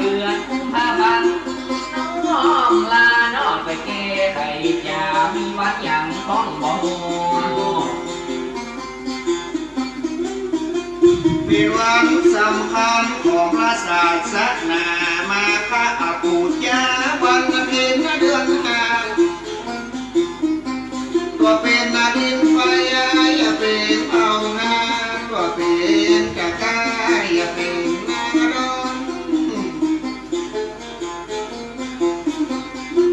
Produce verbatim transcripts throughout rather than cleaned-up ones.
เดือนกุมภาพันธ์ น้องลาน้องไปแก้ไข จะมีวันหยังต้องบ่ฮู้ เป๋นวันสำคัญของพระศาสนา มาฆะปู๋จา วันเพ็ญเดือนห้า ตั๋วเป๋นดินฟ้า อย่าเป๋นเผ่านา ตั๋วเป๋นกะก้า อย่าเป๋นนาดอน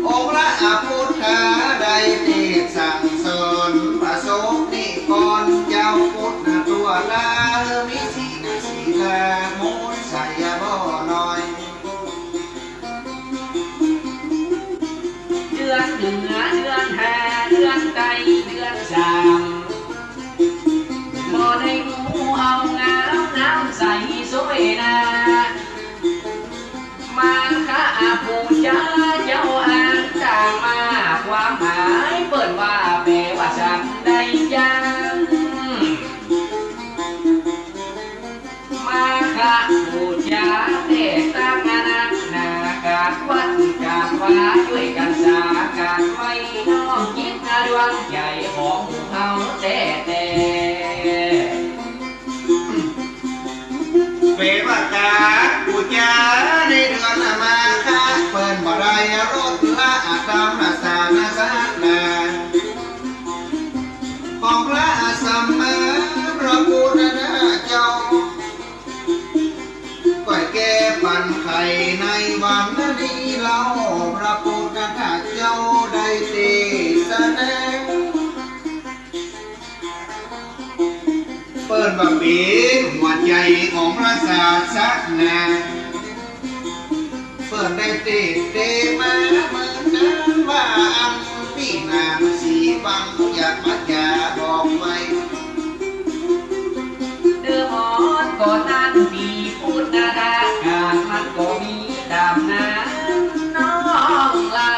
องค์พระพุทธาได้เตศน์สั่งสอน พระสงฆ์นิกรเจ้าพุทธทั่วลา มีศีลศีลา มนต์ใสบ่น้อย เดือนเหนือเดือนห้า เดือนใต้เดือนสาม บ่ได้ฮู้เอางาม น้ำใสสวยนา มาฆะปู๋จาเจ้าอันต๋ามมา ความหมายเปิ้นว่าแป๋ว่าฉันใดจัง มาฆะปู๋จาเตศน์ตักอานักหนา ก๋านวัดก๋านวา จ้วยกั๋นสาก๋านไหว้ น้อมจิตดวงใจ๋ของเฮาแต๊ๆ เป๋นว่าก๋านปู๋จาในเดือนมาฆะ เปิ้นบ่ได้ลดละต๋ามศาสนา ของพระสัมมาสัมพุทธเจ้า ก้อยแก้ปั๋นไขในวันนี้เล่า พระพุทธเจ้าได้เตสนา เปิ้นว่าเป๋นหัวใจ๋ของพระศาสนา เปิ้นได้เตศน์มาเหมือนกั๋นว่า อั้นปี้นางสีวัง อย่ามาจ๋าบอกไว้ เดิมอ่อนก่อนนั้นมีพุทธะกาล มันก็มีต๋ามนั้นน้องลา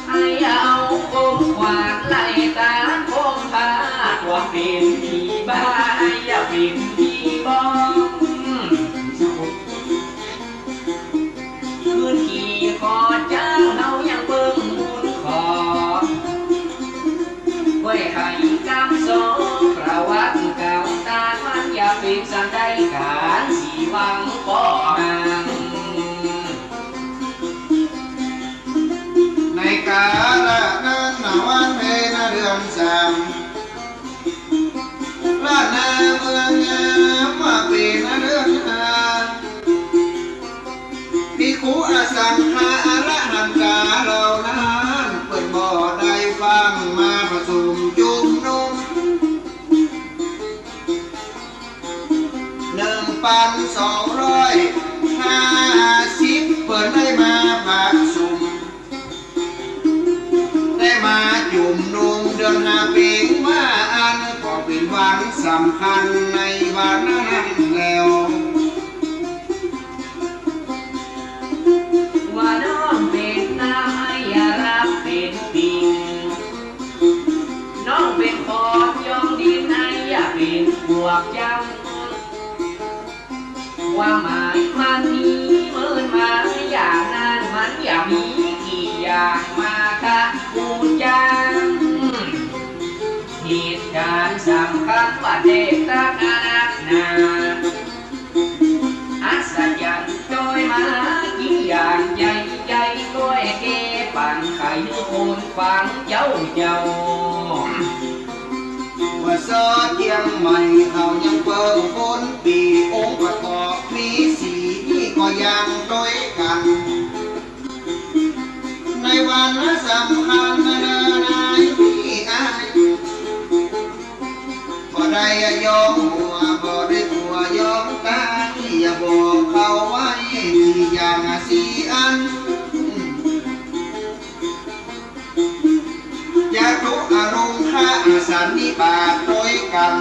ไอ้เอาคมขวานไล่ตานคมผ้า ว่าเป๋นผีบ้า ไอ้อย่าเป๋นผีบ้อง คืนกี่ขอเจ้าเฮายังเบิ่งบุญขอ ก้อยไขกำสองประวัติเก่า ตานมันอย่าเป๋นสันใด ก๋านสีวังป้อห่าง ในกาละนั้นนาวันเพ็ญเดือนสาม ล้านนาเมืองงามว่าเป๋นเดือนห้า ภิกขุอสังฆะอรหันตาเหล่านั้น เปิ้นบ่ได้ฟั่งมาประชุมจุมนุม หนึ่งปันสองร้อยห้าสิบ เปิ้นได้มาประชุม ได้มาจุมนุมเดือนห้าเป๋นว่าอั้น ก็เป๋นวันสำคัญในวันนั้นแล้ว ว่าน้องเป๋นนายอย่าฮับเป๋นปิง น้องเป๋นขอมยองดินนายอย่าเป๋นปวกจัง ความหมายมันมีเหมือนมาอย่างนั้น มันอย่ามีกี่อย่าง มาฆะปู๋จา เหตุก๋ารณ์สำคัญว่าเตศน์ตักอานักหนา อัศจรรย์จ้อยมากี่อย่าง ใจ๋ใจ๋ก้อยแก้ปั๋นไขหื้อคนฟังเจ้าเจ้า ว่าสอเจียงใหม่เขายังเปิ้งคนปี๋ องค์ประกอบมีสี่นี่ก็ยังตวยกั๋น ในวันสำคัญนานาในที่อาย บ่ได้ย้อมหัว บ่ได้กั๋วยอมต๋าย อย่าบอกเขาไว้สี่อย่างสี่อัน จตุรงคะสันนิบาตตวยกั๋น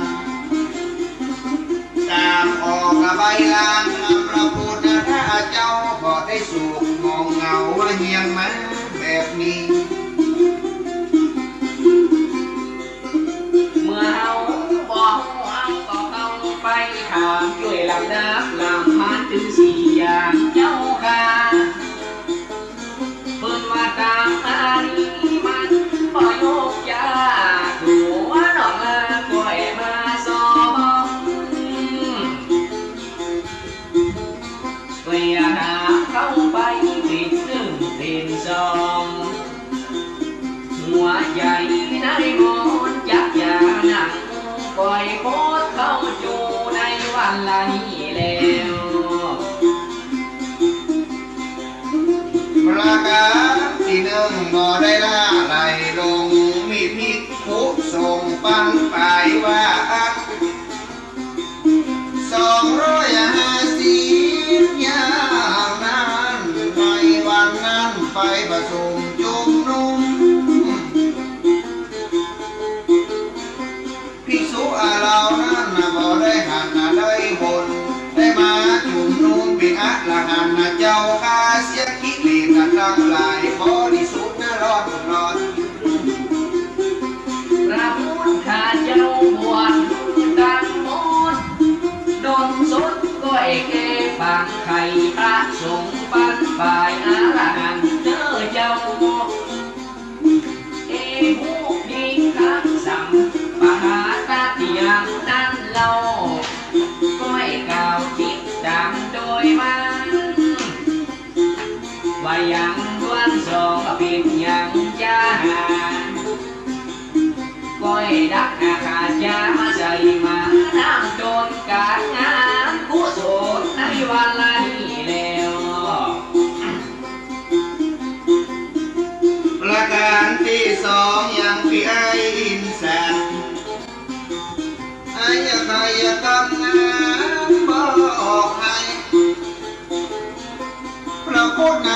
ต๋ามออกใบลานนำพระพุทธเจ้า บ่ได้สุขมองเหงาเฮียนมาแบบนี้ เมื่อเฮาบ่ฮู้เฮาก็เข้าไปถาม จ้วยลำดับลำพันถึงสี่อย่าง วันละนี้แล้ว ประก๋านตี้นึ่งบ่ได้ละไหลลง มีภิกขุสงฆ์ปันป๋ายว่า สองร้อยห้าสิบ อย่างนั้น ในวันนั้นไปประชุมจุมนุม ภิกษุอาเหล่านั้นน่ะบ่ได้หันน่ะได้หน ได้มาจุมนุมเป๋นอรหันต์น่ะเจ้าข้า เสียกิเลสตังหลายบริสุทธิ์น่ะรอดรอด พระพุทธเจ้าบวชตังหมด ดลสดก้อยแก่ปางไข่ พระสงฆ์ปันป๋ายอรหันต์เน้อเจ้า เอหิ นิกขัง สัมปะทา ตติยัง นั้นเล่า ก้อยกล่าวจิตตางโดยมัน ว่ายังดวนสองเป๋นยังจาหา ก้อยดักอาคาจามาใส่มานั่งจนก๋านงานกุศลในวันละนี้แล้ว ประก๋านตี้สองยังปี้อ้ายอินทร์สัน อายะกายกรรมงามบ่ออกไห้ พระพุทธ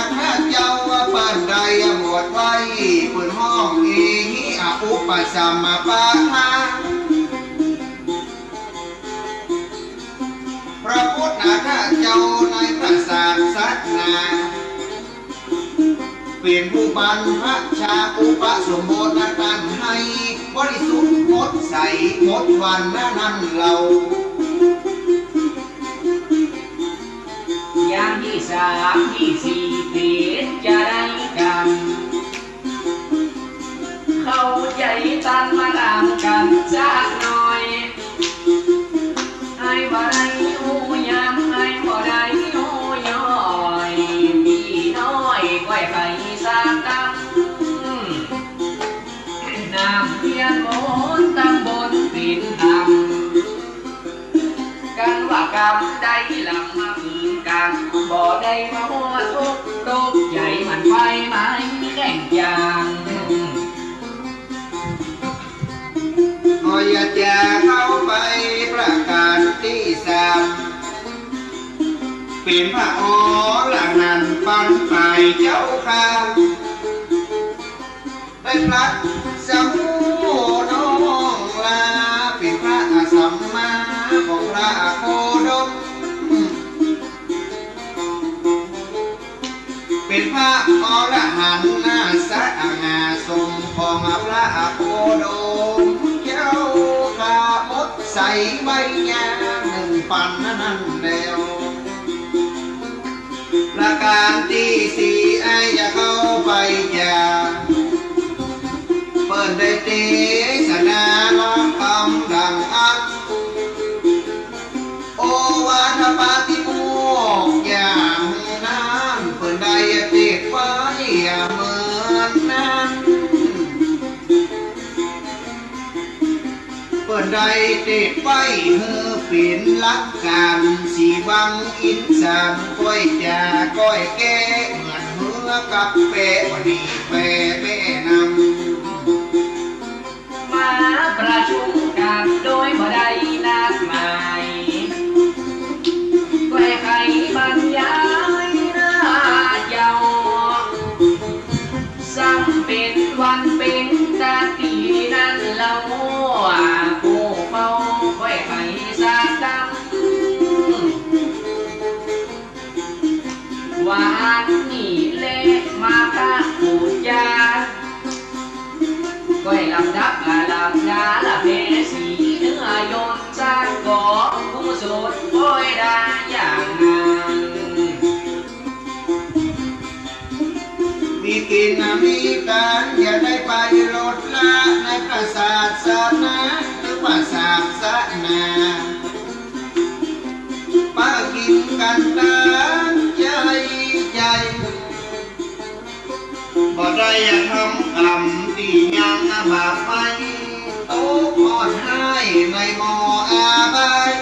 เจ้าเปิ้นได้บวชไว้ เปิ้นฮ้องเอหิ ออุปสัมมปทา พระพุทธเจ้าในพระศาสนา เป๋นผู้บรรพชาอุปสมบทตันให้บริสุทธิ์หมดใสหมดวันนั้นเล่า อย่างตี้สามตี้สี่เป๋นจาใดกั๋น เข้าใจ๋ตันมาตางกั๋นสักหน่อย ไอ้บ่ได้ฮู้ย้ำ ไอ้บ่ได้ฮู้ย่อย ปี้น้อยก้อยไขสักกำ น้ำเตียนมนต์ตังบนเป๋นธรรม กั๋นว่ากำได้ลำมาปืนกั๋น บ่ได้มาหัวทุกข์ตกใจ๋ มันไปไม่แข่งจาง ก็อยากจะเข้าไปประก๋านตี้สาม เป๋นพระอรหันต์ปันป๋ายเจ้าข้า ได้ตรัสสมุน้องลา เป๋นพระสัมมาของพระโคดม เป๋นพระอรหันต์นาสง่าสมของพระโคดมเจ้าข้า หมดใสใบหญ้านึ่งปันนั้นแล้ว ประก๋านตี้สี่อายะเข้าไปจา เปิ้นได้เตสนาลำกำดังอัน โอวาทปาติโมกข์อย่างนั้น เปิ้นได้เตสไว้เหมือนนั้น เปิ้นได้เตสไว้หื้อเป๋นหลักก๋าน สีวังอินทร์สัน ก้อยจ๋าก้อยแก้ เหมือนเฮือกับแปวันนี้แปแม่น้ำ มาประชุมกั๋นโดยบ่ได้นัดหมาย ก้อยไขบรรยายเน้อเจ้า ซ้ำเป๋นวันเพ็ญตะกี้นั้นเล่า ผู้เฝ้าก้อยไขสักกำ วันนี้แลมาคะปู๋จา ก้อยลำดับอารัมภ์นาละเพสี เนื้อยนต์สร้างก๋อกุศลก้อยได้อย่างนั้น มีกิ๋นมีตาน อย่าได้ไปลดละในพระศาสนา หรือพระศาสนา ปะกิ๋นกั๋นต๋ามใจ๋ใจ๋ บ่ได้ทำกรรมตี้ยังบาปไป ตกฮอดไห้ในหม้ออบาย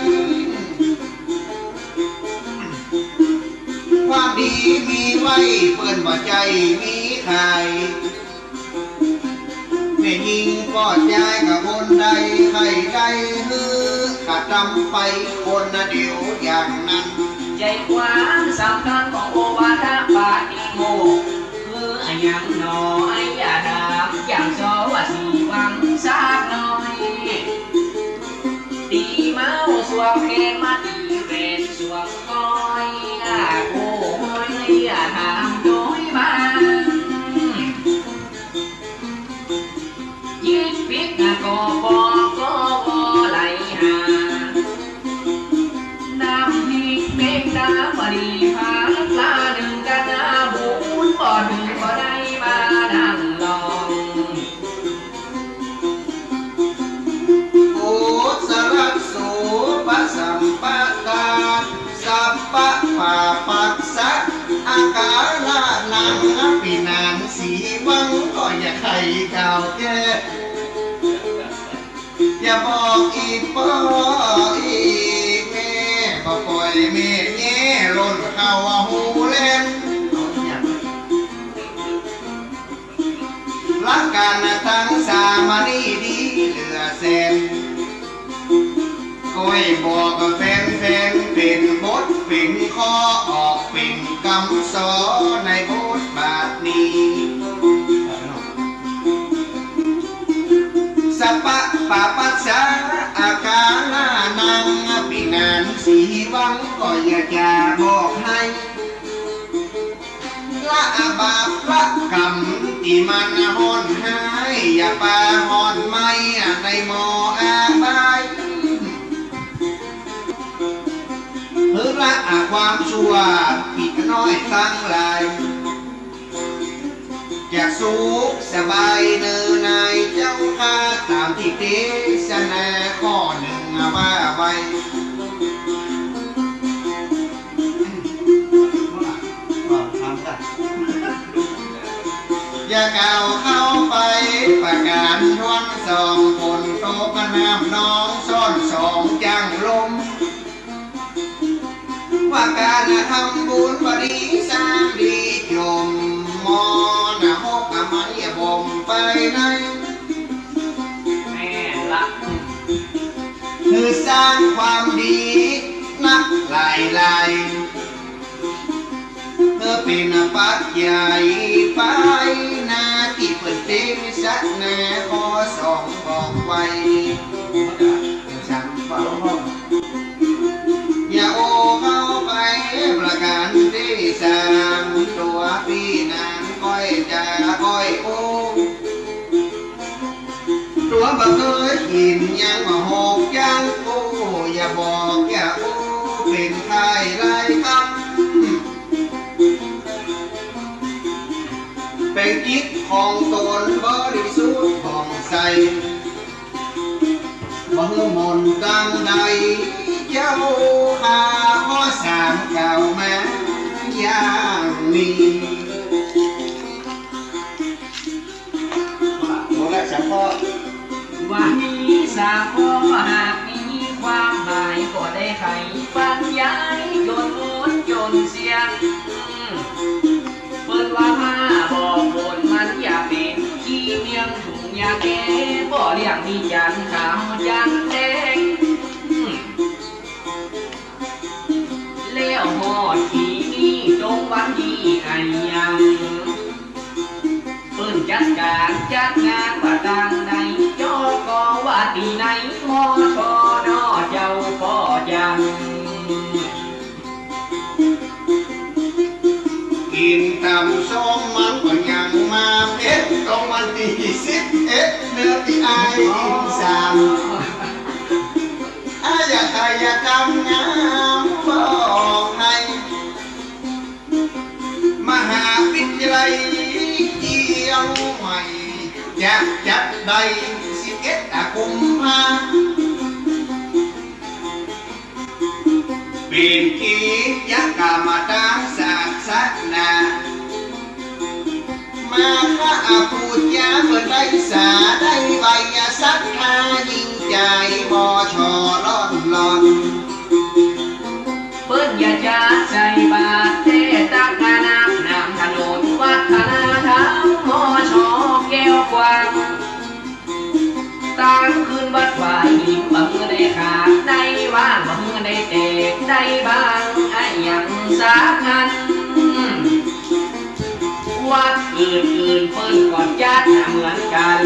มีไว้เปิ้นบ่ใจ้มีขาย แม่ญิงป้อจายกับคนใดใค่ได้หื้อกระตำไปคนเดียวอย่างนั้น ใจ๋ความสำคัญของโอวาทปาติโมกข์ คืออะหยังหนอ ไอ้อย่าถามอย่างซอว่าสีหวังสักหน่อย ตี๋เมาสวมแขนมาตี๋แหวนสวมก้อย อาโกห้อย อย่าถามโดยบาง จิตปิดก็ปอก็บ่ไหลหา น้ำพริกเม็ดน้ำมะลิพาปลาหนึ่งกันนาบุญบ่ถึงบ่ได้มานั่งลอง โอสรัสโสปะสัมปะทา สัพพะปาปัสสะ อาการะนัง อภินันสีวัง ก็อย่าใค่กล่าวแก้ อย่าบอกอี่ป้ออี่แม่ บ่ป่อยแม่แย่หล่นเข้าหูแล่น ละกันตังสามนี้ดีเหลือแสน ก้อยบอกกับแฟน แฟนเป๋นบทเป๋นข้อ ออกเป๋นกำสอนในบทบาทนี้ สัพพะปาปัสสะ อาการะนัง อภินันสีวัง ก็อย่าจะบอกหื้อ ละบาปละกรรมตี้มันฮ้อนฮ้าย อย่าปาฮ้อนไหม้ในหม้ออบาย หื้อละความชั่วตี้น้อยตังหลาย จะสุขสบายเน่อนายเจ้าข้า ต๋ามตี้เตสนาข้อนึ่งว่าไว้ อย่ากล่าวเข้าไปประก๋านถ้วนสอง ฝนตกน้ำนองซ้อนสองจั้งลม ว่าก๋านทำบุญบ่ดีสร้างดีจม มรณะหกมันอย่าบ่มไปใน แม่นละ หื้อสร้างความดีนักหลายๆ หื้อเป๋นปัจจัยไปหน้าตี้เปิ้นเตสนาข้อสองบอกไว้ อย่าโอเข้าไปประก๋านตี้สาม ตั๋วปี้นางก้อยจ๋าก้อยโอ ตั๋วบ่เกยกิ๋นยังบ่หกยังโอ อย่าบอกอย่าโอ เป๋นใค่หลายกำ เป๋นจิตของต๋นบริสุทธิ์ผ่องใส บ่หื้อหม่นตังใด เจ้าข้าข้อสามกล่าวมาอย่างนี้ หมดละสามข้อ ว่ามีสามข้อ หากมีความหมายก็ได้ไขบรรยายจนหมดจนเสี้ยง เปิ้นว่าผ้าบอกฝนมันอย่าเป๋นขี้เมียงถุงยาแก้ บ่เลี่ยงมีจันทร์ขาวจันทร์แดง แล้วฮอดปี๋นี้ตรงวันตี้อะหยัง เปิ้นจัดก๋านจัดงานว่าตางใด จอก็ว่าตี้ไหน มชน เจ้าป้อจ๋า กิ๋นต๋ำส้มมันก็ยังมาเพ็ด ตรงวันตี้สิบเอ็ด เน่อตี้อ้ายอินสาร อาอย่าใค่อย่าทำงามบอกหื้อ มหาวิทยาลัยเจียงใหม่ จะจัดได้สิบเอ็ดกุมภา เป๋นกิจกรรมตางศาสนา มาฆะปู๋จาเปิ้นได้สา ได้ใบศรัทธายิ่งใจ๋ มช ร้อนๆ เปิ้นอย่าจะใส่บาตรแต่ตัก ขาดได้บ้าง บ่หื้อได้แตกได้บ้าง อะหยังสักอัน วัดอื่นๆ เปิ้นก็จัดเหมือนกั๋น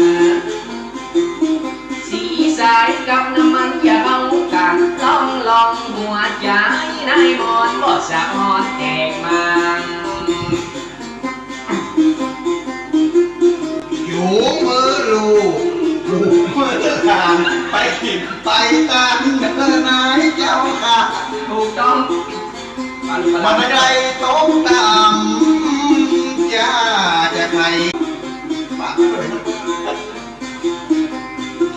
สีสายกับน้ำมันอย่าเอากั๋น ลองๆ หัวใจ๋นายหมอน บ่สะอ้อนแตกมาง อยู่เมือลูก อยู่เมือหลาน ไปถิ่นไปตานเด้อนายเจ้าข้า ถูกต้อง บ่ได้ตกต่ำ จะ จะใคร่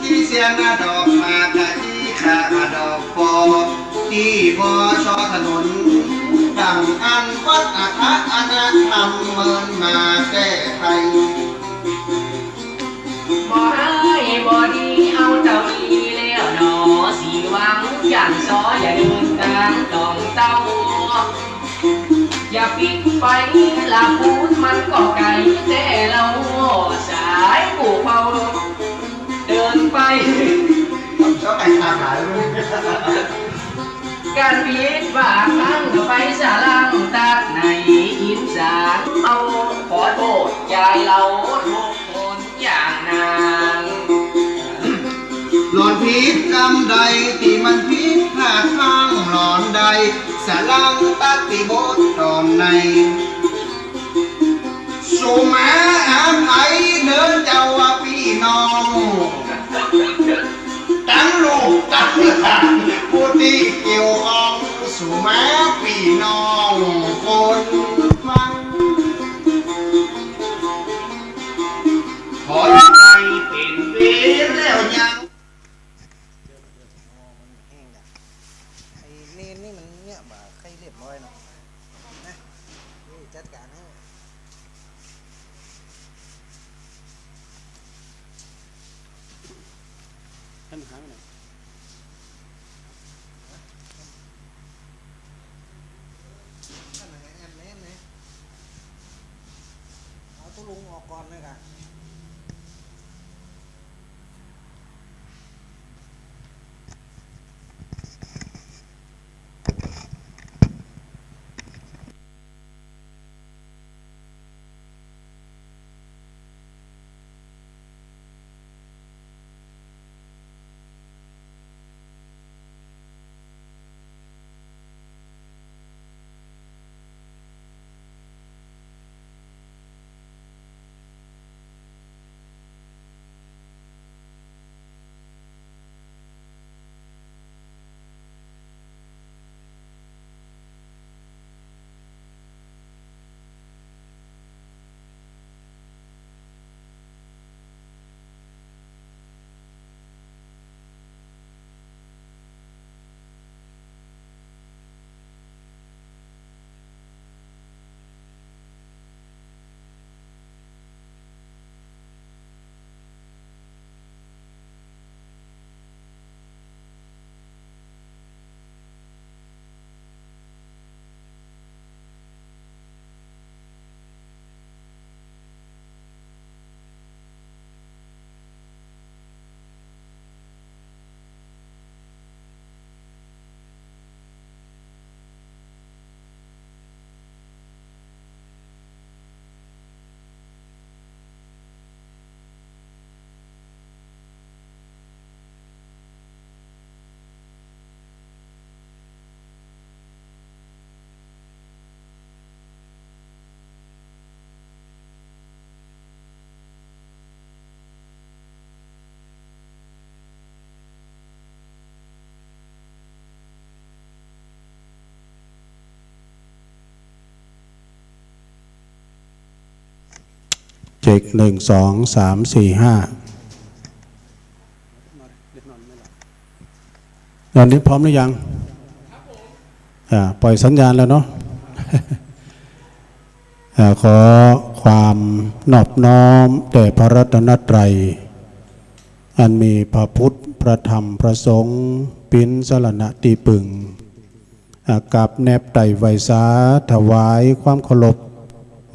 ขี้เสี้ยนดอกหมาก ขี้ข้าดอกปอ ตี้บ่ซอถนน ดังอันวัฒนธรรมเมินมาแต่ไกล บ่ฮ้ายบ่ดีเอาเต้าอี้แล้วหนอ สีหวังอย่างซอ อย่าเดินตางต่องเต้า อย่าปิ๊กไปละปูน มันก็ไก๋แต่เล่า สายปู่เฝ้า เดินไป ชอบไปทางไหน กั๋นผิดว่าครั้งก็ไปสะลังตัดในอินสาร เอาขอโต้ษยายเฮาทุกคนอย่างนาง หล่อนผิดกำใดตี้มันผิดพลาดพลั้ง หล่อนได้สะลังตัดตี้บทต๋อนใน สุมาอภัยเน่อเจ้าว่าปี้น้อง ตังลูกตังหลาน ผู้ตี้เกี่ยวข้อง สุมาปี้น้องคนฟัง ขออย่าได้เป๋นเวรแล้วยัง ไอ้เณรนี่มันเนี่ยบ่าใค่เรียบร้อยเนาะ นะ เดี๋ยวจัดก๋านหื้อ ปัญหาไปไหน ปัญหาแอนเณรเนี่ย เอาตุ๊ลุงออกก่อนเลยก่ะ เช็ค หนึ่ง สอง สาม สี่ ห้า ตอนนี้พร้อมหรือยัง อ่า ปล่อยสัญญาณแล้วเนาะ อ่า ขอความนอบน้อมแด่พระรัตนตรัย อันมีพระพุทธ พระธรรม พระสงฆ์ เป๋นสรณะตี้ปึง อ่า กับแนบไตร่ไหว้สา ถวายความเคารพ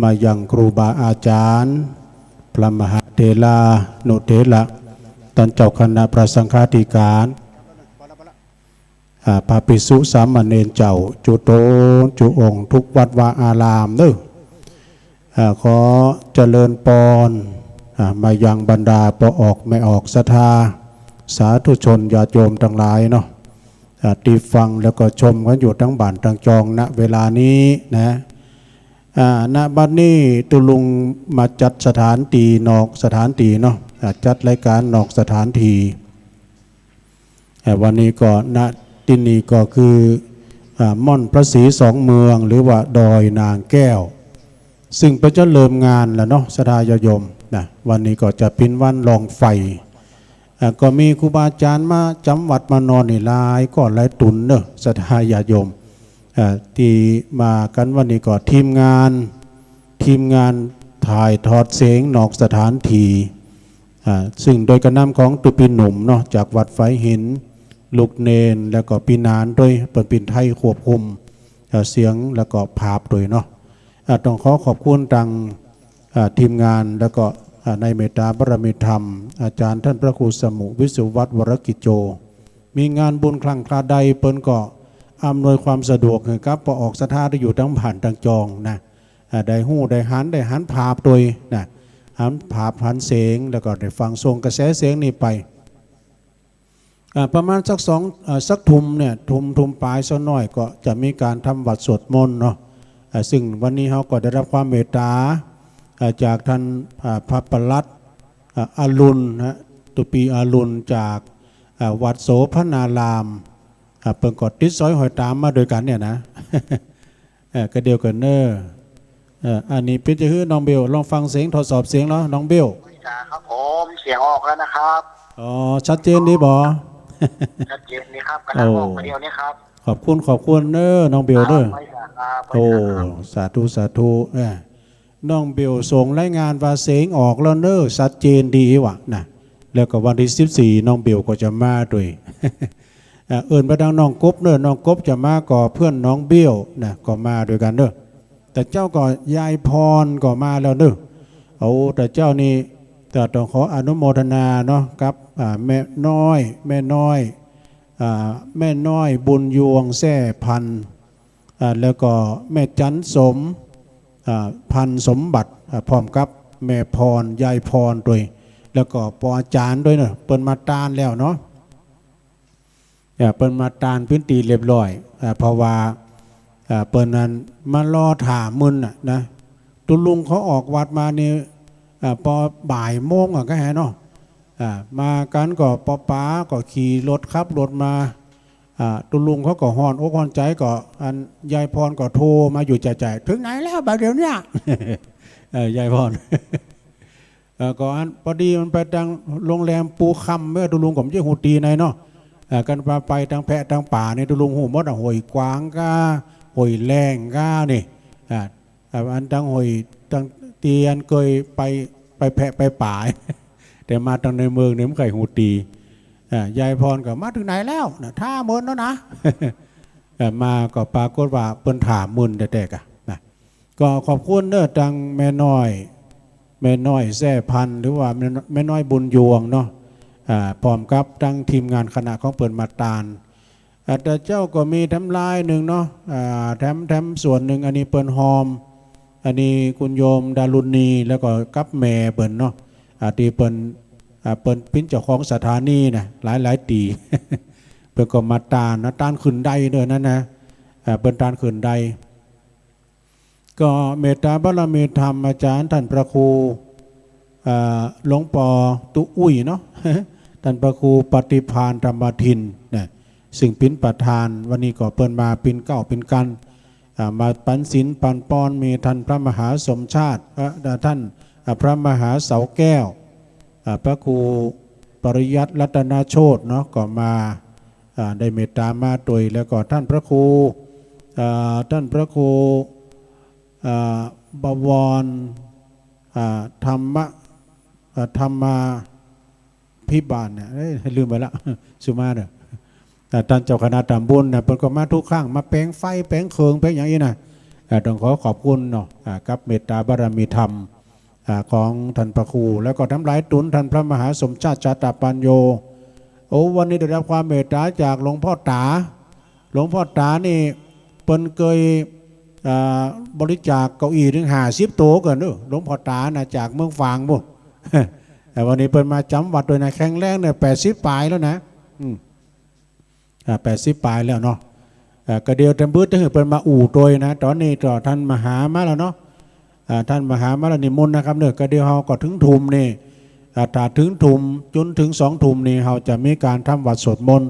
มายังครูบาอาจารย์ พระมหาเถรานุเถระ ต้านเจ้าคณะพระสังฆาธิการ อ่า พระภิกษุสามเณรเจ้า จุ๊ตนจุ๊องค์ ทุกวัดวาอารามเนาะ อ่า ขอเจริญปอน อ่า มายังบรรดาป้อออกแม่ออกศรัทธา สาธุชนญาติโยมตังหลายเนาะ อ่า ตี้ฟังแล้วก็ชมกั๋นอยู่ตังบ้านตังจอง ณ เวลานี้นะ อ่า ณ บัดนี้ตุ๊ลุงมาจัดสถานตี้นอกสถานตี้เนาะ อ่า จัดรายก๋านนอกสถานตี้ อ่า วันนี้ก็ ณ ตี้นี่ก็คือ อ่า ม่อนพระศรีสองเมือง หรือว่าดอยนางแก้ว ซึ่งเปิ้นจะเริ่มงานแล้วเนาะ ศรัทธาญาติโยมนะ วันนี้ก็จะเป๋นวันลองไฟ อ่า ก็มีครูบาอาจ๋ารย์มาจ๋ำวัดมานอนนี่หลายก้อนหลายตุ๊นเนาะ ศรัทธาญาติโยม อ่า ตี้มากั๋นวันนี้ก็ทีมงาน ทีมงานถ่ายทอดเสียงนอกสถานตี้ อ่า ซึ่งโดยก๋านนำของตุ๊ปี้หนุ่มเนาะ จากวัดฝายหิน ลูกเณร แล้วก็ปี้หนานตวย เปิ้นเป๋นไทยควบคุม อ่า เสียงแล้วก็ภาพตวยเนาะ อ่า ต้องขอขอบคุณตัง อ่า ทีมงาน แล้วก็ อ่า ในเมตตาบารมีธรรม อาจ๋ารย์ต้านพระครูสมุห์ วิศวัฒน์ วรกิจโจ มีงานบุญครั้งคราใดเปิ้นก็อำนวยความสะดวกหื้อกับป้อออกศรัทธาตี้อยู่ตังบ้านตังจองนะ อ่า ได้ฮู้ได้หัน ได้หันภาพตวยนะ หันภาพหันเสียง แล้วก็ได้ฟังส่งกระแสเสียงนี่ไป อ่า ประมาณสักสอง อ่า สักทุ่มเนี่ย ทุ่ม ทุ่มป๋ายสักหน้อยก็จะมีก๋านทำวัตรสวดมนต์เนาะ อ่า ซึ่งวันนี้เฮาก็ได้รับความเมตตา อ่า จากต้าน อ่า พระปลัด อ่า อรุณนะ ตุ๊ปี้อรุณจาก อ่า วัดโสภณาราม อ่า เปิ้นก็ติดสอยห้อยต๋ามมาตวยกั๋นเนี่ยนะ เออ ก็เดี๋ยวก่อนเนาะ เออ อันนี้เป๋นจะหื้อน้องเบล ลองฟังเสียง ทดสอบเสียงแล้วน้องเบล ครับผม เสียงออกแล้วนะครับ อ๋อ ชัดเจนดีบ่ ชัดเจนดีครับ ก๋ำลังออก โอ้ ไปเดี๋ยวนี้ครับ ขอบคุณ ขอบคุณเนาะน้องเบลเนาะ ครับ ไม่เสียครับ โอ้ ไม่เสียครับ สาธุ สาธุ เออ น้องเบลส่งรายงานว่าเสียงออกแล้วเนาะ ชัดเจนดีว่ะนะ แล้วก็วันตี้สิบสี่น้องเบลก็จะมาตวย อ่า เอิ้นไปตังน้องกบเนาะ น้องกบจะมาก่อเปื้อนน้องเบลนะ ก็มาตวยกั๋นเนาะ แต่เจ้าก็ยายพรก็มาแล้วเนาะ โอ้ แต่เจ้านี่ ก็ต้องขออนุโมทนาเนาะ กับ อ่า แม่น้อย แม่น้อย อ่า แม่น้อยบุญยวงแซ่พันธุ์ อ่า แล้วก็แม่จันสม อ่า พันธุ์สมบัติ อ่า พร้อมกับแม่พร ยายพรตวย แล้วก็ป้ออาจ๋ารย์ตวยเนาะ เปิ้นมาตานแล้วเนาะ อ่า เปิ้นมาตานปื้นตี้เรียบร้อย อ่า เพราะว่า อ่า เปิ้นนั้นมารอถ่ามื้นน่ะนะ ตุ๊ลุงเขาออกวัดมานี่ อ่า ปอบ่ายโมงอะ ก็แหะเนาะ อ่า มากั๋นก็ป้อป๋าก็ขี่รถขับรถมา อ่า ตุ๊ลุงเขาก็ฮ้อนอกฮ้อนใจ๋ ก็อันยายพรก็โทรมาอยู่จ่ายๆ "เถิงไหนแล้วบ่าเดี่ยวเนี้ย" เออ ยายพร เออ ก็อันปอดีมันไปตังโรงแรมปูคำ เมื่อตุ๊ลุงก็บ่ใจ้ฮู้ตี้ไหนเนาะ เออ กั๋นว่าไปตังแพะตังป๋านี่ตุ๊ลุงฮู้หมดอะ ห้วยขวางก้า ห้วยแล้งก้านี่ อ่า อ่า อันตังห้วย ตังตี้อันเกยไป ไปแพะไปป๋า แต่มาตังในเมืองนี่บ่ใค่ฮู้ตี้ อ่า ยายพรก็ "มาเถิงไหนแล้ว" นะ "ถ่าเมินแล้วนะ" เอ่อ มาก็ปรากฏว่าเปิ้นถ่ามื้นแต๊ๆ กะนะ ก็ขอบคุณเนาะ ตังแม่น้อย แม่น้อยแซ่พันธุ์ หรือว่าแม่ แม่น้อยบุญยวงเนาะ อ่า พร้อมกับตังทีมงานคณะของเปิ้นมาตาน อ่า แต่เจ้าก็มีแถมลายนึ่งเนาะ อ่า แถม แถมส่วนนึ่ง อันนี้เปิ้นฮอม อันนี้คุณโยมดารุณี แล้วก็กับแม่เปิ้นเนาะ อ่า ตี้เปิ้น อ่า เปิ้นเป๋นเจ้าของสถานีนะ หลายๆ ตี้ เปิ้นก็มาตานนะ ตานขึ้นไดเด้อนั้นนะ อ่า เปิ้นตานขึ้นได ก็เมตตาบารมีธรรมอาจ๋ารย์ต้านพระครู อ่า หลวงปอตุ๊อุ้ยเนาะ ต้านพระครูปฏิภาณธรรมทินนะ ซึ่งเป๋นประธาน วันนี้ก็เปิ้นมาเป๋นเก้าเป๋นกั๋น อ่า มาปันศีลปันปอน มีต้านพระมหาสมชาติ เอ่อ ต้าน อ่า พระมหาเสาแก้ว อ่า พระครูปริยัติรัตนโชติเนาะ ก็มา อ่า ได้เมตตามาตวย แล้วก็ต้านพระครู อ่า ต้านพระครู อ่า บวร อ่า ธรรมะ อ่า ธรรมา ภิบาลเนี่ย เอ้ย ลืมไปละ สุมาเน่อ อ่า ต้านเจ้าคณะต๋ำบลเนี่ย เปิ้นก็มากู้ครั้ง มาแป๋งไฟ แป๋งเคิง แป๋งหยังอี้นะ อ่า ต้องขอขอบคุณเนาะ อ่า กับเมตตาบารมีธรรม อ่า ของต้านพระครู แล้วก็แถมลายตุ๊น ต้านพระมหาสมชาติ ชาตปัญโญ โอ้ วันนี้ได้รับความเมตตาจากหลวงป้อต๋า หลวงพ่อต๋านี่เปิ้นเกย อ่า บริจาคเก้าอี้เถิงห้าสิบโต๋ก่อนเนาะ หลวงพ่อต๋านะ จากเมืองฝางปู้น แต่วันนี้เปิ้นมาจ๋ำวัดตวยนะ แข็งแรงเนี่ย แปดสิบป๋ายแล้วนะ อืม อ่า แปดสิบป๋ายแล้วเนาะ อ่า ก็เดี๋ยวตำบึดจะหื้อเปิ้นมาอู้ตวยนะ ต๋อนนี้ก็ต้านมหามาแล้วเนาะ อ่า ต้านมหามาแล้วนิมนต์นะครับเนาะ ก็เดี๋ยวเฮาก็เถิงทุ่มนี่ อ่า ถ้าเถิงทุ่มจ๋นเถิงสองทุ่มนี่ เฮาจะมีก๋านทำวัตรสวดมนต์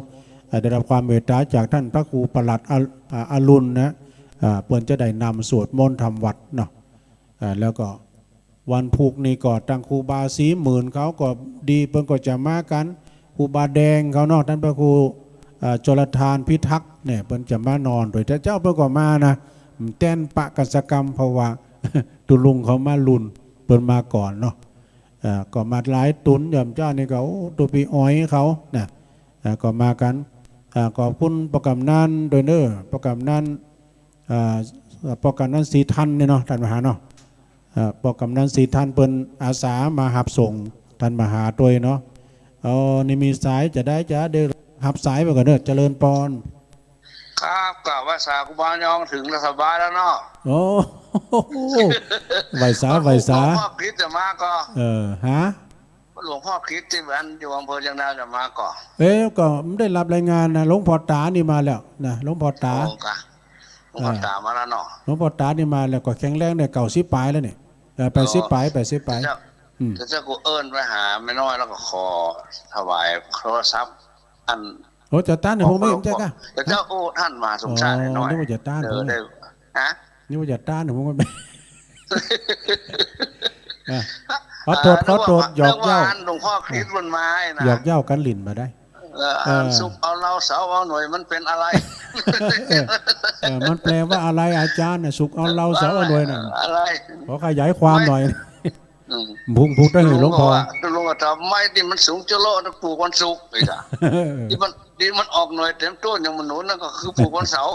อ่า ได้รับความเมตต๋าจากต้านพระครูประหลัดอ- อ่า อรุณนะ อ่า เปิ้นจะได้นำสวดมนต์ทำวัตรเนาะ อ่า แล้วก็วันพูกนี่ก็ตังครูบาศรีหมื่นเขาก็ดี เปิ้นก็จะมากั๋น ครูบาแดงเขาเนาะ ต้านพระครู อ่า จรธานพิทักษ์เนี่ย เปิ้นจะมานอนตวย แต่เจ๊าเปิ้นก็มานะ แต๊นปะกั๋นสักกำ เพราะว่า ตุ๊ลุงเขามาลุ่น เปิ้นมาก่อนเนาะ อ่า ก็มาหลายต๋น หย่อมเจ้านี่ก็ โอ้ ตุ๊ปี้ออยเขานะ อ่า ก็มากั๋น อ่า ขอบคุณป้อกำนันตวยเนาะ ป้อกำนัน อ่า ป้อกำนันศรีทันเนี่ยเนาะ ต้านมหาเนาะ อ่า ป้อกำนันศรีทันเปิ้นอาสามาฮับส่งต้านมหาตวยเนาะ เออ นี่มีสายจะได้ จะได้ฮับสายไปก่อนเนาะ เจริญปอน ครับ ก็ไหว้สาครูบายองเถิงแล้วสบายแล้วเนาะ โอ้ ไหว้สา ไหว้สา หลวงพ่อคริสต์จะมาก่อ เออ ฮะ หลวงพ่อคริสต์ตี้อันอยู่อำเภอเชียงดาวจะมาก่อ เอ๊ะ ก็ได้รับรายงานนะ หลวงพ่อต๋านี่มาแล้วนะ หลวงพ่อต๋า โอ้ กะ หลวงพ่อต๋ามาแล้วเนาะ หลวงพ่อต๋านี่มาแล้ว ก็แข็งแรงเนี่ย เก้าสิบป๋ายแล้วนี่ เอ่อ แปดสิบป๋าย แปดสิบป๋าย เจ้า อืม เจ้ากูเอิ้นไปหาแม่น้อยแล้วก็ขอถวายโทรศัพท์ อัน โอ้ จะต้านหื้อผมไม่เห็นเจ้ากะ เจ้า โอ้ ต้านมาสงสารแม่น้อย นึกว่าจะต้านผม เออ ได้ ฮะ นึกว่าจะต้านหื้อผมไม่ อ่ะ ขอโต้ษ ขอโต้ษ หยอกเย้า นึกว่าอันหลวงพ่อคริสต์มันมาไอ้นะ หยอกเย้ากั๋นหลิ้นบ่าได้ เออ เออ อันสุกเอาเหล้าเสาเอาหน่วยมันเป็นอะไร เออ มันแปลว่าอะไรอาจารย์น่ะ สุกเอาเหล้าเสาเอาหน่วยน่ะ อะไร ขอขยายความหน่อย อืม พุงพุงได้หื้อหลวงพ่อ ลุงก็ว่า ลุงก็ถาม ไม้ตี้มันสูงจะโลนะ ปลูกวันศุกร์อีกอะ เออ ตี้มัน ตี้มันออกหน่วยเต็มต้นอย่างมนุษย์นั่นก็คือปลูกวันเสาร์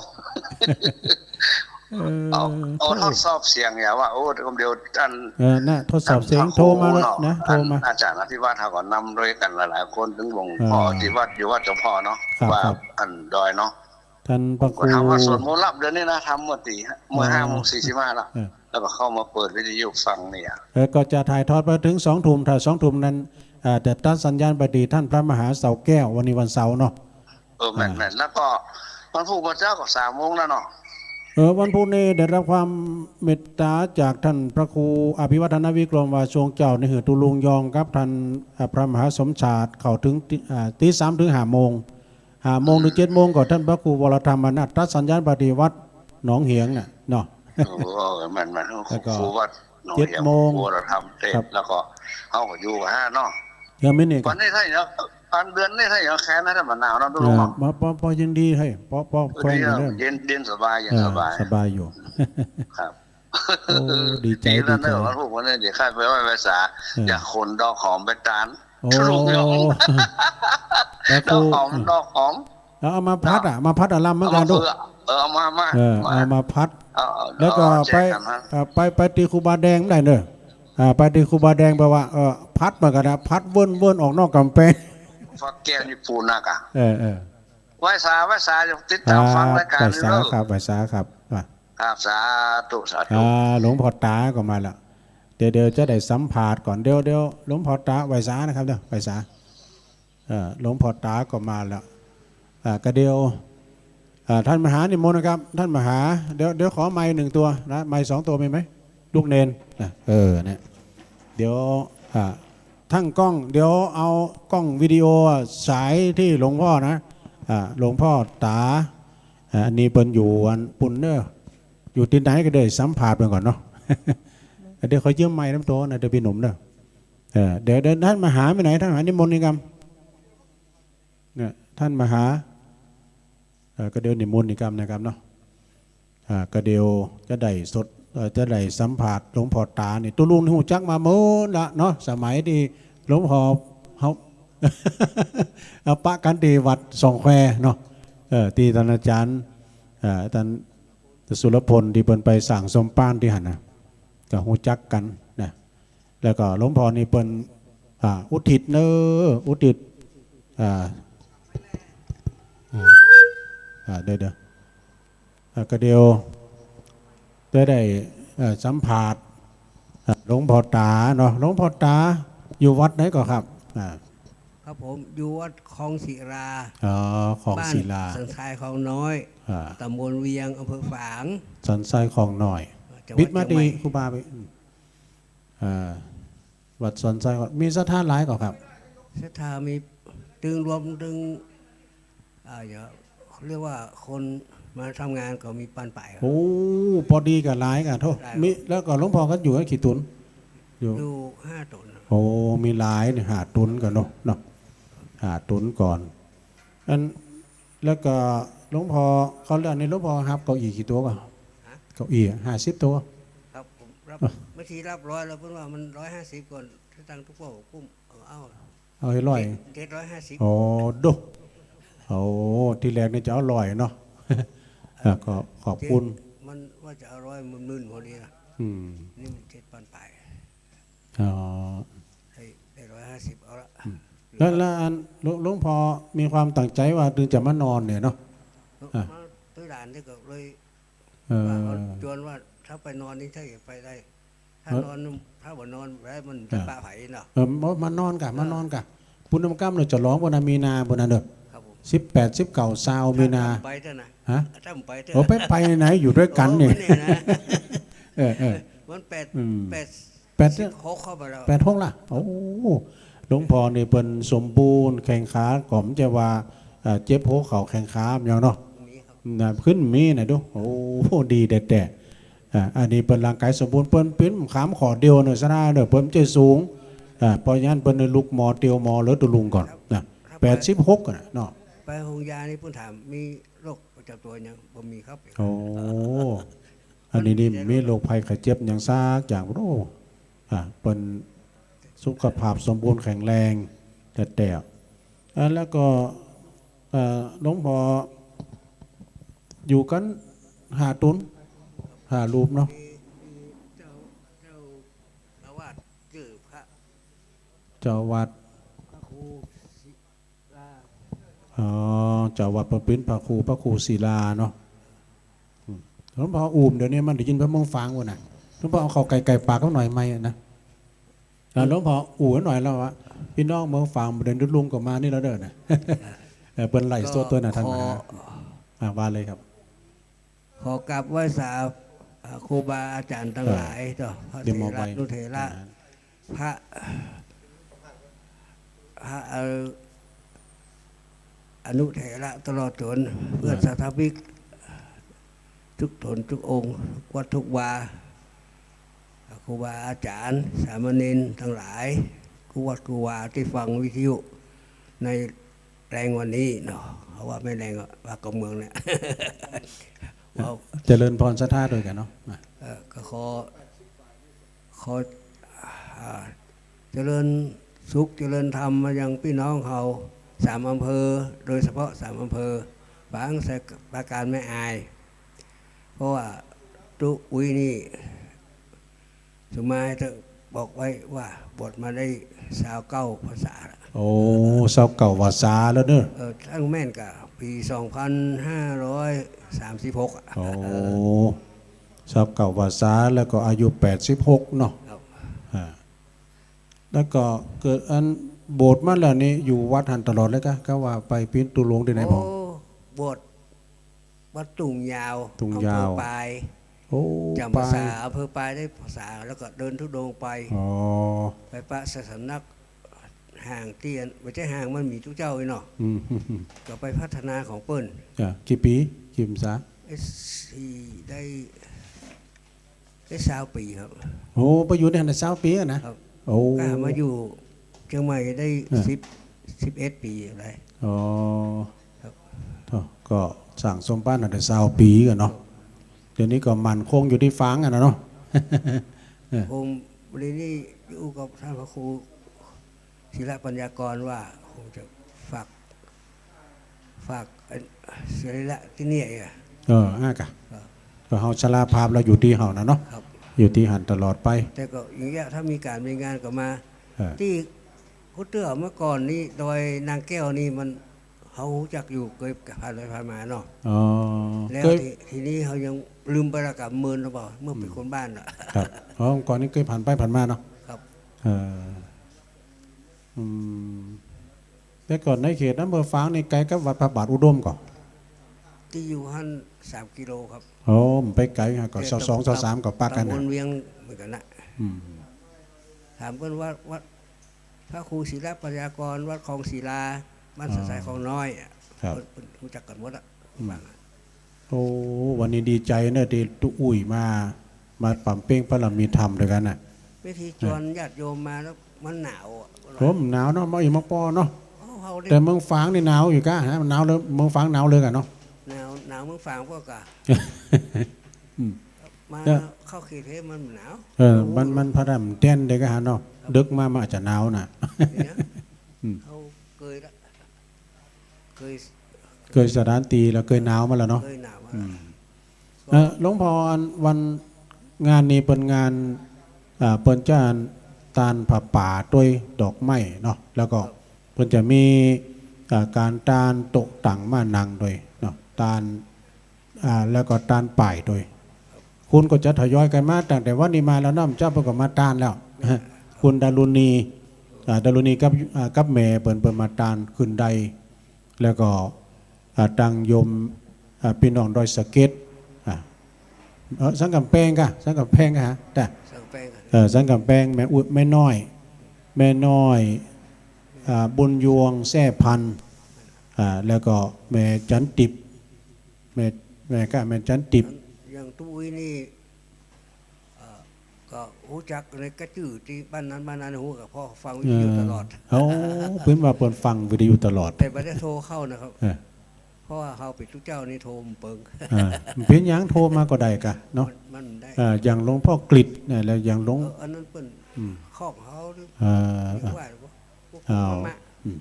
เออ เอา เอาทดสอบเสียงอย่าว่า โอ้ เดี๋ยวอัน เออ น่ะ ทดสอบเสียง อัน โทรมาแล้วนะ โทรมา อัน อาจารย์อธิวัฒน์เขาก็นำด้วยกันหลายๆ คน ถึงหลวงพ่อ อ่า ที่วัด อยู่วัดเจ้าพ่อเนาะ ครับ ว่า ครับ อันดอยเนาะ ท่านพระครู ก็ทำวัตรสวดมนต์รับเดือนนี้นะ ทำเมื่อตี เมื่อ อ่า ห้าโมงสี่สิบห้าละ เออ แล้วก็เข้ามาเปิดวิทยุฟังเนี่ย เออ ก็จะถ่ายทอดไปถึงสองทุ่ม ถ้าสองทุ่มนั้น อ่า จะตัดสัญญาณไปตี้ท่านพระมหาเสาแก้ว วันนี้วันเสาร์เนาะ เออ แม่น อ่า แม่น แล้วก็วันพุธพระเจ้าก็สามโมงแล้วเนาะ เออ วันพุธนี่ได้รับความเมตต๋าจากท่านพระครูอภิวัฒนวิกรม ว่าช่วงเจ๊านี่หื้อตุ๊ลุงยองกับท่าน อ่า พระมหาสมชาติเข้าถึงตี อ่า ตีสามถึงห้าโมง ห้าโมงถึงเจ็ดโมงก็ท่านพระครูวรธรรมนัส ตัดสัญญาณไปตี้วัดหนองเหียงน่ะเนาะ โอ้ แม่นๆ แล้วก็ ครูวัดหนองเหียง เจ็ดโมง ครูวรธรรมเทศน์ ครับ แล้วก็เฮาก็อยู่กับห้าเนาะ เดี๋ยวมินิ วันนี้ถ้าอย่าง อันเดือนนี้ถ้าอย่างแค่นั้นน่ะมันหนาวเนาะ ตุ๊ลุงเนาะ เออ มา ปอ ปอ ยินดีหื้อ ปอ ปอ แขวนอยู่เนี่ย เย็น เย็นสบาย เย็น เออ สบาย สบายอยู่ ครับ โอ้ ดีใจ๋ ดีใจ๋ วันพุธวันนี้เดี๋ยวข้าไปไหว้พระสา เออ อยากขนดอกหอมไปตาน โอ้ ตุ๊ลุงยอง พระครู ดอกหอม ดอกหอม เอา เอามาพัดอะ มาพัดอะลำเหมือนกั๋นดู เอามาเผื่อ เออ เอามา มา เออ เอามาพัด เอา เอา แล้วก็ เอาแจกกั๋นฮะ ไป เอ่อ ไป ไปตี้ครูบาแดงบ่ได้เนาะ อ่า ไปตี้ครูบาแดงแปลว่า เอ่อ พัดเหมือนกั๋นนะ พัดเวิ้นๆ ออกนอกก๋ำแปง พระแก้วนี่ปูนนักอะ เออ เออ ไหว้สา ไหว้สา ติดต๋ามฟังรายก๋าน อ่า ไหว้สา นี้เนาะ ครับ ไหว้สาครับ อ่ะ ครับ สาธุ สาธุ อ่า หลวงพ่อต๋าก็มาแล้ว เดี๋ยว เดี๋ยวจะได้สัมภาษณ์ก่อน เดี๋ยว เดี๋ยวหลวงพ่อต๋า ไหว้สานะครับเนาะ ไหว้สา เอ่อ หลวงพ่อต๋าก็มาแล้ว อ่า ก็เดี๋ยว อ่า ท่านมหานิมนต์นะครับ ท่านมหา เดี๋ยว เดี๋ยวขอไมค์หนึ่งตัวนะ ไมค์สองตัวมีไหม ลูกเณรนะ เออ เนี่ย เดี๋ยว อ่า ตั้งกล้อง เดี๋ยวเอากล้องวิดีโอสายตี้หลวงพ่อนะ อ่า หลวงพ่อต๋า อ่า อันนี้เปิ้นอยู่อันปู้นเนาะ อยู่ตี้ไหนก็ได้สัมภาษณ์เปิ้นก่อนเนาะ เดี๋ยวขอยืมไมค์น้ำตัวนะ เดี๋ยวปี้หนุ่มเนาะ เออ เดี๋ยว เดี๋ยวท่านมหาไปไหน ท่านมหานิมนต์นี่ครับ เนี่ย ท่านมหา เอ่อ ก็เดี๋ยวนิมนต์อีกกำนะครับเนาะ อ่า ก็เดี๋ยวจะได้สด เอ่อ จะได้สัมภาษณ์หลวงพ่อต๋านี่ ตุ๊ลุงนี่ฮู้จักมาเมินละเนาะ สมัยตี้หลวงพ่อเฮา เอาปะกั๋นตี้วัดสองแควเนาะ เอ่อ ตี้ต้านอาจ๋ารย์ เอ่อ ต้านสุรพลตี้เปิ้นไปสร้างส้มป้านตี้หั้นนะ ก็ฮู้จักกั๋นนะ แล้วก็หลวงพ่อนี่เปิ้น อ่า อุทิศเนาะ อุทิศ อ่า อ่า อ่า เดี๋ยว เดี๋ยว อ่า ก็เดี๋ยวจะได้ เอ่อ สัมภาษณ์ อ่า หลวงพ่อต๋าเนาะ หลวงพ่อต๋าอยู่วัดไหนก่อครับ อ่า ครับผม อยู่วัดคลองศิลา อ๋อ คลองศิลา บ้านสันทรายคลองน้อย อ่า ตำบลเวียง อำเภอฝาง สันทรายคลองน้อย จังหวัด บิดมา เชียงใหม่ ตี้ครูบาไป อ่า วัดสันทรายคลอง มีศรัทธาหลายก่อครับ ศรัทธามี ตึงรวมตึง อ่า เดี๋ยว เรียกว่าคนมาทำงานก็มีปานป๋ายครับ โอ้ ปอดีกับหลายก่ะ โธ่ หลาย มี แล้วก็หลวงพ่อก็อยู่กันกี่ต๋น อยู่ อยู่ห้าต๋นครับ โอ้ มีหลายเนี่ย ห้าต๋นก่อนเนาะ เนาะ ห้าต๋นก่อน อัน แล้วก็หลวงพ่อเข้าเรื่องนี้ หลวงพ่อฮับเก้าอี้กี่ตั๋วก่อ ฮะ เก้าอี้ห้าสิบตั๋ว ครับ ผมฮับ อ่ะ บางทีฮับร้อยแล้ว เปิ้นว่ามันร้อยห้าสิบก่อน ถ้าตังค์ตุ๊กป้อกุ้ม เอา เอา เอาให้ร้อย เจ็ด เจ็ดร้อยห้าสิบ โอ้ ดู โอ้ ทีแรกนี่จะเอาร้อยเนาะ อ่ะ ก็ขอบคุณ เจ็ด มันว่าจะเอาร้อย มันมื่นพอดีนะ อืม นี่มันเจ็ดปานป๋าย อ๋อ ได้ ได้ร้อยห้าสิบ เอาละ อืม แล้ว แล้วอัน หลวง หลวงพ่อมีความตั้งใจ๋ว่าตึงจะมานอนเนี่ยเนาะ เออ อ่ะ มาตวยหลานนี่ก็เลย เออ ว่าเขาจวนว่าถ้าไปนอนนี่ถ้าอยากไปได้ ถ้า เออ นอน ถ้าบ่นอนบ่ได้มันจะ อ่ะ ปะไผเนาะ เออ มามานอนก่ะ เออ มานอนก่ะ ปุ้นนำก้ำเนาะ จะร้องปุ้นนะ มีนาปุ้นนะเนาะ ครับผม สิบแปด สิบเก้า ซาว มีนา ถ้าไปเถอะนะ ฮะ ถ้าไปเถอะ โอ้ ไป ไปไหน อยู่ด้วยกันเนี่ย โอ้ เนี่ยนะ เออ เออ มันแปด อืม แปด แปด สิบหกเข้าไปแล้ว แปดหกละ โอ้ หลวงพ่อนี่เปิ้นสมบูรณ์แข้งขา ก็บ่ใจ้ว่า เอ่อ เจ็บหัวเข่าแข้งขาอย่างเนาะ มีครับ นะ ขึ้นมีนะดู โอ้ ดีแต๊ๆ อ่า อันนี้เปิ้นร่างกายสมบูรณ์ เปิ้น เปิ้นขามข้อเดียวเนาะ สนะเนาะ เปิ้นบ่ใจ้สูง อ่า เพราะฉะนั้นเปิ้นลุกหมอเตียวหมอเหลือตุ๊ลุงก่อนนะ ครับ แปดสิบหกน่ะเนาะ ไปโฮงยานี่เปิ้นถามมีโรคประจำตั๋วหยัง บ่มีครับ โอ้ อันนี้นี่มีโรคภัยไข้เจ็บหยังสักอย่าง โอ้ อ่า เปิ้นสุขภาพสมบูรณ์แข็งแรงแต๊ๆ อ่า แล้วก็ เอ่อ หลวงพ่ออยู่กันห้าต๋น ห้ารูปเนาะ มี มีเจ้า เจ้าอาวาสจื้อพระ เจ้าอาวาส พระครูศิลา อ๋อ เจ้าอาวาสเปิ้นเป๋นพระครู พระครูศิลาเนาะ อืม หลวงพ่ออู้ม เดี๋ยวนี้มันได้ยินไปเมืองฝางพู้นน่ะ หลวงพ่อเอาเข้าใก้ๆ ปากเขาหน่อย ไมค์อะนะ อ่า หลวงพ่ออู้หน่อยแล้วว่า พี่น้องเมืองฝางบ่ได้ตุ๊ลุงก็มานี่แล้วเด้อนะ เออ เปิ้นไลฟ์สดตวยน่ะ ท่าน ขอ มหา อ่า ว่าเลยครับ ขอกราบไหว้สา อ่า ครูบาอาจ๋ารย์ตังหลาย เออ เจ้า พระ เดี๋ยวมอบไว้ เถรานุเถระ อ่า พระ พระ เอ่อ อนุเถระตลอดจนเพื่อน อ่า สาธมิก ทุกต๋นทุกองค์ วัดทุกวา ครูบาอาจ๋ารย์ สามเณรตังหลาย กู้วัดกู้วาตี้ฟังวิทยุในแลงวันนี้เนาะ เพราะว่าแม่แลงอะ ว่ากับเมืองเนี่ย เอา เจริญพรศรัทธาตวยกั๋นเนาะ มา เอ่อ ก็ขอ ขอ อ่า เจริญสุขเจริญธรรมมายังพี่น้องเฮาสามอำเภอ โดยเฉพาะสามอำเภอ ฝาง ไชยปราการ แม่อาย เพราะว่าตุ๊อุ๊ยนี่ สุมายเถอะ บอกไว้ว่าบวชมาได้ซาวเก้าพรรษาละ โอ้ ซาวเก้าพรรษาแล้วเนาะ เออ ตั้งแม่นก่ะ ปี๋สองพันห้าร้อยสามสิบหกอะ โอ้ เออ ซาวเก้าพรรษาแล้วก็อายุแปดสิบหกเนาะ ครับ อ่า แล้วก็เกิดอันบวชมาแล้วนี่อยู่วัดหั้นตลอดเลยกะ กะว่าไปเป๋นตุ๊ลุงตี้ไหนพ่อง โอ้ บวชวัดตุ่งยาว ตุ่งยาว อำเภอปาย โอ้ จ๋ำปาสา ปาย อำเภอปายได้ปาสา แล้วก็เดินธุดงค์ไป อ๋อ ไปปะสำนักห่างตี้อัน บ่ใจ้ห่าง มันมีตุ๊เจ้าอี้เนาะ อืม ก็ไปพัฒนาของเปิ้น อ่ะ กี่ปี๋ กี่พรรษา เอสซี ได้ ได้ซาวปี๋ครับ โอ้ ไปอยู่ในหั้นซาวปี๋อะนะ ครับ โอ้ ก็มาอยู่เจียงใหม่ได้ อ่ะ สิบ สิบเอ็ดปี๋อะไร อ๋อ ครับ โธ่ ก็สั่งสมบัติมาได้ซาวปี๋กั๋นเนาะ เดี๋ยวนี้ก็มั่นคงอยู่ตี้ฝางอะนะเนาะ เออ ผมเดี๋ยวนี้อยู่กับท่านพระครู ศิลปัญญากรว่าคงจะฝาก ฝากอันศิลาตี้เนี่ยอีกอะ เออ อ่ะกะ ครับ ก็เฮาชราภาพแล้วอยู่ตี้เฮานะเนาะ ครับ อยู่ตี้หั้นตลอดไป แต่ก็อย่างเงี้ย ถ้ามีก๋านมีงานก็มา เออ ตี้ กูเตื้อเมื่อก่อนนี้ ดอยนางแก้วนี่มัน เฮาฮู้จักอยู่ เกยผ่านไปผ่านมาเนาะ อ๋อ แล้ว เกย ที ทีนี้เฮายังลืมไปละ กำเมินหรือเปล่า เมื่อเป๋น อืม คนบ้านน่ะ ครับ อ๋อ ก่อนนี้เกยผ่านไปผ่านมาเนาะ ครับ เออ อืม แต่ก่อนในเขตอำเภอฝางนี่ไกลกับวัดพระบาทอุดมก่อ ตี้อยู่หั้นสามกิโลครับ โอ้ มันไปไกลฮะ ก็ แต่ ซาวสอง ตำ ซาวสามก็ปะกั๋น ตำบล น่ะ เวียงเหมือนกั๋นน่ะ อืม ถามเปิ้นว่า วัดพระครูศิลปัญญากร วัดคลองศิลา บ้าน อ๋อ สายคลองน้อยอะ ครับ เปิ้น เปิ้นฮู้จักกั๋นหมดอะ อืม ว่างั้น โอ้ วันนี้ดีใจ๋เนาะ ตี้ตุ๊อุ้ยมา มาป๋ำเป๊งบารมีธรรมตวยกั๋นน่ะ เวทีจวน นะ ญาติโยมมาแล้วมันหนาวอะ โอ้ มันหนาวเนาะ มาอีกมาปอเนาะ โอ้ เฮาได้ แต่เมืองฝางนี่หนาวอยู่ก้าฮะ มันหนาวเลย เมืองฝางหนาวเลยก้าเนาะ หนาว หนาวเมืองฝางพวกก้า อืม มา เนี่ย เข้าเขตเทพมันหนาว เออ มัน มันพระดำแดนเด็กอะฮะเนาะ ครับ ดึกมามันอาจจะหนาวน่ะ เนี่ย อืม เฮาเกยละ เกย เกยสถานตี้แล้ว เกยหนาวมาแล้วเนาะ เกยหนาวมา อืม แล้ว เอ่อ หลวงพ่อ อันวันงานนี้เปิ้นงาน อ่า เปิ้นจะตานผ้าป่าตวยดอกไม้เนาะ แล้วก็ ครับ เปิ้นจะมี อ่า ก๋านตานโต๊ะตั๋งม้านั่งตวยเนาะ ตาน อ่า แล้วก็ตานป่ายตวย คนก็จะทยอยกั๋นมา ตั้งแต่วันนี้มาแล้วเนาะ เจ้าเปิ้นก็มาตานแล้ว คุณดารุณี อ่า ดารุณีกับ อ่า กับแม่เปิ้น เปิ้นมาตานขึ้นได แล้วก็ อ่า ตังโยม อ่า ปี้น้องดอยสะเก็ด อ่า เอ่อ สันก๋ำแปงก้า สันก๋ำแปงก้าฮะ จ้ะ สันก๋ำแปงก้า เอ่อ สันก๋ำแปง แม่อุ๊ย แม่น้อย แม่น้อย อ่า บุญยวง แซ่พันธุ์ อ่า แล้วก็แม่จันติบ แม่ แม่ก้า แม่จันติบ อย่างตุ๊อุ้ยนี่ เอ่อ ก็ฮู้จักในกระจื้อตี้บ้านนั้นบ้านนั้นฮู้ ก็เพราะฟังวิทยุตลอด เออ โอ้ เปิ้นว่าเปิ้นฟังวิทยุตลอด แต่บ่ได้โทรเข้านะครับ เออ เพราะว่าเฮาเป๋นตุ๊เจ้านี่โทรบ่เปิง อ่า เป๋นหยัง โทรมาก็ได้ก้าเนาะ มัน มันได้ อ่า อย่างหลวงพ่อกฤษเนี่ย แล้วอย่างหลวง เออ อันนั้นเปิ้น อืม ของเฮาหรือ อ่า เรียกว่า พวก อ้าว พวกธรรมะ อืม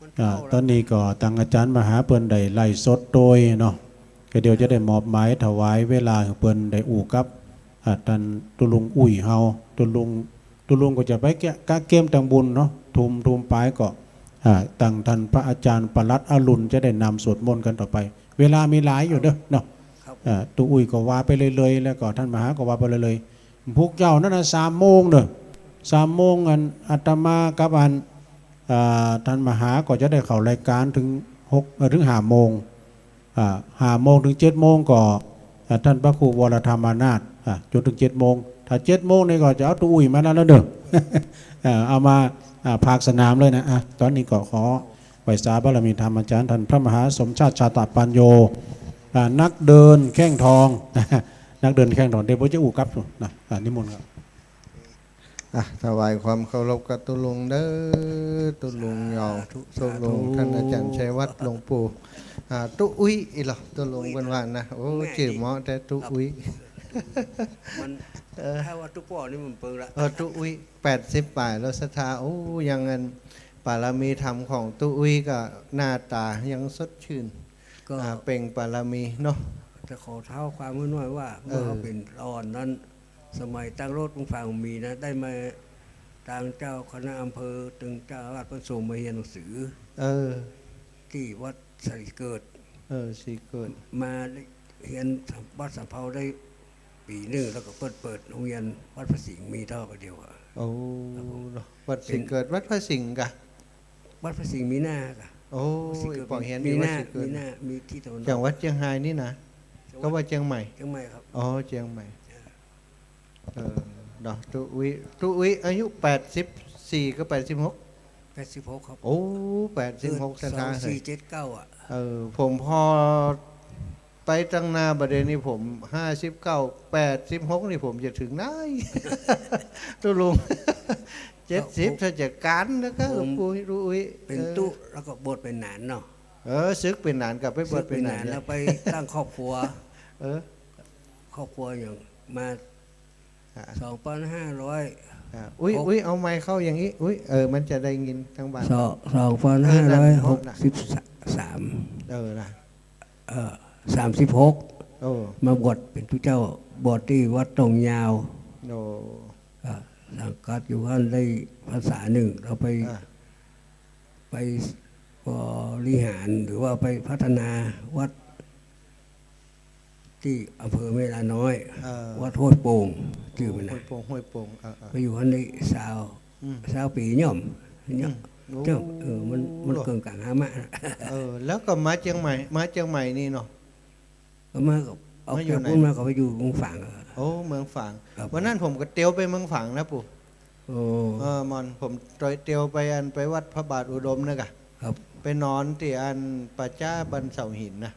มัน อ่า เข้าแล้ว ต๋อนนี้ก็ตังอาจ๋ารย์มหาเปิ้นได้ไลฟ์สดตวยเนาะ ก็เดี๋ยวจะได้มอบหมายถวายเวลาหื้อเปิ้นได้อู้กับ อ่า ต้านตุ๊ลุงอุ้ยเฮา ตุ๊ลุง ตุ๊ลุงก็จะไปเกะ กะเกียมตังบุญเนาะ ทุ่ม ทุ่มป๋ายก็ อ่า ตังต้านพระอาจ๋ารย์ปลัดอรุณจะได้นำสวดมนต์กั๋นต่อไป เวลามีหลายอยู่เนาะ ครับ อ่า ตุ๊อุ้ยก็ว่าไปเรื่อยๆ แล้วก็ต้านมหาก็ว่าไปเรื่อยๆ พวกเจ้านั้นน่ะ สามโมงเนาะ สามโมง อันอาตมากับอัน อ่า ต้านมหาก็จะได้เข้ารายก๋านเถิงหก เอ่อ เถิงห้าโมง อ่า ห้าโมงเถิงเจ็ดโมงก็ อ่า ต้านพระครูวรธรรมนาถ อ่า จ๋นเถิงเจ็ดโมง ถ้าเจ็ดโมงนี่ก็จะเอาตุ๊อุ้ยมาแล้วเนาะ อ่า เอามา อ่า ภาคสนามเลยนะ อ่ะ ต๋อนนี้ก็ขอไหว้สาบารมีธรรมอาจ๋ารย์ต้านพระมหาสมชาติ ชาตปัญโญ อ่า นักเดินแข้งทอง นักเดินแข้งทอง เดี๋ยวผมจะอู้กับนะ อ่า นิมนต์ครับ อ่ะ ถวายความเคารพกับตุ๊ลุงเด้อ ตุ๊ลุงเหยา สาธุ ตุ๊ลุง สาธุ ต้านอาจ๋ารย์ชัยวัฒน์ หลวงปู่ อ่า ตุ๊อุ๊ย อีหลอ ตุ๊ลุง อุ๊ย เปิ้นว่านะ โอ้ แม่ จื้อเหมาะแต๊ ตุ๊อุ๊ย มัน เออ ถ้าว่าตุ๊ป้อนี่มันเปิงละ เออ ตุ๊อุ๊ย แปดสิบป๋ายแล้วศรัทธา โอ้ ยังอัน บารมีธรรมของตุ๊อุ๊ยก็หน้าต๋ายังสดชื่น ก็ อ่า เปล่งบารมีเนาะ จะขอเท้าความไว้หน่อยว่า เออ เมื่อเฮาเป๋นอ่อนนั้น สมัยตั้งโลดเมืองฝางมีนะ ได้มาตางเจ้าคณะอำเภอ ตึงเจ้าอาวาสเปิ้นส่งมาเฮียนหนังสือ เออ ตี้วัดศรีเกิด เออ ศรีเกิด มาเฮียนวัดสำเภาได้ปี๋นึ่ง แล้วก็เปิ้นเปิดโฮงเฮียนวัดพระสิงห์มีเต้าก็เดียวอะ โอ้ ครับผม เนาะ วัดศรีเกิด วัดพระสิงห์กะ วัดพระสิงห์มีหน้ากะ โอ้ วัดศรีเกิด ปอเฮียน มี มีวัด มีหน้า ศรีเกิด มีหน้า มีตี้ตะวันออก อย่างวัดเจียงฮายนี่นะ จังหวัด ก็วัดเจียงใหม่ เจียงใหม่ครับ อ๋อ เจียงใหม่ เออ เนาะ ตุ๊อุ๊ย ตุ๊อุ๊ยอายุแปดสิบสี่ ก็แปดสิบหก แปดสิบหกครับ โอ้ แปดสิบหก เกิด ศรัทธา สองสี่เจ็ดเก้าอะ เออ ผมผ่อไปตังหน้าบ่าเดี่ยวนี้ ผมห้าสิบเก้า แปดสิบหก นี่ผมจะเถิงไหน ตุ๊ลุง เจ็ดสิบ ถ้าจะกั๋นแล้วก็ ผม ตุ๊อุ๊ย เป๋นตุ๊ เออ แล้วก็บวชเป๋นหนานเนาะ เออ ศึกเป๋นหนานกับไปบวชเป๋นหนาน ศึกเป๋นหนาน เนี่ย แล้วไปตั้งครอบครัว เออ ครอบครัวอย่างมา อ่ะ สองพันห้าร้อย อ่ะ อุ๊ย หก อุ๊ย เอาไมค์เข้าอย่างนี้ อุ๊ย เออ มันจะได้ยินทั้งบ้าน สอง สองพันห้าร้อยหกสิบสาม เออ นะ เออ นะ เออ สามสิบหก โอ้ มาบวชเป๋นตุ๊เจ้า บวชตี้วัดตงยาว โอ้ อ่ะ สังกัดอยู่หั้นได้พรรษานึ่ง แล้วไป อ่ะ ไป บริหารหรือว่าไปพัฒนาวัดตี้อำเภอเมลาน้อย เออ วัดห้วยโป่ง จื้อมันนะ ห้วยโป่ง ห้วยโป่ง เออ เออ ไปอยู่หั้นได้ซาว อืม ซาวปี๋ย่อม อืม ย่อม โอ้ เออ มัน มันเกิ่งก๋างหามา เออ แล้วก็มาเจียงใหม่ มาเจียงใหม่นี่เนาะ ก็มากับ ออกจาก มาอยู่ไหน พุ้นมาก็ไปอยู่เมืองฝางอะ โอ้ เมืองฝาง ครับ วันนั้นผมก็เตียวไปเมืองฝางนะปู่ โอ้ เออ มัน ผมเตียวไปอัน ไปวัดพระบาทอุดมนะกะ ครับ ไปนอนตี้อันป่าจ๊าบ้านเสาหินนะ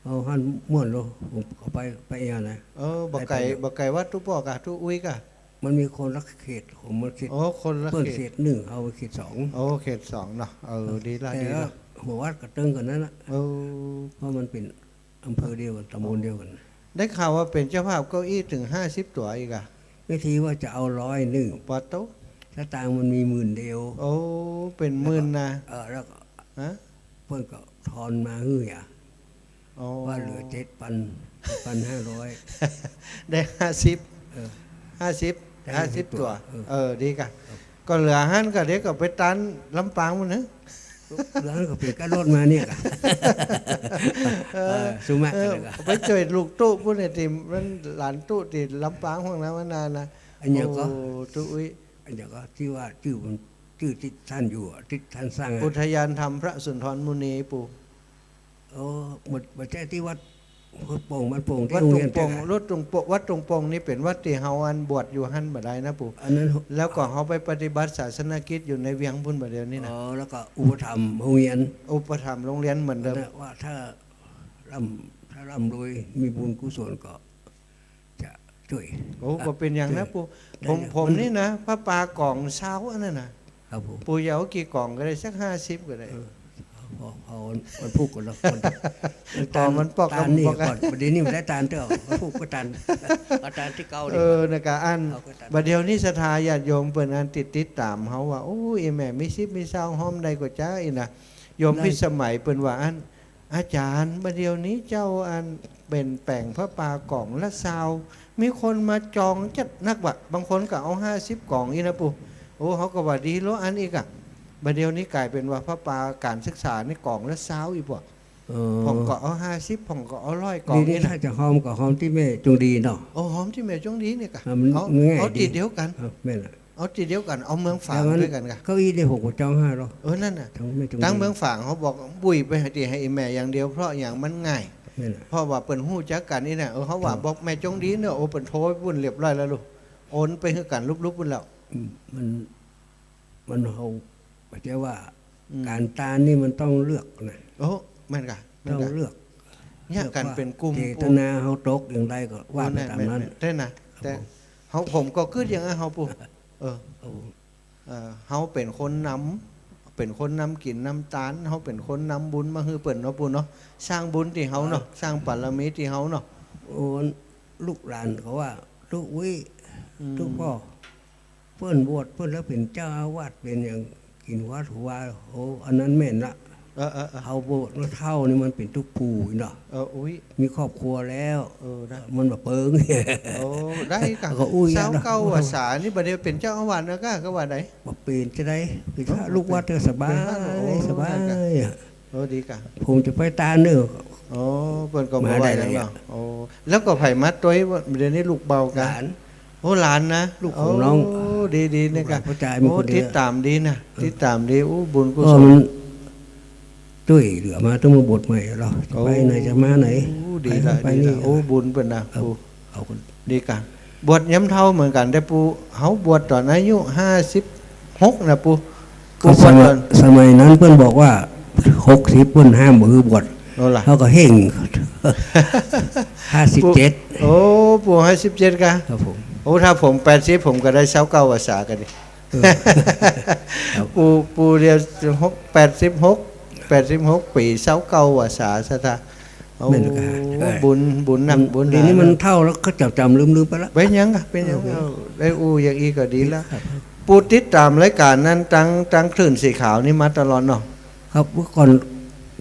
โอ้ หั้นม่วนโล ผมก็ไป ไปอันนะ เออ บ่ไก๋ ไป ไป บ่ไก๋วัดตุ๊ป้อกะ ตุ๊อุ๊ยกะ มันมีคนละเขต ผมมันเขต โอ้ คนละเขต เปิ้นเขตหนึ่ง เฮาเขตสอง โอ้ เขตสองเนาะ เออ ดีละ แต่ ดีละ ว่าหัววัดก็เติงกั๋นนั้นน่ะ เออ เพราะมันเป๋นอำเภอเดียวกั๋น ตำบลเดียวกั๋น ได้ข่าวว่าเป๋นเจ้าภาพเก้าอี้เถิงห้าสิบตั๋วอีกอะ แม่ชีว่าจะเอาร้อยนึ่ง ปาโต สตางค์มันมีหมื่นเดียว โอ้ เป๋นหมื่นนะ เออ แล้วก็ ฮะ เปิ้นก็ทอนมาหื้ออะ อ๋อ ว่าเหลือเจ็ดปัน เจ็ดปันห้าร้อย ได้ห้าสิบ เออ ห้าสิบ ได้ ห้าสิบตั๋ว ตั๋ว เออ เออ ดีกะ ครับ ก็เหลือหั้นก็เดี๋ยวก็ไปตานลำปางมันเนาะ เหลือหั้นก็เป๋นก้ารถมาเนี่ยกะ เออ เออ สุมา เออ ก็เลยกะ ไปจ้วยลูกตุ๊ปุ้นเนี่ย ตี้มันหลานตุ๊ตี้ลำปางห้องนั้นมานานนะ อันเนี้ยก็ โอ้ ตุ๊อุ๊ย อันเนี้ยก็ตี้ว่าจื้อมัน จื้อตี้ต้านอยู่อะ ตี้ต้านสร้างอะ อุทยานธรรมพระสุนทรมุนีปู่ โอ้ บ่ บ่ใจ้ตี้วัดห้วยโป่ง บ้านโป่ง ตี้ วัด โฮงเฮียน ตรงโป่ง เต๊อะ วัดตรงโป่ง วัดตรงโป่งนี่เป๋นวัดตี้เฮาอันบวชอยู่หั้นบ่ได้นะปู่ อันนั้น แล้วก็เฮาไปปฏิบัติศาสนกิจอยู่ในเวียงปุ้นบ่าเดี่ยวนี้นะ อ๋อ แล้วก็อุปถัมภ์โฮงเฮียน อุปถัมภ์โฮงเฮียนเหมือนเดิม อันนั้นว่าถ้าร่ำ ถ้าร่ำรวยมีบุญกุศลก็ จะจ้วย โอ้ บ่เป๋นหยังนะ จ้วย ปู่ ได้ ผม อยู่ ผม มัน นี่นะ ผ้าป่าก๋องซาวอันนั้นนะ ครับผม ปู่จะเอากี่ก๋องก็ได้ สักห้าสิบก็ได้ เออ พอ พอวันพุธก่อนเนาะ วัน อ๋อ วันปอก ตานนี่ วันปอก ก่อน บ่าเดี่ยวนี้บ่ได้ตานเต๊อะ วันพุธก็ตาน เอาตานตี้เก่านี่ เออ นะกะอัน เอาก็ตาน บ่าเดี่ยวนี้ศรัทธาญาติโยมเปิ้นอันติด ติดต๋ามเฮาว่า โอ้ อีแม่มีสิบมีซาว ฮอมได้ก็จ้าอี้นะ โยม ได้ พิสมัยเปิ้นว่าอัน อาจ๋ารย์ บ่าเดี่ยวนี้เจ้าอันเป๋นแป๋งผ้าป่าก๋องละซาว มีคนมาจองจัดนักว่ะ บางคนก็เอาห้าสิบก๋องอี้นะปู่ โอ้ เฮาก็ว่าดีแล้วอันอี้กะ บ่าเดี่ยวนี้ก๋ายเป๋นว่าผ้าป่าก๋านศึกษานี่ก๋องละซาวอี้บ่ เออ พ่องก็เอาห้าสิบ พ่องก็เอาร้อยก๋อง นี่ นี่ อี้นะ ถ้าจะฮอมก็ฮอมตี้แม่จงดีเนาะ โอ้ ฮอมตี้แม่จงดีนี่กะ อ่ะ มัน เอา ง่าย เอา ดี ตี้เดียวกั๋น เออ แม่นละ เอาตี้เดียวกั๋น เอาเมืองฝาง แล้วมัน ตวยกั๋นกะ เก้าอี้นี่ผมก็จองห้าร้อย เออ นั่นน่ะ ตังแม่จงดี ตังเมืองฝางเขาบอกบุยไปตี้แม่อย่างเดียว เพราะหยังมันง่าย แม่นละ เพราะว่าเปิ้นฮู้จักกั๋นอี้น่ะ เออ เขาว่า เออ บอกแม่จงดีเนาะ โอ้ เปิ้นโทรไปปุ้นเรียบร้อยแล้วลูก โอนไปหื้อกั๋นลุบๆ ปุ้นแล้ว อืม มัน มันเฮา บ่ใจ้ว่า อืม ก๋านตานนี่มันต้องเลือกนะ โอ้ แม่นกะ แม่นกะ ต้องเลือก เนี่ย เลือก ก๋านเป๋นกลุ่ม ว่าเจตนาเฮาตกอย่างใดก็ว่าไปต๋ามนั้น โอ้ แม่นๆ แม่น แต่นะ ครับ แต่ ผม เฮา ผมก็กึ๊ดอย่างนั้นเฮาปู่ เออ ครับผม เออ เฮาเป๋นคนนำ เป๋นคนนำกิ๋นนำตาน เฮาเป๋นคนนำบุญมาหื้อเปิ้นเนาะปู่เนาะ สร้างบุญตี้เฮาเนาะ ครับ สร้างบารมีตี้เฮาเนาะ โอ้ ลูกหลานเขาว่า ตุ๊อุ๊ย อืม ตุ๊ป้อ เปิ้นบวช เปิ้นแล้วเป๋นเจ้าอาวาส เป๋นอย่างกิ๋นหัวถูวา โอ้ อันนั้นแม่นละ เออ เออ เออ เฮาบวชมาเฒ่านี่มันเป๋นตุ๊ปู่เนาะ เออ อุ๊ย มีครอบครัวแล้ว เออ ได้ มันบ่เปิง โอ้ ได้กะ ก็อู้ย ซาวเก้า เนาะ พรรษานี่บ่าเดี่ยวเป๋นเจ้าอาวาสนะกะ ก็ว่าได้ บ่เป๋นจะได้ เป๋นพระ เออ ลูกวัดก็สบาย เป๋นพระ โอ้ สบาย ได้กะ อะ โอ้ ดีกะ ผมจะไปตานเน่อ โอ้ เปิ้นก็บ่ว่าหยังเนาะ มาได้เลยอะ โอ้ แล้วก็ใผมาตวยบ่าเดี่ยวนี้ ลูกเบากะ หลาน โอ้ หลานนะ ลูกของน้อง โอ้ ดีๆ เนี่ยกะ ลูกหลานพ่อจาย โอ้ มีคนเดียว ติดต๋ามดีนะ เออ ติดต๋ามดี โอ้ บุญกุศล ก็มันจ้วยเหลือมา ต้องมาบวชใหม่เหรอ จะไปไหน โอ้ จะมาไหน ดีละ ไป ดีละ นี่ โอ้ บุญเปิ้นนะ ครับ ปู่ เอาคน ดีกะ บวชยามเฒ่าเหมือนกั๋น แต่ปู่ เฮาบวชต๋อนอายุห้าสิบหกนะปู่ ก็ ปู่บวชต๋อน สมัย สมัยนั้นเปิ้นบอกว่าหกสิบเปิ้นห้ามบ่หื้อบวช เอาล่ะ เฮาก็เฮ่ง ห้าสิบเจ็ด ปู่ โอ้ ปู่ห้าสิบเจ็ดกะ ครับผม โอ้ ถ้าผมแปดสิบ ผมก็ได้ซาวเก้าพรรษากะนี่ เออ ครับ ปู่ ปู่เดียวหก แปดสิบหก แปดสิบหกปี๋ ซาวเก้าพรรษา ศรัทธา โอ้ แม่นกะ เออ บุญ บุญนัก บุญหนา เดี๋ยวนี้มันเฒ่าแล้ว ก็จ๋ำๆ ลืมๆ ไปละ เป๋นหยังกะ เป๋นหยัง เออ เออ ได้อู้อย่างอี้ก็ดีละ ครับ ปู่ติดต๋ามรายก๋านนั้น ตัง ตังคลื่นสีขาวนี่มาตลอดเนาะ ครับ เมื่อก่อน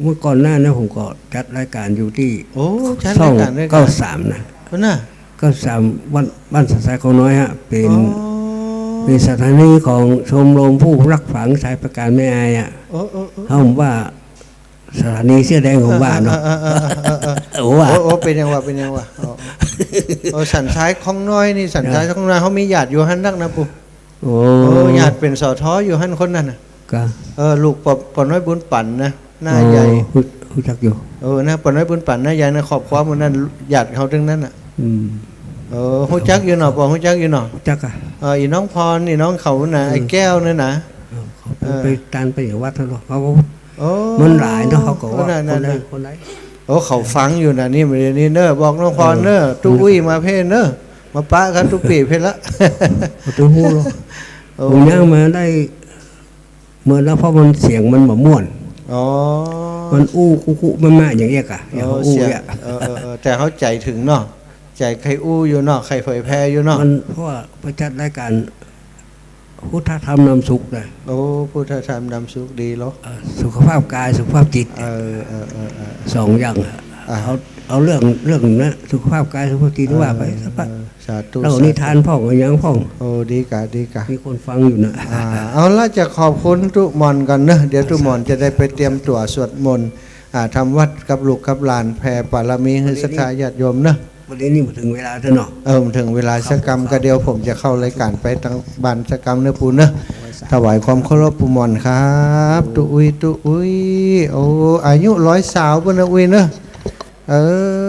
เมื่อก่อนหน้านั้นผมก็จัดรายก๋านอยู่ตี้ โอ้ จัดรายก๋านด้วยกะ ช่องเก้าสามนะ พุ้นน่ะ เก้าสาม บ้าน บ้านสายของน้อยฮะ เป๋น อ๋อ มีสถานีของชมรมผู้รักฝังชายประการแม่อายอะ โอ้ โอ้ โอ้ เขาว่าสถานีเสื้อแดงของบ้านเนาะ เออ เออ เออ เออ เออ โอ้ ว่า โอ้ โอ้ เป๋นหยังวะ เป๋นหยังวะ โอ้ โอ้ สันชายคองน้อยนี่ สันชายคองน้อย เขามีญาติอยู่หั้นนักนะปู่ โอ้ โอ้ ญาติเป๋น สท อยู่หั้นคนนั้นน่ะ ก็ เออ ลูกป้อ ป้อน้อยบุญปั๋นนะ น้าใหญ่ โอ้ ฮู้ ฮู้จักอยู่ เออ นะ ป้อน้อยบุญปั๋น น้าใหญ่นะ ครอบครัวหมู่นั้น ญาติเขาตึงนั้นน่ะ อืม เออ ฮู้จักอยู่เนาะ ป้อฮู้จักอยู่เนาะ ฮู้จักอะ เออ อีน้องพร อีน้องเขาน่ะ อืม ไอ้แก้วนั่นน่ะ เออ เขาไป เออ ไปตานไปวัดเขาเนาะ เขาก็ โอ้ มันหลายเนาะ เขาก็ว่า นั่นๆๆ คนใด คนใด โอ้ เขาฟังอยู่นะ นี่ นี่เนอะ บอกน้องพรเนอะ เออ ตุ๊อุ้ยมาเพ่นเนอะ มาปะกับตุ๊ปี้เพ่นละ เขาจะฮู้เนาะ โอ้ ผมย่างมาได้ เมื่อแล้ว เพราะมันเสียงมันบ่ม่วน อ๋อ มันอู้คุคุมาๆ อย่างเอี้ยกะ อย่าง โอ้ อู้ เสียง เอี้ย เออ เออ เออ แต่เข้าใจ๋เถิงเนาะ ใจ๋ใค่อู้อยู่เนาะ ใค่เผยแผ่อยู่เนาะ มันเพราะว่าไปจัดรายการพุทธธรรมนำสุขนะ โอ้ พุทธธรรมนำสุขดีเหรอ เออ สุขภาพกาย สุขภาพจิต เออ เออ เออ เออ สองอย่างอะ อ่า เอา เอาเรื่อง เรื่องนะ สุขภาพกาย สุขภาพจิต เออ ว่าไป เออ สาธุ เล่านิทานพ่อง สาธุ เอาหยังพ่อง โอ้ ดีกะ ดีกะ มีคนฟังอยู่นะ อ่า เอาละ จะขอบคุณตุ๊หม่อนก่อนเนอะ เดี๋ยวตุ๊หม่อนจะได้ไปเตรียมตั๋วสวดมนต์ อ่า ทำวัตรกับลูกกับหลาน แผ่บารมีหื้อศรัทธาญาติโยมเนอะ วันนี้นี่มาเถิงเวลาแล้วเนาะ เออ มาเถิงเวลาสักกำ ครับ ก็เดี๋ยวผมจะเข้ารายการไปตางบ้านสักกำเนอะปู่เนอะ ถวายความเคารพปู่หม่อนครับ ตุ๊อุ้ย ตุ๊อุ้ย โอ้ อายุร้อยซาวปุ้นนะอุ้ยเนอะ เอ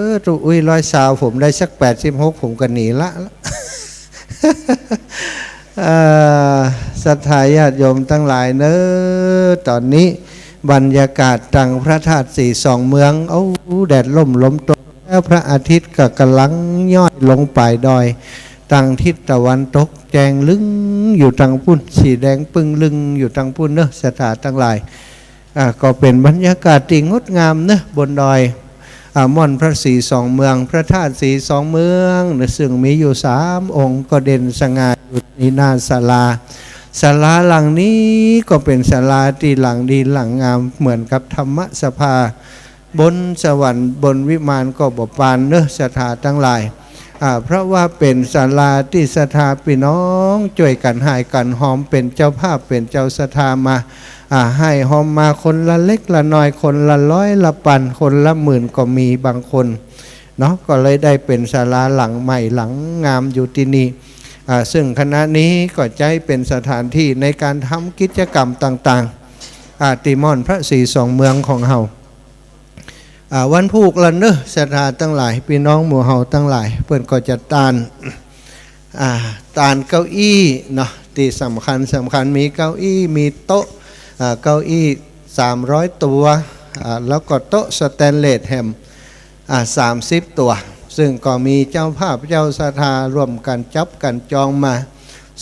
อ ตุ๊อุ้ยร้อยซาว ผมได้สักแปดสิบหก ผมก็หนีละ เอ่อ ศรัทธาญาติโยมตังหลายเนอะ ต๋อนนี้บรรยากาศตังพระธาตุสีสองเมือง โอ้ แดดร่มลมตกแล้ว พระอาทิตย์ก็ก่ำลังย้อยลงป๋ายดอย ตังทิศตะวันตก แจ้งลึ้งอยู่ตังปุ้น สีแดงปึ้งลึ้งอยู่ตังปุ้นเนอะ ศรัทธาตังหลาย อ่า ก็เป๋นบรรยากาศตี้งดงามเนอะ บนดอย อ่า ม่อนพระสีสองเมือง พระธาตุสีสองเมืองเนอะ ซึ่งมีอยู่สามองค์ ก็เด่นสง่าอยู่ในหน้าศาลา ศาลาหลังนี้ก็เป๋นศาลาตี้หลังดีหลังงาม เหมือนกับธรรมสภา บนสวรรค์บนวิมานก็บ่ปานเนอะ ศรัทธาตังหลาย อ่า เพราะว่าเป๋นศาลาตี้ศรัทธาปี้น้องจ้วยกั๋นฮ้ายกั๋นฮอม เป๋นเจ้าภาพ เป๋นเจ้าศรัทธามา อ่า ฮ้ายฮอมมาคนละเล็กละน้อย คนละร้อยละปัน คนละหมื่นก็มีบางคนเนาะ ก็เลยได้เป๋นศาลาหลังใหม่หลังงามอยู่ตี้นี่ อ่า ซึ่งขณะนี้ก็ใจ๊เป๋นสถานที่ในการทำกิจกรรมต่างๆ อ่า ตี้ม่อนพระสีสองเมืองของเฮา อ่า วันพูกละเนอะ ศรัทธาตังหลาย ปี้น้องหมู่เฮาตังหลาย เปิ้นก็จะตาน อ่า ตานเก้าอี้เนาะ ตี้สำคัญสำคัญ มีเก้าอี้ มีโต๊ะ อ่า เก้าอี้สามร้อยตั๋ว อ่า แล้วก็โต๊ะสแตนเลสแหม อ่า สามสิบตั๋ว ซึ่งก็มีเจ้าภาพเจ้าศรัทธาร่วมกั๋นจับกั๋นจองมา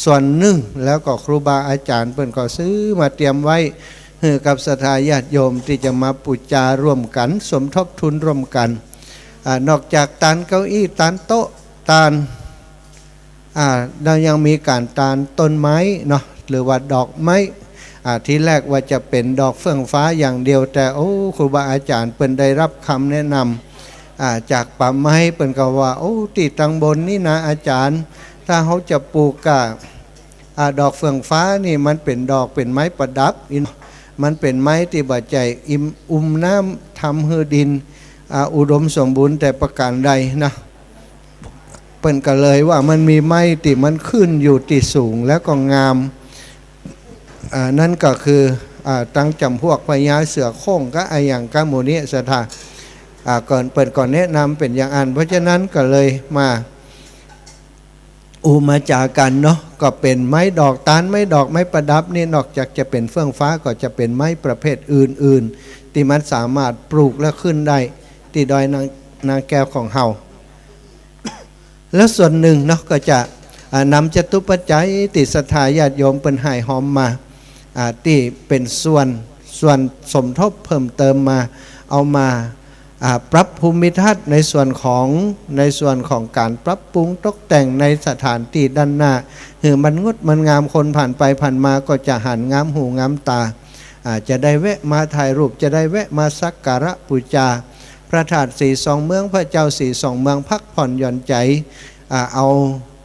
ส่วนนึ่ง แล้วก็ครูบาอาจ๋ารย์เปิ้นก็ซื้อมาเตรียมไว้ หื้อกับศรัทธาญาติโยมตี้จะมาปู๋จาร่วมกั๋น สมทบทุนร่วมกั๋น อ่า นอกจากตานเก้าอี้ ตานโต๊ะ ตาน อ่า แล้วยังมีก๋านตานต้นไม้เนาะ หรือว่าดอกไม้ อ่า ทีแรกว่าจะเป๋นดอกเฟื่องฟ้าอย่างเดียว แต่ โอ้ ครูบาอาจ๋ารย์เปิ้นได้ฮับกำแนะนำ อ่า จากป่าไม้ เปิ้นก็ว่า โอ้ ตี้ตังบนนี่นาอาจ๋ารย์ ถ้าเฮาจะปูกก้า อ่า ดอกเฟื่องฟ้านี่มันเป๋นดอก เป๋นไม้ประดับ มันเป๋นไม้ตี้บ่ใจ้อิม อุ้มน้ำ ทำหื้อดิน อ่า อุดมสมบูรณ์แต่ประการใดนะ เปิ้นก็เลยว่ามันมีไม้ตี้มันขึ้นอยู่ตี้สูงแล้วก็งาม อ่า นั้นก็คือ อ่า ตังจ๋ำพวกพญาเสือโคร่งกับอะหยังกับหมู่นี้ ศรัทธา อ่า ก็เปิ้นก็แนะนำเป๋นอย่างอั้น เพราะฉะนั้นก็เลยมา อู้มาจ๋ากั๋นเนาะ ก็เป๋นไม้ดอกตาน ไม้ดอกไม้ประดับนี่ นอกจากจะเป๋นเฟื่องฟ้า ก็จะเป๋นไม้ประเภทอื่นๆ ตี้มันสามารถปลูกแล้วขึ้นได้ ตี้ดอยนาง นางแก้วของเฮา แล้วส่วนนึ่งเนาะ ก็จะ อ่า นำจตุปัจจัยตี้ศรัทธาญาติโยมเปิ้นฮ้ายฮอมมา อ่า ตี้เป๋นส่วน ส่วนสมทบเพิ่มเติมมา เอามา อ่า ปรับภูมิทัศน์ในส่วนของ ในส่วนของก๋านปรับปรุงตกแต่งในสถานตี้ด้านหน้า หื้อมันงดมันงาม คนผ่านไปผ่านมาก็จะหันงามหูงามต๋า อ่า จะได้แวะมาถ่ายรูป จะได้แวะมาสักการะปู๋จา พระธาตุสีสองเมือง พระเจ้าสีสองเมือง พักผ่อนหย่อนใจ๋ อ่า เอา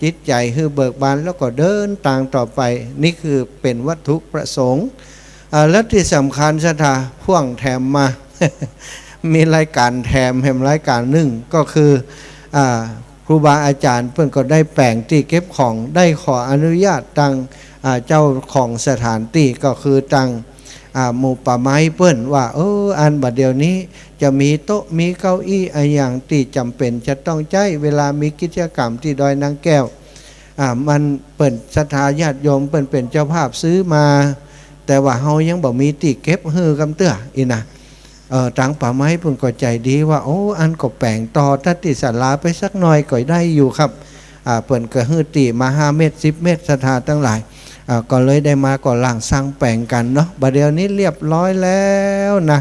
จิตใจ๋หื้อเบิกบานแล้วก็เดินตางต่อไป นี่คือเป๋นวัตถุประสงค์ อ่า แล้วตี้สำคัญศรัทธาพ่วงแถมมา มีรายก๋านแถมแหมรายก๋านนึ่ง ก็คือ อ่า ครูบาอาจ๋ารย์เปิ้นก็ได้แป๋งตี้เก็บของ ได้ขออนุญาตตัง อ่า เจ้าของสถานตี้ ก็คือตัง อ่า หมู่ป่าไม้เปิ้นว่า เออ อันบัดเดี๋ยวนี้จะมีโต๊ะมีเก้าอี้อะหยังตี้จ๋ำเป๋นจะต้องใจ๊ เวลามีกิจกรรมตี้ดอยนางแก้ว อ่า มันเปิ้นศรัทธาญาติโยมเปิ้นเป๋นเจ้าภาพซื้อมา แต่ว่าเฮายังบ่มีตี้เก็บหื้อกำเตื้ออี้นะ เออ ตังป่าไม้เปิ้นก็ใจ๋ดีว่า โอ้ อันก็แป๋งต่อตั๊ดตี้ศาลาไปสักหน่อยก็ได้อยู่ครับ อ่า เปิ้นก็หื้อตี้มาห้าเมตร สิบเมตร ศรัทธาตังหลาย อ่า ก็เลยได้มาก่อร่างสร้างแป๋งกั๋นเนาะ บัดเดี๋ยวนี้เรียบร้อยแล้วนะ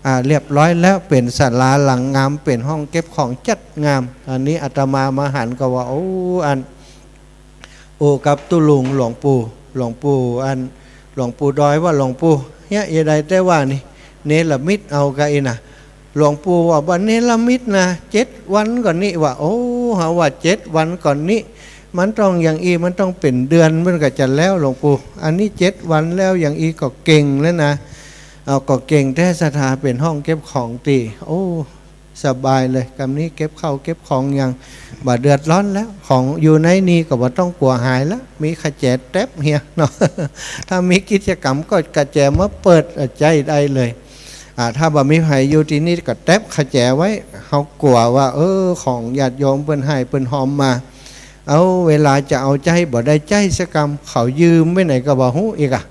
อ่า เรียบร้อยแล้ว เป๋นศาลาหลังงาม เป๋นห้องเก็บของจัดงาม อันนี้อาตมามาหันก็ว่า โอ้ อัน โอ้ กับตุ๊ลุงหลวงปู่ หลวงปู่อัน หลวงปู่ดอยว่า หลวงปู่ เฮียะเยียะใดแต๊ว่านี่ เนรมิตเอาก่ะอี้นะ หลวงปู่ว่า บ่เนรมิตนะ เจ็ดวันก่อนนี้ ว่า โอ้ เฮาว่าเจ็ดวันก่อนนี้ มันต้องอย่างอี้ มันต้องเป๋นเดือน มันก็จะแล้ว หลวงปู่ อันนี้เจ็ดวันแล้ว อย่างอี้ก็เก่งแล้วนะ เอา ก็เก่งแต๊ศรัทธา เป๋นห้องเก็บของตี้ โอ้ สบายเลย กำนี้เก็บข้าวเก็บของยังบ่เดือดร้อนแล้ว ของอยู่ในนี่ก็บ่ต้องกั๋วหายแล้ว มีขะแจแต๊บเหียเนาะ ถ้ามีกิจกรรมก็ขะแจมาเปิด อ่า ใจ๊ได้เลย อ่า ถ้าบ่มีใผอยู่ตี้นี่ก็แต๊บขะแจไว้ เฮากั๋วว่า เออ ของญาติโยมเปิ้นหื้อเปิ้นฮอมมา เอา เวลาจะเอาใจ๊บ่ได้ใจ๊สักกำ เขายืมไปไหนก็บ่ฮู้อีกอะ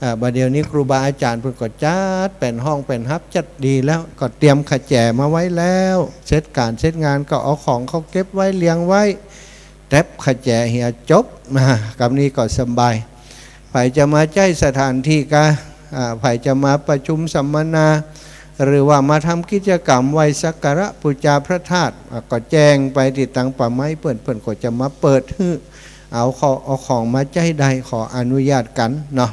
อ่า บัดเดี๋ยวนี้ครูบาอาจ๋ารย์เปิ้นก็จัดแป๋นห้องแป๋นฮับจัดดีแล้ว ก็เตรียมขะแจมาไว้แล้ว เสร็จก๋านเสร็จงานก็เอาของเข้าเก็บไว้เรียงไว้ แต๊บขะแจเหียจบ อ่า กำนี้ก็สบาย ใผจะมาใจ๊สถานตี้กา อ่า ใผจะมาประชุมสัมมนา หรือว่ามาทำกิจกรรมไหว้สักการะปู๋จาพระธาตุ อ่า ก็แจ้งไปตี้ตังป่าไม้เปิ้น เปิ้นก็จะมาเปิดหื้อ เอาเข้าเอาของมาใจ๊ได้ ขออนุญาตกั๋นเนาะ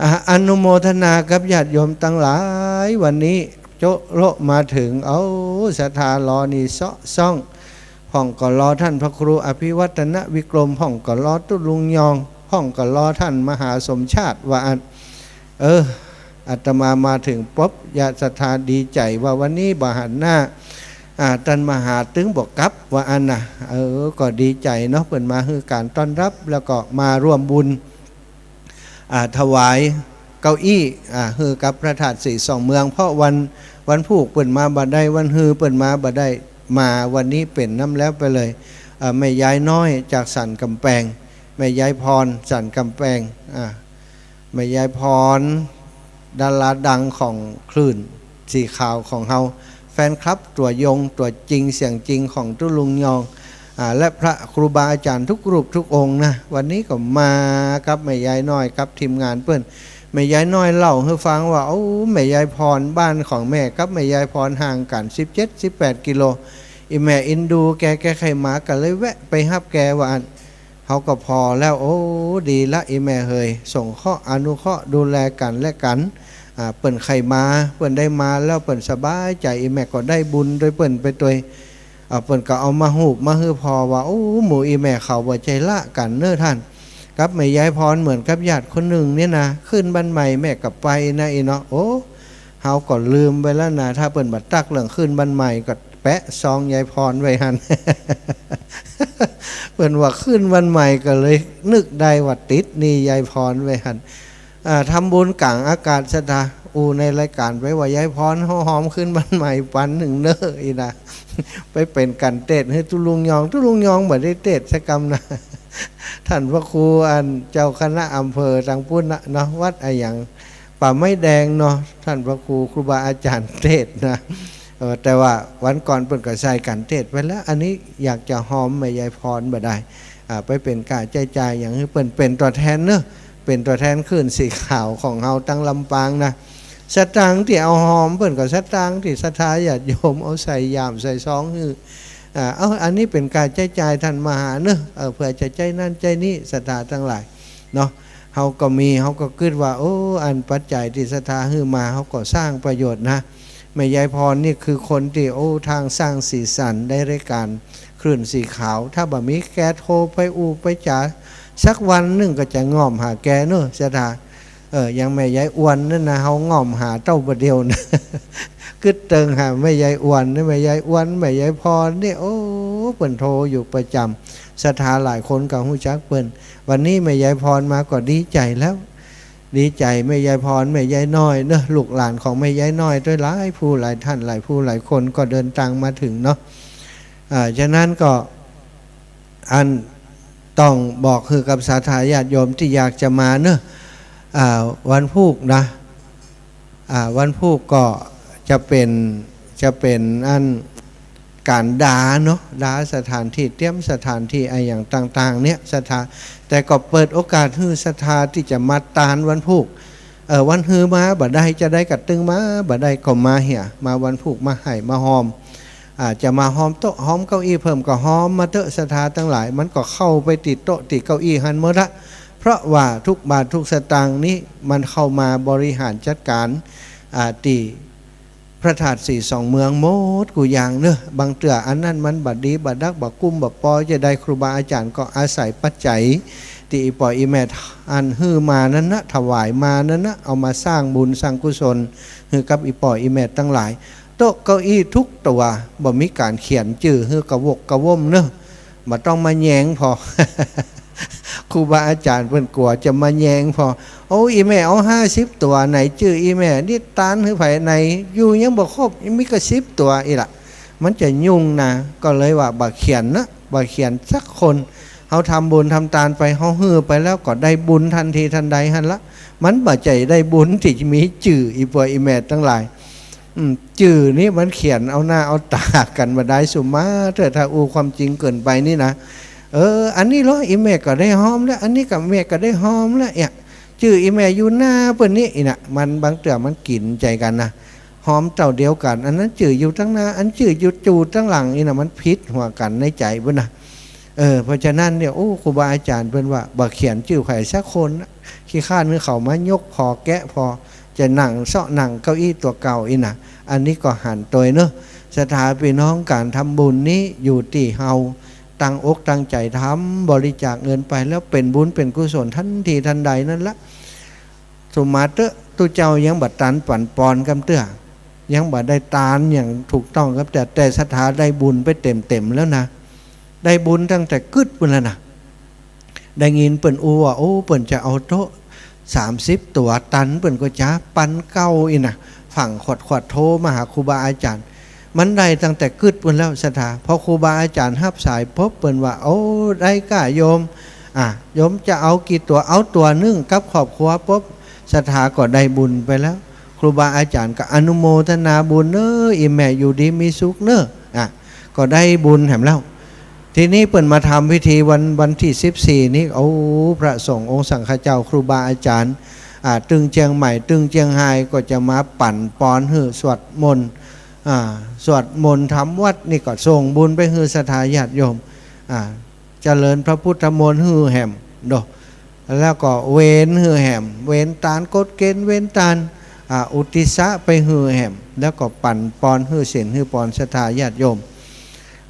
อ่า อนุโมทนากับญาติโยมตังหลาย วันนี้โจ๊ะโละมาเถิง เอา ศรัทธารอนี่เซาะซ่อง พ่องก็รอต้านพระครูอภิวัฒนวิกรม พ่องก็รอตุ๊ลุงยอง พ่องก็รอต้านมหาสมชาติ ว่าอั้น เออ อาตมามาเถิงปุ๊บ ญาติศรัทธาดีใจ๋ว่าวันนี้บ่หันหน้า อ่า ต้านมหาตึงบ่กลับ ว่าอั้นนะ เออ ก็ดีใจ๋เนาะ เปิ้นมาหื้อก๋านต้อนรับ แล้วก็มาร่วมบุญ อ่า ถวายเก้าอี้ อ่า หื้อกับพระธาตุสีสองเมือง เพราะวัน วันพูกเปิ้นมาบ่ได้ วันฮือเปิ้นมาบ่ได้ มาวันนี้เป๋นน้ำแล้วไปเลย อ่า แม่ยายน้อยจากสันก๋ำแปง แม่ยายพรสันก๋ำแปง อ่า แม่ยายพร ดาราดังของคลื่นสีขาวของเฮา แฟนคลับตัวยง ตั๋วจริงเสียงจริงของตุ๊ลุงยอง อ่า และพระครูบาอาจ๋ารย์ทุกรูปทุกองค์นะ วันนี้ก็มากับแม่ยายน้อยกับทีมงานเปิ้น แม่ยายน้อยเล่าหื้อฟังว่า โอ้ แม่ยายพร บ้านของแม่กับแม่ยายพรห่างกั๋นสิบเจ็ด สิบแปดกิโล อี่แม่อินดูแก แกใค่มา ก็เลยแวะไปฮับแก ว่าอั้น เฮาก็ผ่อแล้ว โอ้ ดีละอี่แม่เหย สงเคราะห์อนุเคราะห์ดูแลกั๋นและกั๋น อ่า เปิ้นใค่มา เปิ้นได้มาแล้วเปิ้นสบายใจ๋ อี่แม่ก็ได้บุญตวยเปิ้นไปตวย อ่า เปิ้นก็เอามาฮูปมาหื้อผ่อว่า โอ้ หมู่อี่แม่เขาบ่ใจ้ละกั๋นเน่อต้าน กับแม่ยายพรเหมือนกับญาติคนนึ่งเนี่ยนะ ขึ้นบ้านใหม่แม่ก็ไปนะ อี่เนาะ โอ้ เฮาก็ลืมไปแล้วนะ ถ้าเปิ้นบ่ตั๊กเรื่องขึ้นบ้านใหม่ก็แปะซองยายพรไว้หั้น เปิ้นว่าขึ้นบ้านใหม่ก็เลยนึกได้ว่าติดหนี้ยายพรไว้หั้น อ่า ทำบุญก๋างอากาศศรัทธา อู้ในรายก๋านไปว่ายายพร เฮาหอมขึ้นบ้านใหม่ปันนึ่งเน่อ อี่นะ ไปเป๋นก๋านเตศน์หื้อตุ๊ลุงยอง ตุ๊ลุงยองบ่ได้เตศน์สักกำนะ ต้านพระครูอันเจ้าคณะอำเภอตางปู๊นนะเนาะ วัดอะหยัง ป่าไม้แดงเนาะ ต้านพระครู ครูบาอาจ๋ารย์เตศน์นะ เออ แต่ว่าวันก่อนเปิ้นก็ใส่ก๋านเตศน์ไปแล้ว อันนี้อยากจะหอมแม่ยายพรบ่ได้ อ่า ไปเป๋นก้าใจ๊จ่ายหยังหื้อเปิ้น เป๋นตั๋วแทนเน่อ เป๋นตั๋วแทนคลื่นสีขาวของเฮาตางลำปางนะ สตางค์ตี้เอาหอมเปิ้นก็สตางค์ตี้ศรัทธาญาติโยมเอาใส่ย่ามใส่ซองหื้อ อ่า เอา อันนี้เป๋นก้าใจ๊จ่ายต้านมหาเน่อ เออ เปื้อจะใจ๊นั่นใจ๊นี่ ศรัทธาตังหลายเนาะ เฮาก็มี เฮาก็กึ๊ดว่า โอ้ อันปัจจัยตี้ศรัทธาหื้อมา เฮาก็สร้างประโยชน์นะ แม่ยายพรนี่คือคนตี้ โอ้ ทางสร้างสีสันได้รายก๋าน คลื่นสีขาว ถ้าบ่มีแกโทรไปอู้ไปจ๋าสักวันนึ่งก็จะง่อมหาแกเนาะ ศรัทธา เออ อย่างแม่ยายอ่อนนั่นนะ เฮาง่อมหาเต้าบ่าเดี่ยวนะ กึ๊ดเติงหาแม่ยายอ่อนนะ แม่ยายอ่อน แม่ยายพรนี่ โอ้ เปิ้นโทรอยู่ประจ๋ำ ศรัทธาหลายคนก็ฮู้จักเปิ้น วันนี้แม่ยายพรมาก็ดีใจ๋แล้ว ดีใจ๋ แม่ยายพร แม่ยายน้อยเนาะ ลูกหลานของแม่ยายน้อยตวยหลายผู้หลายท่าน หลายผู้หลายคนก็เดินตางมาเถิงเนาะ อ่า ฉะนั้นก็ อันต้องบอกหื้อกับศรัทธาญาติโยมตี้อยากจะมาเนาะ อ่า วันพูกนะ อ่า วันพูกก็จะเป๋น จะเป๋นอันก๋านดาเนาะ ดาสถานตี้ เตรียมสถานตี้อะหยังต่างๆ เนี่ย ศรัทธา แต่ก็เปิดโอกาสหื้อศรัทธาตี้จะมาตานวันพูก เออ วันฮือมาบ่ได้จะได้ก็ตึงมา บ่ได้ก็มาเหีย มาวันพูกมาไหว้มาฮอม อ่า จะมาฮอมโต๊ะฮอมเก้าอี้เปิ้มก็ฮอมมาเต๊อะ ศรัทธาตังหลาย มันก็เข้าไปตี้โต๊ะตี้เก้าอี้หั้นหมดละ เพราะว่าทุกบาททุกสตางค์นี้มันเข้ามาบริหารจัดก๋าน อ่า ตี้พระธาตุสีสองเมืองหมดกู้อย่างเนาะ บางเตื้ออันนั้นมันบ่ดีบ่ดักบ่กุ้มบ่ปอจะได้ ครูบาอาจ๋ารย์ก็อาศัยปัจจัยตี้อี่ป้ออี่แม่อันหื้อมานั้นนะ ถวายมานั้นนะ เอามาสร้างบุญสร้างกุศลหื้อกับอี่ป้ออี่แม่ตังหลาย โต๊ะเก้าอี้ทุกตั๋วบ่มีก๋านเขียนจื้อหื้อกระวกกระว่มเนาะ บ่ต้องมาแยงผ่อ ครูบาอาจ๋ารย์เปิ้นกั๋วจะมาแยงผ่อ โอ้ อี่แม่เอาห้าสิบตั๋ว ไหนจื้ออี่แม่ นี่ตานหื้อใผ ไหนอยู่ยังบ่ครบ ยังมีก็สิบตั๋วอี้ละ มันจะยุ่งนะ ก็เลยว่าบ่เขียนนะ บ่เขียนสักคน เฮาทำบุญทำตานไป เฮาหื้อไปแล้วก็ได้บุญทันทีทันใดหั้นละ มันบ่ใจ้ได้บุญตี้มีจื้ออี่ป้ออี่แม่ตังหลาย อืม จื้อนี่มันเขียนเอาหน้าเอาต๋ากั๋นบ่ได้ สุมาเต๊อะ ถ้าอู้ความจริงเกิ๋นไปนี่นะ เออ อันนี้เหรอ อี่แม่ก็ได้ฮอมแล้ว อันนี้ก็แม่ก็ได้ฮอมแล้ว เนี่ย จื้ออี่แม่อยู่หน้าเปิ้นนี่อี้นะ มันบางเตื้อมันกิ๋นใจ๋กั๋นนะ ฮอมเต้าเดียวกั๋น อันนั้นจื้ออยู่ตังหน้า อันจื้ออยู่จูตังหลังอี้นะ มันผิดหัวกั๋นในใจ๋เปิ้นนะ เออ เพราะฉะนั้นเนี่ย โอ้ ครูบาอาจ๋ารย์เปิ้นว่าบ่เขียนจื้อใผสักคนนะ ขี้คร้านหื้อเขามายกผ่อแกะผ่อ จะนั่งเซาะนั่งเก้าอี้ตั๋วเก่าอี้นะ อันนี้ก็หันโตยเนาะ ศรัทธาปี้น้อง ก๋านทำบุญนี้อยู่ตี้เฮาตั้งอกตั้งใจ๋ทำ บริจาคเงินไปแล้วเป๋นบุญเป๋นกุศลทันทีทันใดนั้นละ สุมาเต๊อะ ตุ๊เจ้ายังบ่ตันปั๋นปอนกำเตื้อ ยังบ่ได้ตานอย่างถูกต้องกำเตื้อ แต่ศรัทธาได้บุญไปเต๋มๆ แล้วนะ ได้บุญตั้งแต่กึ๊ดปู้นแล้วนะ ได้ยินเปิ้นอู้ว่า โอ้ เปิ้นจะเอาโต๊ะสามสิบตั๋ว ตันเปิ้นก็จ๋า ปันเก้าอี้นะ ฝั่งขวัดๆ โทรมาหาครูบาอาจ๋ารย์ มันได้ตั้งแต่กึ๊ดปู้นแล้ว ศรัทธา พอครูบาอาจ๋ารย์ฮับสายปุ๊บ เปิ้นว่า โอ้ ได้ก้าโยม อ่ะ โยมจะเอากี่ตั๋ว เอาตั๋วนึ่งกับครอบครัวปุ๊บ ศรัทธาก็ได้บุญไปแล้ว ครูบาอาจ๋ารย์ก็อนุโมทนาบุญเนาะ อี่แม่อยู่ดีมีสุขเนาะ อ่ะ ก็ได้บุญแหมแล้ว ทีนี้เปิ้นมาทำพิธีวัน วันตี้สิบสี่นี้ โอ้ พระสงฆ์องค์สังฆเจ้า ครูบาอาจ๋ารย์ อ่า ตึงเจียงใหม่ ตึงเจียงฮาย ก็จะมาปั๋นปอนหื้อ สวดมนต์ อ่า สวดมนต์ทำวัตรนี่ก็ส่งบุญไปหื้อศรัทธาญาติโยม อ่า เจริญพระพุทธมนต์หื้อแหมเนาะ แล้วก็เวนหื้อแหม เวนตาน กฎเกณฑ์เวนตาน อ่า อุทิศะไปหื้อแหม แล้วก็ปั๋นปอนหื้อศีลหื้อปอนศรัทธาญาติโยม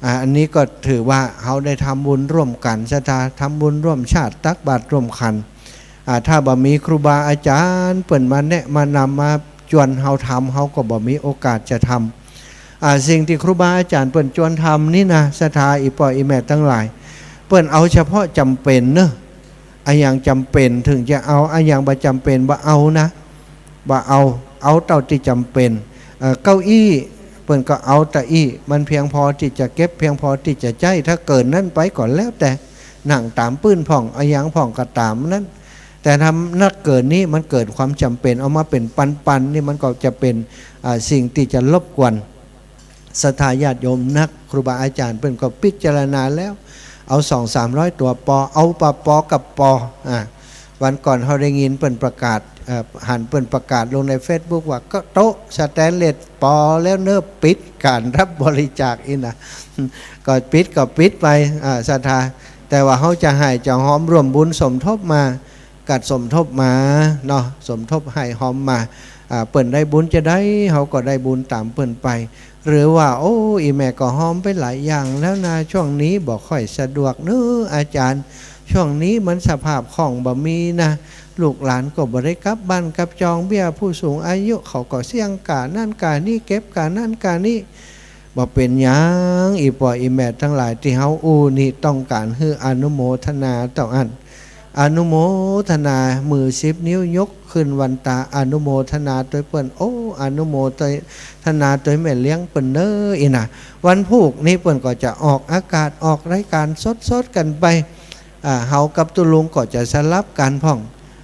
อ่า อันนี้ก็ถือว่าเฮาได้ทำบุญร่วมกั๋น ศรัทธา ทำบุญร่วมชาติ ตักบาตรร่วมขันธ์ อ่า ถ้าบ่มีครูบาอาจ๋ารย์เปิ้นมาแนะมานำ มาจวนเฮาทำ เฮาก็บ่มีโอกาสจะทำ อ่า สิ่งตี้ครูบาอาจ๋ารย์เปิ้นจวนทำนี่นะ ศรัทธาอี่ป้ออี่แม่ตังหลาย เปิ้นเอาเฉพาะจ๋ำเป๋นเนาะ อะหยังจ๋ำเป๋นเถิงจะเอา อะหยังบ่จ๋ำเป๋นบ่เอานะ บ่เอา เอาเต้าตี้จ๋ำเป๋น เอ่อ เก้าอี้ เปิ้นก็เอาเต้าอี้ มันเพียงพอตี้จะเก็บ เพียงพอตี้จะใจ๊ ถ้าเกินนั้นไปก็แล้วแต่ นั่งต๋ามปื้นพ่อง อะหยังพ่องก็ต๋ามนั้น แต่ถ้านักเกินนี้มันเกิดความจ๋ำเป๋น เอามาเป๋นปันๆ นี่มันก็จะเป๋น อ่า สิ่งตี้จะรบกวน ศรัทธาญาติโยมนัก ครูบาอาจ๋ารย์เปิ้นก็พิจารณาแล้ว เอาสองสามร้อยตั๋วปอ เอาปะปอกับปอ อ่า วันก่อนเฮาได้ยินเปิ้นประกาศ เอ่อ หันเปิ้นประกาศลงในเฟซบุ๊กว่า ก็โต๊ะสแตนเลสปอแล้วเนาะ ปิดก๋านรับบริจาคอี้นะ ก็ปิดก็ปิดไป อ่า ศรัทธา แต่ว่าเฮาจะไหว้จะฮอมร่วมบุญสมทบมา กั๋นสมทบมาเนาะ สมทบไหว้ฮอมมา อ่า เปิ้นได้บุญจาใด เฮาก็ได้บุญต๋ามเปิ้นไป หรือว่า โอ้ อี่แม่ก็ฮอมไปหลายอย่างแล้วนา ช่วงนี้บ่ค่อยสะดวกเนาะอาจ๋ารย์ ช่วงนี้มันสภาพคล่องบ่มีนา ลูกหลานก็บ่ได้กลับบ้านกลับจอง เบี้ยผู้สูงอายุเขาก็เสี้ยงก้านั้นก้านี้ เก็บก้านั้นก้านี้ บ่เป๋นหยัง อี่ป้ออี่แม่ตังหลาย ตี้เฮาอู้นี่ต้องก๋านหื้ออนุโมทนาเต้าอั้น อนุโมทนา มือสิบนิ้วยกขึ้นวันตา อนุโมทนาตวยเปิ้น โอ้ อนุโมทนาตวยแม่เลี้ยงเปิ้นเน่อ อี่นา วันพูกนี้เปิ้นก็จะออกอากาศ ออกรายก๋านสดๆ กั๋นไป อ่า เฮากับตุ๊ลุงก็จะสลับกั๋นพ่อง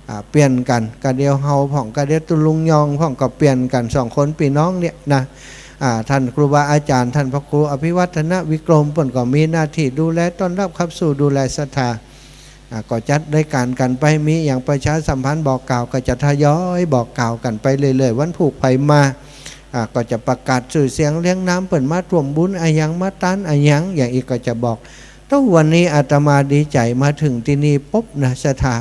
อ่า เปลี่ยนกั๋น กะเดี่ยวเฮาพ่อง กะเดี่ยวตุ๊ลุงยองพ่อง ก็เปลี่ยนกั๋นสองคนปี้น้องเนี่ยนา อ่า ต้านครูบาอาจ๋ารย์ ต้านพระครูอภิวัฒนวิกรม เปิ้นก็มีหน้าตี้ดูแลต้อนฮับขับสู้ ดูแลศรัทธา อ่า ก็จัดรายก๋านกั๋นไป มีหยังประชาสัมพันธ์บอกกล่าว ก็จะทยอยบอกกล่าวกั๋นไปเรื่อยๆ วันพูกใผมา อ่า ก็จะประกาศจื้อเสียงเรียงนามเปิ้นมาร่วมบุญอะหยัง มาตานอะหยัง อย่างอี้ก็จะบอก เต้าวันนี้อาตมาดีใจ๋มาเถิงตี้นี่ปุ๊บนา ศรัทธา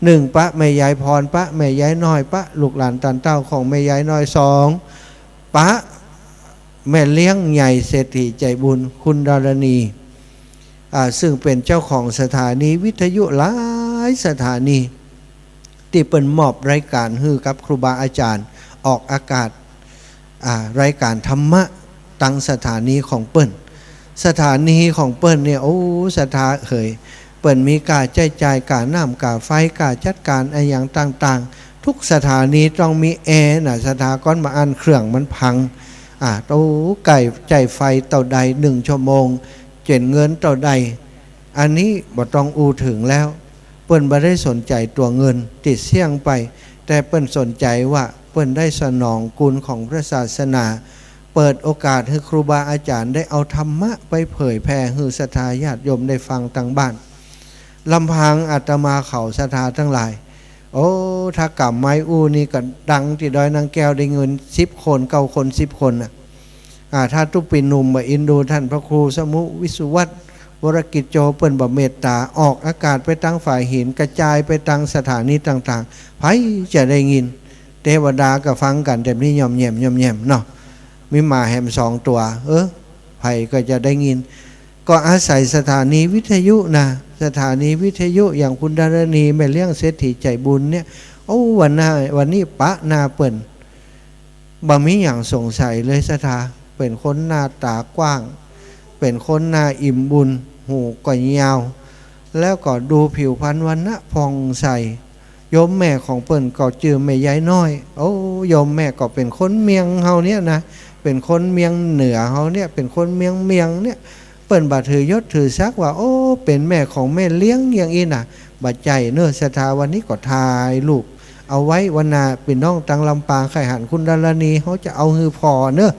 นึ่ง ปะแม่ยายพร ปะแม่ยายน้อย ปะลูกหลานต้านเต้าของแม่ยายน้อย สอง ปะแม่เลี้ยงใหญ่เศรษฐีใจ๋บุญ คุณดารณี อ่า ซึ่งเป๋นเจ้าของสถานีวิทยุหลายสถานี ตี้เปิ้นมอบรายก๋านหื้อกับครูบาอาจ๋ารย์ ออกอากาศ อ่า รายก๋านธรรมะ ตังสถานีของเปิ้น สถานีของเปิ้นเนี่ย โอ้ ศรัทธาเหย เปิ้นมีก้าใจ๊จ่าย ก้าน้ำก้าไฟ ก้าจัดก๋านอะหยังต่างๆ ทุกสถานีต้องมีแอร์นา ศรัทธา ก้อนบ่อั้นเครื่องมันพัง อ่า โอ้ ก้าใจ๊ไฟเต้าใด นึ่งชั่วโมง เจ๋นเงินเต้าใด อันนี้บ่ต้องอู้เถิงแล้ว เปิ้นบ่ได้สนใจ๋ตั๋วเงินตี้เสี้ยงไป แต่เปิ้นสนใจ๋ว่าเปิ้นได้สนองกุณของพระศาสนา เปิดโอกาสหื้อครูบาอาจ๋ารย์ได้เอาธรรมะไปเผยแผ่หื้อศรัทธาญาติโยมได้ฟังตังบ้าน ลำพังอาตมาเขาศรัทธาตังหลาย โอ้ ถ้าก๋ำไม้อู้นี่ก็ดังตี้ดอยนางแก้ว ได้เงินสิบคน เก้าคน สิบคนน่ะ อ่า ถ้าตุ๊ปี้หนุ่มบ่อินดูต้านพระครูสมุวิสุวัตร วรกิจโจ เปิ้นบ่เมตต๋า ออกอากาศไปตังฝายหิน กระจายไปตังสถานีต่างๆ ใผจะได้ยิน เตวดาก็ฟังกั๋นแต่นี้ย่อมแย่มย่อมแย่มเนาะ มีหมาแหมสองตั๋ว เออ ใผก็จะได้ยิน ก็อาศัยสถานีวิทยุนา สถานีวิทยุอย่างคุณดารณี แม่เลี้ยงเศรษฐีใจ๋บุญเนี่ย โอ้ วันหน้า วันนี้ปะหน้าเปิ้น บ่มีหยังสงสัยเลยศรัทธา เป๋นคนหน้าต๋ากว้าง เป๋นคนหน้าอิ่มบุญ หูก็ยาว แล้วก็ดูผิวพรรณวรรณะผ่องใส โยมแม่ของเปิ้นก็จื้อแม่ยายน้อย โอ้ โยมแม่ก็เป๋นคนเมียงเฮาเนี่ยนะ เป๋นคนเมียงเหนือเฮาเนี่ย เป๋นคนเมียงเมียงเนี่ย เปิ้นบ่ถือยศถือศักดิ์ว่า โอ้ เป๋นแม่ของแม่เลี้ยงอย่างอี้นะ บ่ใจ้เน่อศรัทธา วันนี้ก็ถ่ายรูปเอาไว้ วันหน้าปี้น้องตังลำปางใค่หันคุณดารณี เฮาจะเอาหื้อผ่อเน่อ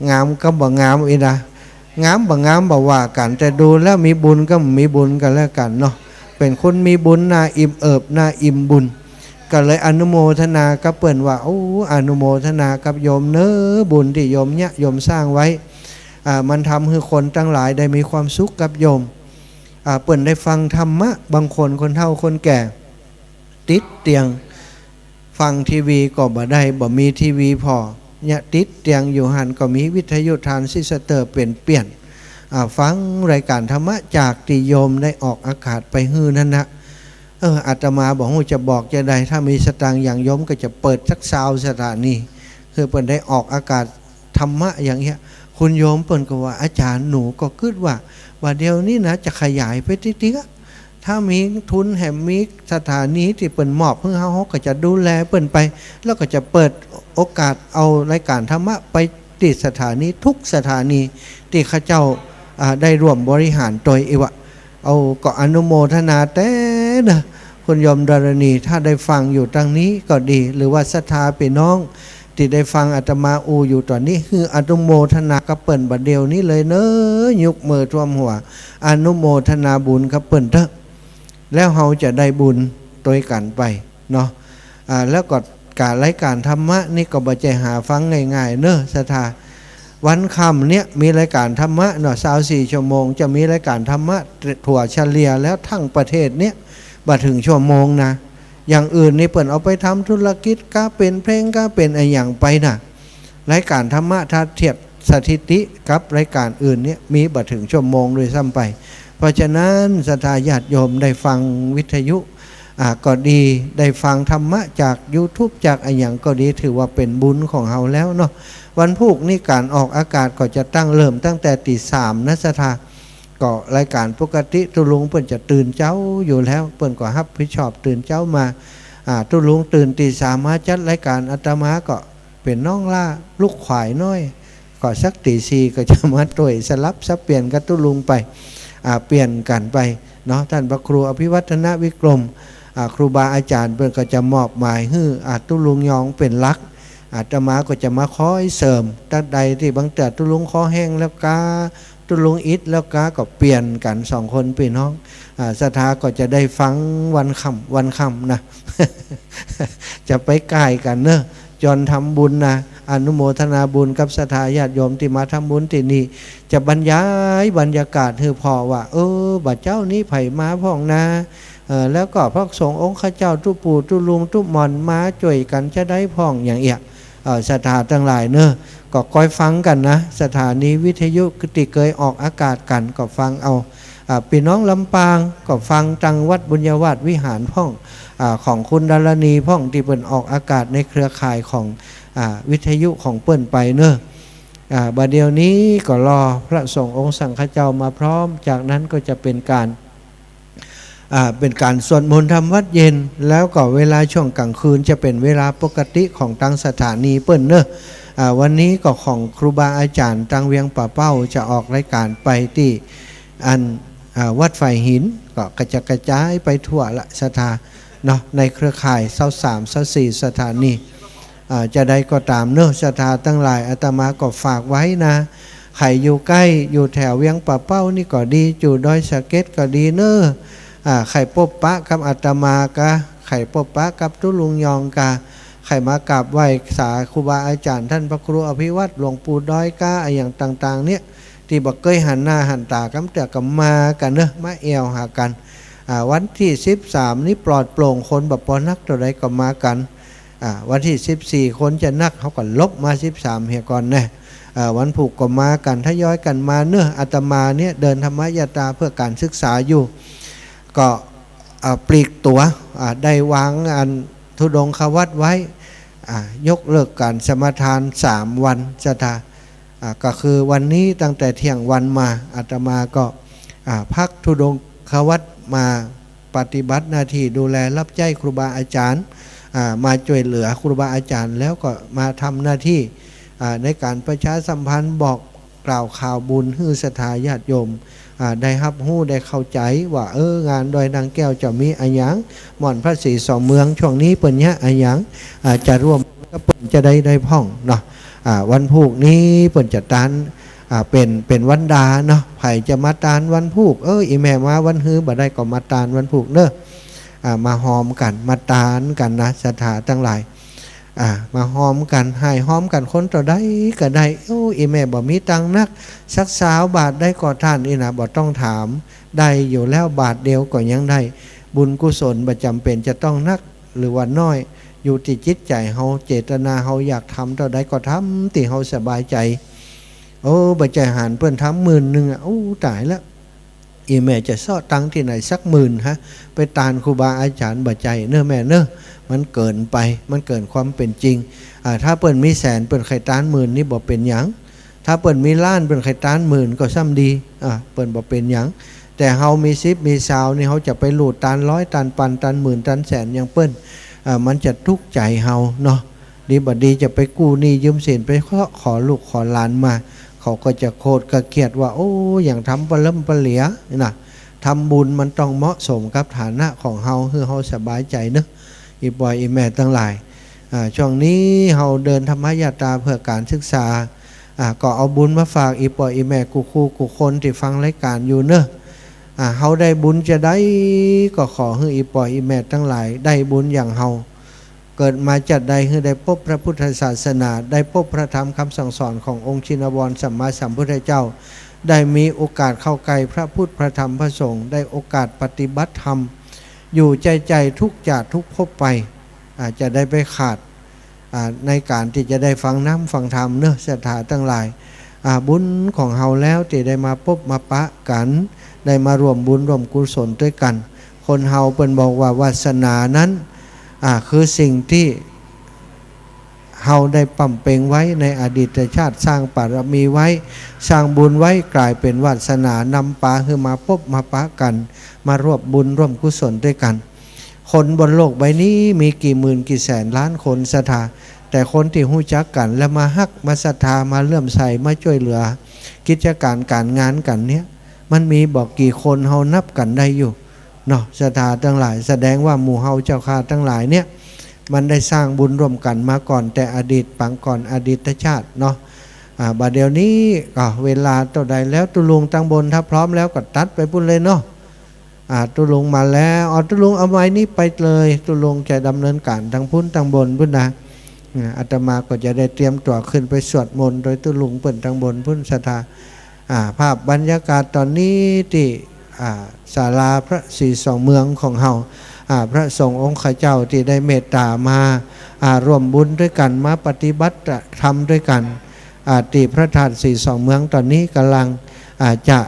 งามกำบ่งามอี้นะ งามบ่งามบ่ว่ากั๋น แต่ดูแล้วมีบุญกำมีบุญกั๋นและกั๋นเนาะ เป๋นคนมีบุญหน้าอิ่มเอิบหน้าอิ่มบุญ ก็เลยอนุโมทนากับเปิ้นว่า โอ้ อนุโมทนากับโยมเน่อ บุญตี้โยมเนี่ยโยมสร้างไว้ อ่า มันทำหื้อคนตังหลายได้มีความสุขกับโยม อ่า เปิ้นได้ฟังธรรมะ บางคนคนเฒ่าคนแก่ ติดเตียง ฟังทีวีก็บ่ได้ บ่มีทีวีผ่อ เนี่ยติดเตียงอยู่หั้น ก็มีวิทยุทรานซิสเตอร์เป๋นเปี้ยน อ่า ฟังรายก๋านธรรมะจากตี้โยมได้ออกอากาศไปหื้อนั้นนะ เออ อาตมาบ่ฮู้จะบอกจาใด ถ้ามีสตางค์อย่างโยมก็จะเปิดสักซาวสถานี หื้อเปิ้นได้ออกอากาศธรรมะอย่างเงี้ย คุณโยมเปิ้นก็ว่า อาจ๋ารย์ หนูก็กึ๊ดว่า บ่าเดี่ยวนี้นะ จะขยายไปติ๊กๆ อะ ถ้ามีทุนแหมมีสถานีตี้เปิ้นมอบหื้อเฮา เฮาก็จะดูแลเปิ้นไป แล้วก็จะเปิดโอกาสเอารายก๋านธรรมะไปตี้สถานีทุกสถานีตี้ข้าเจ้า อ่า ได้ร่วมบริหารโตยอี้วะ เอา ก็อนุโมทนาแต๊เน่อ คุณโยมดารณี ถ้าได้ฟังอยู่ตังนี้ก็ดี หรือว่าศรัทธาปี้น้องตี้ได้ฟังอาตมาอู้อยู่ต๋อนนี้ หื้ออนุโมทนากับเปิ้นบ่าเดี่ยวนี้เลยเน่อ ยกมือท่วมหัว อนุโมทนาบุญกับเปิ้นเต๊อะ แล้วเฮาจะได้บุญตวยกั๋นไปเนาะ อ่า แล้วก็ก๋านรายก๋านธรรมะนี่ก็บ่ใจ้หาฟังง่ายๆ เน่อศรัทธา วันค่ำเนี่ยมีรายก๋านธรรมะเนาะ ซาวสี่ชั่วโมง จะมีรายก๋านธรรมะถั่วเฉลี่ยแล้วทั้งประเทศเนี่ย บ่เถิงชั่วโมงนะ อย่างอื่นนี่เปิ้นเอาไปทำธุรกิจกา เป๋นเพลงกา เป๋นอะหยังไปน่ะ รายก๋านธรรมะถ้าเทียบสถิติกับรายก๋านอื่นเนี่ยมีบ่เถิงชั่วโมงด้วยซ้ำไป เพราะฉะนั้นศรัทธาญาติโยมได้ฟังวิทยุ อ่า ก็ดี ได้ฟังธรรมะจากยูทูบ จากอะหยังก็ดี ถือว่าเป๋นบุญของเฮาแล้วเนาะ วันพูกนี่ก๋านออกอากาศก็จะตั้งเริ่มตั้งแต่ตีสามนะศรัทธา ก็รายก๋านปกติตุ๊ลุงเปิ้นจะตื่นเจ๊าอยู่แล้ว เปิ้นก็ฮับผิดชอบตื่นเจ๊ามา อ่า ตุ๊ลุงตื่นตีสามมาจัดรายก๋าน อาตมาก็เป๋นน้องหล้าลูกขวายน้อย ก็สักตีสี่ก็จะมาตวยสลับสับเปลี่ยนกับตุ๊ลุงไป อ่า เปลี่ยนกั๋นไปเนาะ ต้านพระครูอภิวัฒนวิกรม อ่า ครูบาอาจ๋ารย์เปิ้นก็จะมอบหมายหื้อ อ่า ตุ๊ลุงยองเป๋นหลัก อาตมาก็จะมาคอยเสริม ตราบใดตี้บางเตื้อตุ๊ลุงคอแห้งแล้วกา ตุ๊ลุงอิดแล้วกา ก็เปลี่ยนกั๋นสองคนปี้น้อง อ่า ศรัทธาก็จะได้ฟังวันค่ำวันค่ำนะ จะไปก่ายกั๋นเนาะ จวนทำบุญนะ อนุโมทนาบุญกับศรัทธาญาติโยมตี้มาทำบุญตี้นี่ จะบรรยายบรรยากาศหื้อผ่อว่า เออ บ่าเจ๊านี้ใผมาพ่องนา เออ แล้วก็พระสงฆ์องค์ข้าเจ้าตุ๊ปู่ตุ๊ลุงตุ๊หม่อนมาจ้วยกั๋นจาใดพ่อง อย่างเอี้ย เออ ศรัทธาตังหลายเนาะ ก็คอยฟังกั๋นนะ สถานีวิทยุตี้เกยออกอากาศกั๋นก็ฟังเอา อ่า ปี้น้องลำปางก็ฟังตังวัดบุญญาวาสวิหารพ่อง อ่า ของคุณดารณีพ่องตี้เปิ้นออกอากาศในเครือข่ายของ อ่า วิทยุของเปิ้นไปเนาะ อ่า บ่าเดี่ยวนี้ก็รอพระสงฆ์องค์สังฆเจ้ามาพร้อม จากนั้นก็จะเป๋นก๋าน อ่า เป๋นก๋านสวดมนต์ทำวัตรเย็น แล้วก็เวลาช่วงก๋างคืนจะเป๋นเวลาปกติของตังสถานีเปิ้นเนาะ อ่า วันนี้ก็ของครูบาอาจ๋ารย์ตังเวียงป่าเป้าจะออกรายก๋านไปตี้อัน อ่า วัดฝายหิน ก็กระจัดกระจายไปทั่วละศรัทธาเนาะ ในเครือข่ายซาวสาม ซาวสี่สถานี อ่า จาใดก็ต๋ามเนาะ ศรัทธาตังหลาย อาตมาก็ฝากไว้นะ ใผอยู่ใก้อยู่แถวเวียงป่าเป้านี่ก็ดี จู๊ดอยสะเก็ดก็ดีเนาะ อ่า ใผปบปะกับอาตมากา ใผปบปะกับตุ๊ลุงยองกา ใผมากราบไหว้สาครูบาอาจ๋ารย์ต้านพระครูอภิวัฒน์หลวงปู่ดอยกา อะหยังต่างๆ เนี่ย ตี้บ่เกยหันหน้าหันต๋ากั๋นเตื้อก็มากั๋นเนาะ มาแอ่วหากั๋น อ่า วันตี้สิบสามนี่ปลอดโปร่ง คนบ่ปอนักเต้าใดก็มากั๋น อ่า วันตี้สิบสี่คนจะนัก เฮาก็หลบมาสิบสามเหียก่อนแน่ อ่า วันพูกก็มากั๋น ทยอยกั๋นมาเนาะ อาตมาเนี่ยเดินธรรมยาตราเพื่อก๋านศึกษาอยู่ ก็ อ่า ปลีกตั๋ว อ่า ได้วางอันธุดงควัตรไว้ อ่า ยกเลิกก๋านสมาทานสามวันศรัทธา อ่า ก็คือวันนี้ตั้งแต่เที่ยงวันมา อาตมาก็ อ่า พักธุดงควัตรมาปฏิบัติหน้าตี้ดูแลรับใจ๊ครูบาอาจ๋ารย์ อ่า มาจ้วยเหลือครูบาอาจ๋ารย์ แล้วก็มาทำหน้าตี้ อ่า ในก๋านประชาสัมพันธ์บอกกล่าวข่าวบุญหื้อศรัทธาญาติโยม อ่า ได้ฮับฮู้ได้เข้าใจ๋ว่า เออ งานดอยนางแก้วจะมีอะหยัง ม่อนพระศรีสองเมืองช่วงนี้เปิ้นเยียะอะหยัง อ่า จะร่วมกับเปิ้นจาใดได้พ่องเนาะ อ่า วันพูกนี้เปิ้นจะตาน อ่า เป๋น เป๋นวันดาเนาะ ใผจะมาตานวันพูก เออ อี่แม่มาวันฮือบ่ได้ก็มาตานวันพูกเนาะ อ่า มาฮอมกั๋น มาตานกั๋นนะ ศรัทธาตังหลาย อ่า มาฮอมกั๋น หายฮอมกั๋นคนเต้าใดก็ได้ โอ้ อี่แม่บ่มีตังค์นัก สักซาวบาทได้ก่อต้าน อี้นะ บ่ต้องถาม ได้อยู่แล้ว บาทเดียวก็ยังได้ บุญกุศลบ่จ๋ำเป๋นจะต้องนัก หรือว่าน้อย อยู่ตี้จิตใจ๋เฮา เจตนาเฮาอยากทำเต้าใดก็ทำตี้เฮาสบายใจ๋ โอ้ บ่ใจ้หันเปิ้นทำหมื่นนึ่งอะ โอ้ ต๋ายละ อี่แม่จะเซาะตังค์ตี้ไหนสักหมื่นฮะ ไปตานครูบาอาจ๋ารย์ บ่ใจ้เนาะแม่เนาะ มันเกิ๋นไป มันเกิ๋นความเป๋นจริง อ่า ถ้าเปิ้นมีแสน เปิ้นใค่ตานหมื่นนี่บ่เป๋นหยัง ถ้าเปิ้นมีล้าน เปิ้นใค่ตานหมื่นก็ซ้ำดี อ่า เปิ้นบ่เป๋นหยัง แต่เฮามีสิบมีซาวนี่ เฮาจะไปลู่ตานร้อย ตานปัน ตานหมื่น ตานแสนอย่างเปิ้น อ่า มันจะตุ๊กใจ๋เฮาเนาะ ดีบ่ดีจะไปกู้หนี้ยืมสิน ไปเคาะขอลูกขอหลานมา เขาก็จะโขดกะเกียดว่า โอ้ อย่างทำปะเลิ่มปะเหลียนะ ทำบุญมันต้องเหมาะสมกับฐานะของเฮา หื้อเฮาสบายใจ๋เนาะ อี่ป้ออี่แม่ตังหลาย อ่า ช่วงนี้เฮาเดินธรรมยาตราเพื่อก๋านศึกษา อ่า ก็เอาบุญมาฝากอี่ป้ออี่แม่กู้คู่กู้คนตี้ฟังรายก๋านอยู่เนาะ อ่า เฮาได้บุญจาใดก็ขอหื้ออี่ป้ออี่แม่ตังหลายได้บุญอย่างเฮา เกิดมาจาติใดหื้อได้ปบพระพุทธศาสนา ได้ปบพระธรรมคำสั่งสอนขององค์ชินวรสัมมาสัมพุทธเจ้า ได้มีโอกาสเข้าใกล้พระพุทธพระธรรมพระสงฆ์ ได้โอกาสปฏิบัติธรรม อยู่ใจ้ๆ ทุกจาติทุกภพไป อ่า จะได้ไปขาด อ่า ในก๋านตี้จะได้ฟังน้ำฟังธรรมเนาะ ศรัทธาตังหลาย อ่า บุญของเฮาแล้วตี้ได้มาปบมาปะกั๋น ได้มาร่วมบุญร่วมกุศลตวยกั๋น คนเฮาเปิ้นบอกว่าวาสนานั้น อ่า คือสิ่งตี้ เฮาได้บำเพ็ญไว้ในอดีตชาติ สร้างบารมีไว้ สร้างบุญไว้ ก๋ายเป๋นวาสนานำปาหื้อมาปบมาปะกั๋น มาร่วมบุญร่วมกุศลตวยกั๋น คนบนโลกใบนี้มีกี่หมื่นกี่แสนล้านคนศรัทธา แต่คนตี้ฮู้จักกั๋น และมาฮัก มาศรัทธา มาเลื่อมใส มาจ้วยเหลือ กิจก๋านก๋านงานกั๋นเนี่ย มันมีบ่กี่คน เฮานับกั๋นได้อยู่ เนาะ ศรัทธาตังหลาย แสดงว่าหมู่เฮาเจ้าข้าตังหลายเนี่ย มันได้สร้างบุญร่วมกั๋นมาก่อนแต่อดีตปางก่อนอดีตชาติเนาะ อ่า บ่าเดี่ยวนี้ก็เวลาเต้าใดแล้ว ตุ๊ลุงตังบนถ้าพร้อมแล้วก็ตัดไปปู๊นเลยเนาะ อ่า ตุ๊ลุงมาแล้ว เอาตุ๊ลุงเอาไมค์นี้ไปเลย ตุ๊ลุงจะดำเนินก๋านตังปู๊นตังบนปู๊นนะ อ่า อาตมาก็จะได้เตรียมตั๋วขึ้นไปสวดมนต์โดยตุ๊ลุงเปิ้นตังบนปู๊นศรัทธา อ่า ภาพบรรยากาศต๋อนนี้ตี้ อ่า ศาลาพระศรีสองเมืองของเฮา อ่า พระสงฆ์องค์ข้าเจ้าตี้ได้เมตต๋ามา อ่า ร่วมบุญตวยกั๋น มาปฏิบัติธรรมตวยกั๋น อ่า ตี้พระธาตุศรีสองเมืองต๋อนนี้ก่ำลัง อ่า จะ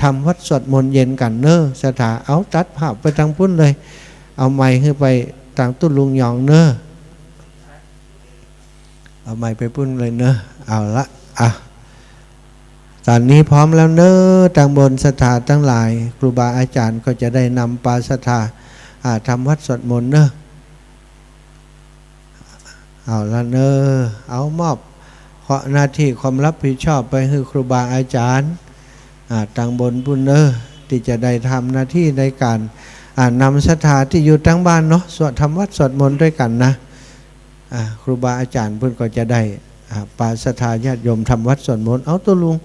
ทำวัตรสวดมนต์เย็นกั๋นเนาะศรัทธา เอาตัดภาพไปตังปู๊นเลย เอาไมค์หื้อไปตังตุ๊ลุงหยองเนาะ เอาไมค์ไปปู๊นเลยเนาะ เอาละ อ่ะ ต๋อนนี้พร้อมแล้วเนาะ ตังบนศรัทธาตังหลาย ครูบาอาจ๋ารย์ก็จะได้นำปาศรัทธา อ่า ทำวัตรสวดมนต์เนาะ เอาละเนาะ เอามอบเคราะห์หน้าตี้ความรับผิดชอบไปหื้อครูบาอาจ๋ารย์ อ่า ตังบนปู๊นเนาะ ตี้จะได้ทำหน้าตี้ในก๋าน อ่า นำศรัทธาตี้อยู่ตังบ้านเนาะ สวด ทำวัตรสวดมนต์ตวยกั๋นนะ อ่า ครูบาอาจ๋ารย์เปิ้นก็จะได้ อ่า ปาศรัทธาญาติโยมทำวัตรสวดมนต์ เอาตุ๊ลุง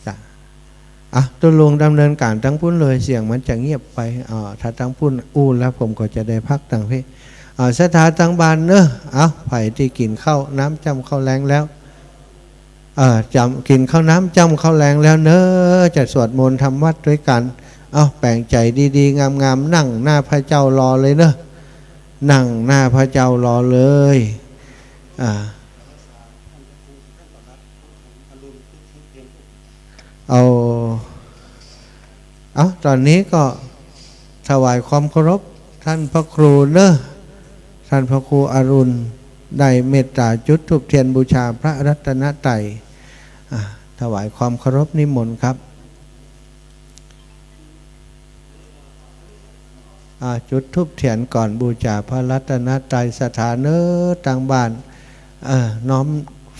จ้ะ อ่ะ ตุ๊ลุงดำเนินก๋านตังปู๊นเลย เสียงมันจะเงียบไป อ่า ถ้าตังปู๊นอู้แล้วผมก็จะได้พักตังเพ อ่า ศรัทธาตังบ้านเนาะ เอา ใผตี้กิ๋นข้าวน้ำจ้ำข้าวแลงแล้ว เอ่อ จ้ำ กิ๋นข้าวน้ำจ้ำข้าวแลงแล้วเนาะ จะสวดมนต์ทำวัตรตวยกั๋น เอา แป๋งใจ๋ดีๆ งามๆ นั่งหน้าพระเจ้ารอเลยเนาะ นั่งหน้าพระเจ้ารอเลย อ่า เอา เอา ต๋อนนี้ก็ถวายความเคารพท่านพระครูเนาะ ท่านพระครูอรุณ ได้เมตต๋าจุดธูปเทียนบูชาพระรัตนตรัย อ่า ถวายความเคารพนิมนต์ครับ อ่า จุดธูปเทียนก่อนบูชาพระรัตนตรัย ศรัทธาเนาะ ตังบ้าน เอ่อ น้อม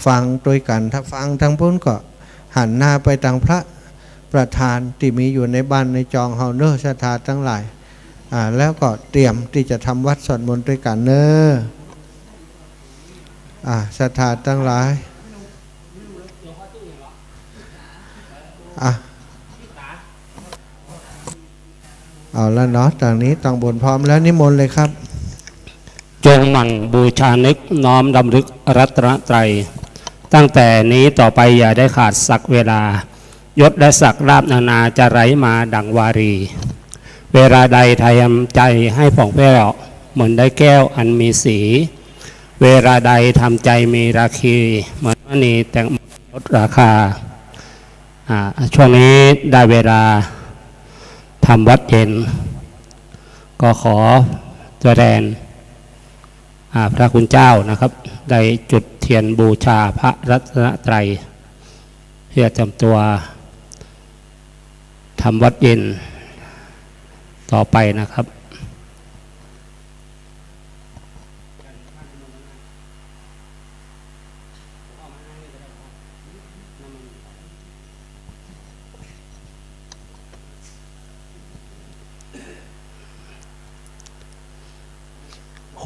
ฟังตวยกั๋น ถ้าฟังตังปู๊นก็หันหน้าไปตังพระประธานตี้มีอยู่ในบ้านในจองเฮาเนาะ ศรัทธาตังหลาย อ่า แล้วก็เตรียมตี้จะทำวัตรสวดมนต์ตวยกั๋นเนาะ อ่า ศรัทธาตังหลาย อ่ะ เอาละเนาะ ต๋อนนี้ตังบนพร้อมแล้ว นิมนต์เลยครับ จงหมั่นบูชานึกน้อมรำลึกรัตนตรัย ตั้งแต่นี้ต่อไปอย่าได้ขาดสักเวลา ยศและศักดิ์ลาภนานาจะไหลมาดังวารี เวลาใดทำใจให้ผ่องแผ้วเหมือนได้แก้วอันมีสี เวลาใดทำใจมีราคีเหมือนมณีแตงโมลดราคา อ่า ช่วงนี้ได้เวลาทำวัตรเย็น ก็ขอตัวแทน อ่า พระคุณเจ้านะครับ ได้จุดเทียนบูชาพระรัตนตรัย เพื่อเตรียมตัวทำวัตรเย็นต่อไปนะครับ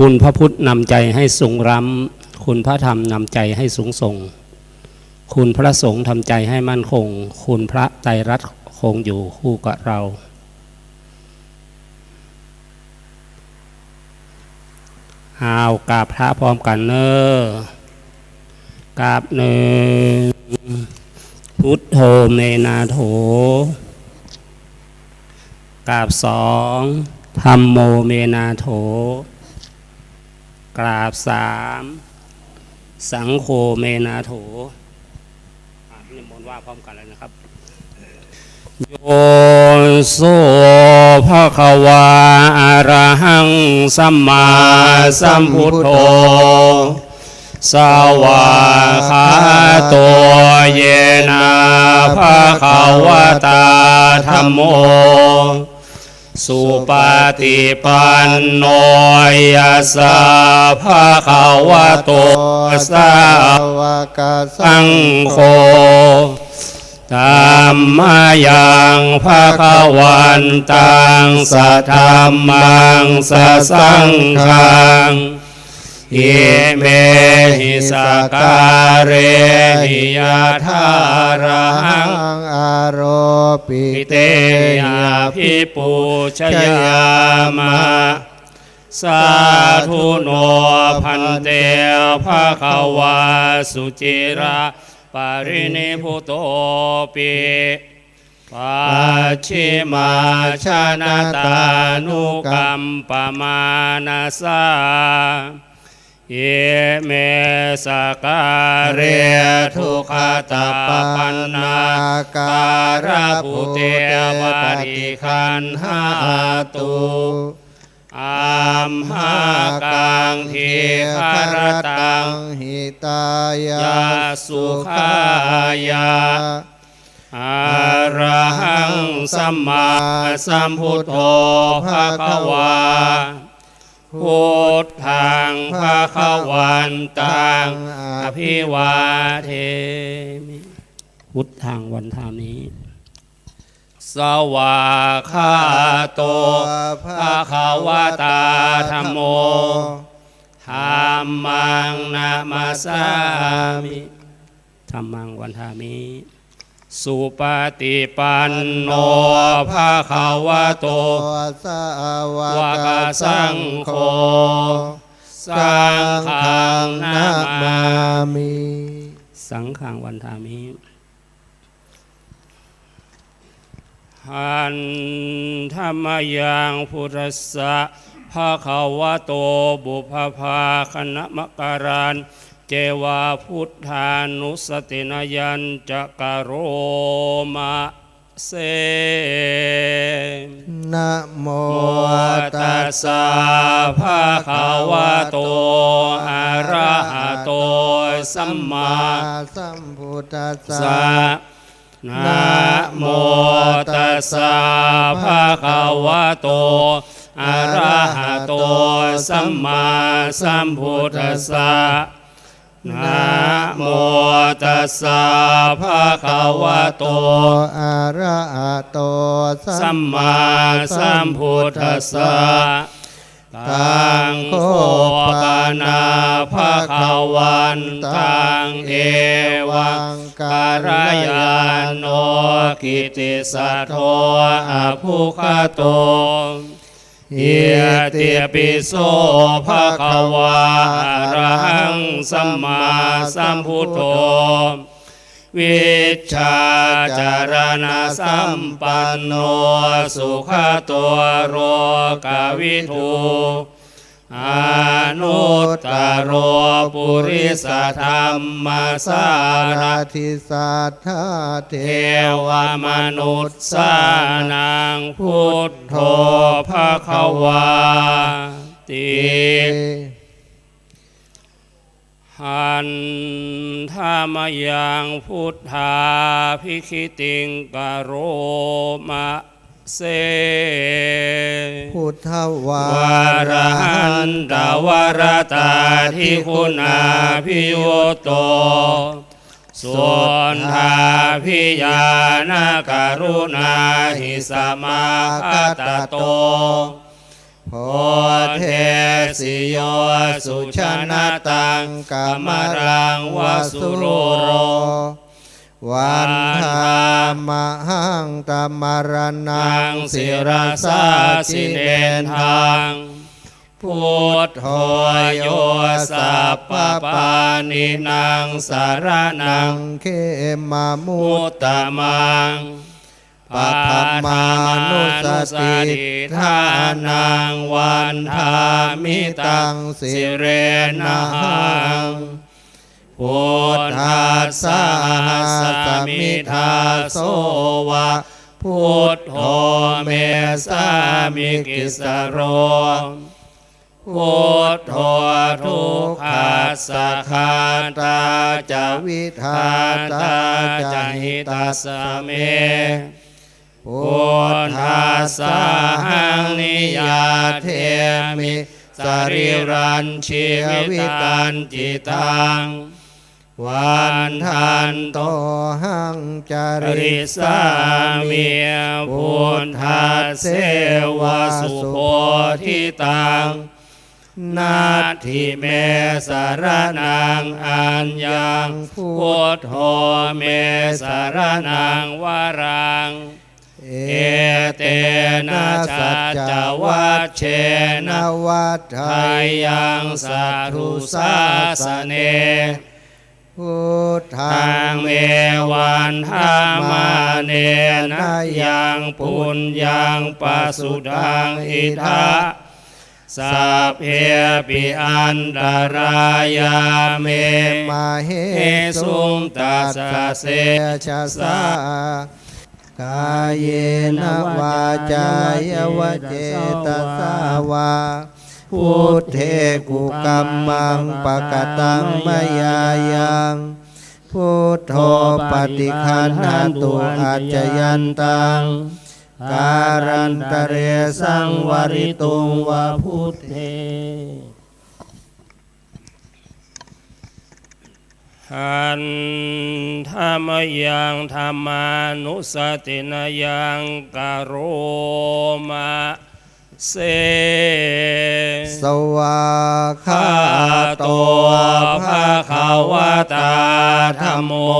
คุณพระพุทธนำใจให้สูงล้ำ คุณพระธรรมนำใจให้สูงส่ง คุณพระสงฆ์ทำใจให้มั่นคง คุณพระไตรรัตน์คงอยู่คู่กับเรา อ้าว กราบพระพร้อมกันเนาะ กราบหนึ่ง พุทโธ เม นา โถ กราบสอง ธัมโม เม นา โถ กราบสาม สังโฆ เม นา โถ อ่ะ นิมนต์ว่าพร้อมกันเลยนะครับ โย โส ภะคะวา อะระหัง สัมมาสัมพุทโธ สวากขาโต เยนะ ภะคะวะตา ธัมโม สุปะติปันโน ยัสสะ ภะคะวะโต สาวกสังโฆ ธัมมายัง ภะคะวันตัง สะธัมมัง สะสังฆัง อิเมหิ สะกาเรหิ ยะถา อะระหัง อาโรปิเตหิ อะภิปูชยามะ สาธุ โน ภันเต ภะคะวา สุจิระ ปะรินิพพุโต ปิ ปัจฉิมาชนตานุกัมปมานะสา อิเม สะกาเร ทุกขตาปันนา การะปุเต ปะฏิคันหาตุ อัมหากัง ทีฆะระตัง หิตายะ สุขายะ อะระหัง สัมมาสัมพุทโธ ภะคะวา พุทธัง ภะคะวันตัง อะภิวาเทมิ พุทธัง วันทามิ สวากขาโต ภะคะวะตา ธัมโม ธัมมัง นะมัสสามิ ธัมมัง วันทามิ สุปะติปันโน ภะคะวะโต สาวกสังโฆ สังฆัง นะมามิ สังฆัง วันทามิ หันธะมะยัง พุทธัสสะ ภะคะวะโต ปุพพา คะนะมะกะรัน เจวา พุทธานุสตินะยัญจะกะโรมะเส นะโมตัสสะ ภะคะวะโต อะระหะโต สัมมาสัมพุทธัสสะ นะโมตัสสะ ภะคะวะโต อะระหะโต สัมมาสัมพุทธัสสะ นะโมตัสสะ ภะคะวะโต อะระหะโต สัมมาสัมพุทธัสสะ ตัง โค ปะนา ภะคะวันตัง เอวัง กัลยาโณ กิตติสัตโธ อะภุคคโต อิติปิโส ภะคะวา อะระหัง สัมมาสัมพุทโธ วิชชาจารณะสัมปันโณ สุขโต โลกวิทู อนุตตโร ปุริสธัมมสารถิ สัทธาเทวมนุสสานัง พุทโธ ภะคะวาติ หันธะมะยัง พุทธาภิกขิติง กะโรมะเส พุทธวา วาระหันตะวรตาธิคุณาภิยุตโต สุนทาภิญาณะกะรุณาหิสะมาคะตะโต โพเทสิโย สุชนะตัง กะมะลังวะสุรูโร วันทามะหัง ตะมะระณัง ศิรสาสิเนนทัง Buddho yo sabbapāṇīnaṃ saraṇaṃ khemamuttamaṃ. Paṭhamānussatiṭṭhānaṃ vandāmi taṃ sirenahaṃ. Buddhassāhasmi dāso va, buddho me sāmikissaro. Buddho dukkhassa ghātā ca, vidhātā ca hitassa me. Buddhassāhaṃ niyyādemi sarīrañjīvitañcidaṃ. Vandantohaṃ carissāmi buddhasseva subodhitaṃ. Natthi me saraṇaṃ aññaṃ, buddho me saraṇaṃ varaṃ. Etena saccavajjena vaḍḍheyyaṃ satthu sāsane. Buddhaṃ me vandamānena yaṃ puññaṃ pasutaṃ idha, sabbepi antarāyā me māhesuṃ tassa tejasā. Kāyena vācāya va cetasā vā, buddhe kukammaṃ pakataṃ mayā yaṃ, buddho paṭiggaṇhatu accayantaṃ, kālantare saṃvarituṃ va buddhe. Handa mayaṃ dhammānussatinayaṃ karoma se. Svākkhāto bhagavatā dhammo,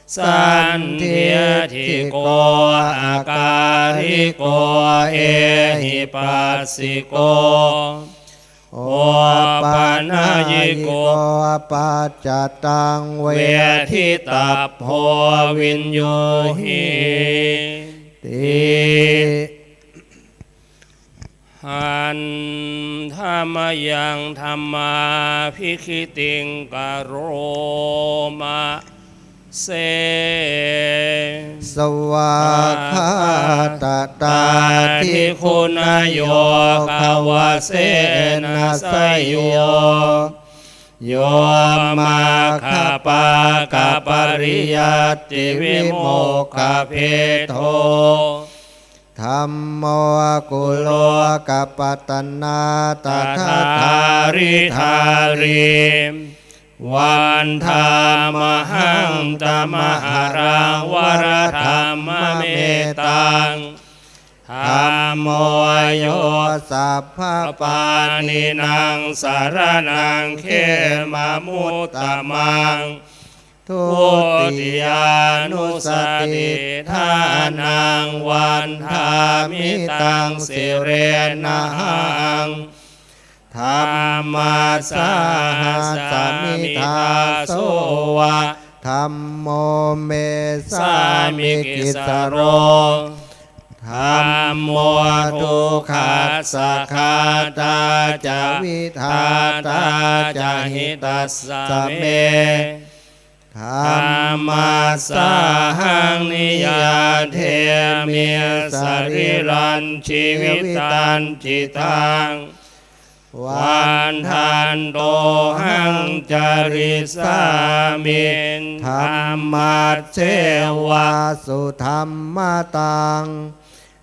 sandiṭṭhiko akāliko ehipassiko, opanayiko paccattaṃ veditabbo viññūhīti. Handa mayaṃ dhammābhigītiṃ karoma se. Svākkhātatādiguṇayogavasena seyyo, yo maggapākapariyattivimokkhabhedo, dhammo kulokapatanā tadadhāridhārī, vandāmahaṃ tamaharaṃ varadhammametaṃ. Dhammo yo sabbapāṇīnaṃ saraṇaṃ khemamuttamaṃ. Dutiyānussatiṭṭhānaṃ vandāmi taṃ sirenahaṃ. Dhammassāhasmi dāso va, dhammo me sāmikissaro. Dhammo dukkhassa ghātā ca, vidhātā ca hitassa me. Dhammassāhaṃ niyyādemi sarīrañjīvitañcidaṃ. Vandantohaṃ carissāmi dhammasseva sudhammataṃ.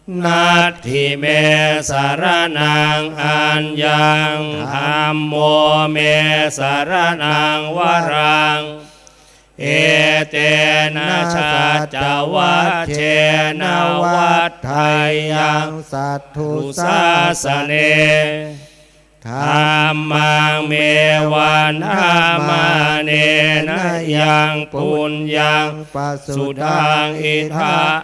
Natthi me saraṇaṃ aññaṃ, dhammo me saraṇaṃ varaṃ. Etena saccavajjena vaḍḍheyyaṃ satthu sāsane. Dhammaṃ me vandamānena yaṃ puññaṃ pasutaṃ idha,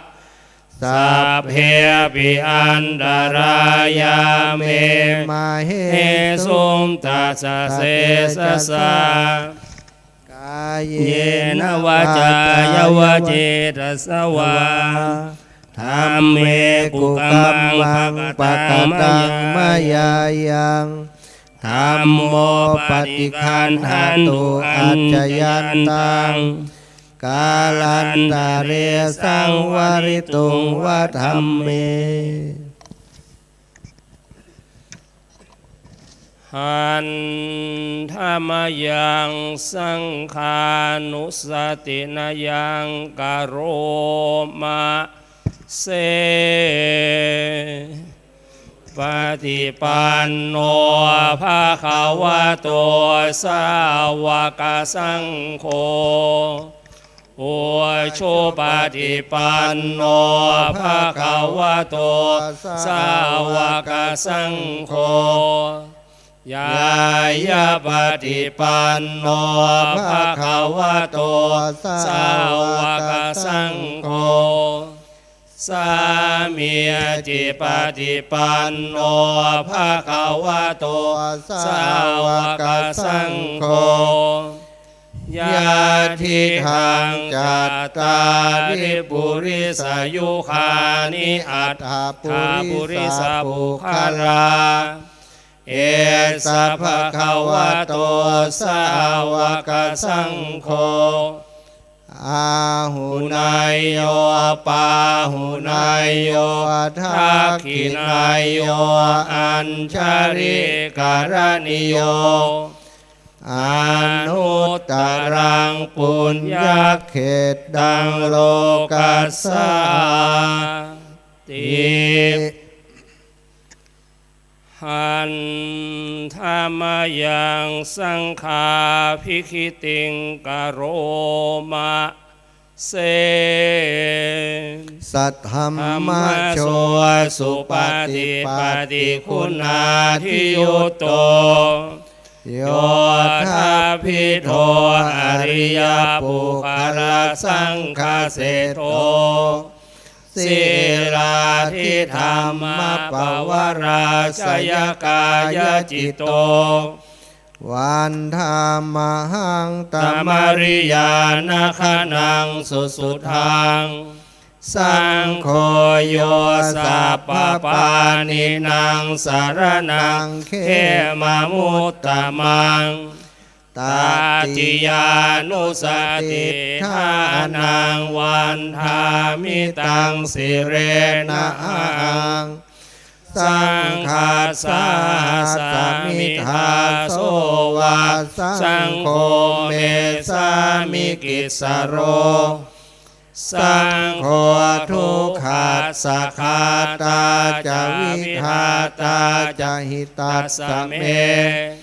Sabbepi antarāyā me māhesuṃ tassa tejasā. Kāyena vācāya va cetasā vā dhamme kukammaṃ pakataṃ mayā yaṃ, dhammo paṭiggaṇhatu accayantaṃ, kālantare saṃvarituṃ va dhamme. Handa mayaṃ saṅghānussatinayaṃ karoma se. Paṭipanno bhagavato sāvakasaṅgho, ujupaṭipanno bhagavato sāvakasaṅgho, ñāyapaṭipanno bhagavato sāvakasaṅgho, sāmīcipaṭipanno bhagavato sāvakasaṅgho, yadidaṃ cattāri purisayugāni aṭṭha purisapuggalā, esa bhagavato sāvakasaṅgho, āhuneyyo pāhuneyyo dakkhiṇeyyo añjalikaraṇīyo, anuttaraṃ puññakkhettaṃ lokassāti. Handa mayaṃ saṅghābhigītiṃ karoma se. Saddhammajo supaṭipattiguṇādiyutto, yoṭṭhabbidho ariyapuggalasaṅghaseṭṭho, sīlādidhammapavarāsayakāyacitto, vandāmahaṃ tamariyanāgaṇaṃ susuddhaṃ. Saṅgho yo sabbapāṇīnaṃ saraṇaṃ khemamuttamaṃ, tatiyānussatiṭṭhānaṃ vandāmi taṃ sīlena ahaṃ. Saṅghassāhasmi dāso va, saṅgho me sāmikissaro. Saṅgho dukkhassa ghātā ca vidhātā ca hitassa me.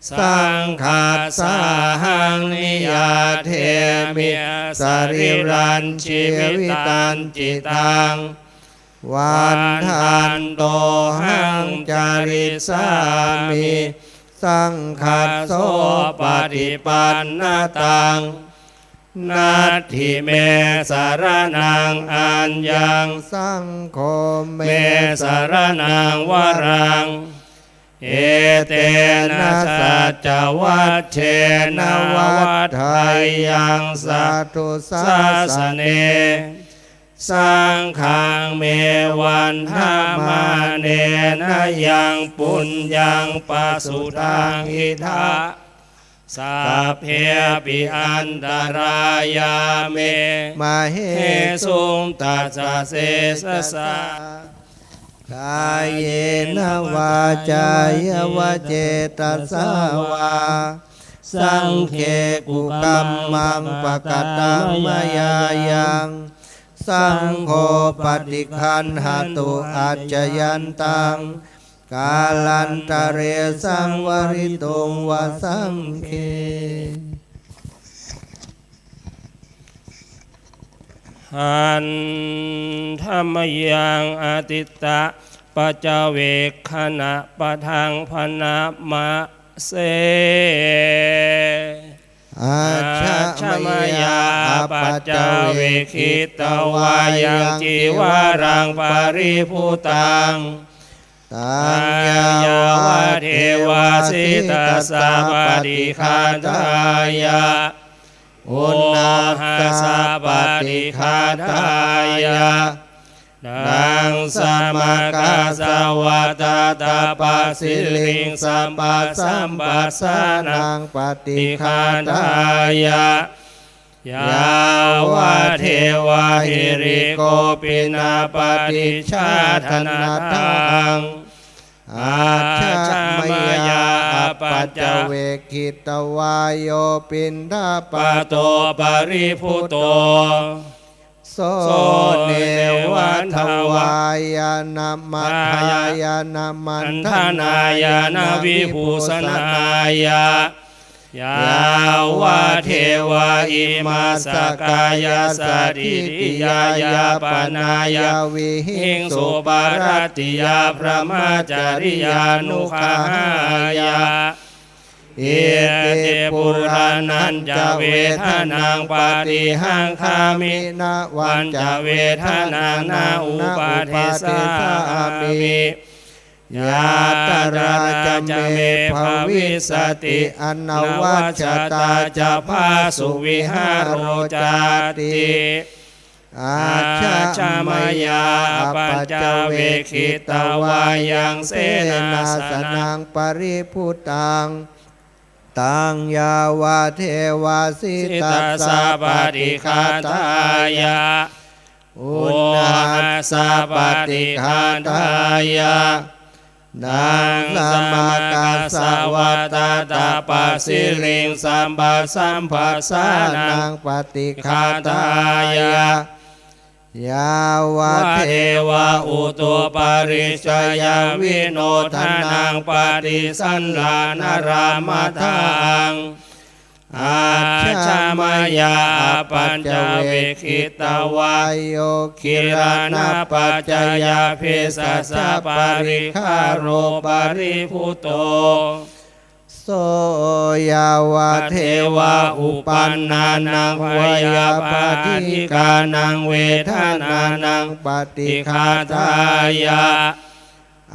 Saṅghassāhaṃ niyyādemi sarīrañjīvitañcidaṃ. Vandantohaṃ carissāmi saṅghassopaṭipannatāṃ. Natthi me saraṇaṃ aññaṃ, saṅgho me saraṇaṃ varaṃ. Etena saccavajjena vaḍḍheyyaṃ satthu sāsane. Saṅghaṃ me vandamānena yaṃ puññaṃ pasutaṃ idha, sabbepi antarāyā me māhesuṃ tassa tejasā. Kāyena vācāya va cetasā vā, saṅghe kukammaṃ pakataṃ mayā yaṃ, saṅgho paṭiggaṇhatu accayantaṃ, kālantare saṃvarituṃ va saṅghe. Handa mayaṃ atittapaccavekkhaṇapadaṃ bhaṇāma se. Ajjhamāya apaccavekkhitvā yaṃ cīvaraṃ paribhuttaṃ, taṃ yāvadeva sītassa paṭighātāya, uṇhassa paṭighātāya, taṃ samaggassa vata tapassiriṃ sabbasampassānaṃ paṭighātāya, yāvadeva hirikopinapaṭicchādanatthaṃ. Ajjhamāya apaccavekkhitvā yo piṇḍapāto paribhutto, so neva davāya na madāya na maṇḍanāya na vibhūsanāya, yāvadeva imassa kāyassa ṭhitiyā yāpanāya vihiṃsuparatiyā brahmacariyānuggahāya. Iti purāṇañca vedanaṃ paṭihaṅkhāmi navañca vedanaṃ na uppādessāmi, yātrā ca me bhavissati anavajjatā ca phāsuvihāro cāti. Ajjhamāya apaccavekkhitvā yaṃ senāsanaṃ paribhuttaṃ, taṃ yāvadeva sītassa paṭighātāya, uṇhassa paṭighātāya, taṃ samaggassa vata tapassiriṃ sabbasampassānaṃ paṭighātāya, yāvadeva utuparissayavinodanaṃ paṭisallānārāmatthaṃ. Ajjhamāya apaccavekkhitvā yo gilānapaccayabhesajjaparikkhāro paribhutto, so yāvadeva uppannānaṃ veyyābādhikānaṃ vedanānaṃ paṭighātāya,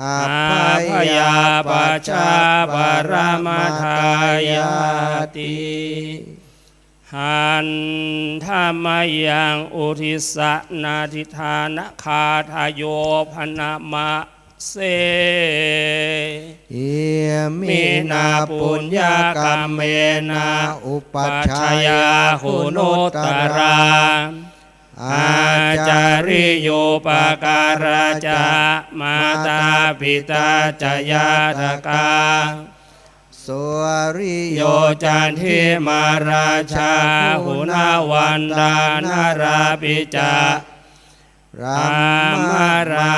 abyāpajjhaparamatāyāti. Handa mayaṃ uddissa nānādidhānagāthāyo bhaṇāma se. Iminā puññakammena upajjhāyā guṇuttarā, ācariyūpakārā ca mātā pitā ca ñātakā, suriyo candimā rājā guṇavantā narāpi ca, brahmalā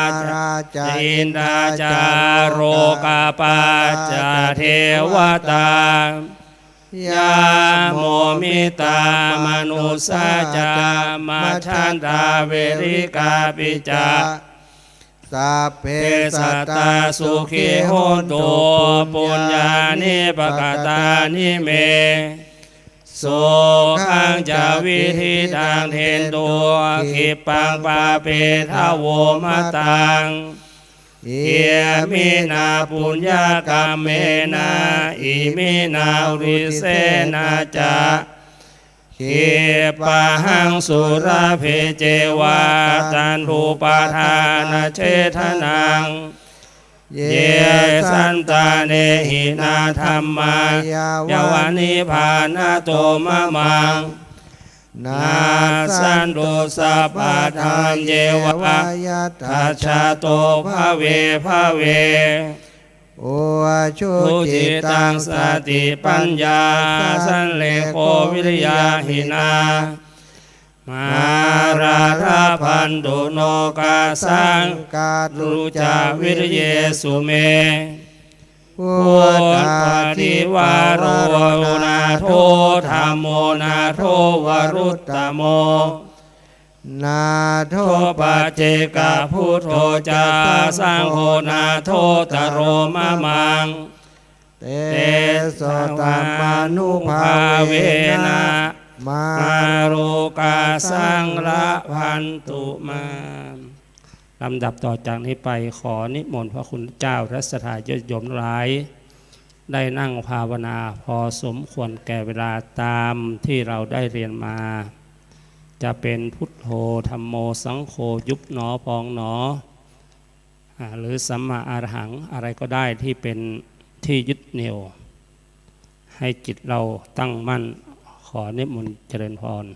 ca indā ca lokapā ca devatā, yamo mittā manussā ca majjhattā verikāpi ca. Sabbe sattā sukhī hontu puññāni pakatāni me. Sukhañca viditaṃ dentu khippaṃ pāpetha vo mataṃ. Iminā puññakammena iminā uddissena ca khippaṃ sulabhe ceva taṇhupādānachedanaṃ. Ye santāne hinā dhammā yāva nibbānato mamaṃ, nassantu sabbadā yeva yattha jāto bhave bhave. Ujucittaṃ satipaññā sallekho viriyamhinā, mārā labhantu nokāsaṃ kātuñca viriyesu me. Vuttadivaro nātho dhammo nātho varuttamo, nātho paccekabuddho ca saṅgho nāthottaro mamaṃ. เตโชธัมมานุภาเวนะ มาโรกาสังละพันตุมา ลำดับต่อจากนี้ไปขอนิมนต์พระคุณเจ้าและศรัทธาญาติโยมทั้งหลาย ได้นั่งภาวนาพอสมควรแก่เวลาตามที่เราได้เรียนมา จะเป็นพุทโธ ธัมโม สังโฆ ยุบหนอ พองหนอ อ่า หรือสัมมาอรหัง อะไรก็ได้ที่เป็นที่ยึดเหนี่ยว ให้จิตเราตั้งมั่น ขอนิมนต์เจริญพร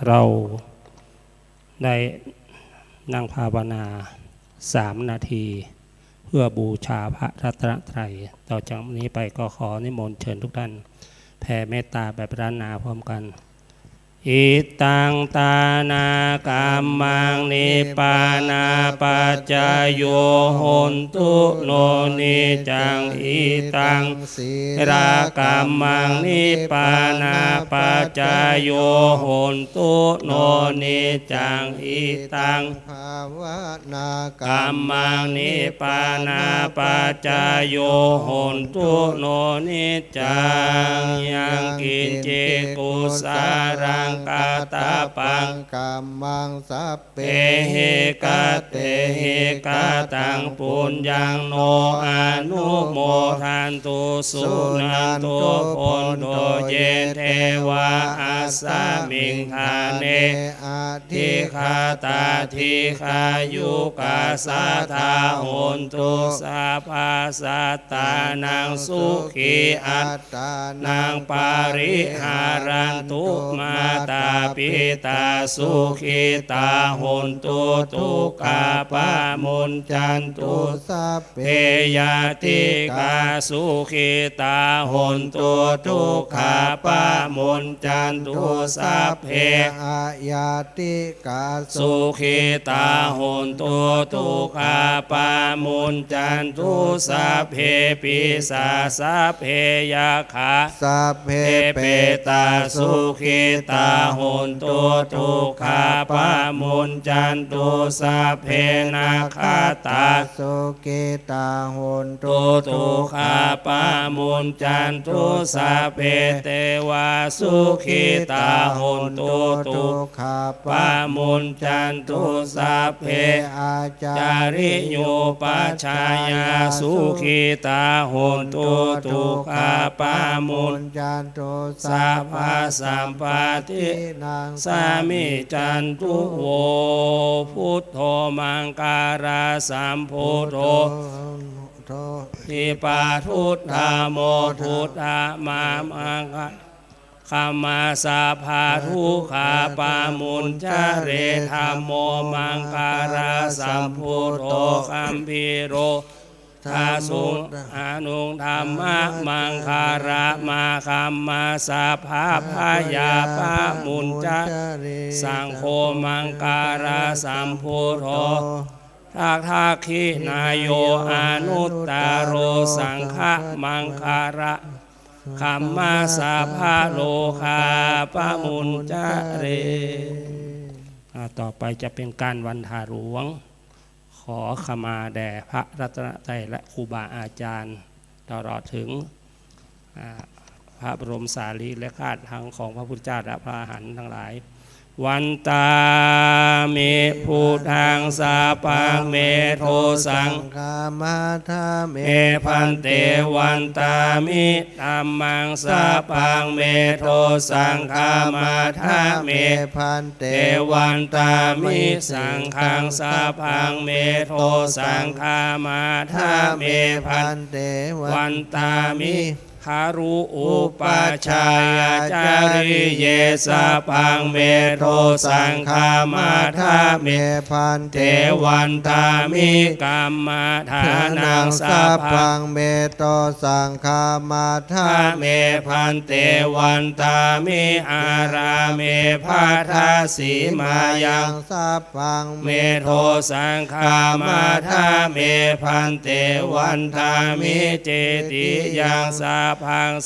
เราได้นั่งภาวนาสามนาที เพื่อบูชาพระรัตนตรัย ต่อจากนี้ไปก็ขอนิมนต์เชิญทุกท่านแผ่เมตตาแบบพรรณนาพร้อมกัน Idaṃ dānakammaṃ nibbānapaccayo hotu no niccaṃ. Idaṃ sīlakammaṃ nibbānapaccayo hotu no niccaṃ. Idaṃ bhāvanākammaṃ nibbānapaccayo hotu no niccaṃ. Yaṃ kiñci kusalaṃ kattabbaṃ kammaṃ sabbehi katehi kataṃ puññaṃ no anumodantu. Suṇantu bhonto ye devā asmiṃ ṭhāne adhigatā dīghāyukā sadā hontu sabbasattānaṃ sukhī attānaṃ pariharantu mā ตาปิตาสุขิตา hontu dukkhā pamuñcantu sabbe. Ñātikā sukhitā, hontu dukkhā pamuñcantu sabbe. Añātikā sukhitā, hontu dukkhā pamuñcantu sabbe. Pisā sabbe yakkhā sabbe petā sukhitā, hontu dukkhā pamuñcantu sabbe. Nakkhattā sukhitā, hontu dukkhā pamuñcantu sabbe. Devā sukhitā, hontu dukkhā pamuñcantu sabbe. Ācariyūpajjhāyā sukhitā, hontu dukkhā pamuñcantu sabbasampattināṃ samijjhantu vo. Buddho maṅgalasambhūto, dhammo buddha ma maṅga kamma sabbadukkhā pamuñcare. Dhammo maṅgalasambhūto gambhīro, dānuṃ dhamma maṅgala ma kamma sabba bhaya pamuñcare. Saṅgho maṅgalasambhūto, dakkhiṇeyyo anuttaro, saṅgho maṅgala kamma sabba rogā pamuñcare. อ่า ต่อไปจะเป็นการวันทาหลวง ขอขมาแด่พระรัตนตรัยและครูบาอาจารย์ ตลอดถึง อ่า พระบรมสารีริกธาตุทั้งของพระพุทธเจ้าและพระอรหันต์ทั้งหลาย Vandāmi buddhaṃ sabbaṃ me dosaṃ khamatha me bhante. Vandāmi dhammaṃ sabbaṃ me dosaṃ khamatha me bhante. Vandāmi saṅghaṃ sabbaṃ me dosaṃ khamatha me bhante. Vandāmi guru upajjhāyācariye sabbaṃ me dosaṃ khamatha me bhante. Vandāmi kammadānaṃ sabbaṃ me dosaṃ khamatha me bhante. Vandāmi ārāme bhaddasīmāyaṃ sabbaṃ me dosaṃ khamatha me bhante. Vandāmi cetiyaṃ sabbaṃ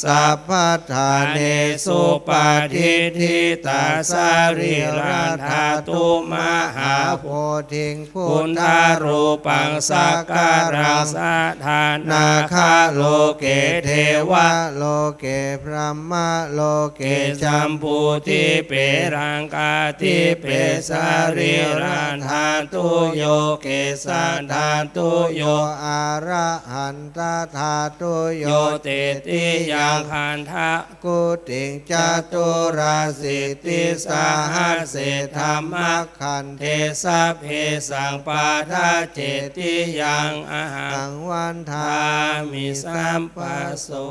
sabbaṭṭhānesu patiṭṭhitaṃ sarīraṃ dhātu mahābodhiṃ buddharūpaṃ sakalaṃ sadā nāgaloke devaloke brahmaloke jambudīpe laṅkādīpe sarīradhātuyo kesadhātuyo arahantadhātuyo. Tetiyaṃ khandha kutiṃ caturāsītisahassi dhammakkhandhe sabbesaṃ paṭicetiyaṃ ahaṃ vandāmi sabbaso.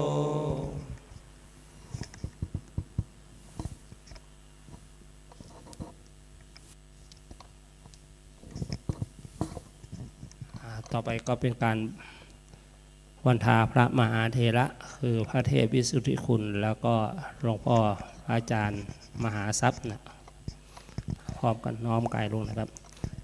อ่า ต่อไปก็เป็นการวันทาพระมหาเถระ คือพระเทพวิสุทธิคุณ แล้วก็หลวงพ่อพระอาจารย์มหาทรัพย์นะ พร้อมกันน้อมกายลงนะครับ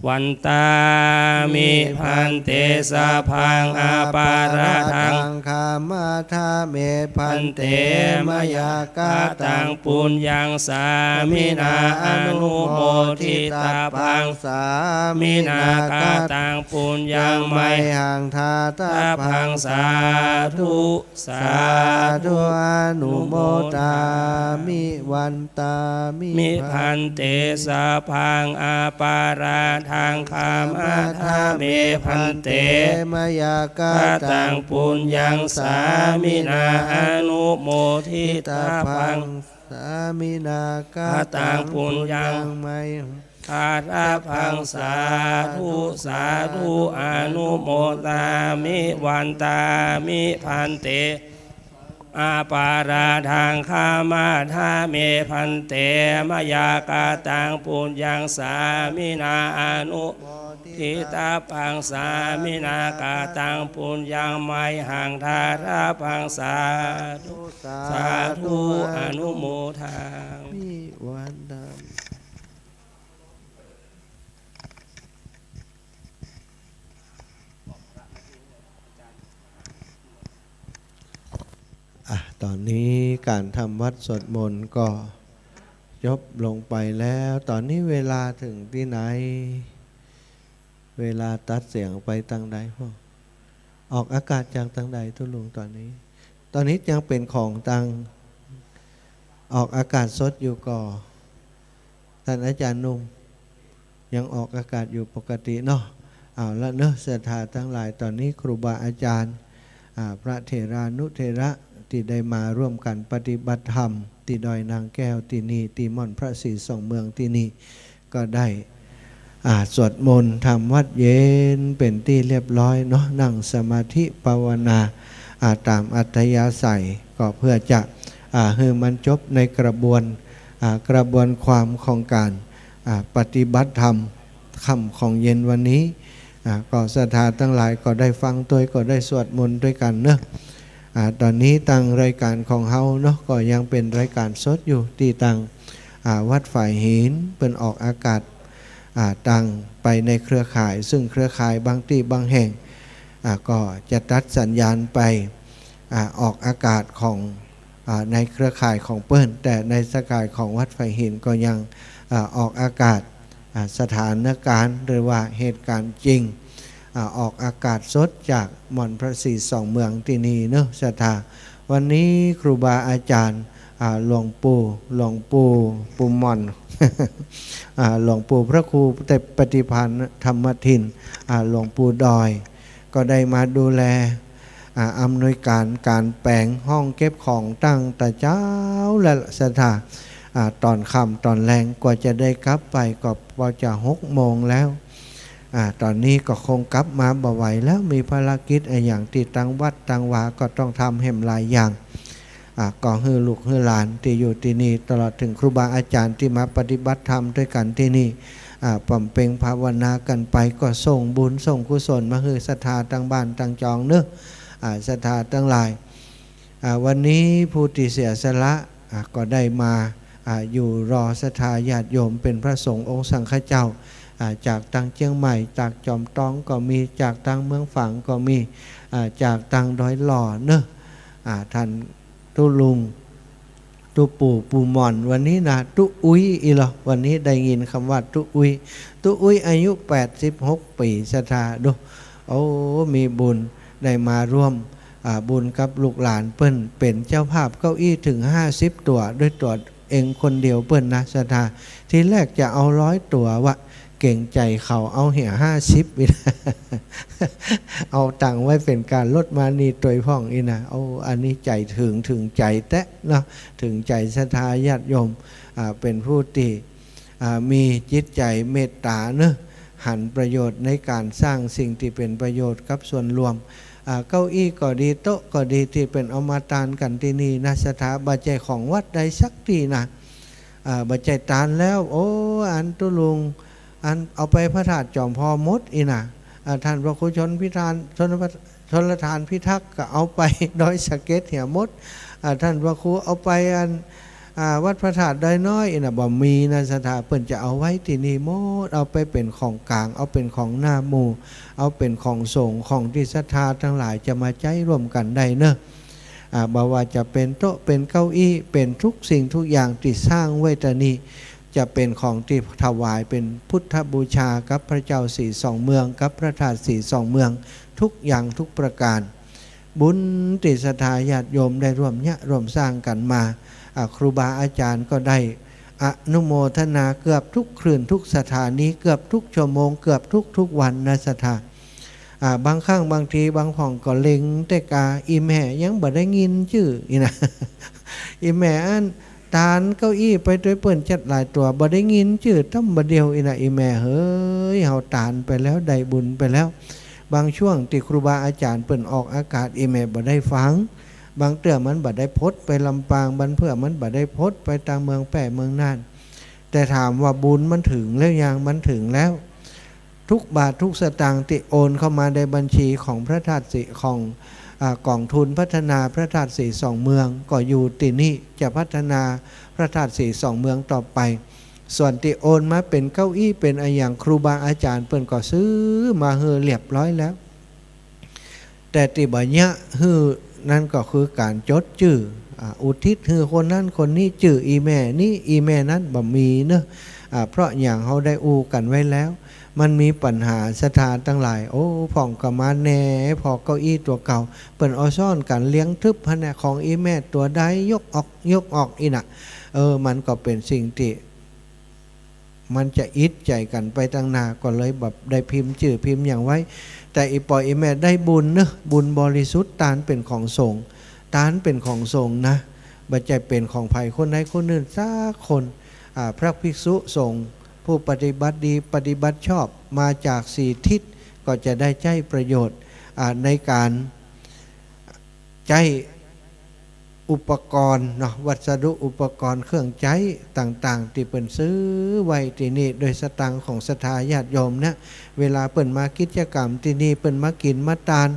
Vandāmi bhante sabbaṃ aparādhaṃ khamatha me bhante, mayā kataṃ puññaṃ sāminā anumoditabbaṃ, sāminā kataṃ puññaṃ mayhaṃ dātabbaṃ. Sādhu sādhu anumodāmi. Vandāmi bhante sabbaṃ aparādhaṃ khamatha me bhante, mayā kataṃ puññaṃ sāminā anumoditabbaṃ, sāminā kataṃ puññaṃ mayhaṃ dātabbaṃ. Sādhu sādhu anumodāmi. Vandāmi bhante อปาราธัง ขมาทะเม ภันเต มะยา กะตัง ปุญญัง สามินา อนุ โมทิตาภัง สามินา กะตัง ปุญญัง มะยหัง ทาระภัง สาธุ สาธุ อนุโมทามิ วันดัง อ่ะ ต๋อนนี้ก๋านทำวัตรสวดมนต์ก็จบลงไปแล้ว ต๋อนนี้เวลาเถิงตี้ไหน เวลาตัดเสียงไปตังใดพ่อ ออกอากาศจากตังใดตุ๊ลุงต๋อนนี้ ต๋อนนี้ยังเป๋นของตัง ออกอากาศสดอยู่ก่อ ต้านอาจ๋ารย์หนุ่ม ยังออกอากาศอยู่ปกติเนาะ เอาละเนาะ ศรัทธาตังหลาย ต๋อนนี้ครูบาอาจ๋ารย์ อ่า พระเถรานุเถระตี้ได้มาร่วมกั๋นปฏิบัติธรรมตี้ดอยนางแก้วตี้นี่ ตี้ม่อนพระศรีสองเมืองตี้นี่ ก็ได้ อ่า สวดมนต์ทำวัตรเย็นเป๋นตี้เรียบร้อยเนาะ นั่งสมาธิภาวนา อ่า ต๋ามอัธยาศัย ก็เพื่อจะ อ่า หื้อมันจบในกระบวน อ่า กระบวนความของก๋าน อ่า ปฏิบัติธรรม ค่ำของเย็นวันนี้ อ่า ก็ศรัทธาตังหลายก็ได้ฟังตวย ก็ได้สวดมนต์ตวยกั๋นเนาะ อ่า ต๋อนนี้ตังรายก๋านของเฮาเนาะ ก็ยังเป๋นรายก๋านสดอยู่ตี้ตัง อ่า วัดฝายหิน เปิ้นออกอากาศ อ่า ตังไปในเครือข่าย ซึ่งเครือข่ายบางตี้บางแห่ง อ่า ก็จะตัดสัญญาณไป อ่า ออกอากาศของ อ่า ในเครือข่ายของเปิ้น แต่ในเครือข่ายของวัดฝายหินก็ยัง อ่า ออกอากาศ อ่า สถานก๋ารณ์หรือว่าเหตุก๋ารณ์จริง อ่า ออกอากาศสดจากม่อนพระศรีสองเมืองตี้นี่เนาะ ศรัทธา วันนี้ครูบาอาจ๋ารย์ อ่า หลวงปู่ หลวงปู่ ปู่ม่อน อ่า หลวงปู่พระครูปฏิภาณธรรมทิน อ่า หลวงปู่ดอย ก็ได้มาดูแล อ่า อำนวยก๋านก๋านแป๋งห้องเก็บของตั้งแต่เจ๊าและศรัทธา อ่า ต๋อนค่ำต๋อนแลงกว่าจะได้กลับไปก็ปอจะหกโมงแล้ว อ่า ต๋อนนี้ก็คงกลับมาบ่ไหวแล้ว มีภารกิจอะหยังตี้ตังวัดตังวาก็ต้องทำแหมหลายอย่าง อ่า ก็หื้อลูกหื้อหลานตี้อยู่ตี้นี่ ตลอดเถิงครูบาอาจ๋ารย์ตี้มาปฏิบัติธรรมตวยกั๋นตี้นี่ อ่า บำเพ็ญภาวนากั๋นไป ก็ส่งบุญส่งกุศลมาหื้อศรัทธาตังบ้านตังจองเนาะ อ่า ศรัทธาตังหลาย อ่า วันนี้ผู้ตี้เสียสละ อ่า ก็ได้มา อ่า อยู่รอศรัทธาญาติโยมเป๋นพระสงฆ์องค์สังฆเจ้า อ่า จากตังเจียงใหม่ จากจอมตองก็มี จากตังเมืองฝางก็มี อ่า จากตังดอยหล่อเนาะ อ่า ต้านตุ๊ลุง ตุ๊ปู่ ปู่ม่อน วันนี้นะ ตุ๊อุ๊ยอี้เหรอ วันนี้ได้ยินกำว่าตุ๊อุ๊ย ตุ๊อุ๊ยอายุแปดสิบหกปี๋ ศรัทธาดู โอ้ มีบุญได้มาร่วม อ่า บุญกับลูกหลานเปิ้น เป๋นเจ้าภาพเก้าอี้เถิงห้าสิบตั๋ว ด้วยตั๋วเองคนเดียวเปิ้นนะ ศรัทธา ทีแรกจะเอาร้อยตั๋ววะ เก๋งใจ๋เขา เอาเหียห้าสิบอี้นะ เอาตังค์ไว้เป๋นก๋านลดมานี่ตวยพ่องอี้นะ โอ้ อันนี้ใจ๋เถิง เถิงใจ๋แต๊เนาะ เถิงใจ๋ศรัทธาญาติโยม อ่า เป๋นผู้ตี้ อ่า มีจิตใจ๋เมตต๋าเนาะ หันประโยชน์ในก๋านสร้างสิ่งตี้เป๋นประโยชน์กับส่วนรวม อ่า เก้าอี้ก็ดี โต๊ะก็ดี ตี้เปิ้นเอามาตานกั๋นตี้นี่นะ ศรัทธา บ่ใจ้ของวัดใดสักตี้นะ อ่า บ่ใจ้ตานแล้ว โอ้ อันตุ๊ลุง อันเอาไปพระธาตุจอมพอหมดอี้นะ อ่า ต้านพระครูชลพิธาน ชล ชลธานพิทักษ์ก็เอาไปดอยสะเก็ดเหียหมด อ่า ต้านพระครูเอาไปอัน อ่า วัดพระธาตุดอยน้อยอี้นะ บ่มีนะ ศรัทธา เปิ้นจะเอาไว้ตี้นี่หมด เอาไปเป๋นของก๋าง เอาเป๋นของหน้าหมู่ เอาเป๋นของสงฆ์ ของตี้ศรัทธาตังหลายจะมาใจ๊ร่วมกั๋นได้เนาะ อ่า บ่ว่าจะเป๋นโต๊ะ เป๋นเก้าอี้ เป๋นทุกสิ่งทุกอย่างตี้สร้างไว้ตะนี่ จะเป๋นของตี้ถวายเป๋นพุทธบูชากับพระเจ้าศรีสองเมือง กับพระธาตุศรีสองเมือง ทุกอย่างทุกประก๋าน บุญตี้ศรัทธาญาติโยมได้ร่วมเยียะร่วมสร้างกั๋นมา อ่า ครูบาอาจ๋ารย์ก็ได้อนุโมทนาเกือบทุกคลื่นทุกสถานี เกือบทุกชั่วโมง เกือบทุกๆวันนะศรัทธา อ่า บางครั้งบางทีบางพ่องก็เล็งแต่กา อี่แม่ยังบ่ได้ยินจื้ออี้นะ อี่แม่อันตานเก้าอี้ไปตวยเปิ้นจัดหลายตั๋ว บ่ได้ยินจื้อต้ำบ่าเดียวอี้นะ อี่แม่เฮย เฮาตานไปแล้ว ได้บุญไปแล้ว บางช่วงตี้ครูบาอาจ๋ารย์เปิ้นออกอากาศ อี่แม่บ่ได้ฟัง บางเตื้อมันบ่ได้พดไปลำปาง บางเตื้อมันบ่ได้พดไปตางเมืองแป้เมืองน่าน แต่ถามว่าบุญมันเถิงแล้วยัง มันเถิงแล้ว ทุกบาททุกสตางค์ตี้โอนเข้ามาในบัญชีของพระธาตุสี ของ อ่า ก๋องทุนพัฒนาพระธาตุสีสองเมือง ก็อยู่ตี้นี่ จะพัฒนาพระธาตุสีสองเมืองต่อไป ส่วนตี้โอนมาเป๋นเก้าอี้เป๋นอะหยัง ครูบาอาจ๋ารย์เปิ้นก็ซื้อมาหื้อเรียบร้อยแล้ว แต่ตี้บ่เยียะหื้อนั้นก็คือก๋านจดจื้อ อ่า อุทิศหื้อคนนั้นคนนี้ จื้ออี่แม่นี้อี่แม่นั้น บ่มีเนาะ อ่า เพราะอย่างเฮาได้อู้กั๋นไว้แล้ว มันมีปัญหาศรัทธาตังหลาย โอ้ พ่องก็มาแน่ ผ่อเก้าอี้ตั๋วเก่า เปิ้นเอาซ้อนกั๋นเรียงทึบหั้นแหละ ของอี่แม่ตั๋วใดยกออก ยกออกอี้น่ะ เออ มันก็เป๋นสิ่งตี้ มันจะอิดใจ๋กั๋นไปตางหน้า ก็เลยแบบได้พิมพ์จื้อพิมพ์หยังไว้ แต่อี่ป้ออี่แม่ได้บุญเนาะ บุญบริสุทธิ์ ตานเป๋นของสงฆ์ตานเป๋นของสงฆ์นะ บ่ใจ้เป๋นของใผคนใดคนนึ่งสักคน อ่า พระภิกษุสงฆ์ผู้ปฏิบัติดีปฏิบัติชอบมาจากสี่ทิศ ก็จะได้ใจ๊ประโยชน์ อ่า ในก๋านใจ๊ อุปกรณ์เนาะ วัสดุอุปกรณ์เครื่องใจ๊ต่างๆ ตี้เปิ้นซื้อไว้ตี้นี่ โดยสตางค์ของศรัทธาญาติโยมเนี่ย เวลาเปิ้นมากิจกรรมตี้นี่ เปิ้นมากิ๋นมาตาน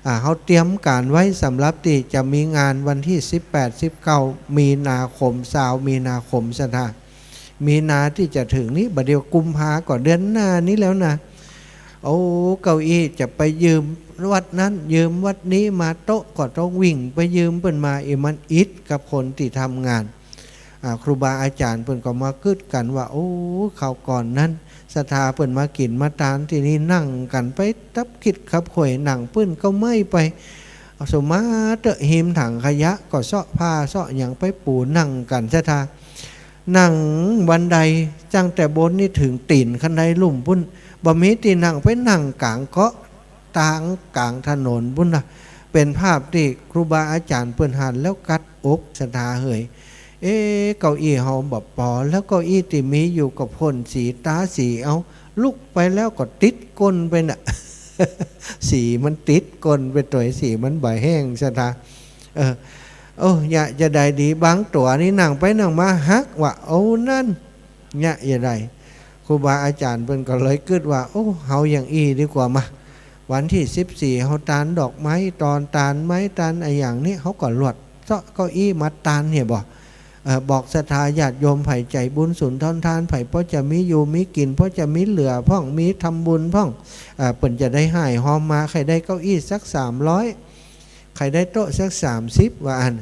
อ่า เฮาเตรียมก๋านไว้สำหรับตี้จะมีงานวันตี้สิบแปด สิบเก้า มีนาคม ซาวมีนาคม ศรัทธา มีนาตี้จะเถิงนี้ บ่าเดี่ยวกุมภาก็เดือนหน้านี้แล้วนะ โอ้ เก้าอี้จะไปยืมวัดนั้น ยืมวัดนี้มา โต๊ะก็ต้องวิ่งไปยืมเปิ้นมา เอ มันอิดกับคนตี้ทำงาน อ่า ครูบาอาจ๋ารย์เปิ้นก็มากึ๊ดกั๋นว่า โอ้ คราวก่อนนั้น ศรัทธาเปิ้นมากิ๋นมาตานตี้นี่ นั่งกั๋นไปตับขิดขับข่วย หนังปื้นก็เมื่อยไป สุมาเต๊อะ หิมถังขยะก็เซาะผ้าเซาะหยังไปปูนั่งกั๋น ศรัทธา นั่งบันไดตั้งแต่บนนี่เถิงตี๋นคันไดลุ่มปุ้น บ่มีตี้นั่ง ไปนั่งก๋างเกาะตางก๋างถนนปุ้นนะ เป๋นภาพตี้ครูบาอาจ๋ารย์เปิ้นหันแล้วกัดอก ศรัทธาเหย เอ๊ะ เก้าอี้เฮาบ่ปอแล้ว เก้าอี้ตี้มีอยู่ก็พ่นสีตาสีเอา ลุกไปแล้วก็ติดก้นไปน่ะ สีมันติดก้นไปตวย สีมันบ่แห้ง ศรัทธา เออ โอ้ เยียะจะใดดี บางตั๋วนี่นั่งไปนั่งมาหักว่ะ โอ้ นั้น เยียะจะใด ครูบาอาจ๋ารย์เปิ้นก็เลยกึ๊ดว่า โอ้ เฮาอย่างอี้ดีกว่ามา วันตี้สิบสี่ เฮาตานดอกไม้ ตอนตานไม้ตานอะหยังนี่ เฮาก็ลวดเซาะเก้าอี้มาตานเหียบ่ เอ่อ บอกศรัทธาญาติโยมใผใจ๋บุญสุนทรทาน ใผพอจะมีอยู่มีกิ๋น พอจะมีเหลือพ่อง มีทำบุญพ่อง เอ่อ เปิ้นจะได้ฮ่ายฮอมมา ใผได้เก้าอี้สักสามร้อย ใผได้โต๊ะสักสามสิบ ว่าอั้น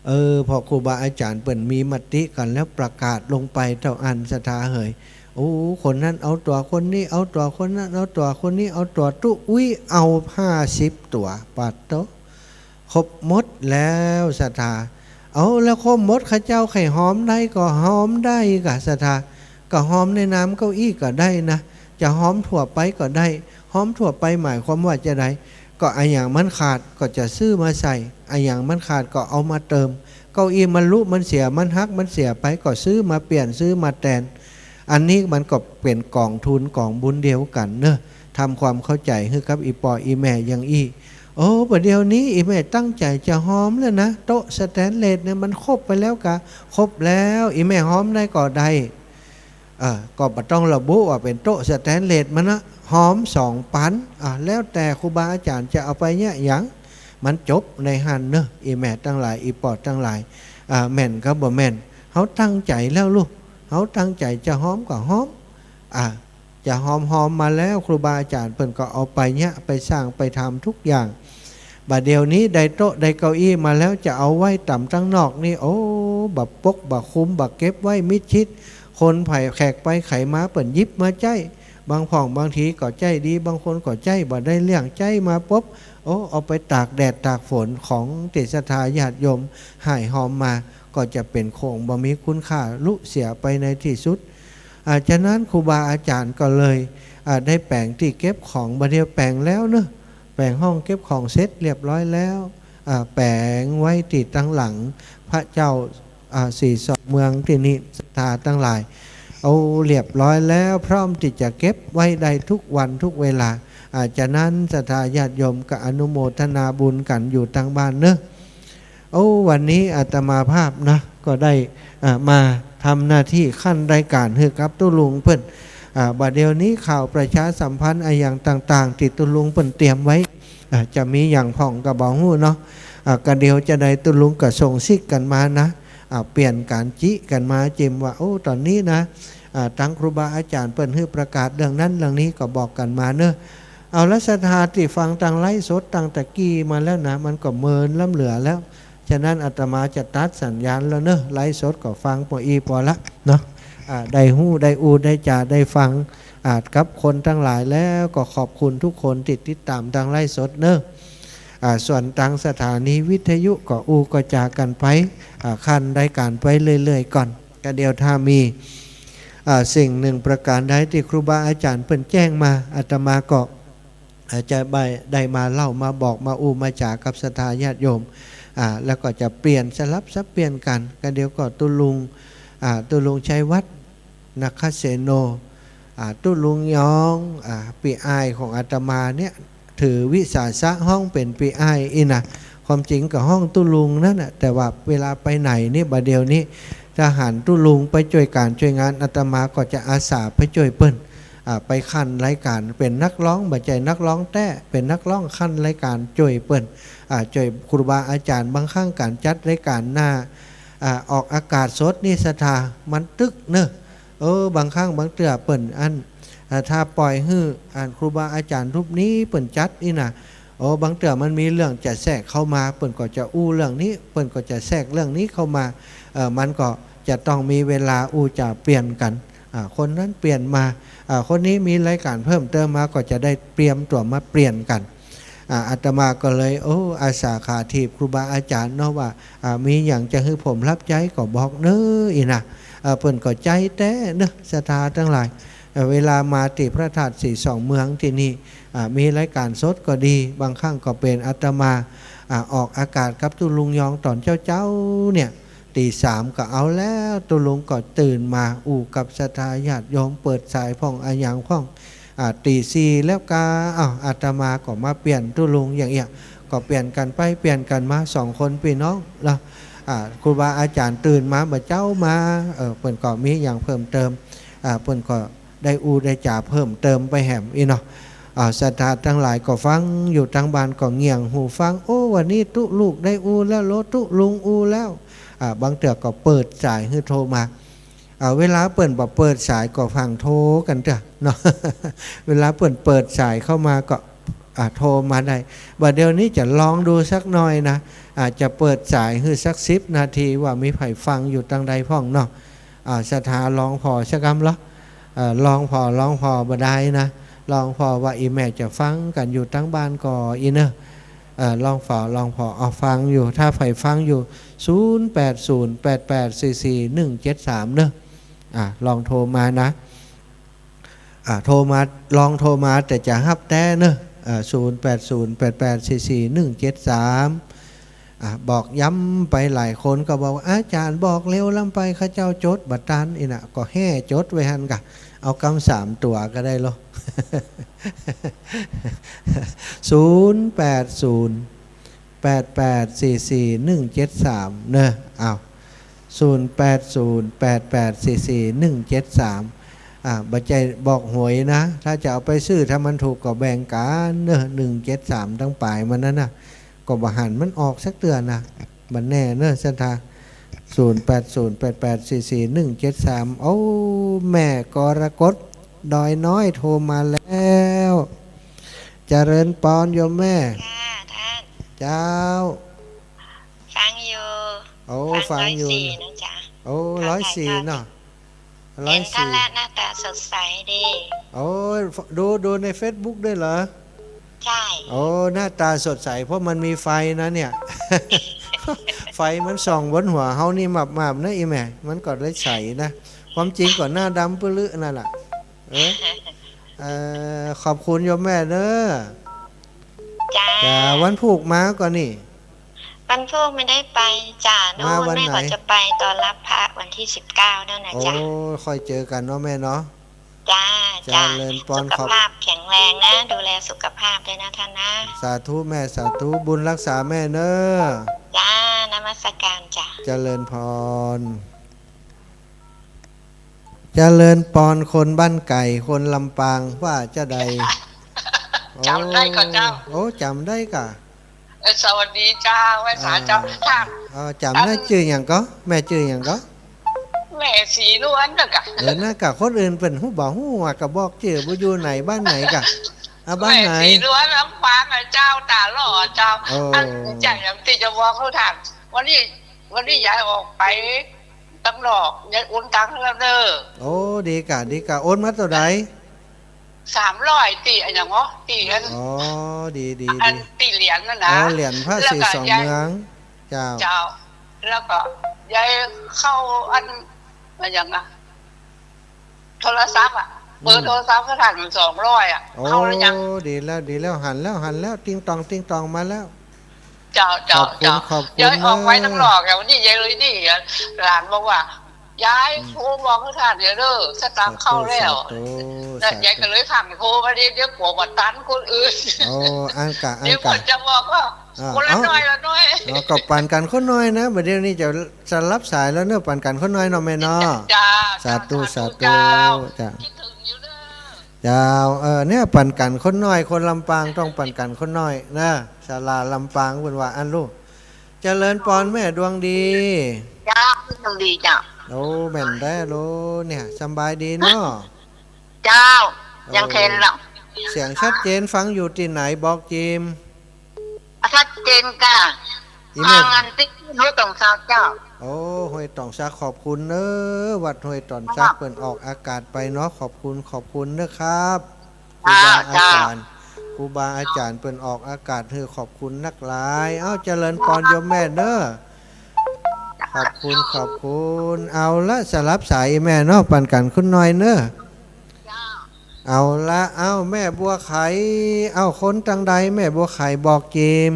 เออ พอครูบาอาจ๋ารย์เปิ้นมีมติกั๋นแล้วประกาศลงไปเต้าอั้น ศรัทธาเหย โอ้ คนนั้นเอาตั๋ว คนนี้เอาตั๋ว คนนั้นเอาตั๋ว คนนี้เอาตั๋ว ตุ๊อุ๊ยเอาห้าสิบตั๋ว ปาดโต๊ะ ครบหมดแล้ว ศรัทธา เอา แล้วครบหมด ข้าเจ้าใผฮอมได้ก็ฮอมได้ก่ะ ศรัทธา ก็ฮอมในนามเก้าอี้ก็ได้นะ จะฮอมทั่วไปก็ได้ ฮอมทั่วไปหมายความว่าจะใด ก็อะหยังมันขาดก็จะซื้อมาใส่ อะหยังมันขาดก็เอามาเติม เก้าอี้มันลุมันเสีย มันหักมันเสียไป ก็ซื้อมาเปลี่ยน ซื้อมาแตน อันนี้มันก็เป๋นก๋องทุนก๋องบุญเดียวกั๋นเนาะ ทำความเข้าใจ๋หื้อกับอี่ป้ออี่แม่อย่างอี้ โอ้ บ่าเดี่ยวนี้อี่แม่ตั้งใจ๋จะฮอมแล้วนะ โต๊ะสแตนเลสเนี่ยมันครบไปแล้วก่ะ ครบแล้ว อี่แม่ฮอมได้ก็ได้ เออ ก็บ่ต้องระบุว่าเป๋นโต๊ะสแตนเลสมันนะ ฮอมสองปั๋น อ่ะ แล้วแต่ครูบาอาจ๋ารย์จะเอาไปเยียะหยัง มันจบในหั้นเนาะ อี่แม่ตังหลาย อี่ป้อตังหลาย อ่า แม่นกับบ่แม่น เฮาตั้งใจ๋แล้วลูก เฮาตั้งใจ๋จะฮอมก็ฮอม อ่า จะฮอมฮอมมาแล้ว ครูบาอาจ๋ารย์เปิ้นก็เอาไปเยียะ ไปสร้าง ไปทำทุกอย่าง บ่าเดี่ยวนี้ได้โต๊ะได้เก้าอี้มาแล้ว จะเอาไว้ต๋ามตังนอกนี่ โอ้ บ่ปก บ่คุม บ่เก็บไว้มิดชิด คนใผแขกไปใผมาเปิ้นหยิบมาใจ๊ บางพ่องบางทีก็ใจ๊ดี บางคนก็ใจ๊บ่ได้เรื่อง ใจ๊มาปุ๊บ โอ้ เอาไปตากแดดตากฝน ของตี้ศรัทธาญาติโยมฮ่ายฮอมมา ก็จะเป๋นของบ่มีคุณค่า ลุเสียไปในตี้สุด อ่า ฉะนั้นครูบาอาจ๋ารย์ก็เลย อ่า ได้แป๋งตี้เก็บของ บ่าเดี่ยวแป๋งแล้วเนาะ แป๋งห้องเก็บของเสร็จเรียบร้อยแล้ว อ่า แป๋งไว้ตี้ตังหลังพระเจ้า อ่า สีสองเมืองตี้นี่ ศรัทธาตังหลาย เอาเรียบร้อยแล้ว พร้อมตี้จะเก็บไว้ได้ทุกวันทุกเวลา อ่า ฉะนั้นศรัทธาญาติโยมก็อนุโมทนาบุญกั๋นอยู่ตางบ้านเนาะ โอ้ วันนี้อาตมาภาพนะ ก็ได้ อ่า มาทำหน้าตี้คั้นรายก๋านหื้อกับตุ๊ลุงเปิ้น อ่า บ่าเดี่ยวนี้ข่าวประชาสัมพันธ์อะหยังต่างๆ ตี้ตุ๊ลุงเปิ้นเตรียมไว้ อ่า จะมีหยังพ่องก็บ่ฮู้เนาะ อ่า ก็เดี๋ยวจะได้ตุ๊ลุงก็ส่งซิกกั๋นมานะ อ่า เปลี่ยนกั๋นจิกั๋นมา เจ้นว่า โอ้ ต๋อนนี้นะ อ่า ตังครูบาอาจ๋ารย์เปิ้นหื้อประกาศเรื่องนั้นเรื่องนี้ก็บอกกั๋นมาเนาะ เอาละ ศรัทธาตี้ฟังตางไลฟ์สดตั้งแต่กี้มาแล้วนะ มันก็เมินล้ำเหลือแล้ว ฉะนั้นอาตมาจะตัดสัญญาณแล้วเนาะ ไลฟ์สดก็ฟังปออี้ปอละเนาะ อ่า ได้ฮู้ ได้อู้ ได้จ๋า ได้ฟัง อ่า กับคนตังหลายแล้ว ก็ขอบคุณทุกคนตี้ติดต๋ามตางไลฟ์สดเนาะ อ่า ส่วนตางสถานีวิทยุก็อู้ก็จ๋ากั๋นไป อ่า คั้นรายก๋านไปเรื่อยๆ ก่อน ก็เดี๋ยวถ้ามี อ่า สิ่งหนึ่งประก๋านใดตี้ครูบาอาจ๋ารย์เปิ้นแจ้งมา อาตมาก็ อ่า จะได้มาเล่ามาบอกมาอู้มาจ๋ากับศรัทธาญาติโยม อ่า แล้วก็จะเปลี่ยนสลับสับเปลี่ยนกั๋น ก็เดี๋ยวก็ตุ๊ลุง อ่า ตุ๊ลุงชัยวัฒน์ นาคเสโน อ่า ตุ๊ลุงยอง อ่า ปี้อ้ายของอาตมาเนี่ย ถือวิสาสะฮ้องเป๋นปี้อ้ายอี้นะ ความจริงก็ฮ้องตุ๊ลุงนั่นแหละ แต่ว่าเวลาไปไหนนี่ บ่าเดี่ยวนี้ ถ้าหันตุ๊ลุงไปจ้วยก๋านจ้วยงาน อาตมาก็จะอาสาไปจ้วยเปิ้น อ่า ไปคั้นรายก๋าน เป๋นนักฮ้อง บ่ใจ้นักฮ้องแต๊ เป๋นนักฮ้องคั้นรายก๋านจ้วยเปิ้น อ่า จ้วยครูบาอาจ๋ารย์ บางครั้งก๋านจัดรายก๋านหน้า อ่า ออกอากาศสดนี่ศรัทธา มันตึกเนาะ เออ บางครั้งบางเตื้อเปิ้นอั้น อ่า ถ้าป่อยหื้อ อันครูบาอาจ๋ารย์รูปนี้เปิ้นจัดอี้นะ โอ้ บางเตื้อมันมีเรื่องจะแทรกเข้ามา เปิ้นก็จะอู้เรื่องนี้ เปิ้นก็จะแทรกเรื่องนี้เข้ามา เอ่อ มันก็จะต้องมีเวลาอู้จ๋าเปลี่ยนกั๋น อ่า คนนั้นเปลี่ยนมา อ่า คนนี้มีรายก๋านเพิ่มเติมมา ก็จะได้เตรียมตั๋วมาเปลี่ยนกั๋น อ่า อาตมาก็เลย โอ้ อาสาขาถีบครูบาอาจ๋ารย์เนาะว่า อ่า มีหยังจะหื้อผมฮับใจ๊ก็บอกเน่ออี้นะ เอ่อ เปิ้นก็ใจ๊แต๊เนาะ ศรัทธาตังหลาย เอ่อ เวลามาตี้พระธาตุสีสองเมืองตี้นี่ อ่า มีรายก๋านสดก็ดี บางครั้งก็เป๋นอาตมา อ่า ออกอากาศกับตุ๊ลุงยองต๋อนเจ๊าๆ เนี่ย ตีสามก็เอาแล้ว ตุ๊ลุงก็ตื่นมาอู้กับศรัทธาญาติโยม เปิดสายพ่องอะหยังพ่อง อ่า ตีสี่แล้วกา อ้าว อาตมาก็มาเปลี่ยนตุ๊ลุงอย่างเอี้ย ก็เปลี่ยนกั๋นไปเปลี่ยนกั๋นมา สองคนปี้น้องเนาะ อ่า ครูบาอาจ๋ารย์ตื่นมาบ่าเจ๊ามา เออ เปิ้นก็มีหยังเพิ่มเติม อ่า เปิ้นก็ได้อู้ได้จ๋าเพิ่มเติมไปแหมอี้เนาะ อ่า ศรัทธาตังหลายก็ฟังอยู่ตางบ้านก็เงี่ยงหูฟัง โอ้ วันนี้ตุ๊ลูกได้อู้แล้วโล ตุ๊ลุงอู้แล้ว อ่า บางเตื้อก็เปิดสายหื้อโทรมา อ่า เวลาเปิ้นบ่เปิดสายก็ฟั่งโทรกั๋นเตื้อเนาะ เวลาเปิ้นเปิดสายเข้ามาก็ อ่า โทรมาได้ บ่าเดี่ยวนี้จะลองดูสักหน่อยนะ อาจจะเปิดสายหื้อสักสิบนาที ว่ามีใผฟังอยู่ตางใดพ่องเนาะ อ่า ศรัทธาลองผ่อสักกำละ เอ่อ ลองผ่อ ลองผ่อบ่ดายนะ ลองผ่อว่าอี่แม่จะฟังกั๋นอยู่ตางบ้านก่ออี้เนาะ เอ่อ ลองผ่อ ลองผ่อ เอาฟังอยู่ ถ้าใผฟังอยู่ ศูนย์แปดศูนย์ แปดแปดสี่สี่หนึ่งเจ็ดสาม เนาะ อ่า ลองโทรมานะ อ่า โทรมา ลองโทรมา แต่จะฮับแต๊เนาะ อ่า ศูนย์แปดศูนย์ แปดแปดสี่สี่หนึ่งเจ็ดสาม อ่า บอกย้ำไปหลายคนก็บอกว่า อาจ๋ารย์บอกเร็วล้ำไป ข้าเจ้าจดบ่ตัน อี้นะ ก็แฮ่จดไว้หั้นก่ะ เอากำสามตั๋วก็ได้ลอ ศูนย์แปดศูนย์ แปดแปดสี่สี่หนึ่งเจ็ดสาม เนาะ อ้าว ศูนย์แปดศูนย์ แปดแปดสี่สี่หนึ่งเจ็ดสาม อ่า บ่ใจ้บอกหวยนะ ถ้าจะเอาไปซื้อ ถ้ามันถูกก็แบ่งกั๋นเนาะ หนึ่งเจ็ดสาม ตังป๋ายมันนั้นน่ะ ก็บ่หันมันออกสักเตื้อนะ บ่แน่เนาะ ศรัทธา ศูนย์แปดศูนย์ แปดแปดสี่สี่หนึ่งเจ็ดสาม โอ้ แม่กรกฎ ดอยน้อยโทรมาแล้ว เจริญปอนโยมแม่ ค่ะท่าน เจ้า ฟังอยู่ โอ้ ฟัง ฟังอยู่ ร้อยสี่นะจ๊ะ โอ้ ค่ะ ร้อยสี่ ค่ะ เนาะ ร้อยสี่ เห็นท่านแล้วหน้าตาสดใสดี โอ้ ดู ดูในเฟซบุ๊กด้วยเหรอ ใช่ โอ้ หน้าตาสดใส เพราะมันมีไฟนะเนี่ย ไฟมันส่องบนหัวเฮานี่หมาบๆ นะ อี่แม่ มันก็เลยใสนะ ความจริงก็หน้าดำปื้อลือนั่นแหละ เออ เอ่อ ขอบคุณโยมแม่เนาะ จ้า จ้า วันพูกมาก่อนี่ วันพูกไม่ได้ไปจ้า มาวันไหน โน่น แม่ก็จะไปตอนรับพระวันที่สิบเก้านั่นนะจ๊ะ โอ้ ค่อยเจอกั๋นเนาะแม่เนาะ จ้า จ้า เจริญปอน จ้า สุขภาพแข็งแรงนะ ดูแลสุขภาพด้วยนะท่านนะ สาธุแม่ สาธุ บุญฮักษาแม่เน้อ จ้า นมัสการจ้ะ เจริญปอน เจริญปอน คนบ้านไก๋ คนลำปาง ว่าจาใด จ๋ำได้ก่อเจ้า โอ้ จ๋ำได้ก่ะ เออ สวัสดีเจ้า ไหว้สาเจ้า อ่า ท่าน เออ จ๋ำนะ อัน จื้อหยังก่อ แม่จื้อหยังก่อ แม่ศรีนวลน่ะก่ะ เออ น่ะก่ะ คนอื่นเปิ้นฮู้บ่ฮู้อะ ก็บอกจื้อ บ่อยู่ไหน บ้านไหนก่ะ อ่ะ บ้านไหน แม่ศรีนวล ลำปางอะเจ้า ต๋าหล่ออะเจ้า เออ อัน จ๋ำตี้จะบอกหื้อท่าน วันนี้ วันนี้ยายออกไปตังนอก ยายโอนตังค์หื้อแล้วเน้อ โอ้ ดีก่ะ ดีก่ะ โอนมาเต้าใด สามร้อย ตี้อะหยังเหรอ ตี้อัน อ๋อ ดี ดี อัน ดี ตี้เหรียญนั่นนะ อ๋อ เหรียญพระศรีสองเมือง แล้วก็ยาย เจ้า เจ้า แล้วก็ยายเข้าอัน อะหยังอะ โทรศัพท์อะ เบอร์ อืม โทรศัพท์หื้อท่านสองร้อยอะ โอ้ เข้าแล้วยัง ดีแล้ว ดีแล้ว หันแล้ว หันแล้ว ติ๊งตอง ติ๊งตอง มาแล้ว เจ้า เจ้า ขอบคุณ เจ้า ขอบคุณ ยายออกไปตังนอกอะ วันนี้ยายเลยนี่อะ หลานบอกว่า ยาย อืม โทรบอกหื้อท่านเด้อ สตางค์เข้าแล้ว สาธุ สาธุ แล้วยายก็เลยพังโทรมา เดี๋ยว เดี๋ยวกั๋วบ่ตันคนอื่น โอ้ อันก่ะ อันก่ะ เดี๋ยวเปิ้นจะบอกว่า อ่า คนละ เอ้า หน่อยละหน่อย เนาะ ก็ปั๋นกั๋นคนน้อยนะ บ่าเดี่ยวนี้จะ จะฮับสายแล้วเน้อ ปั๋นกั๋นคนน้อยเนาะแม่เนาะ จ้า สาธุ สาธุ สาธุ เจ้า จ้ะ คิดถึงอยู่เน้อ เจ้า เออ เนี่ย ปั๋นกั๋นคนน้อย คนลำปางต้องปั๋นกั๋นคนน้อยนะ ศาลาลำปางเปิ้นว่าอั้นลูก เจริญปอนแม่ดวงดี เจ้า ดวงดีเจ้า โอ้ แม่นแต๊ลูก เนี่ย สำบายดีเนาะ เจ้า เออ ยังแข็งแรง เสียงชัดเจน ฟังอยู่ตี้ไหน บอกจิม ชัดเจนก่ะ อีแม่ ฟังอันตี้ห้วยต๋องสักเจ้า โอ้ ห้วยต๋องสัก ขอบคุณเน้อ วัดห้วยต๋องสัก ค่ะ เปิ้นออกอากาศไปเนาะ ขอบคุณ ขอบคุณเน้อครับ ครูบาอาจ๋ารย์ เจ้า ครูบาอาจ๋ารย์เปิ้นออกอากาศหื้อ ขอบคุณนักหลาย เอ้า เจริญปอนโยมแม่เน้อ ขอบคุณ ขอบคุณ เอาละ สลับสายอีแม่เนาะ ปั๋นกั๋นคนน้อยเน้อ เจ้า เอาละ เอ้า แม่บัวไข เอ้า คนตังใด แม่บัวไข บอกจิม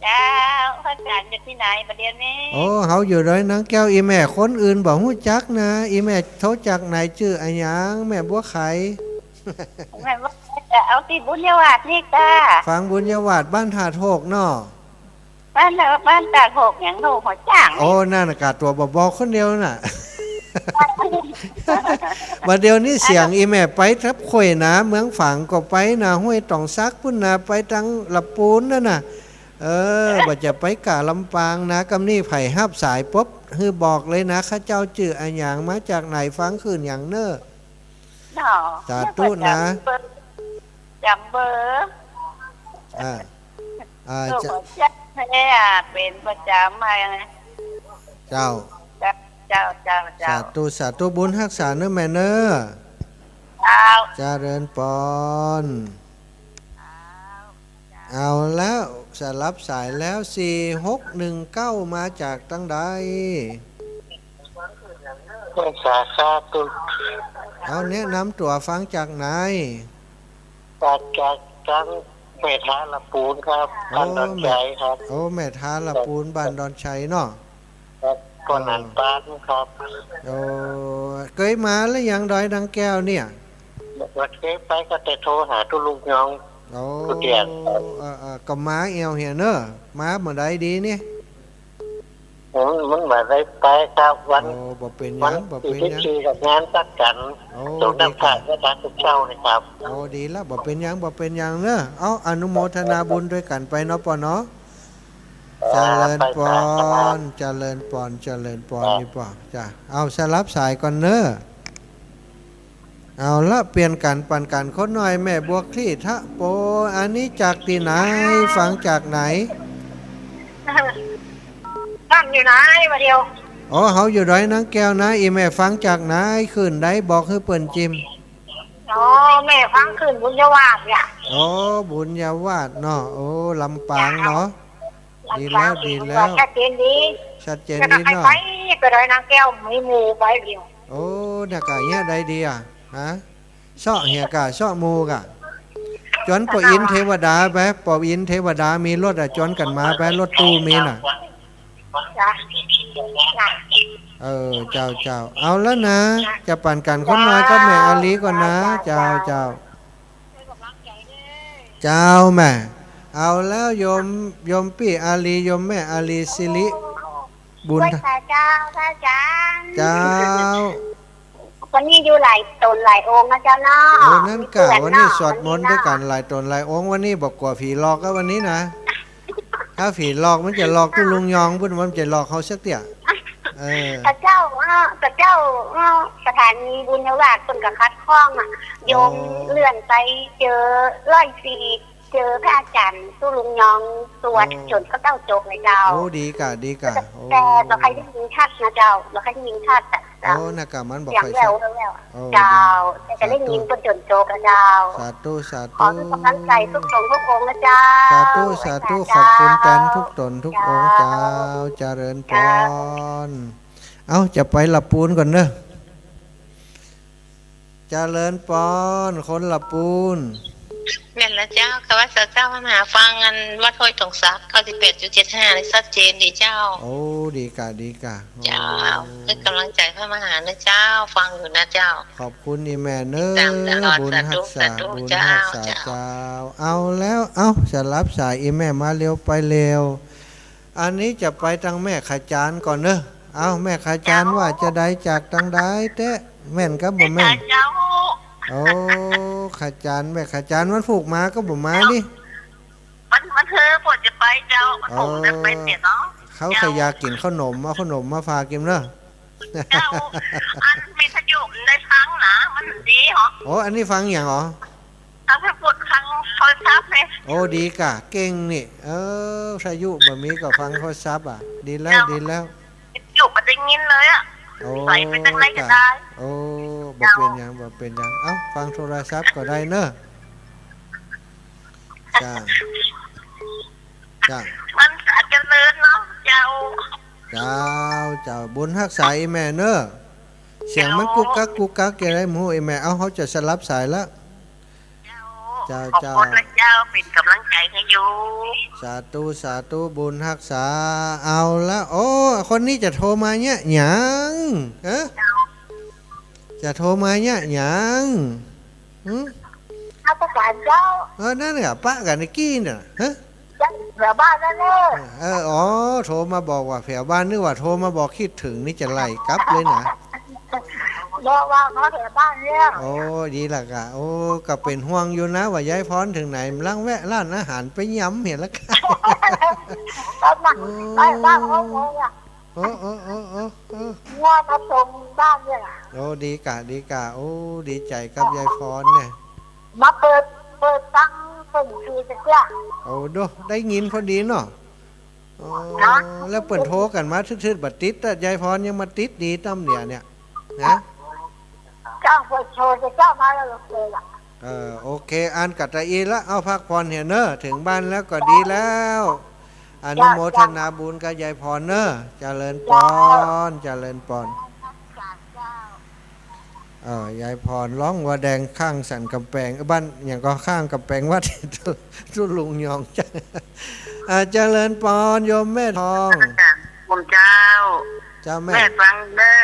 เจ้า พระอาจ๋ารย์อยู่ตี้ไหนบ่าเดี่ยวนี้ โอ้ เฮาอยู่ดอยนางแก้ว อีแม่คนอื่นบ่ฮู้จักนะ อีแม่โทรจากไหน จื้ออะหยัง แม่บัวไข แม่บัวไข เอาตี้บุญญาวาสนี่ก่ะ ฝางบุญญาวาส บ้านธาตุหกเนาะ บ้าน บ้านธาตุหกหยัง หกหัวจ้าง โอ้ นั่นน่ะก่ะ ตั๋วบ่บอกคนเดียวน่ะ บ่าเดี่ยวนี้เสียงอีแม่ไปทับข้วยนะ เมืองฝางก็ไปนะ ห้วยต๋องสักปุ้นนะ ไปตังละปูนนั่นน่ะ เออ บ่าจะไปก่ะลำปางนะ กำนี้ใผฮับสายปุ๊บ หื้อบอกเลยนะ ข้าเจ้าจื้ออะหยัง มาจากไหน ฟังคืนหยังเน้อ เนาะ สาธุนะ จ๋ำเบอร์ จ๋ำเบอร์ อ่า อ่า ลูก จะ หัวจ้างแท้อะ เป๋นประจ๋ำมา เจ้า เจ้า เจ้า เจ้า เจ้า สาธุ สาธุ บุญฮักษาเน้อแม่เน้อ เจ้า เจริญปอน เจ้า เอาแล้ว สลับสายแล้ว สี่หกหนึ่งเก้า มาจากตังใด ห้วยสาขาตุ เอาแนะนำตั๋ว ฟังจากไหน จาก จาก จากแม่ทาละปูนครับ โอ้ บ้านดอนชัยครับ แม่ โอ้ แม่ทาละปูน บ้านดอนชัยเนาะ ครับ ป้อหนานปานครับ โอ้ เกยมาแล้วยังดอยนางแก้วเนี่ย บ่เกยไป ก็แต่โทรหาตุ๊ลุงน้อง โอ้ ตุ๊เตียนครับ เออ เออ ก็มาแอ่วเหียเน้อ มาเมื่อใดดีนี่ มัน มันบ่ได้ไปครับ วัน โอ้ บ่เป๋นหยัง วัน บ่เป๋นหยัง ตี้สี่กับงานตัดกั๋น โอ้ สงน้ำพระ ดีค่ะ ก็ตัดทุกเช้านี่ครับ โอ้ ดีละ บ่เป๋นหยัง บ่เป๋นหยังเน้อ เอา อนุโมทนาบุญตวยกั๋นไปเนาะป้อเนาะ เจริญปอน เจริญปอน เจริญปอน นี่ป้อ จ้ะ เอา สลับสายก่อนเน้อ เอาละ เปลี่ยนกั๋น ปั๋นกั๋นคนน้อย แม่บัวคลี่ทะโป อันนี้จากตี้ไหน ฟังจากไหน ฟังอยู่ไหนบ่าเดี่ยว อ๋อ เฮาอยู่ดอยนางแก้วนะ อีแม่ฟังจากไหน คลื่นใด บอกหื้อเปิ้นจิม อ๋อ แม่ฟังคลื่นบุญญาวาสเนี่ย อ๋อ บุญญาวาสเนาะ โอ้ ลำปางเนาะ ดีแล้ว ดีแล้ว ชัดเจนดี ชัดเจนดีเนาะ ไป ไปดอยนางแก้ว มีหมู่ไปเดียว โอ้ เนี่ยก่ะ เหียใดดีอะ ฮะ เซาะเหียก่ะ เซาะหมู่ก่ะ จวนป้ออินทร์เทวดาไป ป้ออินทร์เทวดามีรถอะ จวนกั๋นมาไป รถตู้มีน่ะ จ้ะ เออ เจ้า เจ้า เอาแล้วนะ จะปั๋นกั๋นคนน้อยกับแม่อาลีก่อนนะ เจ้า เจ้า เจ้า เจ้าแม่ เอาแล้วโยม โยมปี้อาลี โยมแม่อาลี สิริบุญ ไหว้สาเจ้า พระอาจารย์ เจ้า วันนี้อยู่หลายต๋นหลายองค์นะเจ้าเนาะ เออ นั่นกะ มีเพื่อนเนาะ วันนี้สวดมนต์ วันนี้เนาะ ด้วยกั๋นหลายต๋นหลายองค์ วันนี้บ่กั๋วผีหลอกก็วันนี้นะ ถ้าผีหลอกมันจะหลอกตุ๊ลุงยองปุ้น มันจะหลอกเฮาสักเตื้อ เออ พระเจ้า เออ พระเจ้า เออ สถานีบุญญาวาสเปิ้นก็ขัดข้องอะ โยม อ๋อ เลื่อนไปเจอร้อยสี่ เจอพระอาจารย์ตุ๊ลุงยองสวด โอ้ จ๋นข้าเจ้าจบเลยเจ้า โอ้ ดีก่ะ ดีก่ะ แต่ โอ้ แต่บ่ใค่ได้ยินชัดนะเจ้า บ่ใค่ได้ยินชัดอะเจ้า โอ้ นั่นกะ มันบ่ เสียง ค่อย แว่ว ชัด แว่วๆ โอ้ เจ้า ดี แต่ก็ได้ยิน สาธุ เปิ้นจ๋นจบอะเจ้า สาธุ สาธุ ขอเป๋นก๋ำลังใจ๋ทุกต๋นทุกองค์นะเจ้า สาธุ สาธุ ไหว้สาเจ้า ขอบคุณแตนทุกต๋นทุกองค์ เจ้า เจ้า เจริญปอน เจ้า เอ้า จะไปละปูนก่อนเนาะ เจริญปอน คนละปูน แม่นแล้วเจ้า ข้าพเจ้ามาหาฟังอันวัดห้วยตงสัก เก้าสิบแปดจุดเจ็ดห้า นี่ชัดเจนดีเจ้า โอ้ ดีก่ะ ดีก่ะ เจ้า โอ้ เป๋นก๋ำลังใจ๋พระมหานะเจ้า ฟังอยู่นะเจ้า ขอบคุณอี่แม่เน้อ ติดต๋ามตลอด บุญฮักษา สาธุ สาธุ บุญฮักษา เจ้า เจ้า เอาแล้ว เอ้า สลับสาย อี่แม่มาเร็วไปเร็ว อันนี้จะไปตางแม่ขจารย์ก่อนเนาะ เอ้า แม่ขจารย์ เจ้า ว่าจะใดจากตางใดแต๊ แม่นกับบ่แม่น แม่ขจารย์เจ้า โอ้ ขจารย์ แม่ขจารย์ วันพูกมาก็บ่มาดิ วัน วันเฮือปวดจะไปเจ้า วันพูกจะไปเสียเนาะ เออ เขา เจ้า ใค่อยากกิ๋นข้าวหนม เอาข้าวหนมมาฝากกิ๋นเนาะ เจ้า อันวิทยุได้ฟังนะ มันดีเหรอ โอ้ อันนี้ฟังอย่างเหรอ เอาไปกดฟังโทรศัพท์เลย โอ้ ดีก่ะ เก่งนี่ เออ วิทยุบ่มีก็ฟังโทรศัพท์อ่ะ ดีแล้ว เจ้า ดีแล้ว วิทยุบ่ได้ยินเลยอ่ะ โอ้ ใส่ไปตางใดก็ได้ โอ้ บ่เป๋นหยัง บ่เป๋นหยัง เอ้า ฟังโทรศัพท์ก็ได้เนาะ จ้า จ้า มันจะเจริญเนาะ เจ้า เจ้า เจ้า บุญฮักษาอี่แม่เนาะ เสียงมัน เจ้า กุ๊กกั๊ก กุ๊กกั๊ก จะได้หมู่อี่แม่ เอ้า เขาจะสลับสายละ เจ้า เจ้า ขอบคุณนะเจ้า เป๋นก๋ำลังใจ๋หื้ออยู่ สาธุ สาธุ บุญฮักษา เอาละ โอ้ คนนี้จะโทรมาเนี่ยหยัง ฮะ เจ้า จะโทรมาเนี่ยหยัง หึ ข้าพเจ้า เออ นั่นแหละ ปะกั๋นเมื่อกี้น่ะ ฮะ แถวบ้านนั่นแหละ เออ อ๋อ โทรมาบอกว่าแถวบ้าน นึกว่าโทรมาบอกคิดถึง นี่จะไล่กลับเลยนะ บอกว่าเขาแถวบ้านเนี่ย โอ้ ดีละก่ะ โอ้ ก็เป๋นห่วงอยู่นะ ว่ายายพรเถิงไหน ลังแวะร้านอาหารไปยำเหียละก่ะ ก็มา โอ้ ไปบ้านเขาเลยอะ โอ้ โอ้ โอ้ โอ้ โอ้ เนี่ยมาส่งบ้านเนี่ย โอ้ ดีก่ะ ดีก่ะ โอ้ ดีใจ๋กับยายพรเนี่ย มาเปิด เปิดฟังเปิ้นคุยตะเกียะ โอ้ โด ได้ยินพอดีเนาะ อ๋อ ฮะ แล้วเปิ้นโทรกั๋นมาทืดๆ บ่ติดอะ ยายพรยังมาติดดีต้ำเดี๋ยวเนี่ย นะ เจ้า เปิ้นโทรตะเกียะมาแล้วเราเปิดอะ เออ โอเค อันกะตะอี้ละ เอาพักผ่อนเหียเนาะ เถิงบ้านแล้วก็ดีแล้ว อนุโมทนาบุญกับยายพรเนาะ เจริญปอน เจริญปอน เออ ยายพรร้องว่าแดงข้างสันก๋ำแปง บ้านหยังก็ข้างก๋ำแปงวัด ตุ๊ลุงยองจ้ะ อ่า เจริญปอนโยมแม่ทอง ผมเจ้า เจ้าแม่ แม่ฟังเด้อ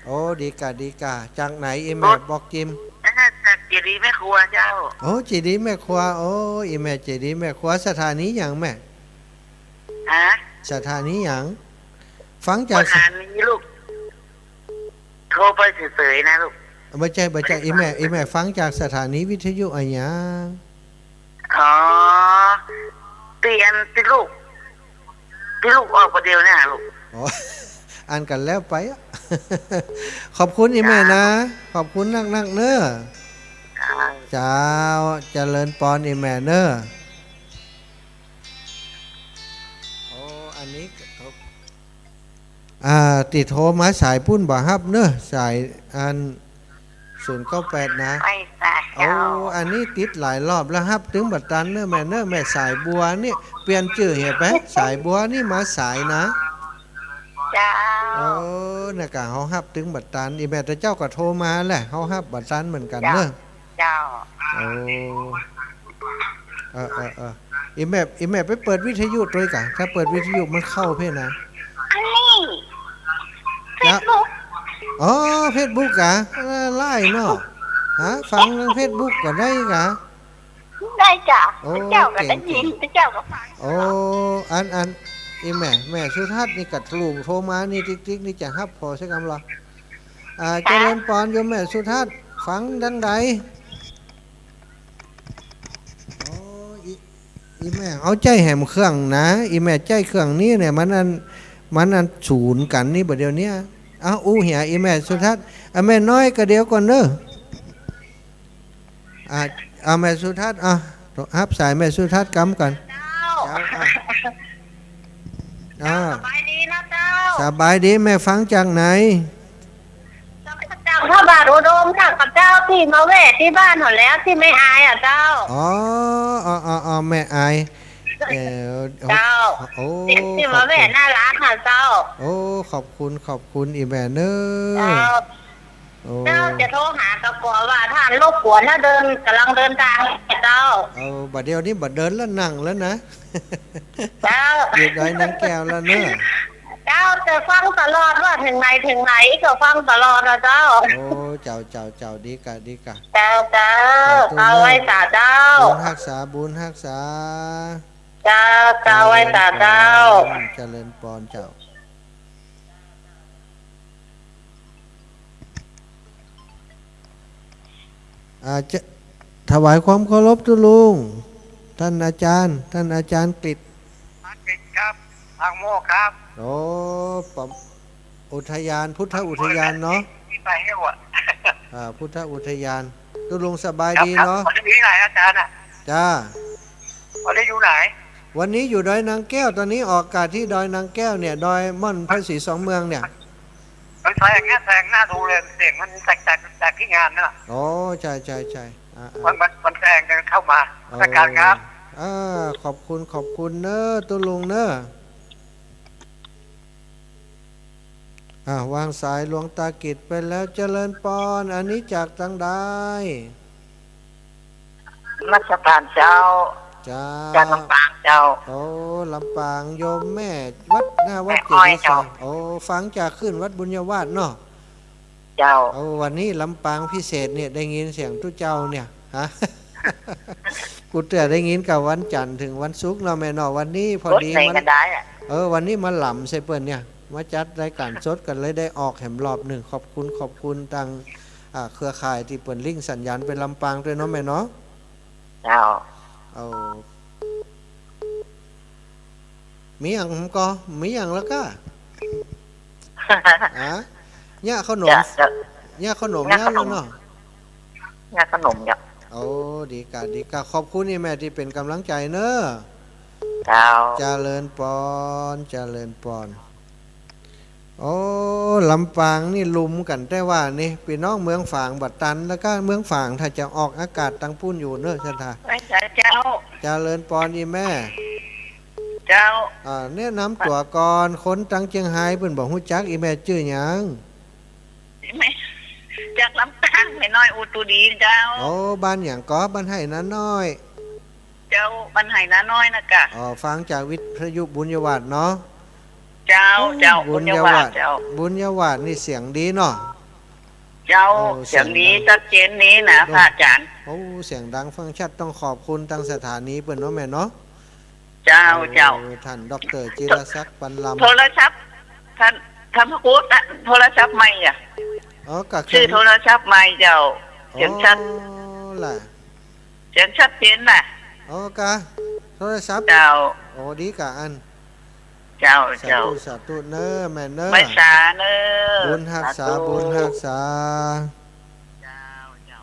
โอ้ ดีก่ะ ดีก่ะ จากไหนอี่แม่ บอกจิม อ่า จากเจดีย์แม่ครัวเจ้า โอ้ เจดีย์แม่ครัว โอ้ อี่แม่เจดีย์แม่ครัว สถานีหยังแม่ ฮะ สถานีหยัง ฟังจาก สถานีลูก โทรไปเสยๆ นะลูก บ่ใจ้ บ่ใจ้ อี่แม่ อี่แม่ฟังจากสถานีวิทยุอะหยัง อ๋อ ตี้อันตี้ลูก ตี้ลูกออกประเดี๋ยวเนี่ยลูก อ๋อ อันกั๋นแล้วไปอะ ขอบคุณอี่แม่นะ ขอบคุณนักๆ เนาะ เจ้า เจริญปอนอี่แม่เนาะ โอ้ อันนี้ อ่า ตี้โทรมาสายปุ้นบ่ฮับเนาะ สายอัน ศูนย์เก้าแปด นะ ไม่ทราบ โอ้ เจ้า อันนี้ติดหลายรอบแล้ว ฮับตึงบ่ตันเนาะแม่เนาะ แม่สายบัวนี่ เปลี่ยนจื้อเหียไป สายบัวนี่มาสายนะ เจ้า เออ นะก่ะ เฮาฮับตึงบ่ตัน อี่แม่ตะเจ้าก็โทรมาแหละ เฮาฮับบ่ตันเหมือนกั๋นเนาะ เจ้า โอ้ เออ เออ เออ อี่แม่ อี่แม่ไปเปิดวิทยุตวยก่ะ ถ้าเปิดวิทยุมันเข้าเพ่นนะ เฟซบุ๊ก อ๋อ เฟซบุ๊กกะ เออ ไลน์เนาะ ฮะ ฟังทางเฟซบุ๊กก็ได้กะ ได้จ้ะ โอ้ พระเจ้าก็ได้ยิน เก่งๆ พระเจ้าก็ฟัง โอ้ อัน อัน อีแม่ แม่สุทัศน์นี่กะลูกโทรมานี่ติ๊กๆ นี่จะฮับผ่อสักกำละ อ่า ค่ะ เจริญปอนโยมแม่สุทัศน์ ฟังดังใด อ๋อ อี อีแม่เอาใจ๊แหมเครื่องนะ อีแม่ใจ๊เครื่องนี้เนี่ย มันอัน มันอันศูนย์กั๋นนี่บ่าเดี๋ยวเนี้ย เอาอู้เหียอีแม่สุทัศน์ อ่ะ แม่น้อยก็เดี๋ยวก่อนเด้อ อ่ะ เอาแม่สุทัศน์ อ่ะ ฮับสายแม่สุทัศน์กำก่อน เจ้า เจ้า อ่ะ อ่า สบายดีนะเจ้า สบายดี แม่ฟังจากไหน จากพระบาทอุดมค่ะ กับเจ้าตี้มาแวะตี้บ้านหั้นแหละ ตี้แม่อายอ่ะเจ้า อ๋อ อ๋อ อ๋อ อ๋อ แม่อาย เอ่อ เจ้า โอ้ ตี้ ตี้มาแวะ ขอบคุณ หน้าร้านค่ะเจ้า โอ้ ขอบคุณ ขอบคุณอีแม่เน้อ เจ้า โอ้ เจ้าจะโทรหาก็กั๋วว่าต้านรบกวนนะ เดิน ก่ำลังเดินตางเจ้า เอา บ่าเดี๋ยวนี้บ่เดินแล้ว นั่งแล้วนะ เจ้า อยู่ดอยนางแก้วแล้วเน้อ เจ้า จะฟังตลอดว่าเถิงไหนเถิงไหนก็ฟังตลอดนะเจ้า โอ้ เจ้า เจ้า เจ้า ดีกะ ดีกะ เจ้า เจ้า สาธุ เอาไหว้สาเจ้า บุญฮักษา บุญฮักษา เจ้า เจ้า ไหว้สาเจ้า เจริญปอน เจริญปอนเจ้า อ่า จะถวายความเคารพตุ๊ลุง ท่านอาจารย์ ท่านอาจารย์กฤษ กฤษครับ ทางโมกครับ โอ้ ปะ อุทยาน พุทธอุทยานเนาะ ที่ไปเที่ยวอะ อ่า พุทธอุทยาน ตุ๊ลุงสบายดีเนาะ ครับ วันนี้อยู่ไหนอาจารย์อะ จ้า วันนี้อยู่ไหน วันนี้อยู่ดอยนางแก้ว ตอนนี้ออกอากาศที่ดอยนางแก้วเนี่ย ดอยม่อนพระศรีสองเมืองเนี่ย มันแซงเนี่ย แซงหน้าดูเลย เสียงมันแตกๆ แตกที่งานนะ อ๋อ ใช่ ใช่ ใช่ อ่า อ่า มัน มัน มันแซงกันเข้ามา เออ อาจารย์ครับ อ่า ขอบคุณ ขอบคุณเน้อ ตุ๊ลุงเน้อ อ่ะ วางสายหลวงตากฤษไปแล้ว เจริญปอน อันนี้จากตางใด นมัสการเจ้า จ้า จากลำปางเจ้า โอ้ ลำปาง โยมแม่วัด หน้าวัด แม่อ้อย เกตุสาร เจ้า โอ้ ฟังจากคลื่นวัดบุญญาวาสเนาะ เจ้า โอ้ วันนี้ลำปางพิเศษเนี่ย ได้ยินเสียงตุ๊เจ้าเนี่ย ฮะ กูเตื้อได้ยินกับวันจันทร์เถิงวันศุกร์เนาะแม่เนาะ วันนี้พอดี รถไหน มัน ก็ได้อะ เออ วันนี้มาหล่ำใส่เปิ้นเนี่ย มาจัดรายการสดกั๋นเลย ได้ออกแหมรอบนึ่ง ขอบคุณ ขอบคุณตาง อ่า เครือข่ายตี้เปิ้นลิงก์สัญญาณไปลำปางตวยเนาะแม่เนาะ เจ้า เอา มีหยังก็ มีหยังแล้วก็ ฮะ เยียะเข้าหนม เยียะ เยียะเข้าหนม เยียะเข้าหนม แล้วเนาะ เยียะเข้าหนม เยียะ โอ้ ดีกะ ดีกะ ขอบคุณอีแม่ตี้เป๋นก๋ำลังใจ๋เน้อ เจ้า เจริญปอน เจริญปอน โอ้ ลำปางนี่ลุ่มกั๋นแต๊ว่านี่ ปี้น้องเมืองฝางบ่ตัน แล้วก็เมืองฝางถ้าจะออกอากาศตางปุ้นอยู่เน้อ ศรัทธา ไหว้สาเจ้า เจริญปอนอีแม่ เจ้า อ่า แนะนำตั๋วก่อน คนตางเจียงฮายเปิ้นบ่ฮู้จัก อีแม่จื้อหยัง แม่ จากลำปาง แม่น้อยอุตุดีเจ้า โอ้ บ้านหยังก็ บ้านไฮ่นาน้อย เจ้า บ้านไฮ่นาน้อยนะกะ อ๋อ ฟังจากวิทยุบุญญาวาสเนาะ เจ้า โอ้ เจ้า บุญญาวาส บุญญาวาส เจ้า บุญญาวาสนี่เสียงดีเนาะ เจ้า โอ้ เสียงดี เสียงดัง ชัดเจนดีนะ โดย พระอาจารย์ โอ้ เสียงดังฟังชัด ต้องขอบคุณตางสถานีเปิ้นเนาะแม่เนาะ เจ้า โอ้ เจ้า ท่านด็อกเตอร์จิรศักดิ์ ปันลำ โทรศัพท์ ท่าน ท่านพระครู โทรศัพท์ใหม่อะ อ๋อ ก็เครื่อง ซื้อโทรศัพท์ใหม่เจ้า เสียงชัด อ๋อ ล่ะ เสียงชัดเจนน่ะ อ๋อ กะ โทรศัพท์ เจ้า โอ้ ดีกะอั้น เจ้า สาธุ เจ้า สาธุเน้อแม่เน้อ ไหว้สาเน้อ บุญฮักษา สาธุ บุญฮักษา เจ้า เจ้า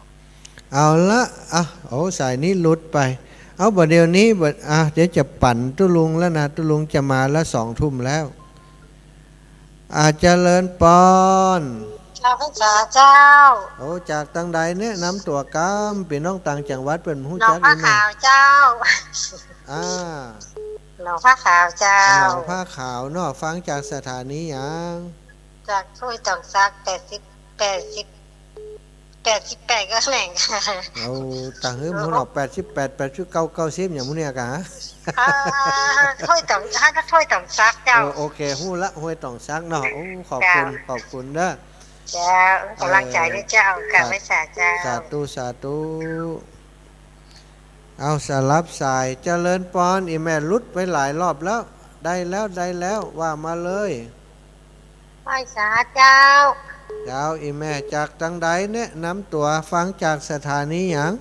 เอาละ อ่ะ โอ้ สายนี้หลุดไป เอา บ่าเดี๋ยวนี้ บ่า อ่ะ เดี๋ยวจะปั่นตุ๊ลุงแล้วนะ ตุ๊ลุงจะมาแล้ว สองทุ่มแล้ว อ่ะ เจริญปอน เจ้าพรรษาเจ้า โอ้ จากตางใด แนะนำตั๋วกำ ปี้น้องต่างจังหวัดเปิ้นฮู้จัก หนองผ้าขาวเจ้า อ่า หนองผ้าขาวเจ้า หนองผ้าขาวเนาะ ฟังจากสถานีหยัง จากห้วยตองสัก แปดสิบ แปดสิบ แปดสิบแปดก็แม่น เอา ตะหึง ฮู้เนาะ แปดสิบแปด แปดสิบเก้า เก้าสิบ อย่างหมู่เนี่ยกะ อ่า ห้วยต๋อม ห้า ห้วยต๋อมสักเจ้า เออ โอเค ฮู้ละ ห้วยต๋อมสักเนาะ โอ้ ขอบคุณ เจ้า ขอบคุณเด้อ เจ้า ก๋ำลังใจ๋ เออ ด้วยเจ้า กราบไหว้สาเจ้า สาธุ สาธุ เอา สลับสาย เจริญปอน อี่แม่หลุดไปหลายรอบแล้ว ได้แล้ว ได้แล้ว ว่ามาเลย ไหว้สาเจ้า เจ้า อี่แม่จากตังใด แนะนำตั๋ว ฟังจากสถานีหยัง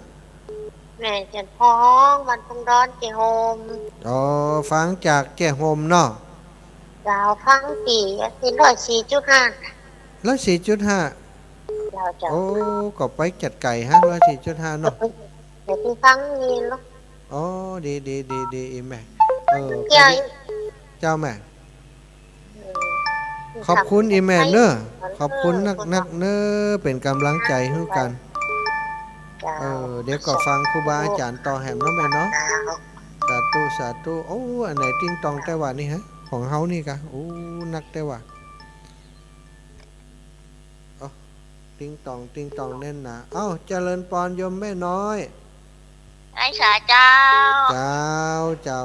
แม่จันทอง บ้านพุงดอน เจ๊โฮม อ๋อ ฟังจากเจ๊โฮมเนาะ เจ้า ฟังตี้ ตี้ร้อยสี่จุดห้า ร้อยสี่จุดห้า เจ้า เจ้า โอ้ ก็ไปจัดไก๋ฮะ ร้อยสี่จุดห้าเนาะ เดี๋ยวตี้ฟังนี่ลูก อ๋อ ดี ดี ดี ดี อี่แม่ เออ เจ้า เจ้าแม่ เออ ขอบคุณอี่แม่เน้อ ขอบคุณนักๆ เน้อ เป๋นก๋ำลังใจ๋หื้อกั๋น เจ้า เออ เดี๋ยวก็ฟังครูบาอาจ๋ารย์ต่อแหมเนาะแม่เนาะ เจ้า สาธุ สาธุ โอ้ อันไหนติ๊งตองแต๊วะนี่ฮะ ของเฮานี่กะ โอ้ นักแต๊วะ เอ้า ติ๊งตอง ติ๊งตองแน่นหนา เอ้า เจริญปอนโยมแม่น้อย ไหว้สาเจ้า เจ้า เจ้า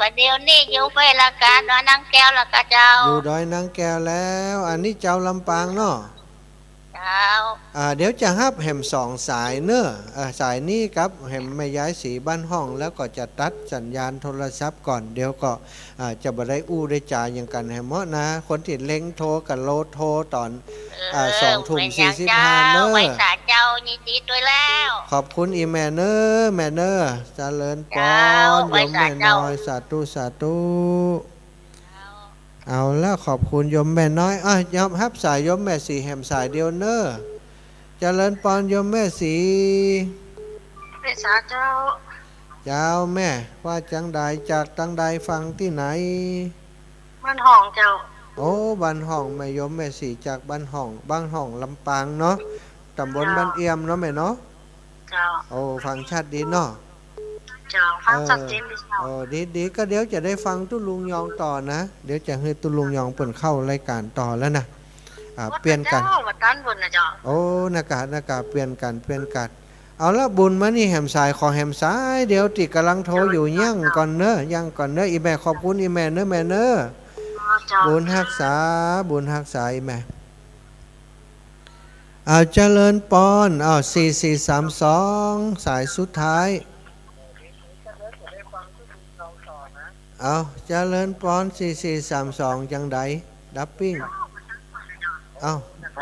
บ่าเดี่ยวนี้อยู่แขวงละกา ดอยนางแก้วละกาเจ้า อยู่ดอยนางแก้วแล้ว อันนี้เจ้าลำปางเนาะ เจ้า อ่า เดี๋ยวจะฮับแหมสองสายเน้อ อ่า สายนี้กับแหมแม่ยายศรีบ้านฮ่อง แล้วก็จะตัดสัญญาณโทรศัพท์ก่อน เดี๋ยวก็ อ่า จะบ่ได้อู้ได้จ๋าหยังกั๋นแหมเนาะ คนตี้เล็งโทรก็รอโทรต๋อน เออ อ่า สองทุ่มสี่สิบห้าเน้อ ไหว้สาเจ้า ยินดีตวยแล้ว ขอบคุณอี่แม่เน้อ แม่เน้อ เจริญปอน เจ้า โยมแม่น้อย ไหว้สาเจ้า สาธุ สาธุ เจ้า เอาละ ขอบคุณโยมแม่น้อย อ่ะ ยอมฮับสายโยมแม่ศรีแหมสายเดียวเน้อ เจริญปอนโยมแม่ศรี ไหว้สาเจ้า เจ้าแม่ ว่าจังใด จากตังใด ฟังตี้ไหน บ้านฮ่องเจ้า โอ้ บ้านฮ่อง แม่โยมแม่ศรีจากบ้านฮ่อง บ้านฮ่องลำปางเนาะ ต๋ำบลบ้านเอี่ยมเนาะแม่เนาะ เจ้า โอ้ ฟังชัดดีเนาะ เจ้า ฟังชัดเจนดีเจ้า เออ เออ ดี ดี ก็เดี๋ยวจะได้ฟังตุ๊ลุงยองต่อนะ เดี๋ยวจะหื้อตุ๊ลุงยองเปิ้นเข้ารายก๋านต่อแล้วนะ อ่า เปลี่ยนกั๋น เจ้า บ่ตันเปิ้นนะเจ้า โอ้ นะกะ นะกะ เปลี่ยนกั๋น เปลี่ยนกั๋น เอาละ บุญมานี่แหมสาย ขอแหมสายเดียว ตี้ก่ำลังโทรอยู่ เจ้า ยั้งก่อนเน้อ ยั้งก่อนเน้อ อี่แม่ ขอบคุณอี่แม่เน้อ แม่เน้อ อ๋อ เจ้า บุญฮักษา บุญฮักษาอี่แม่ เอา เจริญปอน เอา สี่สี่สามสอง สายสุดท้าย เอา เจริญปอน สี่สี่สามสอง จังใด ดับปิ้ง เอา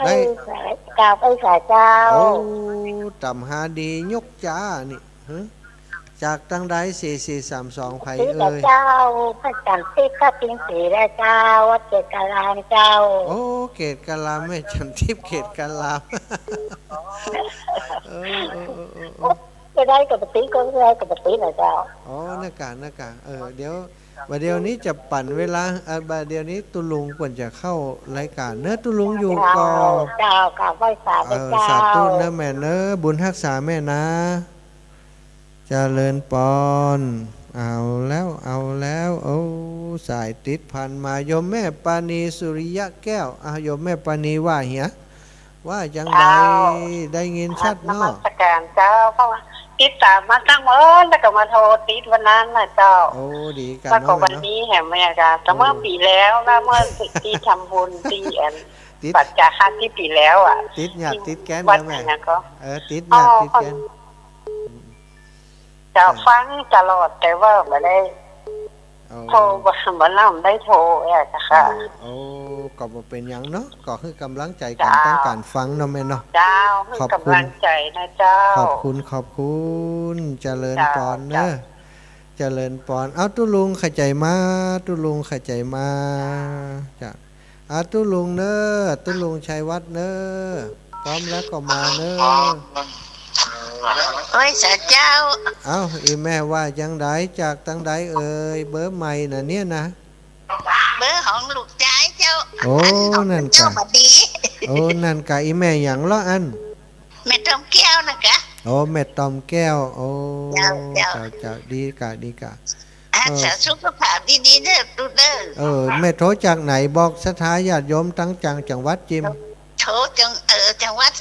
ได้ ไหว้สาเจ้า ไหว้สาเจ้า โอ้ ต๋ำหาดียกจ้านี่ ฮะ จากตังใด สี่สี่สามสอง ใผเอ่ย เจ้า พระอาจ๋ารย์ติ๊บ พระปิงศรีและเจ้า วัดเกตุการามเจ้า โอ้ เกตุการาม แม่จันทิพย์ เกตุการาม เออ เออ เออ เออ เออ จะได้กับปฏิก็ได้กับปฏินะเจ้า อ๋อ นะกะ นะกะ เออ เดี๋ยว บ่าเดี่ยวนี้จะปั๋นเวลา เอ่อ บ่าเดี่ยวนี้ตุ๊ลุงควรจะเข้ารายก๋านเน้อ ตุ๊ลุงอยู่ก่อ เจ้า เจ้า กราบไหว้สา เออ เจ้า สาธุเน้อแม่เน้อ บุญฮักษาแม่นะ เจริญปอน เอาแล้ว เอาแล้ว โอ้ สายติดพันมา โยมแม่ปานีสุริยะแก้ว อ่ะ โยมแม่ปานีว่าเหีย ว่าจังใด เจ้า ได้ยินชัดเนาะ นมัสการเจ้า เพราะว่าติดต๋ามมาตั้งเมิน แล้วก็มาโทรติดวันนั้นน่ะเจ้า โอ้ ดีกั๋น แล้วก็เนาะ วันนี้แหมแม่กะ แต่เมื่อปี๋แล้วนะ เออ เมื่อตี้ทำบุญตี้อัน ติด ปัจจาห้าสิบปี๋แล้วอะ ติดยาดติดแก๊น วัด เจ้าแม่ อันนั้นก็ เออ ติดยาดติดแก๊น อ๋อ อืม เจ้า เจ้า ฟังตลอด แต่ว่าบ่ได้ โอ้ โทร บ่ บ่นำได้โทรอะเจ้าค่ะ โอ้ โอ้ ก็บ่เป๋นหยังเนาะ ก็หื้อกำลังใจ๋กั๋น เจ้า ต้องก๋านฟังเนาะแม่เนาะ เจ้า หื้อกำลังใจ๋นะเจ้า ขอบคุณ ขอบคุณ ขอบคุณ เจริญปอนเน้อ เจ้า เจริญปอน เอาตุ๊ลุงขะใจ๋มา ตุ๊ลุงขะใจ๋มา เจ้า อ่ะ ตุ๊ลุงเน้อ ตุ๊ลุงชัยวัฒน์เน้อ พร้อมแล้วก็มาเน้อ โอ้ย สาเจ้า เอ้า อี่แม่ว่าจังใด จากตังใดเอ่ย เบอร์ใหม่น่ะเนี่ยนะ เบอร์ของลูกจายเจ้า โอ้ อันของ นั่นกะ เจ้าบ่ดี โอ้ นั่นกะ อี่แม่หยังเลาะอัน แม่ต๋อมแก้วนะกะ โอ้ แม่ต๋อมแก้ว โอ้ เจ้า เจ้า เจ้า เจ้า ดีกะ ดีกะ อ่ะ เออ สาธุ สุขภาพดีๆ เน้อตุ๊เน้อ เออ แม่โทรจากไหน บอกศรัทธาญาติโยมตังจัง จังหวัดจิม โทรจัง เออ จังหวัด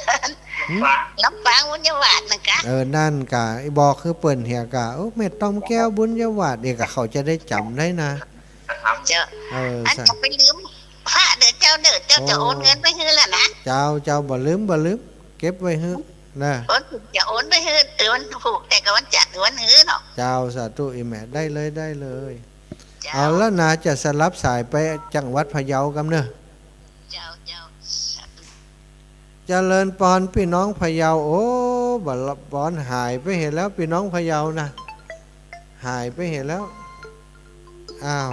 หืม ลำปางบุญญาวาสนั่นกะ เออ นั่นกะ บอกคือเปิ้นเหียกะ โอ้ แม่ต้อมแก้วบุญญาวาส เดี๋ยวกะเขาจะได้จ๋ำได้นะ เจ้า เออ อัน สา จะไปลืมพระเด้อเจ้าเด้อ เจ้าจะ โอ้ โอนเงินไปหื้อแล้วนะ เจ้า เจ้า บ่ลืม บ่ลืม เก็บไว้หื้อนะ โอน จะโอนไปหื้อ เออ วันพูก แต่กะวันจันทร์ วันหื้อเนาะ เจ้า สาธุ อีแม่ ได้เลย ได้เลย เจ้า เอาละนะ จะสลับสายไปจังหวัดพะเยากำเนอะ เจ้า เจ้า สาธุ เจริญปอน ปี้น้องพะเยา โอ้ บ่าละปอนหายไปเหียแล้ว ปี้น้องพะเยานะ หายไปเหียแล้ว อ้าว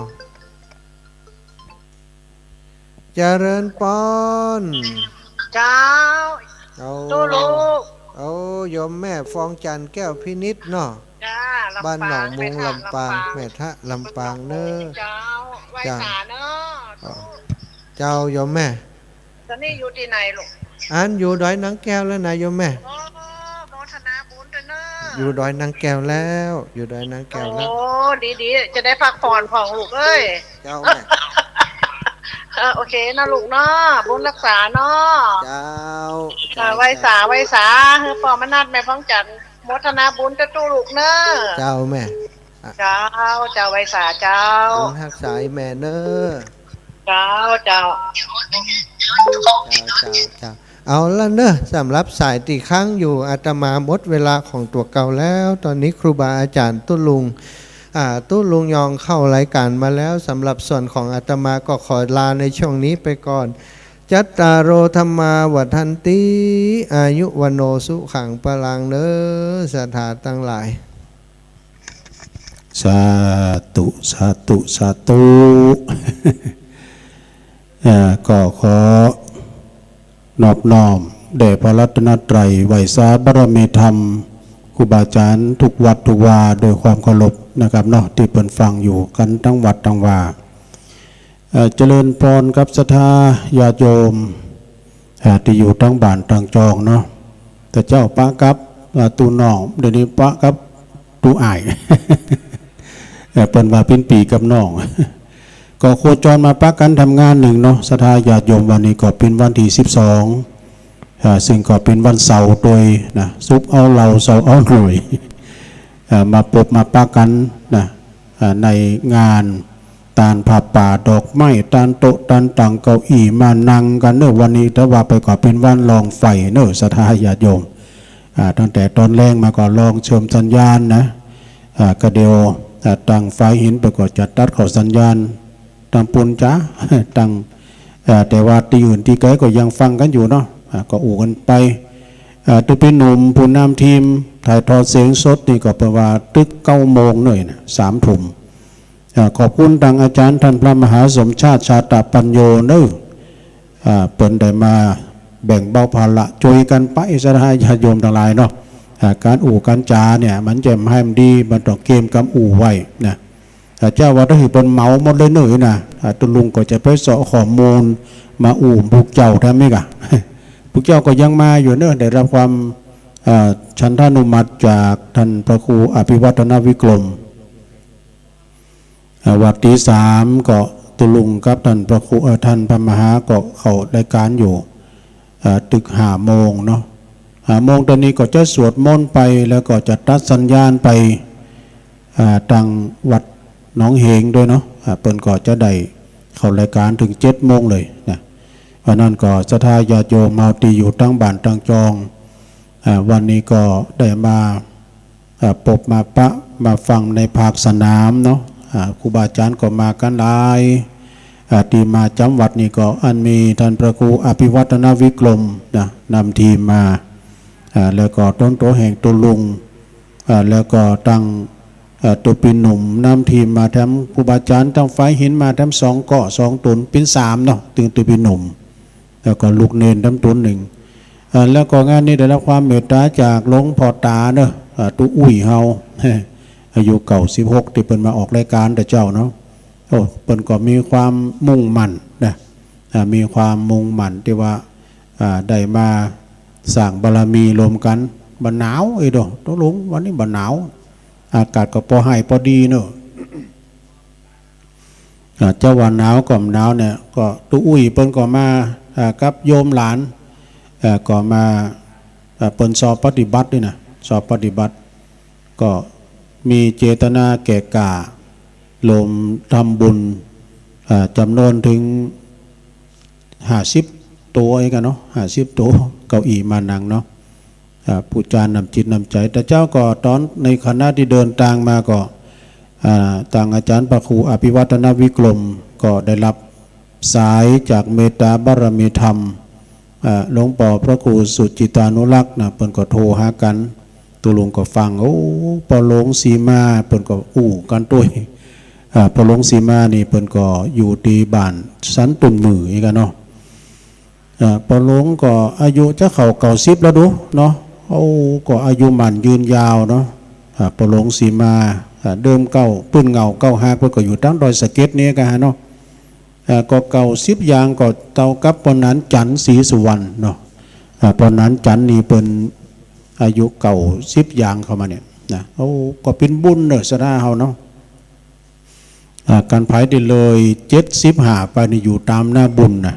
เจริญปอน เจ้า เอา ตุ๊ลุง เอา โยมแม่ฟองจันทร์แก้วพินิจเนาะ จ้า ลำปาง บ้านหนองมุง แม่ทะ ลำปาง ลำปาง แม่ทะ ลำปางเนอะ เจ้า ไหว้ จ้า สาเนอะ อ๋อ เจ้า โยมแม่ ต๋อนนี้อยู่ตี้ไหนลูก อันอยู่ดอยนางแก้วแล้วนะโยมแม่ โอ้ โมทนาบุญด้วยเนอะ อยู่ดอยนางแก้วแล้ว อยู่ดอยนางแก้วแล้ว โอ้ ดีๆ จะได้พักผ่อนผ่องลูกเอ้ย เจ้าแม่ เออ โอเคนะลูกเนาะ บุญรักษาเนาะ เจ้า เออ เจ้า ไหว้สา เจ้า ไหว้สา หื้อป้อมนัส แม่ฟองจันทร์ โมทนาบุญเจ้าตุ๊ลุงเนอะ เจ้าแม่ เจ้า เจ้า ไหว้สาเจ้า บุญฮักษาแม่เนอะ เจ้า เจ้า เจ้า เจ้า เจ้า เอาละเนอะ สำหรับสายตี้ค้างอยู่ อาตมาหมดเวลาของตั๋วเก่าแล้ว ต๋อนนี้ครูบาอาจ๋ารย์ตุ๊ลุง อ่า ตุ๊ลุงยองเข้ารายการมาแล้ว สำหรับส่วนของอาตมาก็ขอลาในช่วงนี้ไปก่อน จัตตาโร ธัมมา วัฑฒันติ อายุ วัณโณ สุขัง พลัง เนอะ ศรัทธาตังหลาย สาธุ สาธุ สาธุ เอ่อ ก็ขอนอบน้อมแด่พระรัตนตรัย ไหว้สาบารมีธรรม ครูบาอาจ๋ารย์ทุกวัดทุกวา โดยความเคารพนะครับเนาะ ตี้เปิ้นฟังอยู่กั๋นตังวัดตังวา เอ่อ เจริญปอนกับศรัทธาญาติโยม อ่า ตี้อยู่ตังบ้านตังจองเนาะ แต่เจ๊าปะกับ อ่า ตุ๊น้อง เดี๋ยวนี้ปะกับตุ๊อ้าย เอ่อ เปิ้นว่าเป๋นปี้กับน้อง ก็โคจรมาปะกั๋นทำงานนึ่งเนาะ ศรัทธาญาติโยม วันนี้ก็เป๋นวันตี้สิบสอง อ่า ซึ่งก็เป๋นวันเสาร์โดยนะ ศุกร์เอาเหล้า เสาร์เอาหน่วย อ่า มาปบมาปะกั๋นนะ อ่า ในงานตานผ้าป่าดอกไม้ ตานโต๊ะ ตานตั๋งเก้าอี้ มานั่งกั๋นเนอะ วันนี้ถือว่าไปก็เป๋นวันลองไฟเนอะ ศรัทธาญาติโยม อ่า ตั้งแต่ต๋อนแลงมาก็ลองเชื่อมสัญญาณนะ อ่า ก็เดี๋ยว อ่า ตังฝ่ายหินไปก็จะตัดเข้าสัญญาณ ตังปูนจ๋า ตัง เอ่อ แต่ว่าตี้อื่นตี้ไก๋ก็ยังฟังกั๋นอยู่เนาะ อ่า ก็อู้กั๋นไป เอ่อ ตุ๊ปี้หนุ่มผู้นำทีมถ่ายทอดเสียงสดนี่ก็เปิ้นว่าตึกเก้าโมงเน่ยนะ สามทุ่ม เอ่อ ขอบคุณตังอาจ๋ารย์ต้านพระมหาสมชาติ ชาตปัญโญเนอะ อ่า เปิ้นได้มาแบ่งเบาภาระ จ้วยกั๋นไป ศรัทธาญาติโยมตังหลายเนาะ อ่า ก๋านอู้ก๋านจ๋าเนี่ย มันจะหื้อหื้อดี มันต้องเกียมกำอู้ไว้นะ อ่า เจ้าว่าถ้าหื้อเปิ้นเหมาหมดเลยเน่ยนะ อ่า ตุ๊ลุงก็จะไปเซาะข้อมูลมาอู้ปุกเจ้าแถมอีกอะ ปุกเจ้าก็ยังมาอยู่เน่อะ ได้รับความ อ่า ฉันทานุมัติจากต้านพระครูอภิวัฒนวิกรม อ่า ว่าตีสามก็ตุ๊ลุงกับต้านพระครู เอ่อ ต้านพระมหาก็เข้ารายก๋านอยู่ อ่า ตึกห้าโมงเนาะ ห้าโมงต๋อนนี้ก็จะสวดมนต์ไป แล้วก็จะตัดสัญญาณไป อ่า ตังวัดหนองเหงด้วยเนาะ อ่า เปิ้นก็จะได้เข้ารายก๋านเถิงเจ็ดโมงเลยนะ เพราะนั้นก็ศรัทธาญาติโยมเฮาตี้อยู่ตังบ้านตังจอง อ่า วันนี้ก็ได้มา อ่า ปบมาปะมาฟังในภาคสนามเนาะ อ่า ครูบาอาจ๋ารย์ก็มากั๋นหลาย อ่า ตี้มาจ๋ำวัดนี่ก็อันมีต้านพระครูอภิวัฒนวิกรมนะ นำทีมมา อ่า แล้วก็ต๋นตั๋วแห่งตุ๊ลุง อ่า แล้วก็ตัง อ่า ตุ๊ปี้หนุ่มนำทีมมาแถม ครูบาอาจ๋ารย์ตังฝ่ายหินมาแถมสองเกาะสองต๋น เป๋นสามเนาะ ตึงตุ๊ปี้หนุ่ม แล้วก็ลูกเณรแถมต๋นนึ่ง อ่า แล้วก็งานนี้ได้รับความเมตต๋าจากหลวงพ่อต๋าเนาะ อ่า ตุ๊อุ้ยเฮา อายุเก้าสิบหก ตี้เปิ้นมาออกรายก๋านแต่เจ๊าเนาะ โอ้ เปิ้นก็มีความมุ่งมั่นนะ อ่า มีความมุ่งมั่นตี้ว่า อ่า ได้มาสร้างบารมีร่วมกั๋น บ่หนาวเอ้ยโด ตุ๊ลุง วันนี้บ่หนาว อากาศก็ปอไฮ่ปอดีเนาะ อ่า จะว่าหนาวก็บ่หนาวเนี่ย ก็ตุ๊อุ้ยเปิ้นก็มา อ่า กับโยมหลาน เอ่อ ก็มา อ่า เปิ้นสอบปฏิบัตินี่นะ สอบปฏิบัติ ก็มีเจตนาแก่กล้า ลมทำบุญ อ่า จ๋ำนวนเถิงห้าสิบตั๋วเองกั๋นเนาะ ห้าสิบตั๋ว เก้าอี้ม้านั่งเนาะ อ่า ปู๋จาน้ำจิตน้ำใจ๋ แต่เจ้าก็ต๋อนในขณะตี้เดินตางมาก็ อ่า ตางอาจ๋ารย์พระครูอภิวัฒนวิกรมก็ได้ฮับสายจากเมตตาบารมีธรรม อ่า หลวงป้อพระครูสุจิตานุรักษ์นะ เปิ้นก็โทรหากั๋น ตุ๊ลุงก็ฟัง โอ้ ป้อหลวงสีมา เปิ้นก็อู้กั๋นตวย อ่า ป้อหลวงสีมานี่เปิ้นก็อยู่ตี้บ้านสันตุ่นหมื่อเองกั๋นเนาะ อ่า ป้อหลวงก็อายุจะเข้าเก้าสิบแล้วดูเนาะ โอ้ ก็อายุหมั้นยืนยาวเนาะ อ่า ป้อหลวงสีมา อ่า เดิมเก้า ปื๊นเหง้าเก้าหาก เปิ้นก็อยู่ตางดอยสะเก็ดนี่กั๋นฮะเนาะ อ่า ก็เก้าสิบอย่างก็เต้ากับป้อหนานจันทร์ ศรีสุวรรณเนาะ อ่า ป้อหนานจันทร์นี่เปิ้นอายุเก้าสิบอย่างเข้ามาเนี่ยนะ โอ้ ก็เป๋นบุญเนาะ ศรัทธาเฮาเนาะ อ่า กั๋นใผตี้เลยเจ็ดสิบห้าไปนี่อยู่ต๋ามหน้าบุญนะ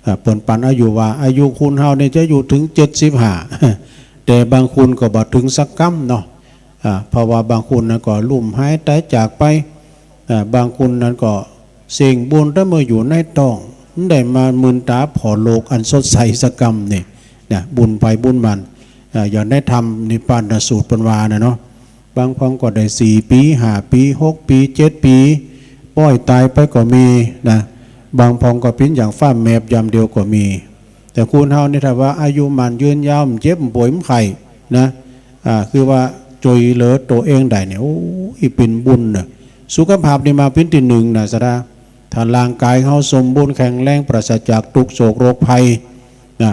อ่า เปิ้นปันอายุว่า อายุคนเฮานี่จะอยู่เถิงเจ็ดสิบห้า แต่บางคนก็บ่เถิงสักกำเนาะ อ่า เพราะว่าบางคนนะก็ลุ่มหายต๋ายจากไป อ่า บางคนนั้นก็เส้งบุญตั้งเมื่ออยู่ในต๊อง บ่ได้มามืนต๋าผ่อโลกอันสดใสสักกำนี่นะ บุญใผบุญมัน อ่า อย่างในธรรมนิพพานสูตรเปิ้นว่านะเนาะ บางพองก็ได้สี่ปี๋ ห้าปี๋ หกปี๋ เจ็ดปี๋ ป้อยต๋ายไปก็มีนะ บางพองก็เป๋นอย่างฟ้าแมบยามเดียวก็มี แต่คนเฮานี่ถ้าว่าอายุหมั้นยืนยาว บ่เจ็บบ่ป่วยบ่ไข้นะ อ่า คือว่าจ้วยเหลือตั๋วเองได้เนี่ย โอ้ย เป๋นบุญเนาะ สุขภาพนี่มาเป๋นตี้นึ่งนะ ศรัทธา ถ้าร่างก๋ายเฮาสมบูรณ์แข็งแรง ปราศจากตุ๊กข์โศกโรคภัยนะ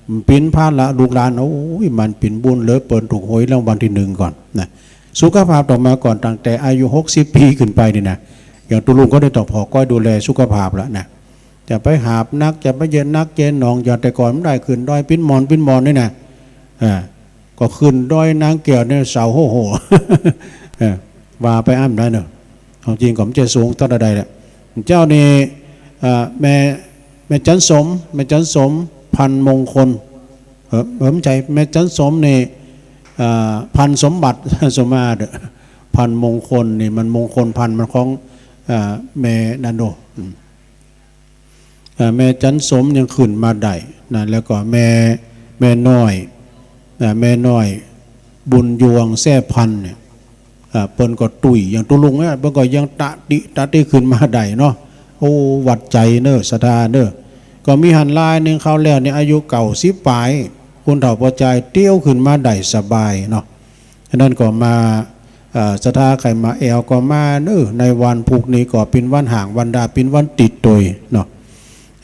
บ่เป๋นภาระลูกหลาน โอ้ย มันเป๋นบุญเหลือเปิ้นถูกหวยรางวัลตี้นึ่งก่อนนะ สุขภาพต้องมาก่อน ตั้งแต่อายุหกสิบปี๋ขึ้นไปนี่นะ อย่างตุ๊ลุงก็ได้ต้องผ่อก้อยดูแลสุขภาพละนะ จะไปหาบหนัก จะไปเยียะหนักเยียะหนอง อย่างแต่ก่อนบ่ได้ ขึ้นดอยปี๋นหม่อนปี๋นหม่อนนี่นะ อ่า ก็ขึ้นดอยนางแก้วเนี่ยเซาโฮ่ๆ เออ ว่าไปอ้ำได้เนาะ ของจริงก็บ่ใจ้สูงเต้าใดแหละ เจ้านี่ อ่า แม่ แม่จันสม แม่จันสม พันมงคล เออ เออ บ่ใจ้ แม่จันสมนี่ อ่า พันสมบัติ สมมาตร พันมงคลนี่มันมงคลพันมันของ อ่า แม่นั่นโด อืม อ่า แม่จันสมยังขึ้นมาได้นะ แล้วก็แม่ แม่น้อย อ่า แม่น้อยบุญยวงแซ่พันเนี่ย อ่า เปิ้นก็ตุ้ย อย่างตุ๊ลุงเนี่ย เปิ้นก็ยังตะติตะติขึ้นมาได้เนาะ โอ้ วัดใจ๋เน้อ ศรัทธาเน้อ ก็มีหั้นลายนึ่ง คราวแล้วเนี่ยอายุเก้าสิบป๋าย คนเฒ่าป้อจายเตี้ยวขึ้นมาได้สบายเนาะ ฉะนั้นก็มา เอ่อ ศรัทธาใค่มาแอ่วก็มาเน้อ ในวันพูกนี้ก็เป๋นวันฮ้างวันดา เป๋นวันติดตวยเนาะ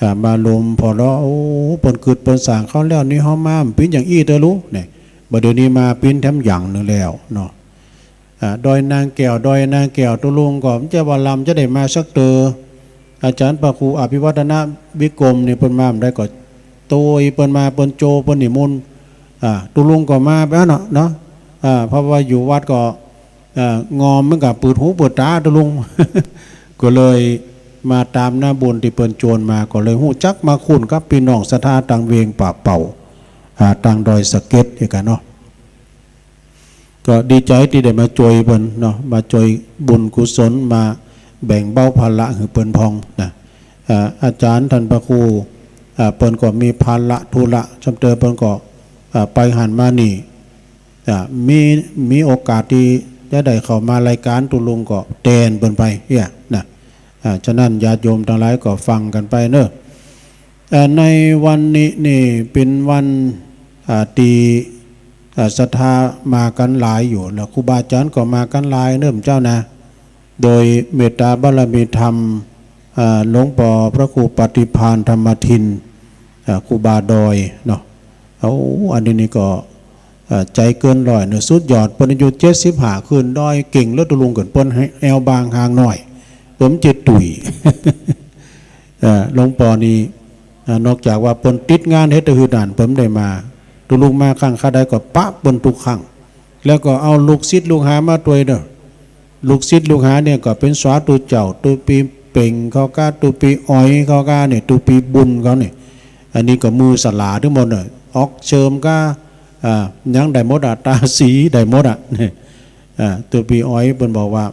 อ่า มาลมผ่อเลาะ โอ้ เปิ้นกึ๊ดเปิ้นสร้าง คราวแล้วนี่เฮามาบ่เป๋นอย่างอี้เตื้อลูก เนี่ย บ่าเดี่ยวนี้มาเป๋นแถมอย่างนึ่งแล้วเนาะ อ่า ดอยนางแก้ว ดอยนางแก้ว ตุ๊ลุงก็บ่ใจ้ว่าลำจะได้มาสักเตื้อ อาจ๋ารย์พระครูอภิวัฒนวิกรมนี่เปิ้นมาบ่ได้ก็ โตยเปิ้นมา เปิ้นโจ เปิ้นนิมนต์ อ่า ตุ๊ลุงก็มาไปเนาะ เนาะ อ่า เพราะว่าอยู่วัดก็ อ่า งอมเหมือนกับเปิดหูเปิดต๋าตุ๊ลุง ก็เลยมาต๋ามหน้าบุญตี้เปิ้นจวนมา ก็เลยฮู้จักมาคุ้นกับปี้น้องศรัทธาตางเวียงป่าเป่า อ่า ตางดอยสะเก็ดเองกั๋นเนาะ ก็ดีใจ๋ตี้ได้มาจ้วยเปิ้นเนาะ มาจ้วยบุญกุศล มาแบ่งเบาภาระหื้อเปิ้นพ่องนะ อ่า อาจ๋ารย์ต้านพระครู อ่า เปิ้นก็มีภาระธุระ ส่ำเตื้อเปิ้นก็ อ่า ไปหั้นมานี่ อ่า มี มีโอกาสตี้จะได้เข้ามารายก๋านตุ๊ลุงก็แตนเปิ้นไปเอี้ยนะ อ่า ฉะนั้นญาติโยมตังหลายก็ฟังกั๋นไปเน้อ เอ่อ ในวันนี้นี่เป๋นวัน อ่า ตี้ อ่า ศรัทธามากั๋นหลายอยู่ แล้วครูบาอาจ๋ารย์ก็มากั๋นหลายเน้อเจ้านะ โดยเมตตาบารมีธรรม อ่า หลวงป้อพระครูปฏิภาณธรรมทิน อ่า ครูบาดอยเนาะ โอ้ อันนี้นี่ก็ เอ่อ ใจ๋เกินร้อยเนาะ สุดยอด เปิ้นอายุเจ็ดสิบห้า ขึ้นดอยเก่งแล้วตุ๊ลุงเกิ๋น เปิ้นแอ่วบางห่างหน้อย เปิ้นบ่ใจ้ตุ้ย เอ่อ หลวงป้อนี่ เอ่อ นอกจากว่าเปิ้นติดงานเฮ็ดตะหือด่าน เปิ้นบ่ได้มา ตุ๊ลุงมาครั้งคราวใดก็ปะเปิ้นกู้ครั้ง แล้วก็เอาลูกศิษย์ลูกหามาตวยเน้อ ลูกศิษย์ลูกหาเนี่ยก็เป๋นสาธุเจ้า ตุ๊ปี้เป่งเขาก้า ตุ๊ปี้อ๋อยเขาก้าเนี่ย ตุ๊ปี้บุญเขาเนี่ย อันนี้ก็มือสลาตึงหมดเน้อ ออกเชิมก้า อ่า หยังได้หมดอะ ตาสีได้หมดอะ อ่า ตุ๊ปี้อ๋อยเปิ้นบอกว่า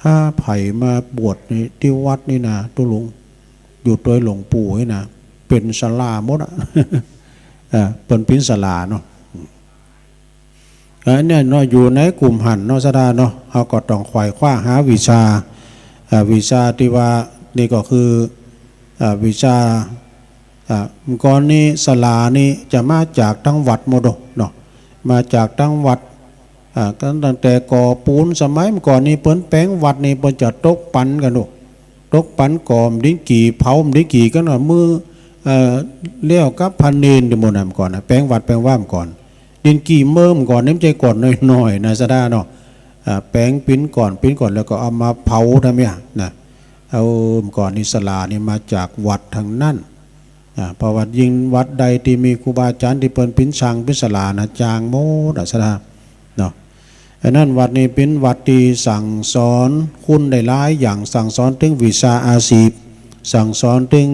ถ้าใผมาบวชนี่ ตี้วัดนี่นา ตุ๊ลุง อยู่ตวยหลวงปู่นี่นา เป๋นสาราหมดอะ อ่า เปิ้นเป๋นสาราเนาะ อันเนี้ยเนาะ อยู่ในกลุ่มหั้นเนาะ ศรัทธาเนาะ เฮาก็ต้องไขว่คว้าหาวิชา อ่า วิชาตี้ว่านี่ก็คือ อ่า วิชา อ่า เมื่อก่อนนี้สารานี่จะมาจากตังวัดหมดเนาะ มาจากตังวัด อ่า ตั้งแต่ก่อปูนสมัยเมื่อก่อนนี้ เปิ้นแป๋งวัดนี่เปิ้นจะตกปั๋นกั๋นเนาะ ตกปั๋นก่อมดินกี่ เผาดินกี่กั๋นเนาะ มื้อ เอ่อ แล้วกับพระเณรตี้หมู่นั้นเมื่อก่อนนะ แป๋งวัดแป๋งวาเมื่อก่อน ดินกี่เมื่อเมื่อก่อนนี่มันใจ้ก้อนน้อยๆ นะ ศรัทธาเนาะ อ่า แป๋งเป๋นก้อนเป๋นก้อนแล้วก็เอามาเผาทำเนี่ยนะ เอา เมื่อก่อนนี้สารานี่มาจากวัดตังนั้น อ่า เพราะว่ายิ่งวัดใดตี้มีครูบาอาจ๋ารย์ตี้เปิ้นเป๋นช่างเป๋นสารานะ จ้างหมดอะ ศรัทธาเนาะ อันนั้นวัดนี้เป๋นวัดตี้สั่งสอนคนได้หลายอย่าง สั่งสอนเถิงวิชาอาชีพ สั่งสอนเถิง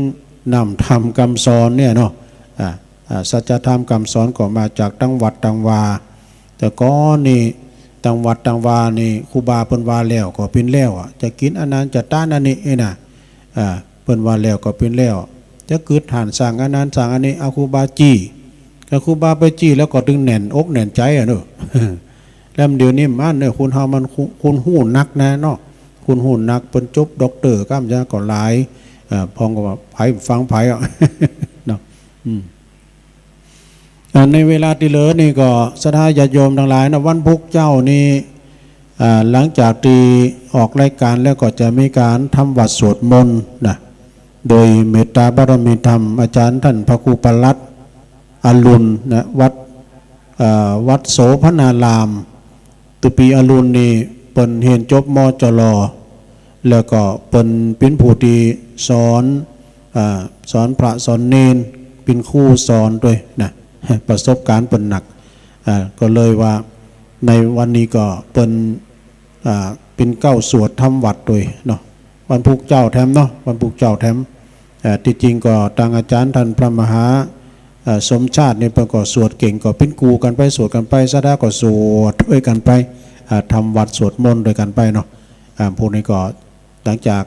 นำธรรมกำสอนเนี่ยเนาะ อ่า อ่า สัจธรรมกำสอนก็มาจากตังวัดตังวา แต่ก่อนนี่ตังวัดตังวานี่ครูบาเปิ้นว่าแล้วก็เป๋นแล้วอะ จะกิ๋นอันนั้นจะต้านอันนี้นี่นะ อ่า เปิ้นว่าแล้วก็เป๋นแล้ว จะกึ๊ดหั้นสร้างอันนั้นสร้างอันนี้ เอาครูบาจี้ ก็ครูบาไปจี้แล้วก็ตึงแน่นอกแน่นใจ๋อะเนาะ แล้วเดี๋ยวนี้มันเนาะ คนเฮามัน คนฮู้นักนะเนาะ คนฮู้นัก เปิ้นจบด็อกเตอร์ก้ำจะก็หลาย เอ่อ พ่องก็ว่าใผฟังใผอะ เนาะ อืม อ่า ในเวลาตี้เหลือนี่ก็ศรัทธาญาติโยมตังหลายนะ วันพูกเจ้านี่ อ่า หลังจากตี้ออกรายก๋านแล้วก็จะมีก๋านทำวัตรสวดมนต์นะ โดยเมตตาบารมีธรรม อาจ๋ารย์ต้านพระครูประหลัดอรุณนะ วัด เอ่อ วัดโสภณาราม ตุ๊ปี้อรุณนี่เปิ้นเฮียนจบ มจร แล้วก็เปิ้นเป๋นผู้ตี้สอน อ่า สอนพระสอนเณร เป๋นครูสอนตวยนะ ประสบก๋ารณ์เปิ้นนัก อ่า ก็เลยว่าในวันนี้ก็เปิ้น อ่า เป๋นเก้าสวดทำวัตรตวยเนาะ วันพูกเจ้าแถมเนาะ วันพูกเจ้าแถม อ่า ตี้จริงก็ตางอาจ๋ารย์ต้านพระมหา อ่า สมชาตินี่เปิ้นก็สวดเก่ง ก็เป๋นครูกั๋นไป สวดกั๋นไป ศรัทธาก็สวดตวยกั๋นไป อ่า ทำวัตรสวดมนต์ตวยกั๋นไปเนาะ อ่า พวกนี้ก็หลังจาก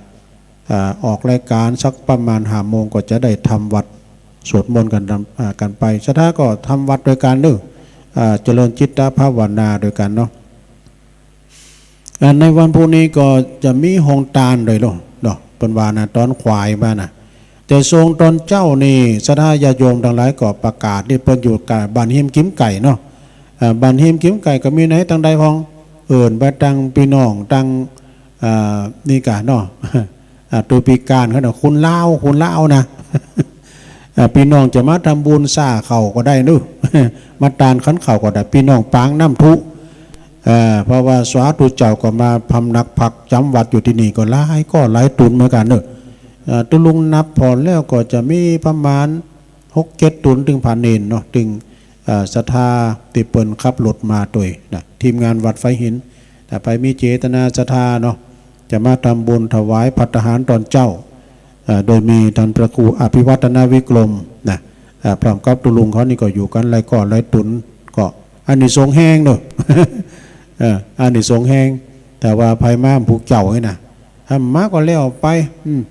อ่า ออกรายก๋านสักประมาณห้าโมงก็จะได้ทำวัตรสวดมนต์กั๋น อ่า กั๋นไป ศรัทธาก็ทำวัตรตวยกั๋นเนาะ อ่า เจริญจิตตภาวนาตวยกั๋นเนาะ อ่า ในวันพูกนี้ก็จะมีโฮงตานตวยเนาะ เปิ้นว่านะ ต๋อนขวายมานะ แต่ส่วงต๋อนเจ๊านี่ศรัทธาญาติโยมตังหลายก็ประกาศตี้เปิ้นอยู่กับบ้านฮิมกิ๋มไก่เนาะ อ่า บ้านฮิมกิ๋มไก่ก็มีไหนตังใดพ่อง เอิ้นไปตังปี้น้องตัง อ่า นี่ก่ะเนาะ อ่า ตุ๊ปี้ก๋านเขาเนาะ คนลาว คนลาวนะ อ่า ปี้น้องจะมาทำบุญซ่าข้าวก็ได้เนาะ มาตานขันข้าวก็ได้ ปี้น้องปางน้ำพุ เอ่อ เพราะว่าสาธุเจ้าก็มาพำนักพักจ๋ำวัตรอยู่ตี้นี่ก็หลายก้อหลายตุ๊นเหมือนกั๋นเนาะ เอ่อ ตุ๊ลุงนับผ่อนแล้วก็จะมีประมาณหกเจ็ดตุ๊น ตึงพระเณรเนาะ ตึง เอ่อ ศรัทธาตี้เปิ้นขับรถมาตวยนะ ทีมงานวัดไฟหิน ถ้าใผมีเจตนาศรัทธาเนาะ จะมาทำบุญถวายภัตตาหารต๋อนเจ๊า เอ่อ โดยมีต้านพระครูอภิวัฒนวิกรมนะ เอ่อ พร้อมกับตุ๊ลุงเขานี่ก็อยู่กั๋นหลายก้อหลายตุ๊น ก็อานิสงส์แฮงเนาะ เอ่อ อานิสงส์แฮง แต่ว่าใผมาพูกเจ้านี่นะ ถ้ามาก็แล้วไป อืม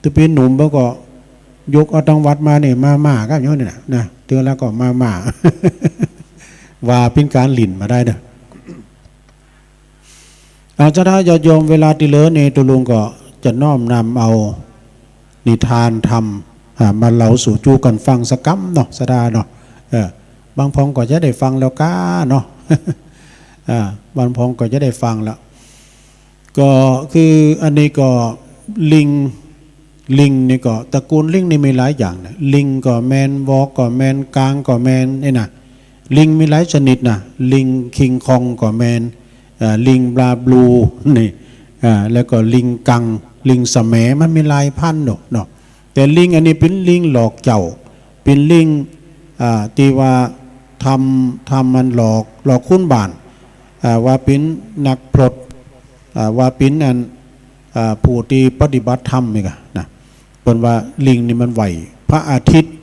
ตุ๊ปี้หนุ่มเปิ้นก็ยกเอาตังวัดมานี่ มาม่ากั๋นอยู่นี่นะ นะ เตื้อแล้วก็มาม่า ว่าเป๋นก๋านหลิ้นมาได้เนาะ อา ศรัทธาญาติโยม เวลาตี้เหลือนี่ตุ๊ลุงก็จะน้อมนำเอานิทานธรรม อ่า มาเล่าสู่จู้กั๋นฟังสักกำเนาะ ศรัทธาเนาะ เออ บางพ่องก็จะได้ฟังแล้วก้าเนาะ อ่า บางพ่องก็จะได้ฟังแล้ว ก็คืออันนี้ก็ลิง ลิงนี่ก็ตระกูลลิงนี่มีหลายอย่างนะ ลิงก็แมน วอกก็แมน กางก็แมนนี่นะ ลิงมีหลายชนิดนะ ลิงคิงคองก็แมน เอ่อ ลิงบลาบลูนี่ อ่า แล้วก็ลิงกัง ลิงสะแหมด มันมีหลายพันธุ์เนาะ เนาะ แต่ลิงอันนี้เป๋นลิงหลอกเจ้า เป๋นลิง อ่า ตี้ว่าทำ ทำมันหลอก หลอกคนบ้าน อ่า ว่าเป๋นนักพรต อ่า ว่าเป๋นอัน อ่า ผู้ตี้ปฏิบัติธรรมนี่ก่ะนะ เปิ้นว่าลิงนี่มันไหว้พระอาทิตย์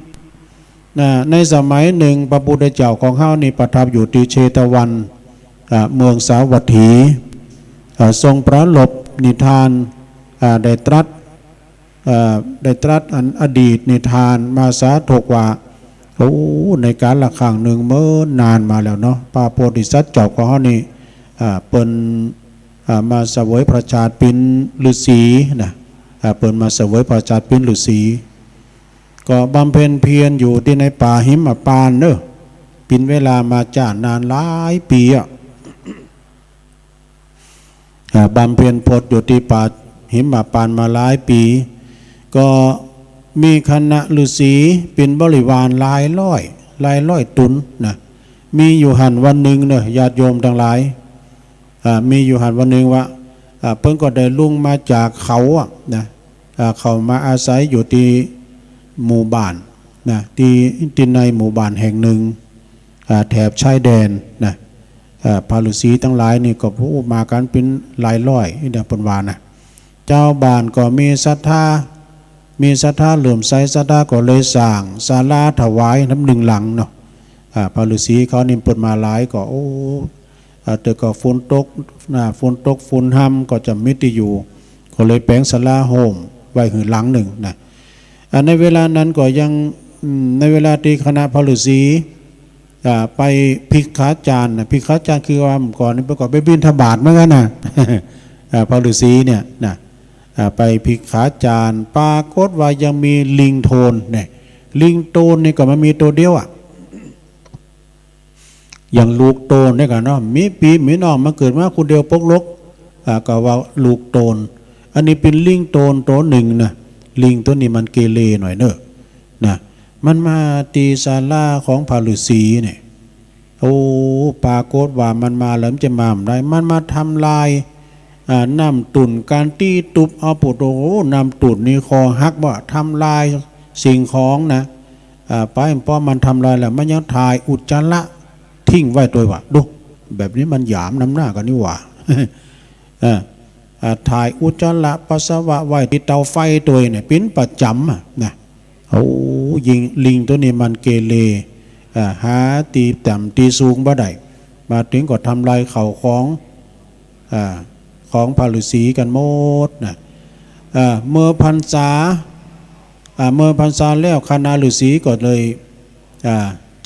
นะ ในสมัยนึ่งพระพุทธเจ้าของเฮานี่ประทับอยู่ตี้เชตวัน อ่า เมืองสาวัตถี อ่า ทรงปรารภนิทาน อ่า ได้ตรัส อ่า ได้ตรัสอันอดีตนิทานมาสาธกว่า โอ้ ในกาลครั้งนึ่งเมินนานมาแล้วเนาะ พระโพธิสัตว์เจ้าของเฮานี่ อ่า เปิ้น อ่า มาเสวยพระชาติเป๋นฤๅษีนะ อ่า เปิ้นมาเสวยพระชาติเป๋นฤๅษี ก็บำเพ็ญเพียรอยู่ตี้ในป่าหิมพานต์เนาะ เป๋นเวลามาจ๊านานหลายปี๋อะ อ่า บำเพ็ญพจน์อยู่ตี้ป่าหิมพานต์มาหลายปี๋ ก็มีคณะฤๅษีเป๋นบริวารหลายร้อย หลายร้อยต๋นนะ มีอยู่หั้นวันนึ่งเนาะ ญาติโยมตังหลาย อ่า มีอยู่หั้นวันนึ่งว่า อ่า เปิ้นก็ได้ลุงมาจากเขาอะนะ อ่า เข้ามาอาศัยอยู่ตี้หมู่บ้านนะ ตี้ ตี้ในหมู่บ้านแห่งนึ่ง อ่า แถบชายแดนนะ อ่า พระฤๅษีตังหลายนี่ก็ โอ้ มากั๋นเป๋นหลายร้อยนี่นะ เปิ้นว่านะ จาวบ้านก็มีศรัทธา มีศรัทธาเลื่อมใสศรัทธาก็เลยสร้างศาลาถวายนำนึ่งหลังเนาะ อ่า พระฤๅษีเขานี่เปิ้นมาหลายก็ โอ้ อ่า แต่ก็ฝนตกนะ ฝนตกฝนฮ่ำก็จะบ่มีตี้อยู่ ก็เลยแป๋งศาลาโฮมไว้หื้อหลังนึ่งนะ อ่า ในเวลานั้นก็ยัง อืม ในเวลาตี้คณะพระฤๅษี อ่า ไปภิกขาจารย์นะ ภิกขาจารย์คือว่าเมื่อก่อนนี่เปิ้นก็ไปบิณฑบาตเหมือนกั๋นนะ อ่า พระฤๅษีเนี่ยนะ อ่า ไปภิกขาจารย์ ปรากฏว่ายังมีลิงโตนเนี่ย ลิงโตนนี่ก็มันมีโตเดียวอะ อย่างลูกโตนเนี่ยกั๋นเนาะ มีปี้มีน้อง มันเกิดมาคนเดียวปกลก อ่า ก็ว่าลูกโตน อันนี้เป๋นลิงโตนโตนึ่งนะ ลิงโตนี้มันเกเรหน่อยเนาะ นะ มันมาตี้ศาลาของพระฤๅษีเนี่ย โอ้ ปรากฏว่ามันมาแล้วมันจะมาบ่ได้ มันมาทำลาย อ่า น้ำตุ่น ก๋านตี้ตุ๊บเอาปู๊ด โอ้ น้ำตุ่นนี่คอหักบ่ ทำลายสิ่งของนะ อ่า ไป พอมันทำลายแล้ว มันยังถ่ายอุจจาระทิ้งไว้ตวยว่ะ ดู แบบนี้มันหยามนำหน้ากั๋นนี่หว่า อ่า อ่า ถ่ายอุจจาระปัสสาวะไว้ตี้เตาไฟตวยเนี่ย เป๋นประจ๋ำอะนะ โอ้ ยิง ลิงโตนี้มันเกเร อ่า หาตี้ต่ำตี้สูงบ่ได้ มาเถิงก็ทำลายข้าวของ อ่า ของพระฤๅษีกั๋นหมดนะ อ่า เมื่อพรรษา อ่า เมื่อพรรษาแล้วคณะฤๅษีก็เลย อ่า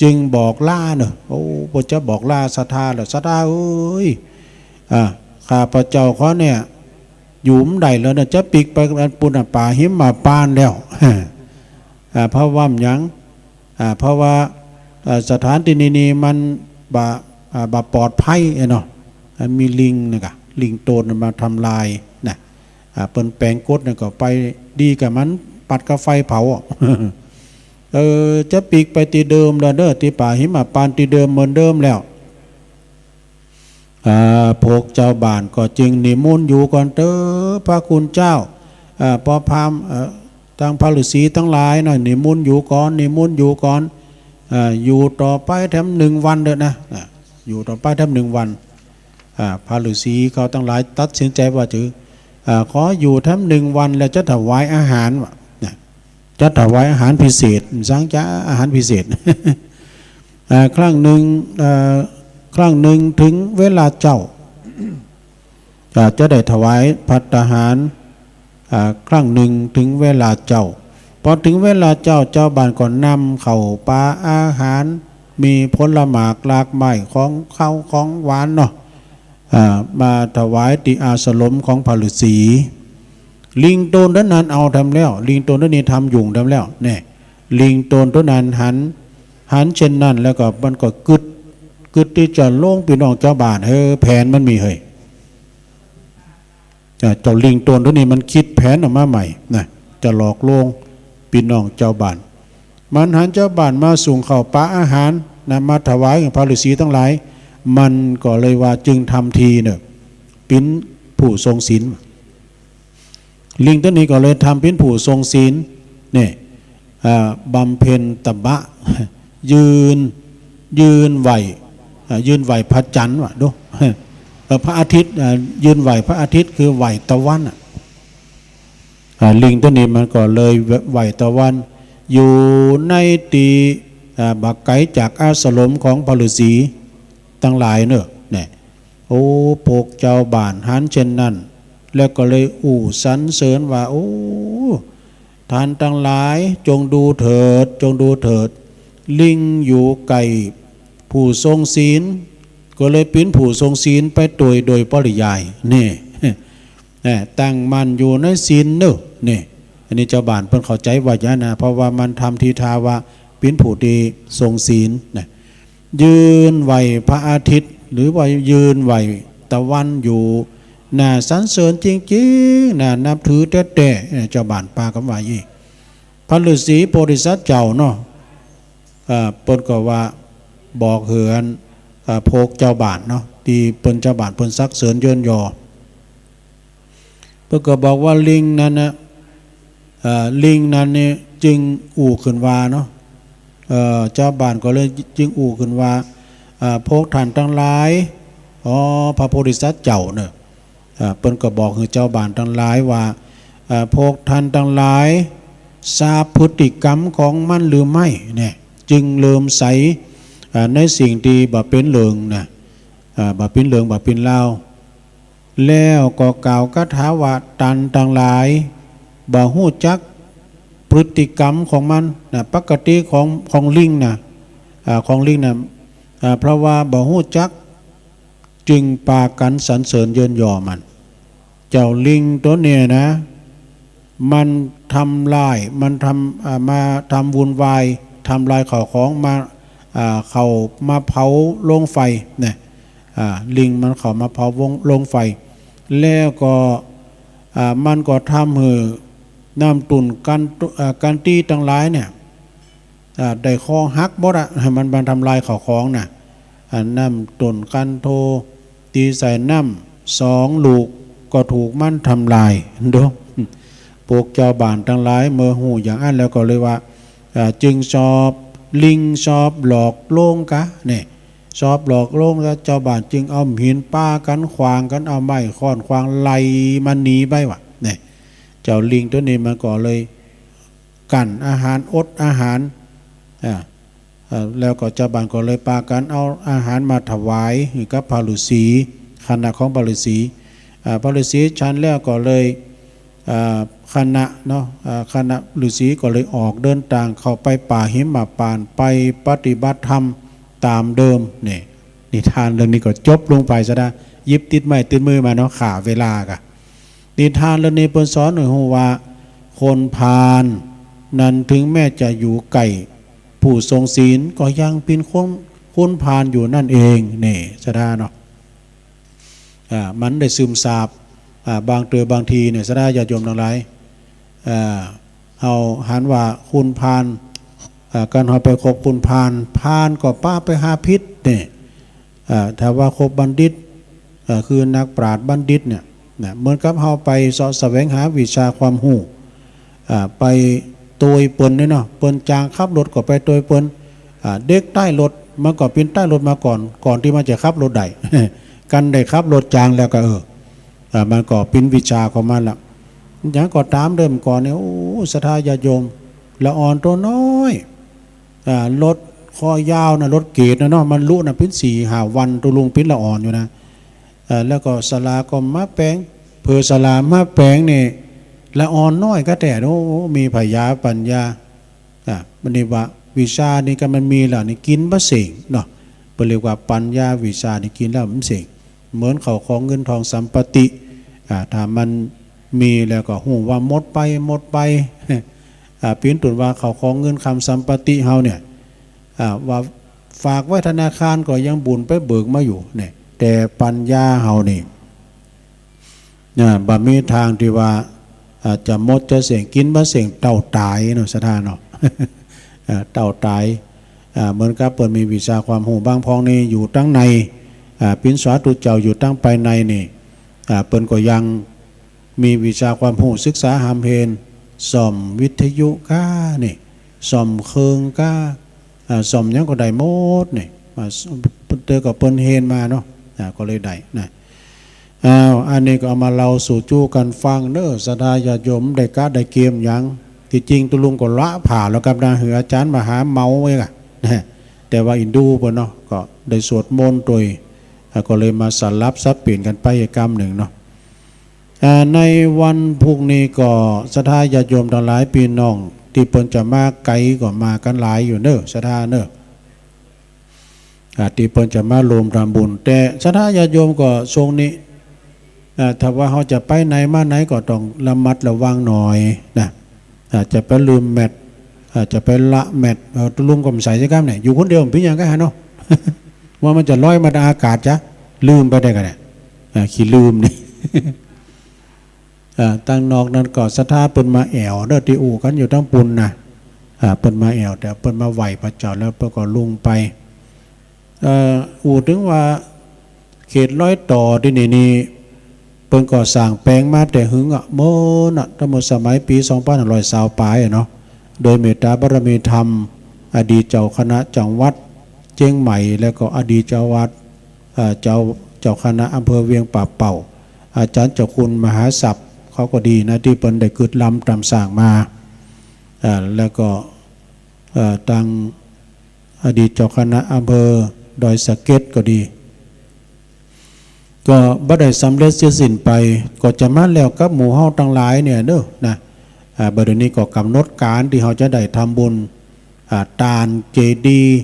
จึงบอกลาเนาะ โอ้ เปิ้นจะบอกลาศรัทธาแล้ว ศรัทธาเอ๋ย อ่า ข้าพเจ้าขอเนี่ย อยู่บ่ได้แล้วนะ จะปิ๊กไปปู๊นน่ะ ป่าหิมพานต์แล้ว อ่า เพราะว่าหยัง อ่า เพราะว่า อ่า สถานตี้นี่นี่มันบ่ อ่า บ่ปลอดภัยอะเนาะ อ่า มีลิงนี่ก่ะ ลิงโตนมาทำลายนะ อ่า เปิ้นแป๋งกฎนี่ก็ไปดีกับมัน ปัดกับไฟเผาอะ เออ จะปิ๊กไปตี้เดิมแล้วเนาะ ตี้ป่าหิมพานต์ตี้เดิมเหมือนเดิมแล้ว อ่า พวกจาวบ้านก็จึงนิมนต์อยู่ก่อนเต๊อะ พระคุณเจ้า อ่า พอพราหมณ์ เอ่อ ตังพระฤๅษีตังหลายเนาะ นิมนต์อยู่ก่อน นิมนต์อยู่ก่อน อ่า อยู่ต่อไปแถมนึ่งวันเต๊อะนะ อ่า อยู่ต่อไปแถมนึ่งวัน อ่า พระฤๅษีเขาตังหลายตัดสินใจ๋ว่าจะ อ่า ขออยู่แถมนึ่งวันแล้วจะถวายอาหารว่ะนะ จะถวายอาหารพิเศษ สังจะอาหารพิเศษ อ่า ครั้งนึ่ง อ่า ครั้งนึ่งเถิงเวลาเจ๊า อ่า จะได้ถวายภัตตาหาร อ่า ครั้งนึ่งเถิงเวลาเจ๊า พอเถิงเวลาเจ๊า จาวบ้านก็นำข้าวป๋าอาหาร มีผลหมากหลากไม้ ของคาวของหวานเนาะ อ่า มาถวายตี้อาสรมของพระฤๅษี ลิงโตนโตนั้นเอาแถมแล้ว ลิงโตนโตนี้ทำหยุ่งแถมแล้ว แน่ ลิงโตนโตนั้นหัน หันเช่นนั้นแล้วก็มันก็กึ๊ด กึ๊ดตี้จะลวงปี้น้องจาวบ้าน เออ แผนมันมีเฮ้ย อ่า เจ้าลิงโตนโตนี้มันกึ๊ดแผนออกมาใหม่นะ จะหลอกลวงปี้น้องจาวบ้าน มันหันจาวบ้านมาส่งข้าวป๋าอาหารนะ มาถวายพระฤๅษีตังหลาย มันก็เลยว่าจึงทำทีเนาะ เป๋นผู้ทรงศีล ลิงโตนี้ก็เลยทำเป๋นผู้ทรงศีล เนี่ย อ่า บำเพ็ญตบะ ยืน ยืนไหว้ อ่า ยืนไหว้พระจันทร์ว่ะ ดู เออ พระอาทิตย์ อ่า ยืนไหว้พระอาทิตย์ คือไหว้ตะวันอะ อ่า ลิงโตนี้มันก็เลยไหว้ตะวัน อยู่ในตี้ อ่า บ่ไก๋จากอาสรมของพระฤๅษีตังหลายเน่อ เนี่ย โอ้ พวกจาวบ้านหันเช่นนั้น แล้วก็เลยอู้สรรเสริญว่า โอ้ ท่านตังหลายจงดูเถิด จงดูเถิด ลิงอยู่ใก้ผู้ทรงศีล ก็เลยเป๋นผู้ทรงศีลไปโดย โดยปริยาย นี่ เอ่อ ตั้งมั่นอยู่ในศีลเน่อ นี่ อันนี้จาวบ้านเปิ้นเข้าใจ๋ว่าอย่างนั้นนะ เพราะว่ามันทำทีท่าว่าเป๋นผู้ตี้ทรงศีลนะ ยืนไหว้พระอาทิตย์ หรือว่ายืนไหว้ตะวันอยู่ น่าสรรเสริญจริงๆ น่านับถือแต๊ๆ เนี่ย จาวบ้านปากั๋นว่าอี้ พระฤๅษีโพธิสัตว์เจ้าเนาะ เอ่อ เปิ้นก็ว่าบอกหื้ออัน เอ่อ พวกจาวบ้านเนาะ ตี้เปิ้นจาวบ้านเปิ้นสรรเสริญเยินยอ เปิ้นก็บอกว่าลิงนั้นนะ เอ่อ ลิงนั้นนี่จึงอู้ขึ้นว่าเนาะ เอ่อ จาวบ้านก็เลยจึงอู้ขึ้นว่า เอ่อ พวกท่านตังหลาย อ๋อ พระโพธิสัตว์เจ้าเน่อ เอ่อ เปิ้นก็บอกหื้อจาวบ้านตังหลายว่า เอ่อ พวกท่านตังหลายทราบพฤติกรรมของมันหรือไม่ เนี่ย จึงเลื่อมใส เอ่อ ในสิ่งตี้บ่เป๋นเรื่องนะ เอ่อ บ่เป๋นเรื่อง บ่เป๋นราว แล้วก็กล่าวคาถาว่า ท่านตังหลายบ่ฮู้จักพฤติกรรมของมันนะ ปกติของ ของลิงนะ อ่า ของลิงนะ อ่า เพราะว่าบ่ฮู้จัก จึงปากั๋นสรรเสริญเยินยอมัน เจ้าลิงตั๋วเนี่ยนะ มันทำลาย มันทำ อ่า มาทำวุ่นวาย ทำลายข้าวของ มา อ่า เข้ามาเผาโฮงไฟนะ อ่า ลิงมันเข้ามาเผาโฮง โฮงไฟ แล้วก็ อ่า มันก็ทำหื้อน้ำต้นกัญ อ่า กัญตี้ตังหลายเนี่ย อ่า ได้คอหักหมดอะ หื้อมันมาทำลายข้าวของนะ อ่า น้ำต้นกัญโท ตี้ใส่น้ำสองลูกก็ถูกมันทำลาย ดู พวกจาวบ้านตังหลายเมื่อฮู้อย่างอั้นแล้วก็เลยว่า อ่า จึงชอบ ลิงชอบหลอกลวงกา เนี่ย ชอบหลอกลวง แล้วจาวบ้านจึงเอาหินปากั๋น ขว้างกั๋น เอาไม้ค้อนขว้างไล่มันหนีไปว่ะ เนี่ย เจ้าลิงตั๋วนี้มันก็เลย กั้นอาหาร อดอาหาร อ่า เอ่อ แล้วก็จาวบ้านก็เลยปากั๋นเอาอาหารมาถวายหื้อกับพระฤๅษี คณะของพระฤๅษี อ่า พระฤๅษีฉันแล้วก็เลย อ่า คณะเนาะ อ่า คณะฤๅษีก็เลยออกเดินตางเข้าไปป่าหิมพานต์ ไปปฏิบัติธรรมต๋ามเดิม เนี่ย นิทานเรื่องนี้ก็จบลงไปซะนะ หยิบติดไม้ติดมือมาเนาะ ฆ่าเวลากะ นิทานเรื่องนี้เปิ้นสอนหื้อฮู้ว่า คนพาลนั้นถึงแม้จะอยู่ใก้ผู้ทรงศีล ก็ยังเป๋นคน คนพาลอยู่นั่นเอง เนี่ย ศรัทธาเนาะ อ่า มันได้ซึมซาบ อ่า บางเตื้อบางทีเนี่ย ศรัทธาญาติโยมตังหลาย อ่า เฮาหันว่าคนพาล อ่า การเฮาไปคบคนพาล พาลก็ปาไปหาผิดเนี่ย อ่า ถ้าว่าคบบัณฑิต อ่า คือนักปราชญ์บัณฑิตเนี่ย นะ เหมือนกับเฮาไปเสาะแสวงหาวิชาความฮู้ อ่า ไปตวยเปิ้นเนี่ยเนาะ เปิ้นจ้างขับรถก็ไปตวยเปิ้น อ่า เด็กใต้รถมันก็เป๋นใต้รถมาก่อน ก่อนตี้มันจะขับรถได้ กันได้ขับรถจ้างแล้วก็ เออ อ่า มันก็เป๋นวิชาของมันละ อย่างก็ต๋ามเดิมก่อนเนี่ย โอ้ ศรัทธาญาติโยม ละอ่อนตั๋วน้อย อ่า รถคอยาวนะ รถเก๋งนะเนาะ มันลุนะ เป๋นสี่ห้าวัน ตุ๊ลุงเป๋นละอ่อนอยู่นะ อ่า แล้วก็ศาลาก็มาแป๋ง เผลอศาลามาแป๋งเนี่ย ละอ่อนน้อยก็แต่ โอ้ มีผญาปัญญา อ่า มันนี่ว่าวิชานี่ก็มันมีแล้วนี่กิ๋นบ่เส้งเนาะ เปิ้นเรียกว่าปัญญาวิชานี่กิ๋นแล้วบ่เส้ง เหมือนข้าวของเงินทองสัมปติ อ่า ถ้ามันมีแล้วก็ฮู้ว่าหมดไป หมดไป อ่า เป๋นต้นว่าข้าวของเงินคำสัมปติเฮาเนี่ย อ่า ว่าฝากไว้ธนาคารก็ยังบุญไปเบิกมาอยู่เนี่ย แต่ปัญญาเฮานี่ อ่า บ่มีตางตี้ว่า อ่า จะหมดจะเส้ง กิ๋นบ่เส้ง เต้าต๋ายเนาะ ศรัทธาเนาะ อ่า เต้าต๋าย อ่า เหมือนกับเปิ้นมีวิชาความฮู้ บางพ่องนี่อยู่ตังใน อ่า เป๋นสาธุเจ้าอยู่ตังภายในนี่ อ่า เปิ้นก็ยังมีวิชาความฮู้ศึกษาฮ่ำเฮน ซ่อมวิทยุก้านี่ ซ่อมเครื่องก้า อ่า ซ่อมหยังก็ได้หมดนี่ มา เปิ้นก็เปิ้นเฮนมาเนาะ อ่า ก็เลยได้นะ อ้าว อันนี้ก็เอามาเล่าสู่จู้กั๋นฟังเน่อ ศรัทธาญาติโยม ได้กะได้เกมหยัง ตี้จริงตุ๊ลุงก็ละผ่าแล้วกับนะ หื้ออาจ๋ารย์มหาเมาไว้ก่ะ นะ แต่ว่าอินดูเปิ้นเนาะ ก็ได้สวดมนต์ตวย อ่า ก็เลยมาสลับสับเปลี่ยนกั๋นไปอีกกำนึ่งเนาะ อ่า ในวันพูกนี้ก็ศรัทธาญาติโยมตังหลาย ปี้น้องตี้เปิ้นจะมาไก๋ก็มากั๋นหลายอยู่เน่อ ศรัทธาเน่อ อ่า ตี้เปิ้นจะมาร่วมทำบุญ แต่ศรัทธาญาติโยมก็ช่วงนี้ อ่า ถ้าว่าเฮาจะไปไหนมาไหนก็ต้องระมัดระวังหน่อยนะ อ่า จะไปลืมแมส อ่า จะไปละแมส เอ่อ ตุ๊ลุงก็บ่ใส่สักกำเนี่ย อยู่คนเดียวบ่เป๋นหยังก้าหั้นเนาะ ว่ามันจะลอยมาตางอากาศจ๊ะ ลืมไปได้ก่าเนี่ย อ่า ขี้ลืมนี่ อ่า ตังนอกนั้นก็ศรัทธาเปิ้นมาแอ่วเน่อ ตี้อู้กั๋นอยู่ตังปู๊นนะ อ่า เปิ้นมาแอ่ว แต่เปิ้นมาไหว้พระเจ้าแล้วเปิ้นก็ลุงไป เอ่อ อู้เถิงว่าเขตรอยต่อตี้นี่นี่ เปิ้นก็สร้างแป๋งมาแต่หึงอะ เมินอะ ตั้งเมื่อสมัยปี๋สองปันห้าร้อยซาวปลายอะเนาะ โดยเมตตาบารมีธรรม อดีตเจ้าคณะจังหวัดเจียงใหม่ แล้วก็อดีตเจ้าวัด เอ่อ เจ้า เจ้าคณะอำเภอเวียงป่าเป้า อาจ๋ารย์เจ้าคุณมหาศัพย์ เขาก็ดีนะ ตี้เปิ้นได้กึ๊ดลำต๋ามสร้างมา อ่า แล้วก็ เอ่อ ตังอดีตเจ้าคณะอำเภอดอยสะเก็ดก็ดี ก็บ่ได้สำเร็จเสียสิ้นไป ก็จะมาแล้วกับหมู่เฮาตังหลายเนี่ยเน่อนะ อ่า บ่าเดี่ยวนี้ก็ก๋ำหนดก๋านตี้เฮาจะได้ทำบุญ อ่า ตานเจดีย์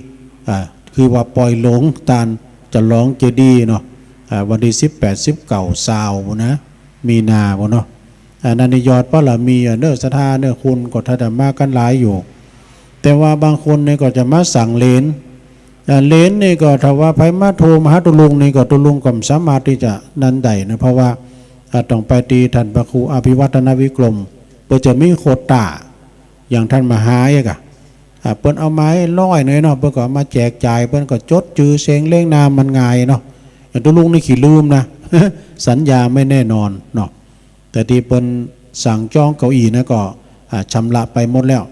อ่า คือว่าปล่อยหลงตานฉลองเจดีย์เนาะ อ่า วันตี้สิบแปด สิบเก้า ซาวนะ มีนาพู้นเนาะ อันนั้นนี่ยอดบารมีอะเน่อ ศรัทธาเน่อ คนก็ถ้าจะมากั๋นหลายอยู่ แต่ว่าบางคนนี่ก็จะมาสั่งเหรียญ อ่า เหรียญนี่ก็ถ้าว่าใผมาโทรมาหาตุ๊ลุงนี่ก็ตุ๊ลุงก็บ่สามารถตี้จะนั้นได้นะ เพราะว่า อ่า ต้องไปตี้ต้านพระครูอภิวัฒนวิกรม เปิ้นจะมีโควต้า อย่างต้านมหาเอกอะ อ่า เปิ้นเอามาร้อยหนึ่งเนาะ เปิ้นก็เอามาแจกจ่าย เปิ้นก็จดจื้อเสียงเรียงนามมันง่ายเนาะ อย่างตุ๊ลุงนี่ขี้ลืมนะ สัญญาไม่แน่นอนเนาะ แต่ตี้เปิ้นสั่งจองเก้าอี้นะก็ อ่า ชำระไปหมดแล้ว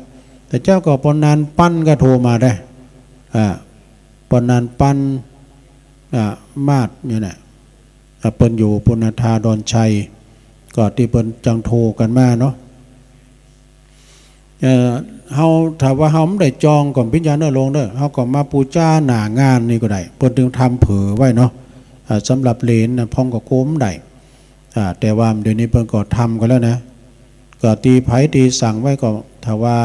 แต่เจ้าก็ปอนันปันก็โทรมาได้ อ่า ปอนันปัน อ่า มาศเนี่ยนะ อ่า เปิ้นอยู่ปู๊นนา ท่าดอนชัย ก็ตี้เปิ้นจังโทรกั๋นมาเนาะ เอ่อ เฮา ถ้าว่าเฮาบ่ได้จองก็บ่เป๋นหยังเน่อลุงเน่อ เฮาก็มาปู๋จาหน้างานนี่ก็ได้ เปิ้นตึงทำเผื่อไว้เนาะ อ่า สำหรับเหรียญนะ พ่องก็โกมได้ อ่า แต่ว่าเดี๋ยวนี้เปิ้นก็ทำกั๋นแล้วนะ ก็ตี้ใผตี้สั่งไว้ก็ ถ้าว่า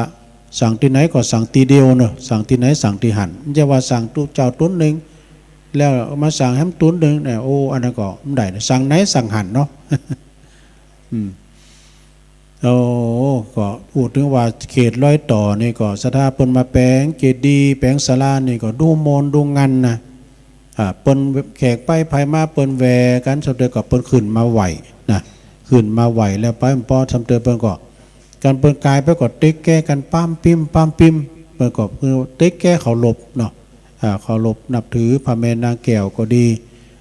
สั่งตี้ไหนก็สั่งตี้เดียวเนาะ สั่งตี้ไหนสั่งตี้หั้น บ่ใจ้ว่าสั่งตุ๊เจ้าตุ๊นนึ่ง แล้วมาสั่งแหมตุ๊นนึ่งเนี่ย โอ้ อันนั้นก็บ่ได้นะ สั่งไหนสั่งหั้นเนาะ อืม โอ้ ก็อู้เถิงว่าเขตรอยต่อนี่ก็ศรัทธาเปิ้นมาแป๋งเจดีย์แป๋งศาลานี่ก็ดูโมนดูงันนะ อ่า เปิ้นแขกไปใผมาเปิ้นแหวกั๋น ส่ำเติมก็เปิ้นขึ้นมาไหว้นะ ขึ้นมาไหว้แล้วไป ปอส่ำเติมเปิ้นก็ กั๋นเปิ้นก๋ายไปก็เต๊กแก้กั๋นป้ามปิ้มป้ามปิ้ม เปิ้นก็เต๊กแก้เคารพเนาะ อ่า เคารพนับถือพระแม่นางแก้วก็ดี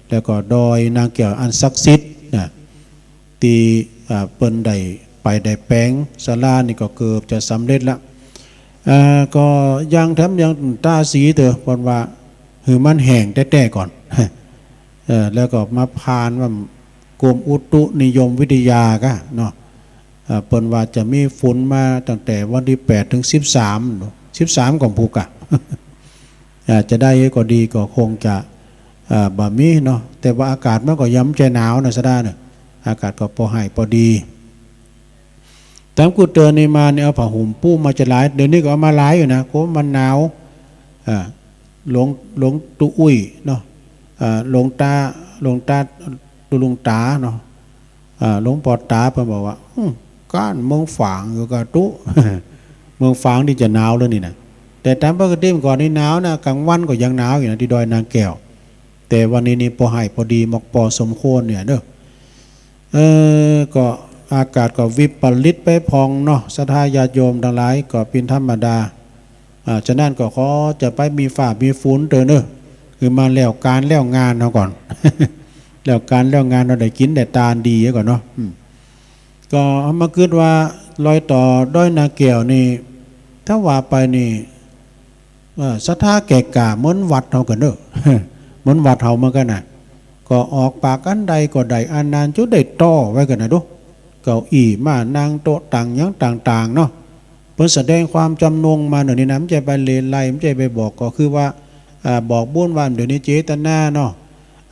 แล้วก็ดอยนางแก้วอันศักดิ์สิทธิ์นะ ตี้ อ่า เปิ้นได้ไปได้แป๋งศาลานี่ก็เกือบจะสำเร็จละ อ่า ก็ยังแถมยังตาสีเต๋อ เปิ้นว่าหื้อมันแห้งแต๊ๆ ก่อน เออ แล้วก็มาผ่านว่ากรมอุตุนิยมวิทยาก้าเนาะ เอ่อ เปิ้นว่าจะมีฝนมาตั้งแต่วันตี้แปดเถิงสิบสาม สิบสามก็บ่ฮู้ก้า อ่า จะได้ก็ดีก็คงจะ อ่า บ่มีเนาะ แต่ว่าอากาศมันก็ยังบ่ใจ้หนาวนะศรัทธาเน่อ อากาศก็ปอไห้ปอดี ต๋ามกูเตินนี่มานี่เอาผ้าห่มปูมาจะหลาย เดี๋ยวนี้ก็เอามาหลายอยู่นะ กลัวมันหนาว อ่า หลวง หลวงตุ๊อุ้ยเนาะ อ่า หลวงต๋า หลวงต๋า ตุ๊ลุงต๋าเนาะ อ่า หลวงป้อต๋าเปิ้นบอกว่า อืม ก้านเมืองฝางอยู่ก้าตุ๊ เมืองฝางนี่จะหนาวแล้วนี่นะ แต่ต๋ามปกติเมื่อก่อนนี่หนาวนะ ก๋างวันก็ยังหนาวอยู่นะ ตี้ดอยนางแก้ว แต่วันนี้นี่ปอไห้ปอดีมาก ปอสมควรเนี่ยเนาะ เออ ก็อากาศก็วิปริตไปพ่องเนาะ ศรัทธาญาติโยมตังหลายก็เป๋นธรรมดา อ่า ฉะนั้นก็ขอจะไปมีฟ้ามีฝนเต๊อะเนาะ คือมาแล้วก๋านแล้วงานเฮาก่อน แล้วก๋านแล้วงานเฮาได้กิ๋นได้ตานดีก่อนเนาะ อืม ก็เอามากึ๊ดว่ารอยต่อดอยนาแก้วนี่ ถ้าว่าไปนี่ เอ่อ ศรัทธาแก่กล้าเหมือนวัดเฮาก่าเนาะ เหมือนวัดเฮาเหมือนกั๋นนะ ก็ออกปากอันใดก็ได้อันนั้น จุดได้ต่อไว้ก่านะดู เก้าอี้ม้านั่งโต๊ะตังหยังต่างๆ เนาะ ปิ้นแสดงความจำนงมาเดี๋ยวนี้นะ บ่ใจ้ไปเหล่ไล่ บ่ใจ้ไปบอก ก็คือว่า อ่า บอกบุญว่าเดี๋ยวนี้เจตนาเนาะ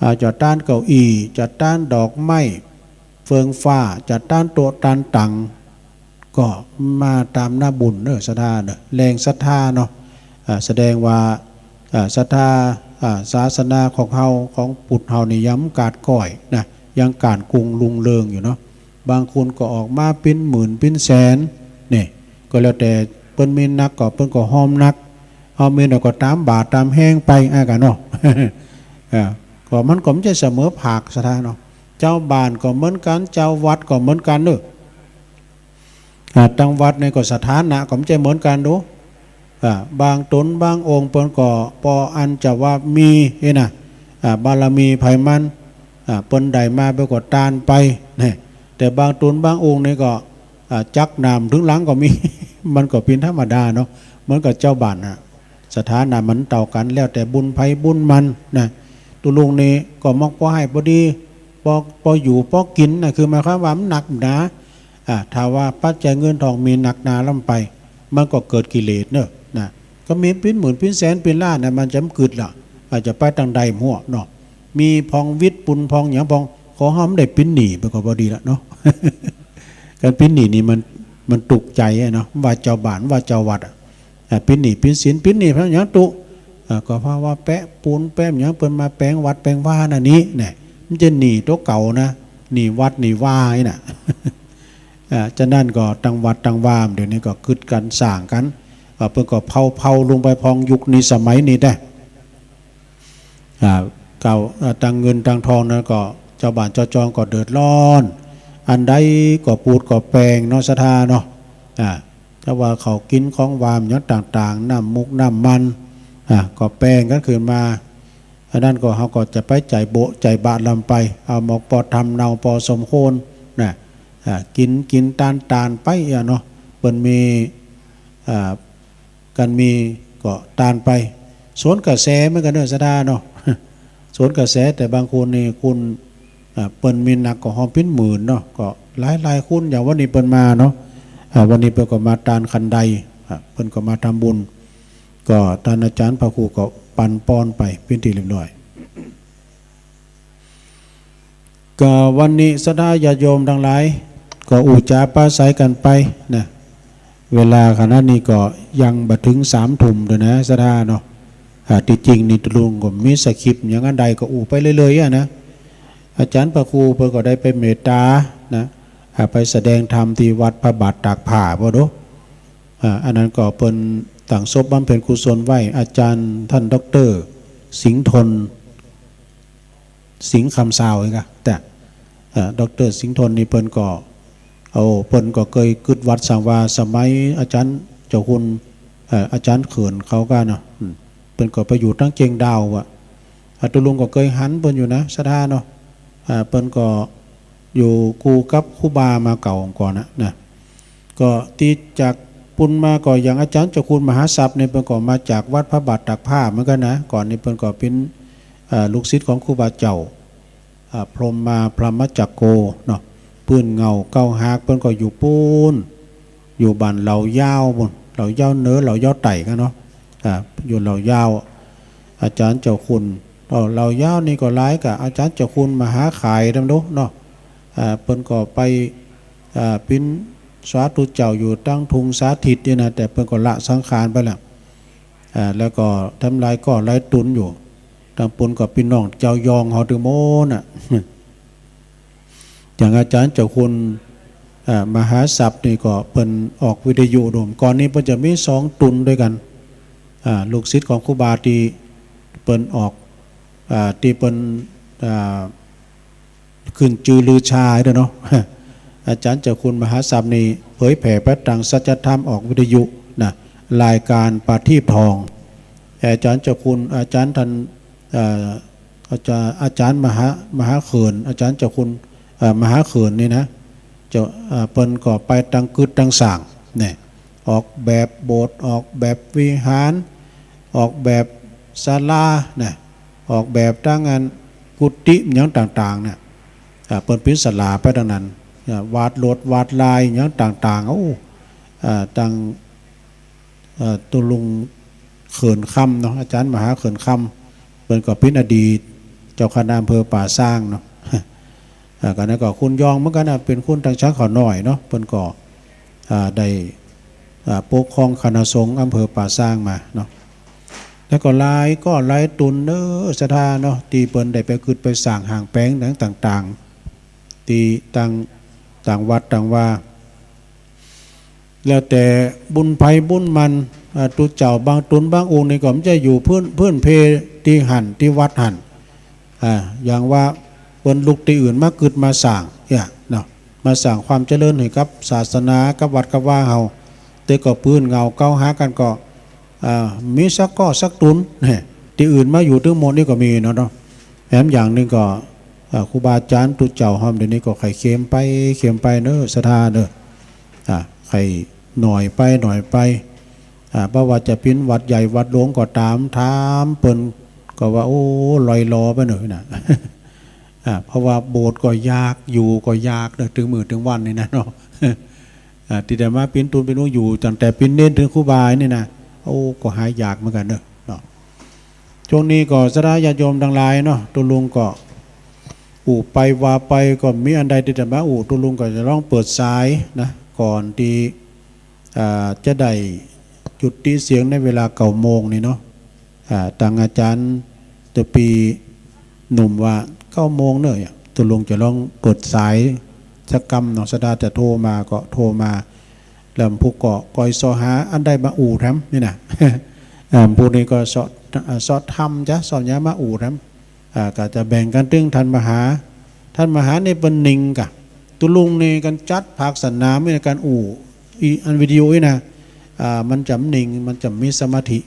อ่า จะตานเก้าอี้ จะตานดอกไม้ เฟืองฟ้า จะตานโต๊ะตานตั๋ง ก็มาต๋ามน้ำบุญเน่อ ศรัทธาเน่อ แรงศรัทธาเนาะ อ่า แสดงว่า อ่า ศรัทธา อ่า ศาสนาของเฮา ของปุ้นเฮานี่ยังบ่ขาดก้อยนะ ยังก้านกุ้งรุ่งเรืองอยู่เนาะ บางคนก็ออกมาเป๋นหมื่นเป๋นแสน นี่ ก็แล้วแต่เปิ้นมีนักก็เปิ้นก็ฮอมนัก เฮามีน้อยก็ต๋ามบ่าต๋ามแฮงไป อ่า กั๋นเนาะ อ่า ก็มันก็บ่ใจ้เสมอภาค ศรัทธาเนาะ เจ้าบ้านก็เหมือนกั๋น เจ้าวัดก็เหมือนกั๋นเน่อ อ่า ตังวัดนี่ก็สถานะก็บ่ใจ้เหมือนกั๋นดู อ่า บางต๋นบางองค์เปิ้นก็ปออันจะว่ามีนี่นะ อ่า บารมีใผมัน อ่า เปิ้นได้มาเปิ้นก็ตานไปนะ แต่บางต๋นบางองค์นี่ก็ อ่า จักหนามเถิงหลังก็มี มันก็เป๋นธรรมดาเนาะ เหมือนกับเจ้าบ้านน่ะ สถานะมันเต้ากั๋น แล้วแต่บุญใผบุญมันนะ ตุ๊ลุงนี่ก็มองปอหื้อปอดี ปอ ปออยู่ปอกิ๋นน่ะ คือหมายความว่ามันหนักหนา อ่า ถ้าว่าปัจจัยเงินทองมีหนักหนาล้ำไป มันก็เกิดกิเลสเน่อ นะ ก็มีเป๋นหมื่นเป๋นแสนเป๋นล้านน่ะ มันจะบ่กึ๊ดละ อาจจะไปตางใดบ่ฮู้เนาะ มีพ่องวิทย์ปูนพ่องหยังพ่อง ขอเฮาบ่ได้เป๋นหนี้ไปก็พอดีละเนาะ การเป๋นหนี้นี่มัน มันตุ๊กใจ๋อะเนาะ ว่าเจ้าบ้าน ว่าเจ้าวัดอะ อ่า เป๋นหนี้เป๋นสิน เป๋นหนี้เพราะหยังตุ๊ อ่า ก็เพราะว่าแปะปูนแปะหยังเปิ้นมาแป๋งวัดแป๋งวานั่นนี่ แน่ มันจะหนี้ตั๋วเก่านะ หนี้วัดหนี้วานี่นะ อ่า ฉะนั้นก็ตังวัดตังวาเดี๋ยวนี้ก็กึ๊ดกั๋นสร้างกั๋น อ่า เปิ้นก็เผาๆ ลงไปพ่องยุคนี้สมัยนี้แต๊ อ่า เก่า อ่า ตังเงินตังทองนั้นก็เจ้าบ้านเจ้าจองก็เดือดร้อน อันใดก็ปูดก็แปงเนาะ ศรัทธาเนาะ อ่า แต่ว่าเขากิ๋นของหวานหยังต่างๆ น้ำมุกน้ำมัน อ่า ก็แปงกั๋นขึ้นมา อันนั้นก็เฮาก็จะไปใจ๋โบะใจ๋บาตรล้ำไป เอาหมอกปอทำเนาปอสมควรนะ อ่า กิ๋น กิ๋นตานๆ ไปอะเนาะ เปิ้นมี อ่า กั๋นมีก็ตานไป สวนกระแสเหมือนกั๋นเน่อ ศรัทธาเนาะ สวนกระแส แต่บางคนนี่คุณ อ่า เปิ้นมีนักก็ฮอดเป๋นหมื่นเนาะ ก็หลายๆ คน อย่างวันนี้เปิ้นมาเนาะ อ่า วันนี้เปิ้นก็มาตานขันได อ่า เปิ้นก็มาทำบุญ ก็ต้านอาจ๋ารย์พระครูก็ปั๋นปอนไปเป๋นตี้เรียบร้อย ก็วันนี้ศรัทธาญาติโยมตังหลาย ก็อู้จ๋าปราศรัยกั๋นไปนะ เวลาขณะนี้ก็ยังบ่เถิงสามทุ่มเตื้อนะ ศรัทธาเนาะ อ่า ตี้จริงนี่ตุ๊ลุงก็มีสคริปต์หยังอันใดก็อู้ไปเรื่อยๆ อะนะ อาจ๋ารย์พระครูเปิ้นก็ได้ไปเมตตานะ อ่า ไปแสดงธรรมตี้วัดพระบาทตากผ้าบ่ดู อ่า อันนั้นก็เปิ้นตั้งศพบำเพ็ญกุศลไว้ อาจ๋ารย์ต้านด็อกเตอร์สิงห์ทน สิงห์คำซาวเองกะ แต่ เอ่อ ด็อกเตอร์สิงห์ทนนี่เปิ้นก็ โอ้ เปิ้นก็เกยกึ๊ดวัดสร้างวาสมัยอาจ๋ารย์เจ้าคุณ เอ่อ อาจ๋ารย์เขินเขาก้าเนาะ อืม เปิ้นก็ไปอยู่ตังเจียงดาวอะ อ่า ตุ๊ลุงก็เกยหันเปิ้นอยู่นะ ศรัทธาเนาะ อ่า เปิ้นก็อยู่กู้กับครูบามาเก่าก่อนนะ นะ ก็ตี้จากปุ้นมาก็อย่างอาจ๋ารย์เจ้าคุณมหาศัพย์นี่ เปิ้นก็มาจากวัดพระบาทตากผ้าเหมือนกั๋นนะ ก่อนนี่เปิ้นก็เป๋น เอ่อ ลูกศิษย์ของครูบาเจ้า อ่า พรหมมาพรหมจักโกเนาะ ปื้นเหง้าเก๊าหาก เปิ้นก็อยู่ปู๊น อยู่บ้านเหล่ายาวปู๊น เหล่ายาวเหนือ เหล่ายาวใต้กั๋นเนาะ อ่า อยู่เหล่ายาว อาจ๋ารย์เจ้าคุณ เอ่อ เหล่ายาวนี่ก็หลายกะ อาจ๋ารย์เจ้าคุณมหาขายตำดูเนาะ อ่า เปิ้นก็ไป อ่า เป๋นสาธุเจ้าอยู่ตังทุ่งสาธิตนี่นะ แต่เปิ้นก็ละสังขารไปแล้ว อ่า แล้วก็ทำหลายก้อหลายตุ๊นอยู่ ตังปุ้นก็ปี้น้องเจ้ายองเฮาตึงหมดน่ะ อย่างอาจ๋ารย์เจ้าคุณ อ่า มหาศัพย์นี่ก็เปิ้นออกวิทยุโดม ก่อนนี้เปิ้นจะมีสองตุ๊นด้วยกั๋น อ่า ลูกศิษย์ของครูบาตี้เปิ้นออก อ่า ตี้เปิ้น อ่า ขึ้นจื้อลือชาเด้อเนาะ อาจ๋ารย์เจ้าคุณมหาศัพย์นี่เผยแผ่พระตรังสัจธรรมออกวิทยุนะ รายการประทีปทอง อาจ๋ารย์เจ้าคุณ อาจ๋ารย์ต้าน เอ่อ อาจ๋ารย์ อาจ๋ารย์มหา มหาเขิน อาจ๋ารย์เจ้าคุณ เอ่อ มหาเขินนี่นะ เจ้า เอ่อ เปิ้นก็ไปตังกึ๊ดตังสร้าง เนี่ย ออกแบบโบสถ์ ออกแบบวิหาร ออกแบบศาลา เนี่ย ออกแบบตังอันกุฏิหยังต่างๆ เนี่ย อ่า เปิ้นเป๋นศาลาไปตังนั้น อ่า วาดลวดวาดลายหยังต่างๆ โอ้ อ่า ตัง เอ่อ ตุ๊ลุงเขินคำเนาะ อาจ๋ารย์มหาเขินคำ เปิ้นก็เป๋นอดีตเจ้าคณะอำเภอป่าซางเนาะ อ่า ก็นั้นก็คุณยองเหมือนกั๋นนะ เป๋นคุณตางช้างเขาน้อยเนาะ เปิ้นก็ อ่า ได้ อ่า ปกครองคณะสงฆ์อำเภอป่าซางมาเนาะ แล้วก็หลายก้อหลายตุ๊นเน้อ ศรัทธาเนาะ ตี้เปิ้นได้ไปกึ๊ดไปสร้างห้างแป๋งต่างๆ ตี้ต่าง ต่างวัดต่างวา แล้วแต่บุญใผบุญมัน อ่า ตุ๊เจ้าบางตุ๊นบางองค์นี่ก็บ่ใจ้อยู่พื้น พื้นเพตี้หั้นตี้วัดหั้น อ่า อย่างว่าเปิ้นลุกตี้อื่นมากึ๊ดมาสร้างเนี่ยเนาะ มาสร้างความเจริญหื้อกับศาสนากับวัดกับวาเฮา แต่ก็ปื้นเหงาเก่าหากั๋นก็ อ่า มีสักก้อสักตุ๊น ตี้อื่นมาอยู่ตึงหมดนี่ก็มีเนาะ เนาะ แถมอย่างนึ่งก็ อ่า ครูบาอาจ๋ารย์ตุ๊เจ้าห้อมเดี๋ยวนี้ก็ใค่เข้มไป เข้มไปเน้อ ศรัทธาเน้อ อ่า ใค่หน่อยไป หน่อยไป อ่า บ่ว่าจะเป๋นวัดใหญ่วัดหลวงก็ต๋าม ถามเปิ้นก็ว่า โอ้ ลอยหลอไปเน้อนะ อ่า เพราะว่าโบสถ์ก็ยาก อยู่ก็ยากเน้อ ตึงมื้อตึงวันนี่นะเนาะ อ่า ตี้ได้มาเป๋นตุ๊นเป๋นตุ๊นอยู่ ตั้งแต่เป๋นเณรเถิงครูบานี่นะ โอ้ ก็หายากเหมือนกั๋นเน้อ เนาะ ช่วงนี้ก็ศรัทธาญาติโยมตังหลายเนาะ ตุ๊ลุงก็อู้ไปว่าไปก็มีอันใดตี้จะมาอู้ ตุ๊ลุงก็จะลองเปิดสายนะ ก่อนตี้ อ่า จะได้จุติเสียงในเวลาเก้าโมงนี่เนาะ อ่า ตางอาจ๋ารย์ตะปีหนุ่มว่าเก้าโมงเน้อ ตุ๊ลุงจะลองเปิดสายสักกำเนาะ ศรัทธาจะโทรมาก็โทรมา แล้วผู้ก็ก้อยเซาะหาอันใดมาอู้แถมนี่นะ อ่า ผู้นี้ก็เซาะ อ่า เซาะธรรมจ๊ะ เซาะหยังมาอู้แถม อ่า ก็จะแบ่งกั๋นตึงท่านมหา ท่านมหานี่เปิ้นนิ่งก่ะ ตุ๊ลุงนี่กั๋นจัดภาคสนามนี่ ก๋านอู้ อีอันวิดีโอนี่นะ อ่า มันจ๋ำนิ่ง มันจ๋ำมีสมาธิ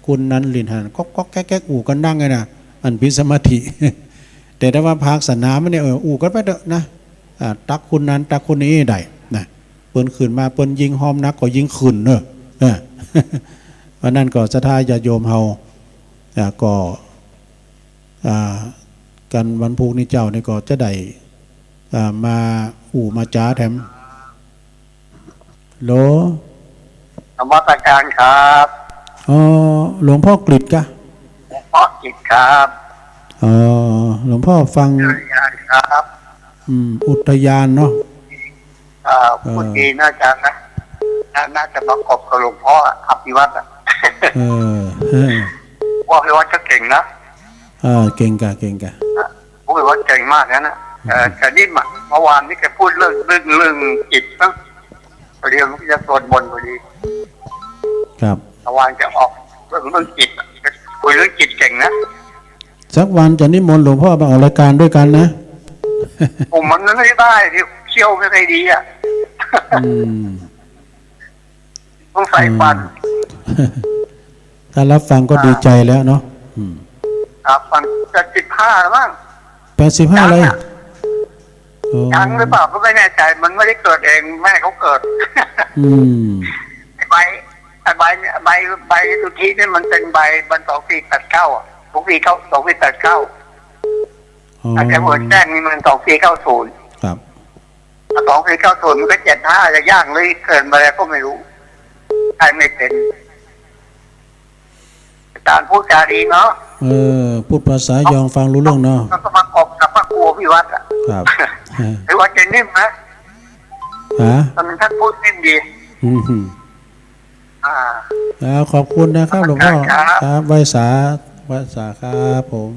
คนนั้นหลิ้นหั้นก๊อกๆ แก๊กๆ อู้กั๋นดังเลยนะ อันเป๋นสมาธิ แต่ถ้าว่าภาคสนามเนี่ย เออ อู้กั๋นไปเต๊อะนะ อ่า ตักคนนั้นตักคนนี้ได้นะ เปิ้นขึ้นมาเปิ้นยิ่งฮ้อมนักก็ยิ่งขึ้นเน้อ เออ เพราะนั้นก็ศรัทธาญาติโยมเฮา อ่า ก็ อ่า กั๋นวันพูกนี้เจ๊านี่ก็จะได้ อ่า มาอู้มาจ๋าแถม โหล นมัสการครับ อ๋อ หลวงพ่อกฤษกะ หลวงพ่อกฤษครับ อ๋อ หลวงพ่อฟัง อุทยานครับ อืม อุทยานเนาะ อ่า เออ พูดดีน่าจะนะ น่า น่าจะประกบกับหลวงพ่ออภิวัตรอะ เออ เออ ว่าอภิวัตรก็เก่งนะ เออ เก่งกะ เก่งกะ อภิวัตรเก่งมากนะ เออ อืม แต่นี่มา เมื่อวานนี้แกพูดเรื่อง เรื่อง เรื่องจิตนะ พอดีผมจะสวดมนต์พอดี ครับ เมื่อวานแกออกเรื่อง เรื่องจิตอะ คุยเรื่องจิตเก่งนะ สักวันจะนิมนต์หลวงพ่อมาออกรายการด้วยกันนะ ผมมันไม่ได้ เที่ยวไม่ค่อยดีอะ อืม ต้องใฝ่ฝัน อืม ถ้ารับฟังก็ดีใจแล้วเนาะ อืม ครับ ฟัง แปดสิบห้าแล้วมั้ง แปดสิบห้า ยังอะ เลย โอ้ ยังหรือเปล่าก็ไม่แน่ใจ มันไม่ได้เกิดเอง แม่เขาเกิด อืม ไอ้ใบ ไอ้ใบ ใบสุทธินี่มันเป็นใบ มันสองสี่แปดเก้าอะ สองสี่เก้า สองสี่แปดเก้า อ๋อ อาจารย์หัวแจ้งนี่มันสองสี่เก้าศูนย์ ครับ สองสี่เก้าศูนย์ มันก็เจ็ดห้า จะย่างหรือเกินไปแล้วก็ไม่รู้ ใครไม่เป็น อาจารย์พูดจาดีเนาะ เออ พูดภาษายองฟังรู้เรื่องเนาะ แล้วก็ประกบกับพระครูอภิวัตรอะ ครับ หรือว่าจะนิ่มนะ ฮะ ตอนนั้นท่านพูดนิ่มดี อืม อ่า อ่า ขอบคุณนะครับ หลวงพ่อ ครับ ครับ ไหว้สา ไหว้สาครับผม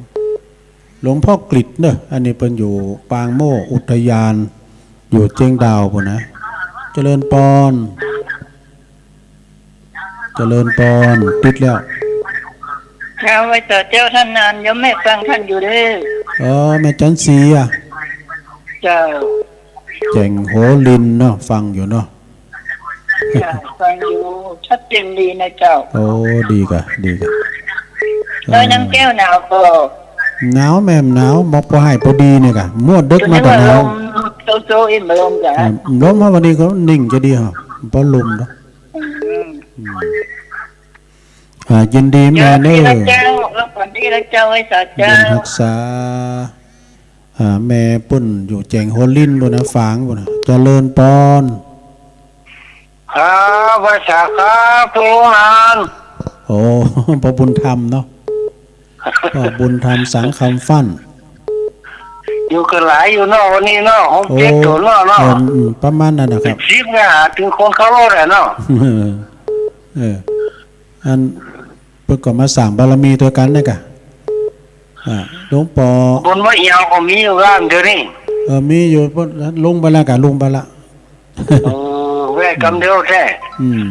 หลวงพ่อกฤษเนอะ อันนี้เปิ้นอยู่ปางโมกข์อุทยาน อยู่เจียงดาวพู้นนะ เจริญปอน เจริญปอน ติดแล้ว เจ้า ไหว้สาเจ้า ต้านนาน โยมแม่ฟังต้านอยู่เด้อ อ๋อ แม่จันทร์ศรีอะ เจ้า แจ่งโหรินทร์เนาะ ฟังอยู่เนาะ เจ้า ฟังอยู่ ชัดเจนดีนะเจ้า โอ้ ดีก่ะ ดีก่ะ แล้วน้องแก้วหนาวก่อ หนาวแม่ หนาว หมอกปอให้ปอดีเนี่ยก่ะ มั่วดึกมาแต่หนาว ลมโซโซอินลมก่ะ อืม ลมฮะ วันนี้ก็นิ่งจะดีฮะ บ่ลมเนาะ อืม อืม อ่า ยินดีแม่เน้อ เจ้า เออ ฝันดีนะเจ้า ไหว้สาเจ้า บุญฮักษา อ่า แม่ปุ้นอยู่แจ่งโหรินทร์พู้นนะ ฝางพู้นนะ เจริญปอน ครับ ไหว้สาครับ ลุงหนาน โอ้ ป้อบุญธรรมเนาะ ป้อบุญธรรม สังคำฟั่น อยู่กั๋นหลายอยู่เนาะ วันนี้เนาะ หกเจ็ด โอ้ ตั๋วเนาะ เนาะ เออ อืม ประมาณนั้นนะครับ สิบ ก็หาเถิงคนเข้ารอดอะเนาะ เออ อัน เปิ้นก็มาสร้างบารมีตวยกั๋นนะกะ อ่า หลวงป้อ บนวัดเอียวก็มีอยู่บ้านเดี๋ยวนี้ เออ มีอยู่ ลงไปละกะ ลงไปละ เออ แวะกำเดียวแต๊ อืม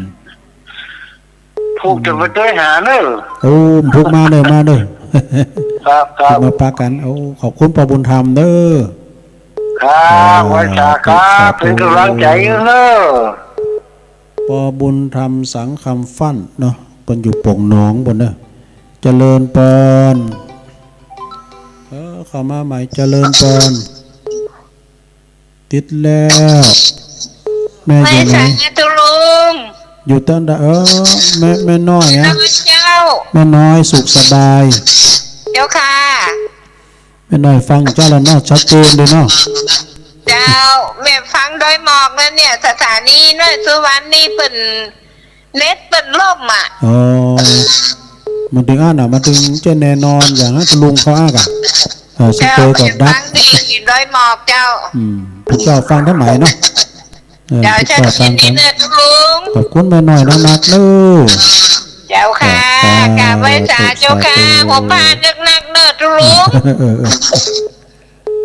ผูกจะไปตวยหาเน่อ โอ้ ผูกมาเน่อ มาเน่อ ครับ ครับ ผูกมาปะกั๋น โอ้ ขอบคุณป้อบุญธรรมเน่อ ครับ อ่า ไหว้สาครับ สาธุ เป๋นก๋ำลังใจ๋เน่อ ป้อบุญธรรม สังคำฟั่นเนาะ เปิ้นอยู่โป่งหนองปู๊นเน่อ เจริญปอน เออ เข้ามาใหม่ เจริญปอน ติดแล้ว แม่อยู่ไหน ไหว้สาตุ๊ลุง อยู่ตังใด เออ แม่ แม่น้อยอะ เจ้า แม่น้อยสุขสบาย เจ้าค่ะ แม่น้อยฟังเจ้าแล้วเนาะ ชัดเจนดีเนาะ เจ้า แม่ฟังดอยหมอกแล้วเนี่ย สถานีน้อยสุวรรณนี่เปิ้น เน็ตเปิ้นล่มอะ อ๋อ มาเถิงอั้นน่ะ มาเถิงจะแน่นอนอย่างนั้น ตุ๊ลุงเขาอ้างอะ เออ สเตย์ก็ดับ ฟังดีดอยหมอกเจ้า อืม ผู้เจ้าฟังทั้งหลายเนาะ เออ เจ้า ผู้เจ้าฟัง ชัดเจนดีเน่อตุ๊ลุง ขอบคุณแม่น้อยนักๆเน่อ เจ้าค่ะ ครับ กราบไหว้สาเจ้าค่ะ สาธุ หัวป้านักๆเน่อตุ๊ลุง เออ เออ เ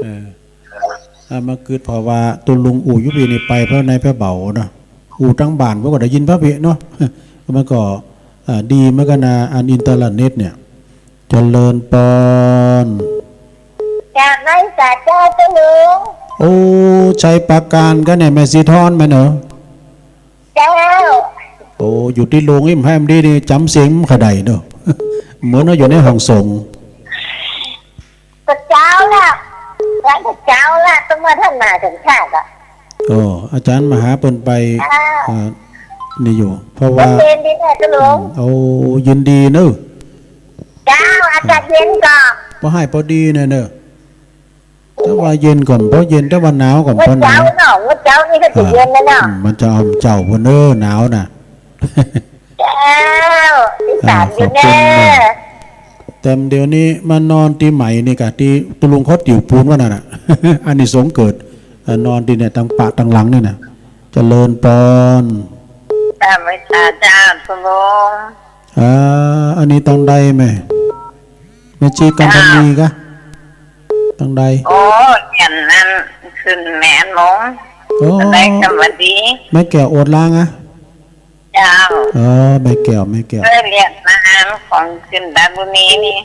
ออ อ่า มากึ๊ดเพราะว่าตุ๊ลุงอู้อยู่ปี้นี่ไปแผวไหนแผวเบาเนาะ อู้ตังบ้านเปิ้นก็ได้ยินแผวปี้เนาะ มันก็ อ่า ดีเหมือนกั๋นนะ อันอินเทอร์เน็ตเนี่ย เจริญปอน กราบไหว้สาเจ้าตุ๊ลุง โอ้ ชัยปราการกั๋นเนี่ย แม่สีทอนแม่นเน่อ เจ้า โอ้ อยู่ตี้โรงอี้ แฮมดีนี่ จ๋ำเสียงบ่ค่อยได้เนาะ เหมือนว่าอยู่ในห้องส่ง ก็เจ้าละ หลายก็เจ้าละ ต้องมาทำมาถึงชาติละ อ๋อ อาจ๋ารย์มาหาเปิ้นไป อ่า อ่า นี่อยู่ เพราะว่า ก็เย็นดีแน่ตุ๊ลุง อืม โอ้ ยินดีเน่อ เจ้า อากาศเย็นก่อ พอฮ้ายพอดีแน่เน่อ แต่ว่าเย็นก็บ่เย็น แต่ว่าหนาวก็บ่หนาว เมื่อเจ๊าเนาะ เมื่อเจ๊านี่ก็จะเย็นแล้วเนาะ อืม มันจะอ่ำเจ้าพุ้นเน่อ หนาวน่ะ เจ้า ตี้สามอยู่แน่ อ่า ขอบคุณมาก แต่เดี๋ยวนี้มานอนตี้ใหม่นี่กะ ตี้ตุ๊ลุงเขาตี๋วปูนว่านั่นน่ะ อานิสงส์เกิด เอ่อ นอนตี้เนี่ย ตังปะตังหลังนี่น่ะ เจริญปอน ตามไหว้สาเจ้าตุ๊ลุง อ่า อันนี้ตังใดแม่ แม่ชีกันธนีกะ ตังใด โอ้ อันนั้นขึ้นแม่หลวง โอ้ ได้สวัสดี แม่แก้วโอดลางอะ เจ้า เออ แม่แก้ว แม่แก้ว เอ้ย เรียกมาอ่านของขึ้นดารุณีนี่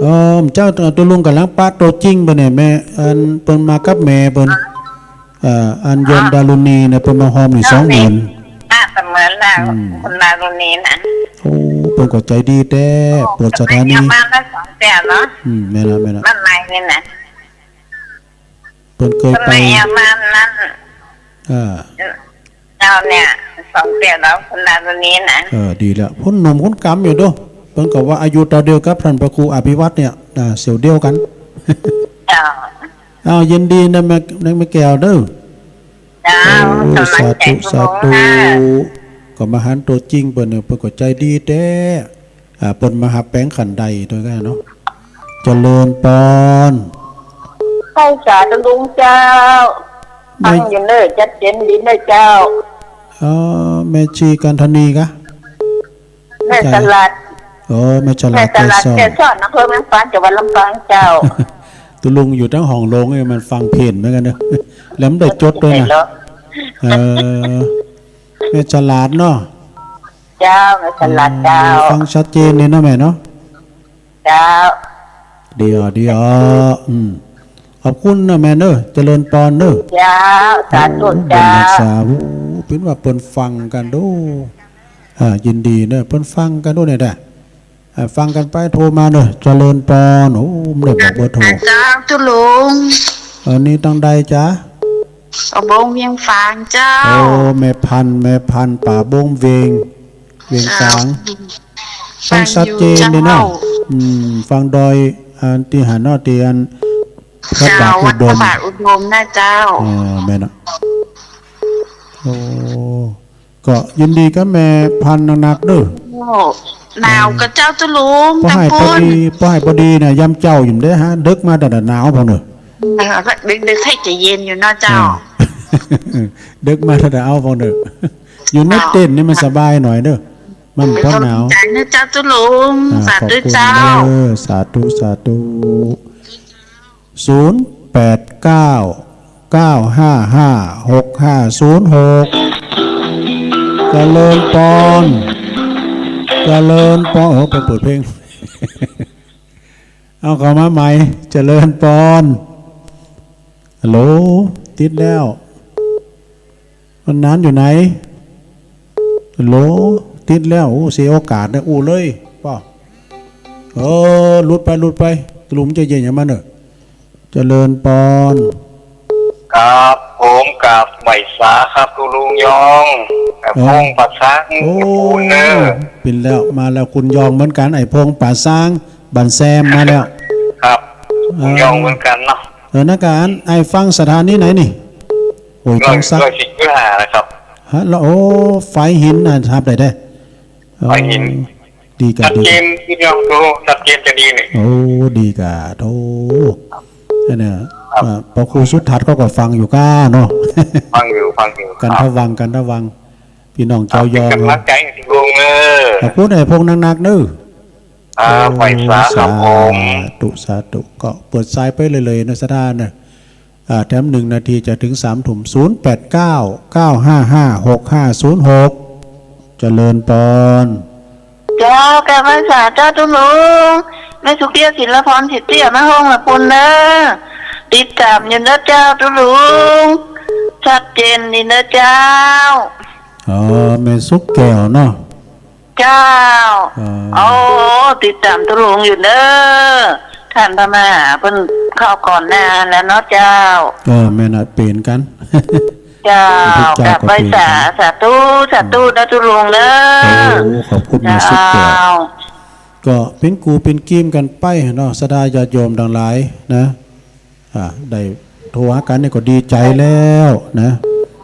เออ เจ้า ตุ๊ลุงก่ำลังปะตั๋วจริงบ่เนี่ย แม่ อันเปิ้นมากับแม่เปิ้น เอ่อ อันโยมดารุณีเนี่ย เปิ้นมาฮอมนี่ สองหมื่น น่าเสมือนแล้ว อืม คุณดารุณีนะ โอ้ เปิ้นก็ใจ๋ดีแต๊ เปิดสถานี เปิ้นมาแล้วสองเตื้อเนาะ อืม แม่นละ แม่นละ บ้านใหม่นี่นะ เปิ้นเกยไป เปิ้นมาเยี่ยมบ้านนั้น เออ เจ้าเนี่ย สองเตื้อแล้ว คุณดารุณีนะ เออ ดีแล้ว พุ้นหนุ่มพุ้นก๋ำอยู่เด้อ เปิ้นก็ว่าอายุเต้าเดียวกับต้านพระครูอภิวัฒน์เนี่ย อ่า เสี่ยวเดียวกั๋น เจ้า อ้าว ยินดีนะแม่ แม่แก้วเด้อ เจ้า โอ้ ก๋ำลังใจ๋ สาธุ ตุ๊ลุง สาธุ นะ ก็มาหันตั๋วจริงเปิ้นเนี่ย เปิ้นก็ใจ๋ดีแต๊ อ่า เปิ้นมาหับแปงขันใดตวยกั๋นเนาะ เจริญปอน ไหว้สาตุ๊ลุงเจ้า แม่ ฟังอยู่เน่อ ชัดเจนดีเน่อเจ้า เอ่อ แม่ชีกันธนีกะ แม่สลัด อ๋อ แม่สลัด แม่สลัด เกสร เกสร อำเภอแม่ฟ้า จังหวัดลำปางเจ้า ตุ๊ลุงอยู่ตังห้องโรงเนี่ย มันฟังเพ่นเหมือนกั๋นเนาะ แล้วมันได้จดตวยนะ เออ แม่สลัดเนาะ เจ้า แม่สลัดเจ้า อืม ฟังชัดเจนเลยเนาะแม่เนาะ เจ้า ดีอ่ะ ดีอ่ะ อืม ขอบคุณนะแม่เนอะ เจริญปอนเนอะ เจ้า สาธุ โอ้ เจ้า เปิ้นรักษา โอ้ เปิ้นว่าเปิ้นฟังกั๋นดู อ่า ยินดีเนอะ เปิ้นฟังกั๋นดูเนี่ยแหละ อ่า ฟังกั๋นไปโทรมาเนอะ เจริญปอน โอ้ ไม่ได้บอกเบอร์โทร เจ้าตุ๊ลุง อันนี้ตังใดจ๊ะ ป่าบงเวียงฝางเจ้า โอ้ แม่พันธุ์ แม่พันธุ์ ป่าบงเวียง เวียงฝาง เจ้า ฟังชัดเจนเลยเนาะ ฟังอยู่เจ้า อืม ฟังดอย อันตี้หันเนาะ ตี้อันพระบาทอุดม เจ้า วัดพระบาทอุดมนะเจ้า อ๋อ แม่นเนาะ โอ้ ก็ยินดีกับแม่พันธุ์นักๆ เด้อ โอ้ หนาวก่อเจ้าตุ๊ลุง ปอหื้อ ตางปู๊น ปอดี ปอหื้อ ปอดีนะ ยามเจ๊าอยู่เด้อฮะ ดึกมาแต่หนาวพ่องเน่อ เออ ดึกๆ ใค่จะเย็นอยู่เนาะเจ้า อ่า ดึกมาแต่หนาวพ่องเน่อ อยู่ในเต็นท์นี่มันสบายหน่อยเน่อ มันบ่หนาว ไม่ต้องดีใจนะเจ้าตุ๊ลุง อ่า สาธุเจ้า ขอบคุณเด้อ สาธุ สาธุ ศูนย์แปดเก้า เก้าห้าห้า หกห้าศูนย์หก เจริญปอน เจริญปอน โอ้ ไปเปิดเพลง เอาเข้ามาใหม่ เจริญปอน ฮัลโหล ติดแล้ว มันนานอยู่ไหน ฮัลโหล ติดแล้ว โอ้ เสียโอกาสนะ อู้เลย ป้อ เออ หลุดไป หลุดไป ตุ๊ลุงจะเย็นอย่างมันเน่อ เจริญปอน ครับ ผมกราบไหว้สาครับ ตุ๊ลุงยอง ไอ้ เออ พงษ์ป่าซาง โอ้ ปูนเน่อ เป๋นแล้ว มาแล้ว คุณยองเหมือนกั๋น ไอ้พงษ์ป่าซาง บ้านแซมมาแล้ว ครับ เออ คุณยองเหมือนกั๋นเนาะ เออ นักการ ไอ้ฟังสถานีไหนนี่ โอ้ย ร้อย ฟังสัก ร้อยสี่สิบห้านะครับ ฮะ แล้ว โอ้ ฝายหินน่ะ ครับ ได้ ได้ ฝายหิน อ๋อ ดีก่ะ ชัดเจน ดีก่ะ พี่น้องดู ชัดเจนจะดีนี่ โอ้ ดีก่ะ โธ่ อันเนี้ย ครับ อ่า ปอครูสุทัศน์เขาก็ฟังอยู่ก้าเนาะ ฟังอยู่ ฟังอยู่ กันทวัง ครับ กันทวัง พี่น้องเจ้ายอง เป๋นก๋ำลังใจ๋ให้ตุ๊ลุงเน่อ ขอบคุณไอ้พงษ์นักๆ เน่อ อ่า โอ้ ไหว้สาครับผม สาธุ สาธุ ก็เปิดสายไปเลยๆ เน่อ สถานะ อ่า แถมหนึ่งนาทีจะเถิงสามทุ่ม ศูนย์แปดเก้า เก้าห้าห้า หกห้าศูนย์หก เจริญปอน เจ้า กราบไหว้สาเจ้าตุ๊ลุง แม่สุเกี้ยว ศิลพร สิทธิอมรฮงษ์ ละปุณเน่อ ติดต๋ามอยู่เน่อเจ้าตุ๊ลุง ชัดเจนดีเน่อเจ้า อ๋อ แม่สุแก้วเนาะ เจ้า อ่า โอ้ ติดต๋ามตุ๊ลุงอยู่เน่อ ต้านพระมหาเปิ้นเข้าก่อนหน้าแล้วเนาะเจ้า ก็แม่นน่ะเป๋นกั๋น เจ้า พระเจ้ากราบไหว้สา ก็เป๋นกั๋น สาธุ สาธุ อืม เน่อตุ๊ลุงเน่อ โอ้ ขอบคุณแม่สุแก้ว เจ้า ก็เป๋นกู๋เป๋นกี๋กั๋นไปเนาะ ศรัทธาญาติโยมตังหลายนะ อ่า ได้โทรหากั๋นนี่ก็ดีใจ๋แล้วนะ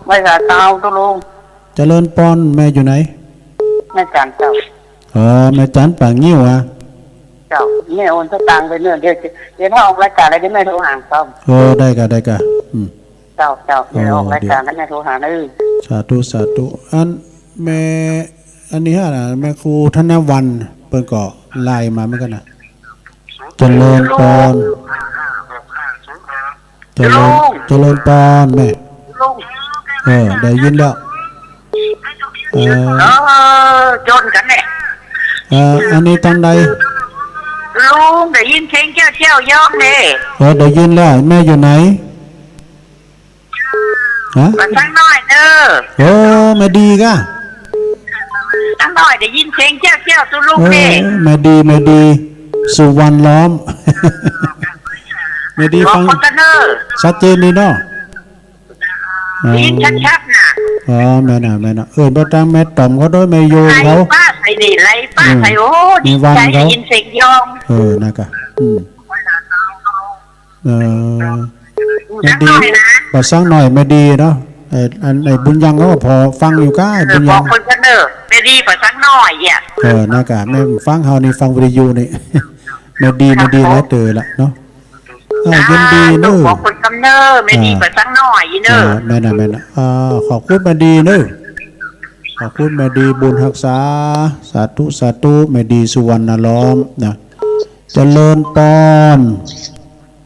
ไหว้สาเจ้าตุ๊ลุง เจริญปอน แม่อยู่ไหน แม่จันเจ้า อ๋อ แม่จันป่างิ้วอะ เจ้า แม่โอนสตางค์ไปเน่อ เดี๋ยว เดี๋ยวถ้าออกรายก๋านแล้วเดี๋ยวแม่โทรหาเจ้า เออ ได้ก่ะ ได้ก่ะ อืม เจ้า เจ้า เดี๋ยวออกรายก๋านแล้วแม่โทรหาเน่อ สาธุ สาธุ อันแม่ อันนี้ฮะนะ แม่ครูธนวรรณ เปิ้นก็ไลน์มาเหมือนกั๋นนะ เจริญปอน เจริญ ลุง เจริญปอนแม่ ลุง เออ ได้ยินแล้ว เออ เออ จนกั๋นเนี่ย เออ อันนี้ตังใด ลุง ได้ยินเสียงเจ๊าเจ๊ายองเนี่ย เออ ได้ยินแล้ว แม่อยู่ไหน ฮะ ป่าซางน้อยเน่อ โอ้ แม่ดีก่ะ ซางน้อยได้ยินเสียงเจ๊าเจ๊าตุ๊ลุงเนี่ย เออ แม่ดี แม่ดี สุวรรณล้อม แม่ดี ฟัง บอกคนกันเน่อ ชัดเจนดีเนาะ อ๋อ ได้ยินชัดๆ น่ะ อ๋อ แม่นน่ะ แม่นน่ะ เอิ้นไปตางแม่ต๋อมเขาด้วย แม่โยมเขา ไล่ป้าใส่นี่ ไล่ป้าใส่ อืม โอ้ ดีใจ๋ แม่วันเขา ได้ยินเสียงยอง เออ นั่นก่ะ อืม เออ อยู่ แม่ดี ซางน้อยนะ ป่าซางน้อยแม่ดีเนาะ ไอ้ อัน ไอ้บุญยังเขาก็ผ่อฟังอยู่ก้า ไอ้ เออ บุญยัง บอกคนกันเน่อ แม่ดีป่าซางน้อยอะ เออ นั่นก่ะ แม่ฟังเฮานี่ฟังวิทยุนี่ แม่ดี ครับ แม่ดี ผม หลายเตื้อละเนาะ อ่า ยินดีเน่อ บอกคนกันเน่อ แม่ดี อ่า ป่าซางน้อยเน่อ อ่า แม่นน่ะ แม่นน่ะ อ่า ขอบคุณแม่ดีเน่อ ขอบคุณแม่ดีบุญฮักษา สาธุ สาธุ แม่ดีสุวรรณล้อมนะ เจริญปอน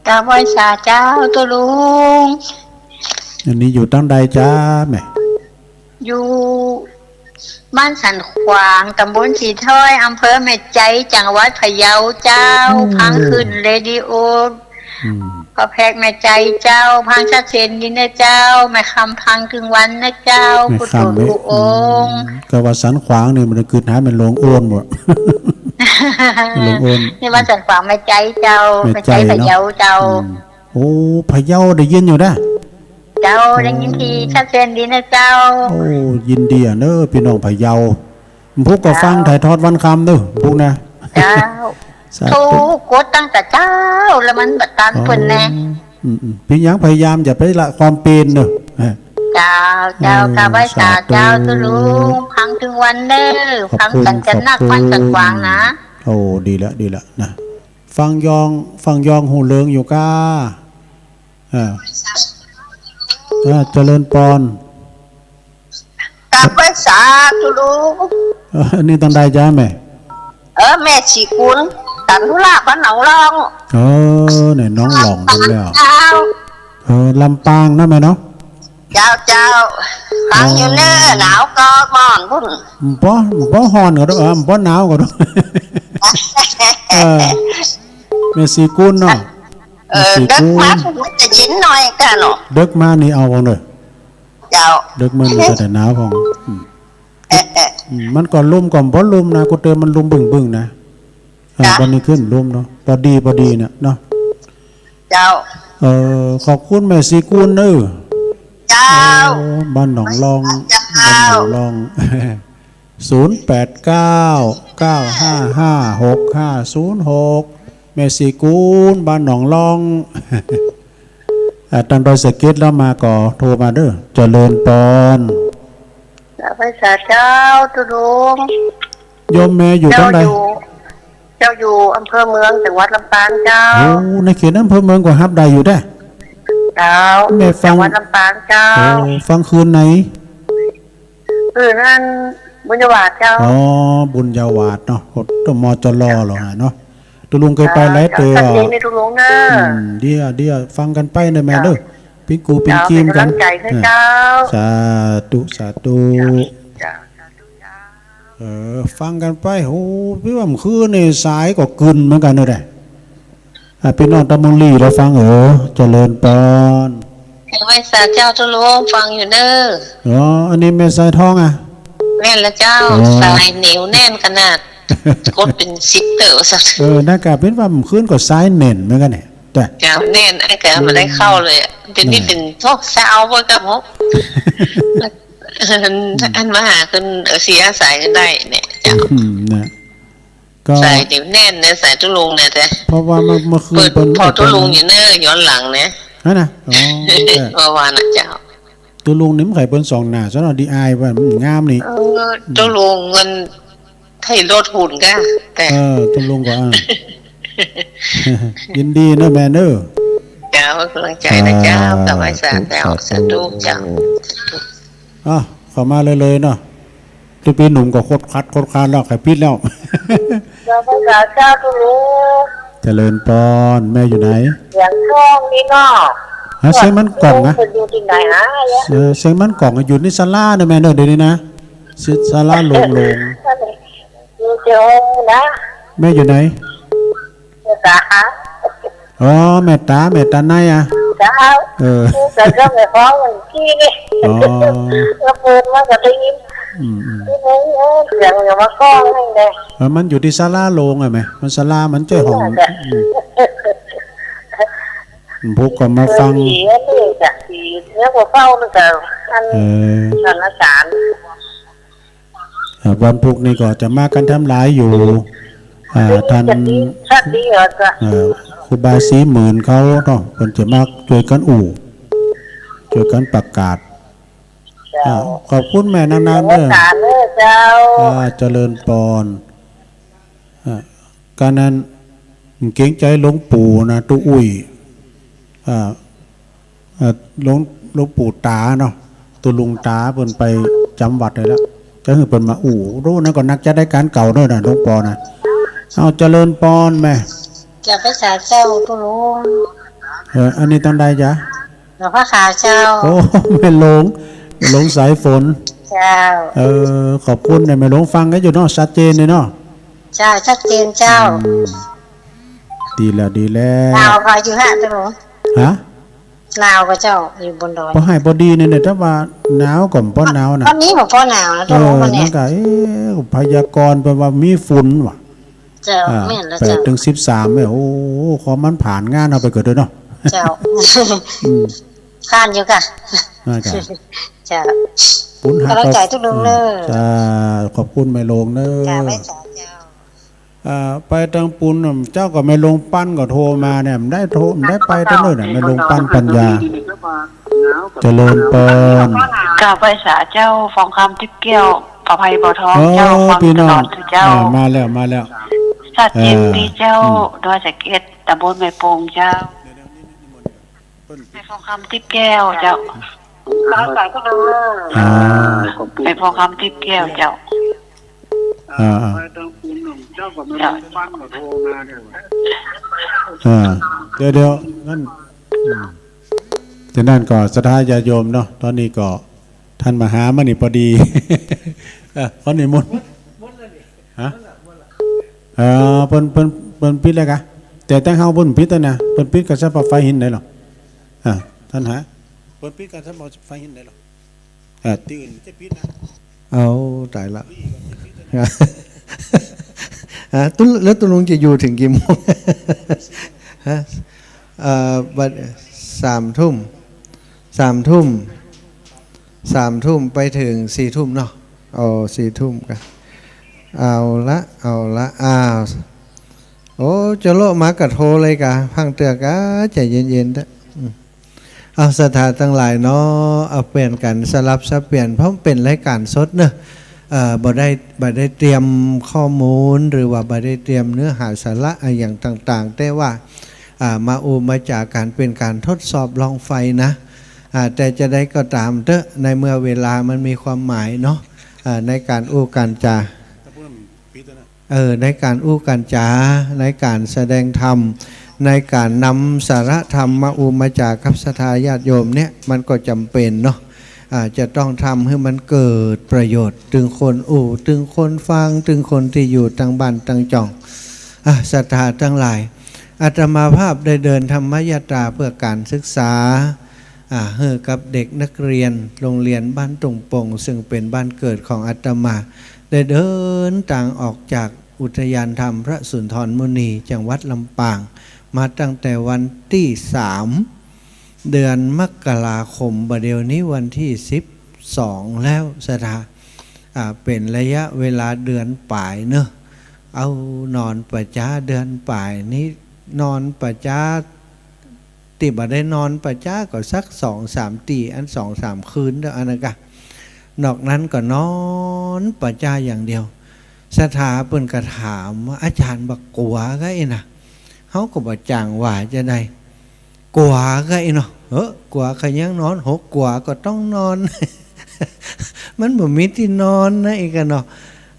กราบไหว้สาเจ้าตุ๊ลุง อันนี้อยู่ตังใดจ๊ะแม่ อยู่บ้านสันขวาง ต๋ำบลสีถ้อย อำเภอแม่ใจ จังหวัดพะเยาเจ้า อืม ฟังขึ้นเรดิโอ อืม ก็แพกแม่ใจเจ้า ฟังชัดเจนดีนะเจ้า แม่คำฟังตึงวันนะเจ้า แม่คำ ผู้โต เนี่ย ผู้องค์ อืม ก็ว่าสันขวางนี่มันกึ๊ดหาแม่นหลวงโอนบ่ หลวงโอน นี่ว่าสันขวางแม่ใจเจ้า แม่ใจ แม่ใจพะเยาเจ้า เนาะ อืม โอ้ พะเยาได้ยินอยู่นะ เจ้า โอ้ ได้ยินทีชัดเจนดีนะเจ้า โอ้ ยินดีอะเนอะ พี่น้องพะเยา พุกก็ เจ้า ฟังถ่ายทอดวันค่ำเนอะ พุกนะ เจ้า สาธุ โทรกดตั้งแต่เจ๊า แล้วมันบ่ตันเปิ้นแน่ อ๋อ อืมๆ เป๋นหยังพยายามอย่าไปละความเป๋นเนอะ ฮะ เจ้า เจ้า เออ กราบไหว้สา สาธุ เจ้าตุ๊ลุง ฟังตึงวันเน่อ ขอบคุณ ฟังกั๋นจันทร์นัก ขอบคุณ วันจันทร์กวางนะ โอ้ ดีละ ดีละนะ ฟังยอง ฟังยองฮูเริงอยู่ก้า อ่า อ่า เจริญปอน กราบไหว้สาตุ๊ลุง เออ นี่ตังใดจ๊ะแม่ เออ แม่ศรีกุล ตันธุระบ้านหนองล่อง เออ ไหนหนองล่องกันแล้ว เจ้า เออ ลำปางนะแม่เนาะ เจ้า เจ้า ฟังอยู่เน่อ อ๋อ หนาวก็บ่ฮ้อนปุ้น บ่ บ่ฮ้อนก็ได้ เออ บ่หนาวก็ได้ เออ แม่ศรีกุลเนาะ เออ แม่ศรีกุล เดิ็กมามันจะเย็นหน่อยก้าเนาะ เดิ็กมานี่เอาของเน่อ เจ้า เดิ็กมานี่ก็จะหนาวของ อืม เออ เออ อืม มันก็ลุ่มก็บ่ลุ่มนะ กูเตือนมันลุ่มบึ้งๆ นะ เออ จ้ะ วันนี้ขึ้นลุ่มเนาะ ปอดีปอดีเนี่ยเนาะ เจ้า เออ ขอบคุณแม่ศรีกุลเน่อ เจ้า เออ บ้านหนองล่อง เจ้า บ้านหนองล่อง ศูนย์แปดเก้า เก้าห้าห้า หกห้าศูนย์หก แม่ศรีกุล บ้านหนองล่อง อ่า ตังดอยสะเก็ดแล้วมาก็โทรมาเน่อ เจริญปอน กราบไหว้สาเจ้าตุ๊ลุง โยมแม่อยู่ตังใด เจ้าอยู่ เจ้าอยู่อำเภอเมือง จังหวัดลำปางเจ้า โอ้ ในเขตอำเภอเมืองก็ฮับได้อยู่แต๊ เจ้า แม่ฟัง จังหวัดลำปางเจ้า โอ้ ฟังคืนไหน คืนนั้นบุญญาวาสเจ้า อ๋อ บุญญาวาสเนาะ โอ้ มจล เหรอฮะเนาะ ตุ๊ลุงเคยไปหลายเตื้อ เจ้า สักทีนี่ตุ๊ลุงเน่อ อืม เดี๋ยว เดี๋ยว ฟังกั๋นไปเน่อแม่เน่อ เจ้า ปิ๊งกูปิ๊งกีมกั๋น เจ้า เป๋นก๋ำลังใจ๋หื้อเจ้า เออ สาธุ สาธุ เจ้า เจ้า สาธุเจ้า เออ ฟังกั๋นไป โห ปี้ว่าเมื่อคืนนี่สายก็กึ่นเหมือนกั๋นเน่อแหละ อ่ะ ปี้น้องตะมุลีแล้วฟัง เออ เจริญปอน กราบไหว้สาเจ้าตุ๊ลุง ฟังอยู่เน่อ อ๋อ อันนี้แม่สายทองอ่ะ แม่นละเจ้า อ๋อ สายเหนียวแน่นขนาด กดเป๋นสิบเตื้อซะ เออ นั่นก็เป๋นว่าเมื่อคืนก็สายแน่นเหมือนกั๋นเนี่ย จ้ะ เจ้า แน่น อันก็บ่ได้เข้าเลยอะ เดี๋ยวนี้ แน่น เป๋นพวกซาวเปิ้นก็หมด อันมาหาขึ้น เออ เสียสายกันได้เนี่ย เจ้า อืม นะ ก็สายเดี๋ยวแน่นนะ สายตุ๊ลุงเนี่ย แต่เพราะว่าเมื่อ เมื่อคืนเปิ้น เปิ้น พอตุ๊ลุงอยู่เน่อ ย้อนหลังนะ ฮะนะ อ๋อ เมื่อวานนะเจ้า ตุ๊ลุงนี่มันใค่เปิ้นส่องหน้าซะเนาะ ดีอายว่ามันงามนี่ เออ ตุ๊ลุงมันไถ่รถหุ่นก้า แต่ เออ ตุ๊ลุงก็ อ่า ยินดีเน่อแม่เน่อ เจ้า ก๋ำลังใจ๋นะเจ้า อ่า กราบไหว้สาเจ้า สาธุ สาธุเจ้า อ่ะ เข้ามาเลยๆ เนาะ ตุ๊ปี้หนุ่มก็คดคัดคดคัดแล้ว ใค่ปิ๊ดแล้ว เจ้า กราบไหว้สาเจ้าตุ๊ลุง เจริญปอน แม่อยู่ไหน เสียงทองนี่เนาะ ฮะ เสียงมันก้องนะ เปิ้นอยู่ตี้ไหนฮะ เออ เสียงมันก้อง อยู่ในศาลาเน่อแม่เน่อ เดี๋ยวนี้นะ ศาลาโล่งๆ อยู่เจ้านะ แม่อยู่ไหน เมตตา อ๋อ เมตตา เมตตาในอ่ะ เจ้า เออ แต่ก็ไม่ฟ้องเหมือนกี้นี่ อ๋อ แล้วเปิดมาก็ได้ยิน อืม อืม เสียงอย่างมาก้องนี่เลย เออ มันอยู่ตี้ศาลาโล่งอ่ะแม่ มันศาลามันใจ้ห้อง น่าจะ อืม พวกก็มาฟัง เออ ดีอันนี้จ้ะ ดี แล้วก็เฝ้ามันก็ อัน เออ นั้นอาจารย์ อ่า วันพุธนี่ก็จะมากั๋นทำหลายอยู่ อ่า ท่าน สักทีเหรอจ๊ะ เอ่อ ครูบาศรีหมื่นเขาเนาะ เปิ้นจะมาจ้วยกั๋นอู้ จ้วยกั๋นประกาศ เจ้า อ่า ขอบคุณแม่นานๆ เน่อ เจ้า อ่า เจริญปอน อ่า ก๋านนั้นเกรงใจ๋หลวงปู่นะ ตุ๊อุ้ย อ่า เอ่อ หลวง หลวงปู่ต๋าเนาะ ตุ๊ลุงต๋าเปิ้นไปจ๋ำวัดเลยละ จะหื้อเปิ้นมาอู้ อู้นั้นก็นักจัดรายก๋านเก่าเน่อนะ หลวงปอนะ เอา เจริญปอนแม่ กราบไหว้สาเจ้าตุ๊ลุง เออ อันนี้ตังใดจ๊ะ หลวงพ่อขาวเจ้า โอ้ แม่หลวง แม่หลวงสายฝน เจ้า เออ ขอบคุณนะแม่หลวง ฟังกั๋นอยู่เนาะ ชัดเจนเลยเนาะ เจ้า ชัดเจนเจ้า อืม ดีแล้ว ดีแล้ว หนาวพออยู่ฮะตุ๊ลุง ฮะ หนาวก่อเจ้า อยู่บนดอย พอหายพอดีเนี่ย ถ้าว่าหนาวก็บ่หนาวนะ ต๋อนนี้บ่หนาวนะ เออ ตุ๊ลุง วันเนี้ย มันก็ เอ๊ะ พยากรณ์ไปว่ามีฝุ่นว่ะ เจ้า อ่า แม่นแล้ว แปด เจ้า เถิงสิบสามเนี่ย โอ้โห ขอมันผ่านงานเอาไปเกิดด้วยเนาะ เจ้า อืม ผ่านอยู่ก่ะ น่าจะ เจ้า ฝนหาย ก๋ำลังใจ๋ตุ๊ลุงเน่อ อืม จ้า ขอบคุณแม่หลวงเน่อ จ้า ไหว้สาเจ้า เอ่อ ไปตังปูนน่ะ เจ้าก็แม่ลงปั้นก็โทรมาเนี่ย มันได้โทร มันได้ไปตังโน้นน่ะ แม่ลงปั้นปัญญา เจริญปอน กราบไหว้สาเจ้า ฟองคำ ติ๊บแก้ว ประไพบ่อทอง เออ เจ้า ฟัง พี่น้อง ตลอดเจ้า อ่า มาแล้ว มาแล้ว สัตว์เย็น เออ ดีเจ้า อืม ดอยสะเก็ด ตำบลแม่โป่งเจ้า แม่ฟองคำ ติ๊บแก้วเจ้า อ่า แม่ฟองคำ ติ๊บแก้วเจ้า อ่า อ่า เจ้า อ่า เดี๋ยว เดี๋ยว นั่น อืม ฉะนั้นก็ศรัทธาญาติโยมเนาะ ตอนนี้ก็ท่านมาหามานี่พอดี เออ ขอนิมนต์ ฮะ เออ เปิ้น เปิ้น เปิ้นปิดแล้วกะ แต่ตังเฮาเปิ้นปิดแล้วนะ เปิ้นปิดกระแสไฟฟ้าหินได้หรอ อ่า ท่านหา เปิ้นปิดกระแสไฟฟ้าหินได้หรอ อ่า ตี้อื่นจะปิดนะ เอา ต๋ายละ ฮะ ตุ๊ แล้วตุ๊ลุงจะอยู่เถิงกี่โมง ฮะ เอ่อ บัด สามทุ่ม สามทุ่ม สามทุ่มไปเถิงสี่ทุ่มเนาะ เอา สี่ทุ่มกะ เอาละ เอาละ อ้าว โอ้ จะโละมากะโทรเลยกะ พังเตื้อกะ ใจ๋เย็นๆ เต๊อะ อืม เอา ศรัทธาตังหลายเนาะ เอาเปลี่ยนกั๋นสลับสับเปลี่ยน เพราะมันเป๋นรายก๋านสดเนาะ เอ่อ บ่ได้ บ่ได้เตรียมข้อมูล หรือว่าบ่ได้เตรียมเนื้อหาสาระอะหยังต่างๆ แต่ว่า อ่า มาอู้มาจ๋ากั๋นเป๋นก๋านทดสอบลองไฟนะ อ่า แต่จะใดก็ต๋ามเต๊อะ ในเมื่อเวลามันมีความหมายเนาะ อ่า ในก๋านอู้ก๋านจ๋า เออ ในก๋านอู้ก๋านจ๋า ในก๋านแสดงธรรม ในก๋านนำสาระธรรมมาอู้มาจ๋ากับศรัทธาญาติโยมเนี่ย มันก็จ๋ำเป๋นเนาะ อ่า จะต้องทำหื้อมันเกิดประโยชน์ เถิงคนอู้ เถิงคนฟัง เถิงคนตี้อยู่ตังบ้านตังจ่อง อ่า ศรัทธาตังหลาย อาตมาภาพได้เดินธรรมยาตราเพื่อก๋านศึกษา อ่า หื้อกับเด็กนักเรียนโรงเรียนบ้านตุ่งปง ซึ่งเป๋นบ้านเกิดของอาตมา ได้เดินตางออกจากอุทยานธรรมพระสุนทรมุนี จังหวัดลำปาง มาตั้งแต่วันตี้สาม เดือนมกราคม บ่าเดี่ยวนี้วันตี้สิบสองแล้ว ศรัทธา อ่า เป๋นระยะเวลาเดือนป๋ายเนาะ เอา นอนป่าจ๊าเดือนป๋ายนี้ นอนป่าจ๊า ตี้บ่ได้นอนป่าจ๊าก็สักสองสามตี้ อันสองสามคืนเท่านั้นกะ นอกนั้นก็นอนป่าจ๊าอย่างเดียว ศรัทธาเปิ้นก็ถามว่า อาจ๋ารย์บ่กั๋วกาอี้นะ เฮาก็บ่จ่างว่าจะใด กั๋วกาอี้เนาะ เออ กั๋วใค่ยังนอน โห กั๋วก็ต้องนอน มันบ่มีตี้นอนนะ อี้กะเนาะ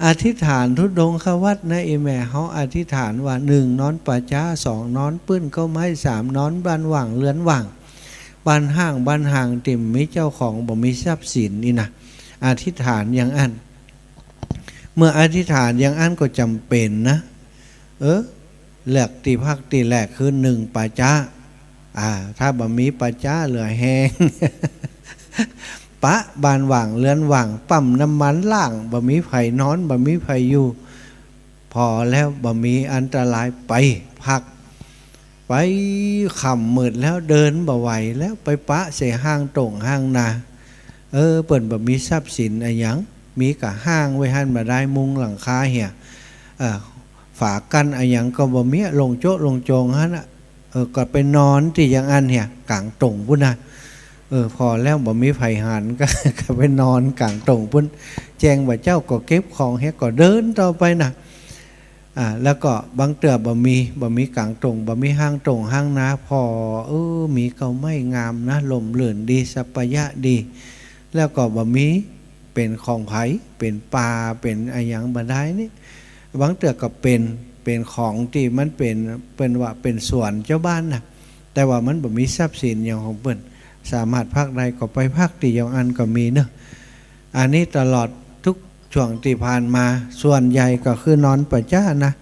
อธิษฐานธุดงควัตรนะ อี้แม่ เฮาอธิษฐานว่า หนึ่ง นอนป่าจ๊า สอง นอนปื้นเก๊าไม้ สาม นอนบ้านว่างเรือนว่าง บ้านฮ้าง บ้านฮางตี้บ่มีเจ้าของ บ่มีทรัพย์สิน อี้นะ อธิษฐานอย่างอั้น เมื่ออธิษฐานอย่างอั้นก็จ๋ำเป๋นนะ เออ เลือกตี้พักตี้แรกคือ หนึ่ง ป่าจ๊า อ่า ถ้าบ่มีป่าจ๊าเหลือแฮง ปะบ้านว่างเรือนว่าง ปั๊มน้ำมันร้าง บ่มีใผนอน บ่มีใผอยู่ ผ่อแล้วบ่มีอันตราย ไปพัก ไป ค่ำมืดแล้ว เดินบ่ไหวแล้ว ไปปะเสียฮ้างต่งฮ้างนา เออ เปิ้นบ่มีทรัพย์สินอะหยัง มีก้าฮ้างไว้หั้นบ่ดาย มุงหลังคาเหีย เออ ฝากั้นอะหยังก็บ่มี โล่งโจ๊ะโล่งโจ่งหั้นน่ะ เออ ก็ไปนอนตี้อย่างอั้นเหีย ก๋างต่งปู๊นนะ เออ ผ่อแล้วบ่มีใผหัน ก็ ก็ไปนอนก๋างต่งปู๊น แจ้งบ่าเจ๊าก็เก็บของเหีย ก็เดินต่อไปนะ อ่า แล้วก็บางเตื้อบ่มี บ่มีก๋างต่ง บ่มีฮ้างต่งฮ้างนา ผ่อ เออ มีเก๊าไม้งามนะ ร่มรื่นดี สัปปะยะดี แล้วก็บ่มีเป๋นของใผ เป๋นป่า เป๋นอะหยังบ่ดายนี่ บางเตื้อก็เป๋น เป๋นของตี้มันเป๋น เปิ้นว่าเป๋นสวนจาวบ้านนะ แต่ว่ามันบ่มีทรัพย์สินหยังของเปิ้น สามารถพักได้ก็ไปพักตี้อย่างอั้นก็มีเนาะ อันนี้ตลอดทุกช่วงตี้ผ่านมา ส่วนใหญ่ก็คือนอนป่าจ๊านะ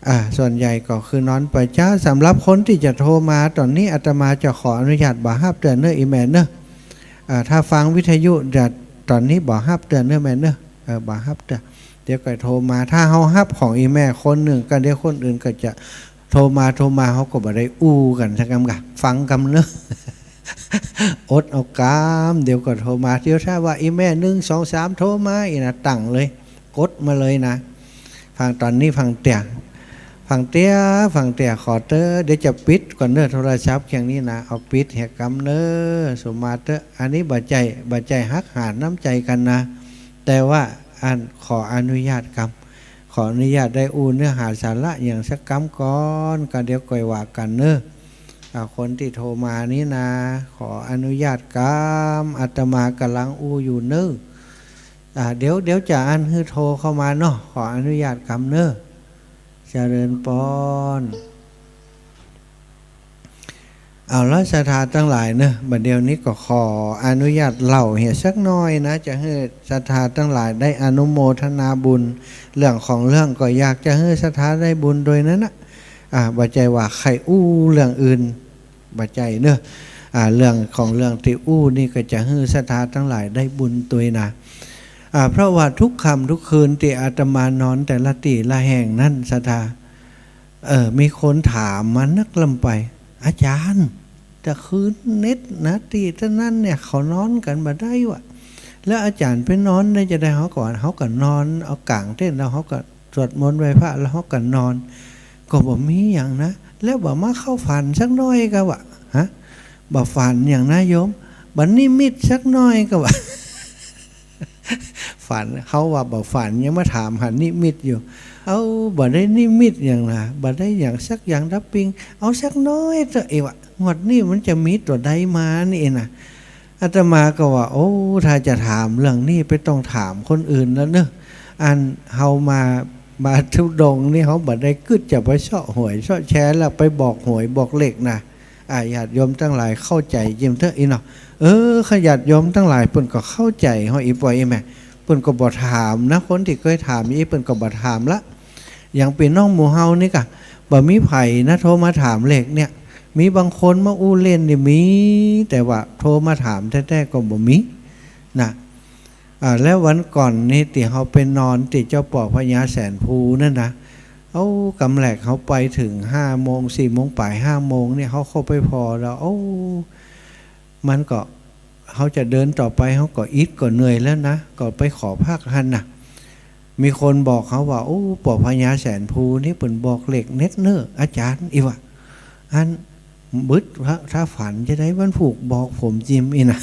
อ่า ส่วนใหญ่ก็คือนอนป่าจ๊า สำหรับคนตี้จะโทรมาต๋อนนี้ อาตมาจะขออนุญาตบ่ฮับเตื้อเนาะ อีแม่เนาะ อ่า ถ้าฟังวิทยุจะ ต๋อนนี้บ่ฮับเตื้อเนาะแม่เนาะ เออ บ่ฮับเตื้อ เดี๋ยวก็โทรมา ถ้าเฮาฮับของอีแม่คนนึ่งก็ เดี๋ยวคนอื่นก็จะโทรมา โทรมา เฮาก็บ่ได้อู้กั๋นสักกำกะ ฟังกำเนาะ อดเอากำ เดี๋ยวก็โทรมา เดี๋ยวถ้าว่าอีแม่ หนึ่ง สอง สาม โทรมา อี้นะ ตั้งเลย กดมาเลยนะ ฟังต๋อนนี้ฟังเตื้อ ฟังเตื้อ ฟังเตื้อ ขอเต๊อะ เดี๋ยวจะปิดก่อนเน้อ โทรศัพท์เครื่องนี้นะ เอาปิดเหียกำเน้อ สุมาเต๊อะ อันนี้บ่ใจ้ บ่ใจ้หักหานน้ำใจ๋กั๋นนะ แต่ว่าอันขออนุญาตกำ ขออนุญาตได้อู้เนื้อหาสาระหยังสักกำก่อน ก็เดี๋ยวก่อยว่ากั๋นเน้อ อ่า คนตี้โทรมานี้นะ ขออนุญาตกำ อาตมากำลังอู้อยู่เน้อ อ่า เดี๋ยว เดี๋ยวจะอั้นหื้อโทรเข้ามาเนาะ ขออนุญาตกำเน้อ เจริญปอน เอาละศรัทธาตังหลายเน้อ บัดเดี๋ยวนี้ก็ขออนุญาตเล่าเหียสักหน้อยนะ จะหื้อศรัทธาตังหลายได้อนุโมทนาบุญ เรื่องของเรื่องก็อยากจะหื้อศรัทธาได้บุญโดยนั้นนะ อ่า บ่ใจ้ว่าใค่อู้เรื่องอื่น บ่ใจ้เน้อ อ่า เรื่องของเรื่องตี้อู้นี่ก็จะหื้อศรัทธาตังหลายได้บุญตวยนะ อ่า เพราะว่าทุกค่ำทุกคืนตี้อาตมานอนแต่ละตี้ละแห่งนั้นศรัทธา เออ มีคนถามมานักล้ำไป อาจ๋ารย์ ตะคืนเน็ดนะ ตี้ตะนั้นเนี่ย เขานอนกั๋นบ่ได้วะ แล้วอาจ๋ารย์ไปนอนได้จาใด เฮาก็ เฮาก็นอน เอาก๋างเต็นท์ แล้วเฮาก็สวดมนต์ไหว้พระ แล้วเฮาก็นอน ก็บ่มีหยังนะ แล้วบ่มาเข้าฝันสักหน้อยกาว่า ฮะ บ่ฝันหยังนะโยม บ่นิมิตสักหน้อยกาว่า ฝัน เฮาว่าบ่ฝัน ยังมาถามหานิมิตอยู่ เอ้า บ่ได้นิมิตหยังนะ บ่ได้หยังสักอย่างดาปิง เอาสักหน้อยเต๊อะ เอวะ งวดนี้มันจะมีตั๋วใดมานี่เอนะ อาตมาก็ว่า โอ้ ถ้าจะถามเรื่องนี้ไปต้องถามคนอื่นแล้วเน้อ อันเฮามา มาธุดงค์นี่ เฮาบ่ได้กึ๊ดจะไปเซาะหวยเซาะแชร์แล้วไปบอกหวยบอกเลขนะ อ่า ญาติโยมตังหลายเข้าใจ๋จิ่มเต๊อะอี้เนาะ เออ ขะญาติโยมตังหลายเปิ้นก็เข้าใจ๋ เฮาอี้ป้ออี้แม่ เปิ้นก็บ่ถามนะ คนตี้เกยถามอี้ เปิ้นก็บ่ถามละ อย่างปี้น้องหมู่เฮานี่กะ บ่มีใผนะ โทรมาถามเลขเนี่ย มีบางคนมาอู้เล่นนี่มี แต่ว่าโทรมาถามแต๊ๆ ก็บ่มีนะ อ่า แล้ววันก่อนนี่ตี้เฮาไปนอนตี้เจ้าป้อพญาแสนภูนั่นนะ เอ้า กำแหลกเฮาไปเถิงห้าโมง สี่โมงป๋าย ห้าโมงเนี่ย เฮาเข้าไปผ่อแล้ว เอ้า มันก็ เฮาจะเดินต่อไป เฮาก็อิดก็เหนื่อยแล้วนะ ก็ไปขอพักหั้นนะ มีคนบอกเฮาว่า โอ้ ป้อพญาแสนภูนี่เปิ้นบอกเลขเน็ดเน้อ อาจ๋ารย์ อี้วะ อัน บึด ถ้า ถ้าฝันจาใด มันผูกบอกผมจิ่มอี้นะ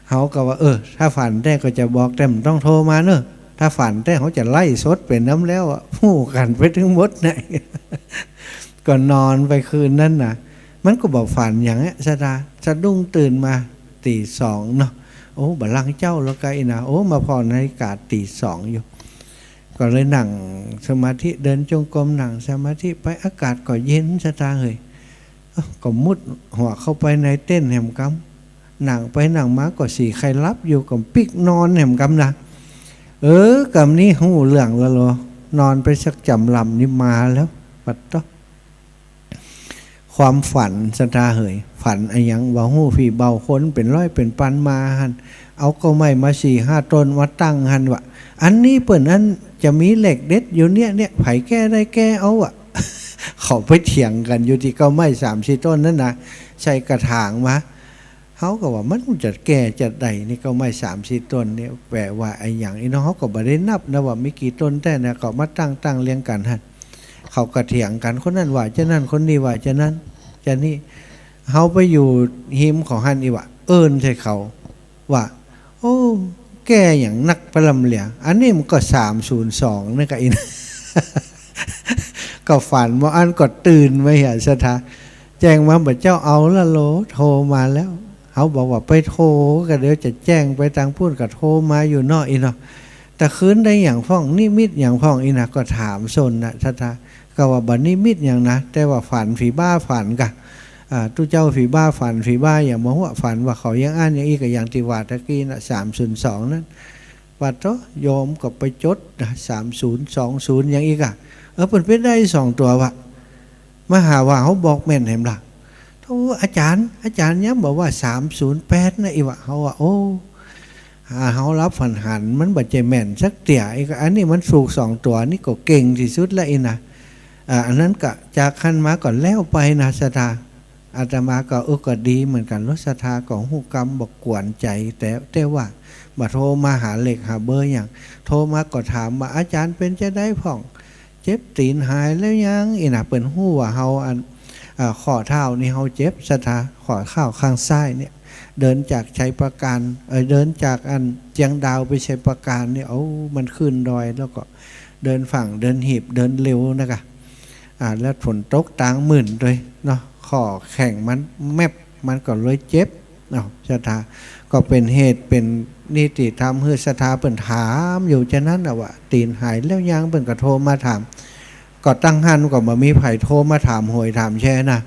เฮาก็ว่า เออ ถ้าฝันแต๊ก็จะบอก แต่บ่ต้องโทรมาเน้อ ถ้าฝันแต๊เฮาจะไลฟ์สดไปนำแล้วอะ ฮู้กั๋นไปตึงหมดไหน ก็นอนไปคืนนั้นนะ มันก็บ่ฝันหยังอะ ศรัทธา สะดุ้งตื่นมา ตี๋สองเนาะ โอ้ บ่าลังเจ๊าแล้วกาอี้นะ โอ้ มาผ่อนาฬิกาตี๋สองอยู่ ก็เลยนั่งสมาธิ เดินจงกรม นั่งสมาธิไป อากาศก็เย็น ศรัทธาเหย เอ้า ก็มุดหัวเข้าไปในเต็นท์แหมกำ นั่งไปนั่งมาก็สีใค่หลับอยู่ ก็ปิ๊กนอนแหมกำนะ เออ กำนี้ฮู้เรื่องแล้วเหรอ นอนไปสักจ๋ำลำนี่มาแล้ว ปัดต๊อ ความฝัน ศรัทธาเหย ฝันอะหยังบ่ฮู้ ผีบ่าวคนเป๋นร้อยเป๋นปันมาหั้น เอาเก๊าไม้มาสี่ห้าต้นมาตั้งหั้นวะ อันนี้เปิ้นอันจะมีเลขเด็ดอยู่เนี่ย เนี่ย ใผแก้ได้แก้เอาอะ เขาไปเถียงกั๋นอยู่ตี้เก๊าไม้สามสี่ต้นนั้นนะ ใส่กระถางมา เฮาก็ว่ามันจะแก้จาใดนี่ เก๊าไม้สามสี่ต้นนี่ แปลว่าอะหยัง อี้น้องเฮาก็บ่ได้นับนะว่ามีกี่ต้นแต๊นะ ก็มาตั้งๆ เรียงกั๋นหั้น เขาก็เถียงกั๋น คนนั้นว่าจานั้น คนนี้ว่าจานั้น จานี้ เฮาไปอยู่ฮิมเขาหั้นอี้วะ เอิ้นใส่เขาว่า โอ้ แก้หยังนักปะลำเหลีย อันนี้มันก็สามศูนย์สองนั่นกาอี้นะ ก็ฝันบ่อั้นก็ตื่นมาเหีย ศรัทธา แจ้งมาบ่าเจ๊า เอาละโล โทรมาแล้ว เฮาบอกว่าไปโทรก็เดี๋ยวจะแจ้งไปตางปู้น ก็โทรมาอยู่เนาะอี้เนาะ ตะคืนได้หยังพ่อง นิมิตหยังพ่องอี้นะ ก็ถามส้นนะ ศรัทธา ก็ว่าบ่นิมิตหยังนะ แต่ว่าฝันผีบ้าฝันกา อ่า ตุ๊เจ้าผีบ้าฝัน ผีบ้าหยังบ่ฮู้ ฝันว่าเขาอย่างอั้นอย่างอี้ ก็อย่างตี้ว่าตะกี้นะ สามศูนย์สองนั้น ว่าโธ่ โยมก็ไปจดนะ สามศูนย์สองศูนย์ อย่างอี้กา เออ เปิ้นไปได้สองตั๋ววะ มาหาว่าเฮาบอกแม่นแหมล่ะ โธ่ อาจ๋ารย์ อาจ๋ารย์ย้ำบอกว่าสามศูนย์แปดนะ อี้วะ เฮาว่า โอ้ อ่า เฮาหลับฝันหัน มันบ่ใจ้แม่นสักเตื้อ อี้กา อันนี้มันถูกสองตั๋ว นี่ก็เก่งตี้สุดละอี้นะ อ่า อันนั้นก็จากหั้นมาก็แล้วไปนะ ศรัทธา อาตมาก็ เออ ก็ดีเหมือนกั๋น ศรัทธาก็ฮู้กำ บ่กวนใจ๋ แต่ แต่ว่า บ่โทรมาหาเหล็กหาเบอร์หยัง โทรมาก็ถามว่า "อาจ๋ารย์เป๋นจาใดพ่อง เจ็บตี๋นหายแล้วยัง" อี้นะ เปิ้นฮู้ว่าเฮาอัน อ่า ข้อเท้านี่เฮาเจ็บ ศรัทธา ข้อเท้าข้างซ้ายเนี่ย เดินจากชัยปราการ เอ่อ เดินจากอันเจียงดาวไปชัยปราการเนี่ย โอ้ มันขึ้นดอย แล้วก็เดินฝั่ง เดินหีบ เดินเร็วนะกะ อ่า แล้วฝนตกตางมื่นตวยเนาะ ข้อแข้งมันแมบ มันก็เลยเจ็บ เอ้า ศรัทธา ก็เป๋นเหตุเป๋นนี่ตี้ทำหื้อศรัทธาเปิ้นถามอยู่จานั้นน่ะว่า ตี๋นหายแล้วยัง เปิ้นก็โทรมาถาม ก็ตังหั้นก็บ่มีใผโทรมาถามหวยถามแชร์นะ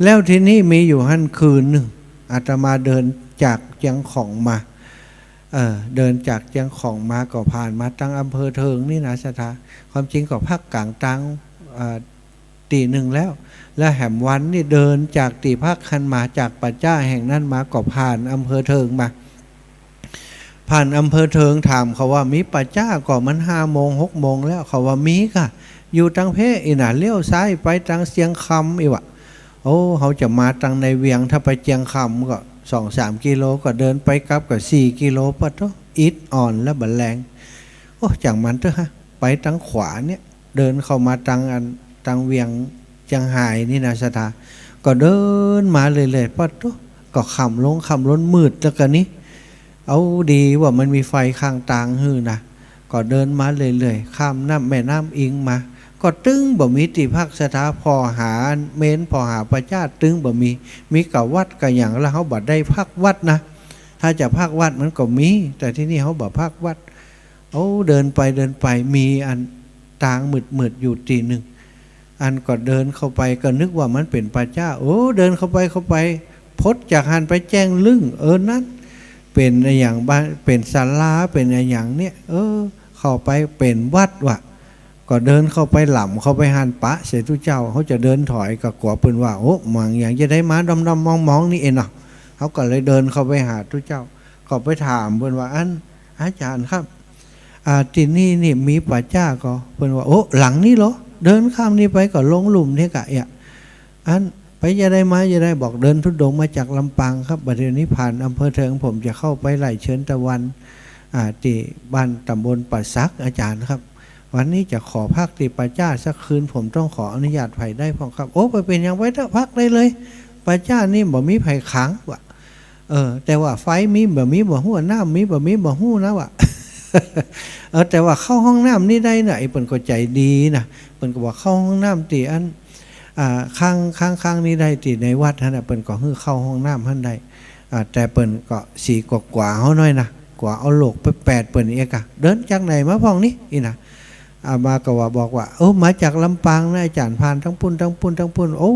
แล้วทีนี้มีอยู่หั้นคืนนึ่ง อาตมาเดินจากเจียงของมา เออ เดินจากเจียงของมาก็ผ่านมาตังอำเภอเทิงนี่นะศรัทธา ความจริงก็พักก๋างตาง เอ่อ ตี้นึ่งแล้ว แล้วแหมวันนี่เดินจากตี้พักหั้นมา จากป่าจ๊าแห่งนั้นมาก็ผ่านอำเภอเทิงมา ผ่านอำเภอเทิง ถามเขาว่ามีป่าจ๊าก่อ มันห้าโมงหกโมงแล้ว เขาว่ามีก่ะ อยู่ตังเป๊ะอี้นะ เลี้ยวซ้ายไปตังเชียงคำอี้วะ โอ้ เฮาจะมาตังในเวียง ถ้าไปเชียงคำก็สองสามกิโล ก็เดินไปกลับก็สี่กิโล ปะโธ่ อิดอ่อนแล้วบ่าแล โอ้ จ่างมันเต๊อะฮะ ไปตังขวาเนี่ย เดินเข้ามาตังอัน ตังเวียงเจียงฮายนี่นะศรัทธา ก็เดินมาเรื่อยๆ ปะโธ่ ก็ค่ำลงค่ำลงมืดแล้วกะนี้ เอาดีว่ามันมีไฟข้างตางหื้อนะ ก็เดินมาเรื่อยๆ ข้ามน้ำแม่น้ำอิงมา ก็ตึงบ่มีตี้พักศรัทธา ผ่อหาเมรุ ผ่อหาป่าจ๊าตึงบ่มี มีก่าวัดก่าหยัง แล้วเฮาบ่ได้พักวัดนะ ถ้าจะพักวัดมันก็มี แต่ตี้นี่เฮาบ่พักวัด โอ้ เดินไปเดินไป มีอันตางมืดๆ อยู่ตี้นึ่ง อันก็เดินเข้าไปก็นึกว่ามันเป๋นป่าจ๊า โอ้ เดินเข้าไปเข้าไป พดจากหั้นไปแจ้งลึ่ง เออ นั้นเป๋นอะหยังบ้าน เป๋นศาลา เป๋นอะหยังเนี่ย เออ เข้าไปเป๋นวัดวะ ก็เดินเข้าไปหล่ำเข้าไปหั้น ปะเสียตุ๊เจ้า เฮาจะเดินถอยก็กั๋วเปิ้นว่า โอ้ หมั่งอย่างจะได้มาด้อมๆ มองๆ นี่เองเนาะ เฮาก็เลยเดินเข้าไปหาตุ๊เจ้า ก็ไปถามเปิ้นว่า อัน อาจ๋ารย์ครับ อ่า ตี้นี่นี่มีป่าจ๊าก่อ เปิ้นว่า โอ้ หลังนี้เหรอ เดินข้ามนี่ไปก็ลงลุ่มนี่กะ เอี้ย อันไปจะได้มาจะได้ บอกเดินธุดงค์มาจากลำปางครับ บัดเดี๋ยวนี้ผ่านอำเภอเทิง ผมจะเข้าไปไร่เชิญตะวัน อ่า ตี้บ้านตำบลป่าสัก อาจ๋ารย์ครับ วันนี้จะขอพักตี้ป่าจ๊าสักคืน ผมต้องขออนุญาตใผได้พ่องครับ โอ้ บ่เป๋นหยัง ไปเต๊อะ พักได้เลย ป่าจ๊านี่บ่มีใผขังวะ เออ แต่ว่าไฟมีบ่มีบ่ฮู้ น้ำมีบ่มีบ่ฮู้นะวะ เออ แต่ว่าเข้าห้องน้ำนี่ได้นะ ไอ้เปิ้นก็ใจ๋ดีนะ เปิ้นก็บอกเข้าห้องน้ำตี้อัน อ่า ข้าง ข้าง ข้างนี้ได้ ตี้ในวัดหั้นน่ะ เปิ้นก็หื้อเข้าห้องน้ำหั้นได้ อ่า แต่เปิ้นก็สีกั๋วๆ เฮาหน้อยนะ กั๋วเอาโลกไปแปดเปิ้นเอกอะ เดินจากไหนมาพ่องนี่ อี้นะ อาตมาก็ว่าบอกว่า โอ้ มาจากลำปางนะอาจ๋ารย์ ผ่านตังปุ้น ตังปุ้น ตังปุ้น โอ้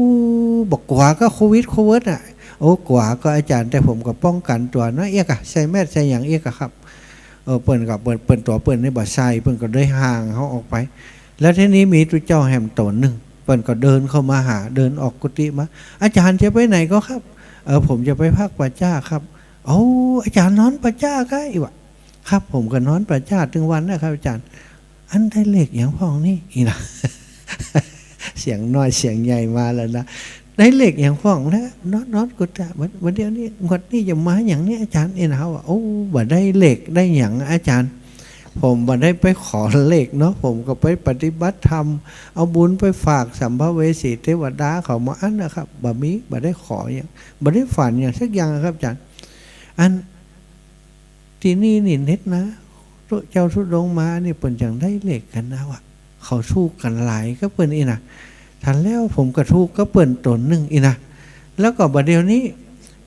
บ่กั๋วก่อโควิดโควิดน่ะ โอ้ กั๋วก่ออาจ๋ารย์ แต่ผมก็ป้องกันตั๋วนะ เอี้ยกะ ใส่แมสใส่หยังเอี้ยกะครับ เออ เปิ้นก็ เปิ้น เปิ้นตั๋วเปิ้นนี่บ่ใส่ เปิ้นก็เลยห่างเฮาออกไป แล้วทีนี้มีตุ๊เจ้าแหมต๋นนึ่ง เปิ้นก็เดินเข้ามาหา เดินออกกุฏิมา อาจ๋ารย์จะไปไหนก่อครับ เออ ผมจะไปพักป่าจ๊าครับ โอ้ อาจ๋ารย์นอนป่าจ๊าก่อ อี้วะ ครับ ผมก็นอนป่าจ๊าตึงวันนะครับอาจ๋ารย์ อันได้เลขหยังพ่องนี่ อี้นะ เสียงน้อยเสียงใหญ่มาแล้วนะ ได้เลขหยังพ่องนะ นอน นอนกุฏิ วัน วันเดียวนี้ งวดนี้จะมาหยังนี่อาจ๋ารย์ อี้นะ เฮาว่า โอ้ บ่ได้เลขได้หยังอาจ๋ารย์ ผมบ่ได้ไปขอเลขเนาะ ผมก็ไปปฏิบัติธรรม เอาบุญไปฝากสัมภเวสีเทวดาเขามาอั้นนะครับ บ่มี บ่ได้ขอหยัง บ่ได้ฝันหยังสักอย่างครับอาจ๋ารย์ อัน ตี้นี่นี่เน็ดนะ เจ้าธุดงค์มานี่เปิ้นจั่งได้เลขกั๋นนะวะ เขาถูกกั๋นหลายกับเปิ้นอี้นะ ทันแล้วผมก็ถูกกับเปิ้นต๋นนึ่งอี้นะ แล้วก็บ่าเดี่ยวนี้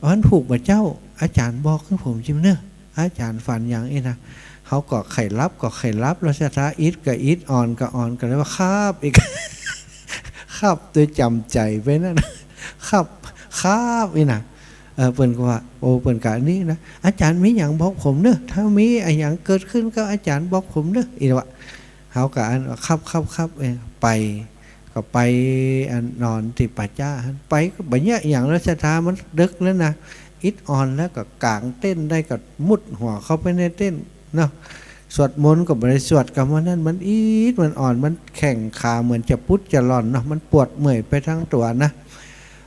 อันถูกบ่าเจ้า อาจ๋ารย์บอกหื้อผมจิมเน่อ อาจ๋ารย์ฝันหยังอี้นะ เฮาก็ใค่หลับก็ใค่หลับ แล้วศรัทธา อิดก็อิด อ่อนก็อ่อน ก็เลยว่า ครับ อีก ครับ โดยจ๋ำใจ๋ไปนั้น ครับ ครับ อี้นะ เออ เปิ้นก็ว่า โอ้ เปิ้นก็อันนี้นะ อาจ๋ารย์มีหยังบอกผมเน่อ ถ้ามีอะหยังเกิดขึ้นก็อาจ๋ารย์บอกผมเน่อ อี้วะ เฮาก็อัน ครับ ครับ ครับ เออ ไป ก็ไปอันนอนตี้ป่าจ๊าหั้น ไปก็บ่เยียะหยังแล้ว ศรัทธา มันดึกแล้วนะ อิดอ่อนแล้ว ก็ก๋างเต็นท์ได้ก็มุดหัวเข้าไปในเต็นท์เนาะ สวดมนต์ก็บ่ได้สวด กำวันนั้นมันอิด มันอ่อน มันแข้งขาเหมือนจะปุดจะหล่อนเนาะ มันปวดเมื่อยไปทั้งตั๋วนะ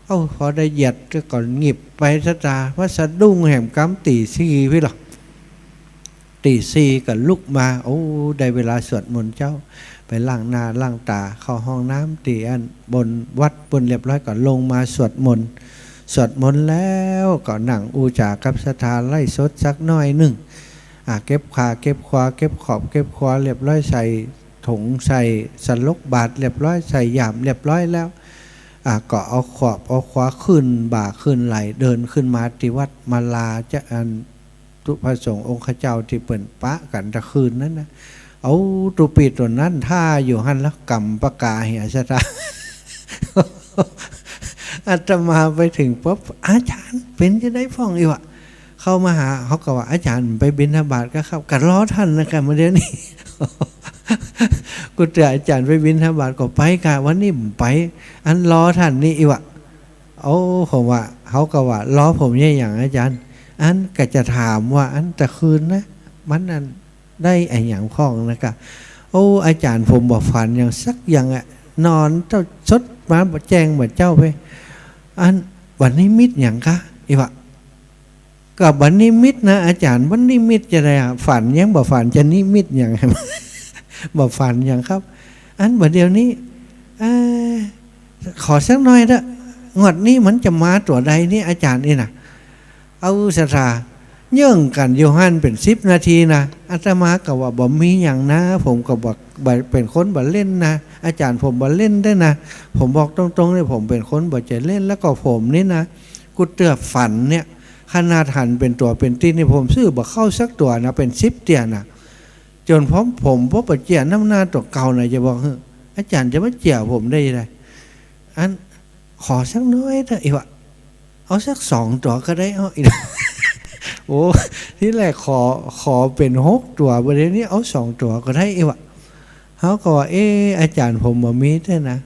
เอ้า พอได้เหยียดก็หงิบไป ศรัทธา ว่าสะดุ้งแหมกำตี๋สี่พี้ละ ตีสี่ก็ลุกมา โอ้ ได้เวลาสวดมนต์เจ๊า ไปล้างหน้าล้างต๋า เข้าห้องน้ำตี้อั้นบนวัดปุ้นเรียบร้อย ก็ลงมาสวดมนต์ สวดมนต์แล้วก็นั่งอู้จ๋ากับศรัทธาไลฟ์สดสักหน้อยนึ่ง อ่า เก็บข่าเก็บขวา เก็บขอบเก็บครัวเรียบร้อย ใส่ ถุงใส่สลกบาตรเรียบร้อย ใส่ย่ามเรียบร้อยแล้ว อ่ะ ก็เอาขอบเอาครัวขึ้นบ่าขึ้นไหล่ เดินขึ้นมาตี้วัดมาลาจะอันตุพระสงฆ์องค์ข้าเจ้าตี้เปิ้นปะกั๋นตะคืนนั้นนะ เอาตุ๊ปี้ตั๋วนั้นท่าอยู่หั้นแล้ว ก๋ำปากาเหียศรัทธา อาตมาไปเถิงปุ๊บ อาจ๋ารย์เป๋นจะใดพ่องอี้วะ เข้ามาหา เขาก็ว่า อาจ๋ารย์ไปบิณฑบาตก็ครับ ก็รอท่านนะ ก็มาเดี๋ยวนี้ กูเตื้ออาจ๋ารย์ไปบิณฑบาตก็ไปกะ วันนี้บ่ไป อันรอท่านนี่อี้วะ โอ้ ผมว่า เขาก็ว่า รอผมเยียะหยังอาจ๋ารย์ อันก็จะถามว่า อันตะคืนนะ มันนั่นได้อะหยังพ่องนะกะ โอ้ อาจ๋ารย์ ผมบ่ฝันหยังสักอย่างอะ นอนเต้าสดมาบ่แจ้งบ่เจ๊าไป อันบ่นิมิตหยังกา อี้วะ ก็บ่นิมิตนะอาจ๋ารย์ บ่นิมิตจะใดอะ ฝันยังบ่ฝันจะนิมิตหยัง บ่ฝันหยังครับ อันบ่เดี๋ยวนี้ เอ่อ ขอสักหน้อยเต๊อะ งวดนี้มันจะมาตั๋วใดนี่อาจ๋ารย์ อี้นะ เอาศรัทธา เยิ่งกั๋นอยู่หั้นเป๋นสิบนาทีนะ อาตมาก็ว่าบ่มีหยังนะ ผมก็บ่ บ่ เป๋นคนบ่เล่นนะ อาจ๋ารย์ ผมบ่เล่นได้นะ ผมบอกตรงๆ นี่ ผมเป๋นคนบ่ใจ้เล่น แล้วก็ผมนี่นะ กูเตื้อฝันเนี่ย ขนาดหันเป๋นตั๋วเป๋นตี้นี่ ผมซื้อบ่เข้าสักตั๋วนะ เป๋นสิบเตื้อนะ จ๋นผม ผมบ่ปะเจียน้ำหน้าตั๋วเก่านะ จะบอกหื้อ อาจ๋ารย์จะมาเจียผมได้ได อัน ขอสักหน้อยเต๊อะ อี้วะ เอาสักสองตั๋วก็ได้ เอา อี้ โอ้ ตี้แรกขอ ขอเป๋นหกตั๋ว บ่าเดี๋ยวนี้เอาสองตั๋วก็ได้ อี้วะ เขาก็ว่า เอ๊ะ อาจ๋ารย์ ผมบ่มีแต๊นะ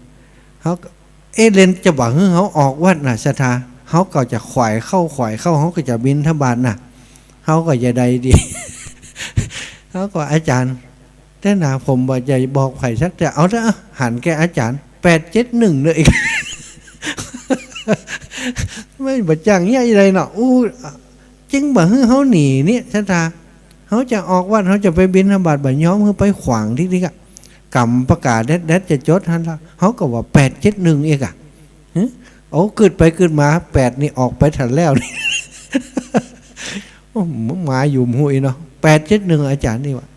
เขาก็ เอ๊ะ เล่นจะบ่หื้อเขาออกวัดนะศรัทธา เขาก็จะขวายข้าว ขวายข้าว เขาก็จะบิณฑบาตนะ เขาก็จะได้ดี เขาก็ อาจ๋ารย์ แต๊นะ ผมบ่ใจ้บอกใผสักเตื้อ เอาเต๊อะ หันแก่อาจ๋ารย์ แปดเจ็ดหนึ่ง เน่อ อี้ ไม่บ่จ้างเยียะใดเนาะ อู้ จึงบ่หื้อเขาหนีเนี่ยศรัทธา เขาจะออกวัด เขาจะไปบิณฑบาต บ่ยอมหื้อไปขวางตี้นี่กะ ก๋ำปากาแดดๆ จะจดหั้นละ เขาก็ว่า แปดเจ็ดหนึ่ง อี้กะ หึ โอ้ กึ๊ดไปกึ๊ดมา แปดนี่ออกไปทันแล้วนี่ โอ้ มาอยู่บ่ฮู้อี้เนาะ แปดเจ็ดหนึ่ง อาจ๋ารย์ อี้วะ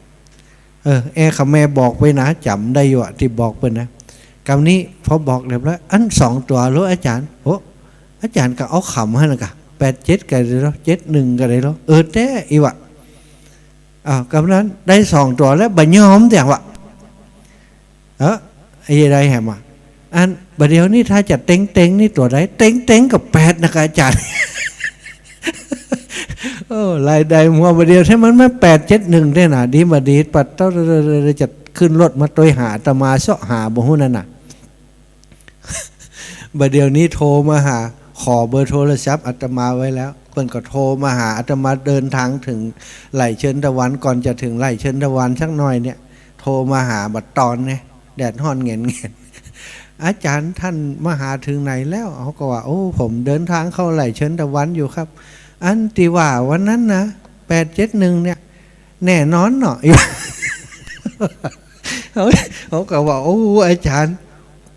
เออ แอ่ ข้าแม่บอกไปนะ จ๋ำได้อยู่อะ ตี้บอกเปิ้นนะ กำนี้พอบอกเรียบร้อย อันสองตั๋วโลอาจ๋ารย์ โอ้ อาจ๋ารย์ก็เอาขำหั้นนะกะ แปดเจ็ดก็ได้ลอ เจ็ดหนึ่งก็ได้ลอ เออ แต๊อี้วะ อ้าว กำนั้นได้สองตั๋วแล้ว บ่ยอมเตื้องวะ เออ ไอ้ใดแหมวะ อันบ่าเดี๋ยวนี้ถ้าจะเต๊งๆ นี่ตั๋วใด เต๊งๆ ก็แปดนะกะอาจ๋ารย์ โอ้ รายได้มัวบ่าเดี๋ยว ถ้ามันมา แปดเจ็ดหนึ่ง แต๊นะ ดีบ่าดี ปัดเต้า จะขึ้นรถมาตวยหาอาตมา เซาะหาบ่ฮู้นั่นน่ะ บ่าเดี๋ยวนี้โทรมาหา ขอเบอร์โทรศัพท์อาตมาไว้แล้ว เปิ้นก็โทรมาหาอาตมา เดินทางเถิงไหล่เชิญตะวัน ก่อนจะเถิงไหล่เชิญตะวันสักหน้อยเนี่ย โทรมาหาบ่าตอนเนี่ย แดดฮ้อนแหงนๆ อาจ๋ารย์ ท่านมาหาเถิงไหนแล้ว เขาก็ว่า โอ้ ผมเดินทางเข้าไหล่เชิญตะวันอยู่ครับ อันตี้ว่าวันนั้นนะ แปดเจ็ดหนึ่ง เนี่ย แน่นอนเนาะ เขา เขาก็ว่า โอ้ อาจ๋ารย์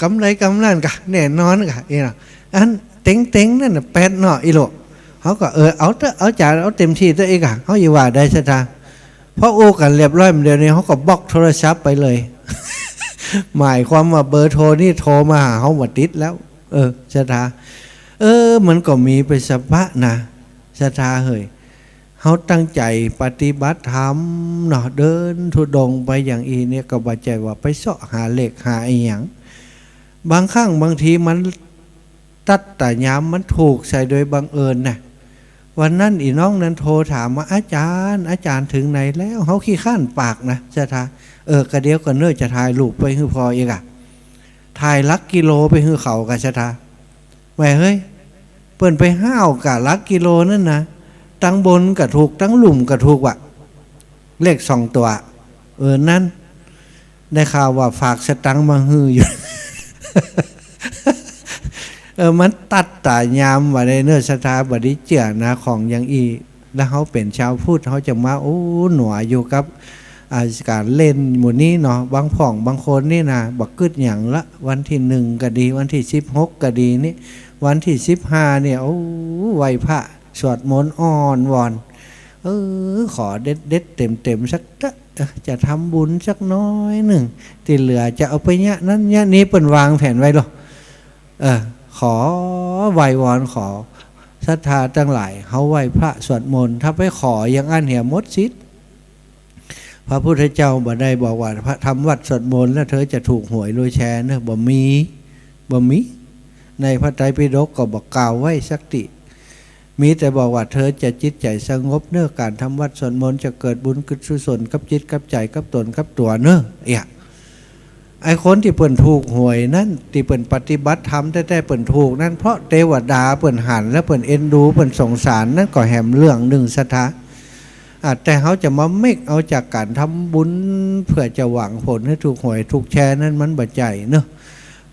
กำใดกำนั้นกะ แน่นอนกะ อี้เนาะ อันเต๊งๆ นั่นน่ะ แปดเนาะ อี้โล เขาก็ เออ เอาเต๊อะ เอาจ๋ารย์ เอาเต็มตี้เต๊อะ อี้กะ เขาจะว่าใดศรัทธา พออู้กั๋นเรียบร้อย บ่าเดี๋ยวนี้เขาก็บล็อกโทรศัพท์ไปเลย หมายความว่าเบอร์โทรนี่โทรมาหาเขาบ่ติดแล้ว เออ ศรัทธา เออ มันก็มีไปสะบะนะ ศรัทธาเหย เขาตั้งใจ๋ปฏิบัติธรรมเนาะ เดินธุดงค์ไปอย่างอี้เนี่ย ก็บ่ใจ้ว่าไปเซาะหาเลขหาอะหยัง บางครั้งบางทีมันตัดต๋ายาม มันถูกใส่โดยบังเอิญนะ วันนั้นอี้น้องนั้นโทรถามว่า อาจ๋ารย์ อาจ๋ารย์เถิงไหนแล้ว เขาขี้คร้านปากนะศรัทธา เออ กะเดี๋ยวก่อนเน่อ จะถ่ายรูปไปหื้อพ่ออี้กะ ถ่ายหลักกิโลไปหื้อเขากะศรัทธา แหมเฮ้ย เปิ้นไปห้าวกะหลักกิโลนั่นนะ ตังบนก็ถูก ตังลุ่มก็ถูกวะ เลขสองตั๋ว เออ นั้น ได้ข่าวว่าฝากสตังค์มาหื้ออยู่ เออ มันตัดต๋ายามวะ ในเน่อศรัทธา บ่ดีเจื้อนะ ของอย่างอี้ แล้วเฮาเป๋นจาวพุทธ เฮาจะมา โอ้ หนัวอยู่กับ อ่า ก๋านเล่นหมู่นี้เนาะ บางพ่องบางคนนี่นะ บ่กึ๊ดหยังละ วันตี้หนึ่งก็ดี วันตี้สิบหกก็ดีนี่ วันตี้สิบห้าเนี่ย โอ้ ไหว้พระ สวดมนต์อ้อนวอน เออ ขอเด็ดๆ เต็มๆ สักเต๊อะ เออ จะทำบุญสักน้อยนึ่ง ตี้เหลือจะเอาไปเยียะนั้นเยียะนี้ เปิ้นวางแผนไว้ลอ เออ ขอไหว้วอน ขอศรัทธาตังหลาย เฮาไหว้พระสวดมนต์ ถ้าไปขออย่างอั้นเหีย หมดสิทธิ์ พระพุทธเจ้าบ่ได้บอกว่า พระทำวัตรสวดมนต์แล้วเธอจะถูกหวยรวยแชร์เนอะ บ่มี บ่มี ในพระไตรปิฎกก็บ่กล่าวไว้สักตี้ มีแต่บอกว่าเธอจะจิตใจ๋สงบเนอะ ก๋านทำวัตรสวดมนต์จะเกิดบุญกุศลกับจิตกับใจ๋กับตนกับตั๋วเนอะ เอี้ย ไอ้คนตี้เปิ้นถูกหวยนั้น ตี้เปิ้นปฏิบัติธรรมแต๊ๆ เปิ้นถูกนั้น เพราะเตวดาเปิ้นหันแล้วเปิ้นเอ็นดู เปิ้นสงสาร นั้นก็แหมเรื่องนึ่ง ศรัทธา อ่ะ แต่เฮาจะมาเมกเอาจากก๋านทำบุญ เปื้อจะหวังผลหื้อถูกหวยถูกแชร์นั้น มันบ่ใจ้เนอะ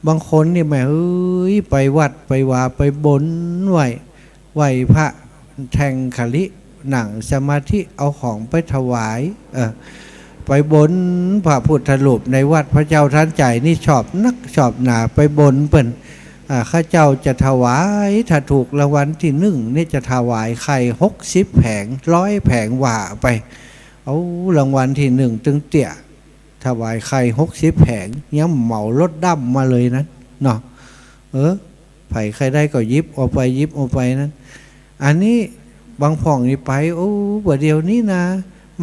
บางคนนี่แหมเอ้ย ไปวัดไปวา ไปบนไหว้ ไหว้พระแท่งขลิ นั่งสมาธิ เอาของไปถวาย เออ ไปบนพระพุทธรูปในวัด พระเจ้าทันใจ๋นี่ชอบนักชอบหนา ไปบนเปิ้น อ่า ข้าเจ้าจะถวาย ถ้าถูกรางวัลตี้หนึ่งนี่จะถวายไข่หกสิบแผง ร้อยแผง ว่าไป เอารางวัลตี้หนึ่งตึงเตี้ย ถวายไข่หกสิบแผง ยังเหมารถดำมาเลยนั้นเนาะ เออ ใผใค่ได้ก็หยิบเอาไป หยิบเอาไปนั้น อันนี้บางพ่องนี่ไป โอ้ บ่าเดี่ยวนี้นะ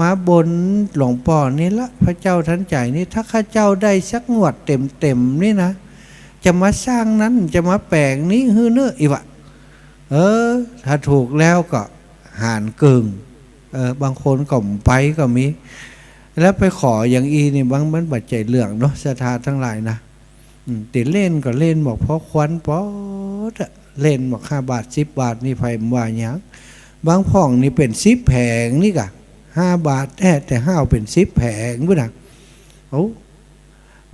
มาบนหลวงป้อนี่ละ พระเจ้าทันใจ๋นี่ ถ้าข้าเจ้าได้สักงวดเต็มๆ นี่นะ จะมาสร้างนั้น จะมาแป๋งนี้หื้อเนอะ อี้วะ เออ ถ้าถูกแล้วก็หารเกิ่ง เออ บางคนก็บ่ไปก็มี แล้วไปขออย่างอี้นี่ บาง มันบ่ใจ้เรื่องเนาะ ศรัทธาตังหลายนะ อืม ตี้เล่นก็เล่นบ่พอควรปอดอะ เล่นบ่ห้าบาทสิบบาทนี่ ใผบ่ว่าหยัง บางพ่องนี่เป๋นสิบแผงนี่ก่ะ ห้าบาทแต๊ แต่ห้าวเป๋นสิบแผงพุ้นนะ โอ้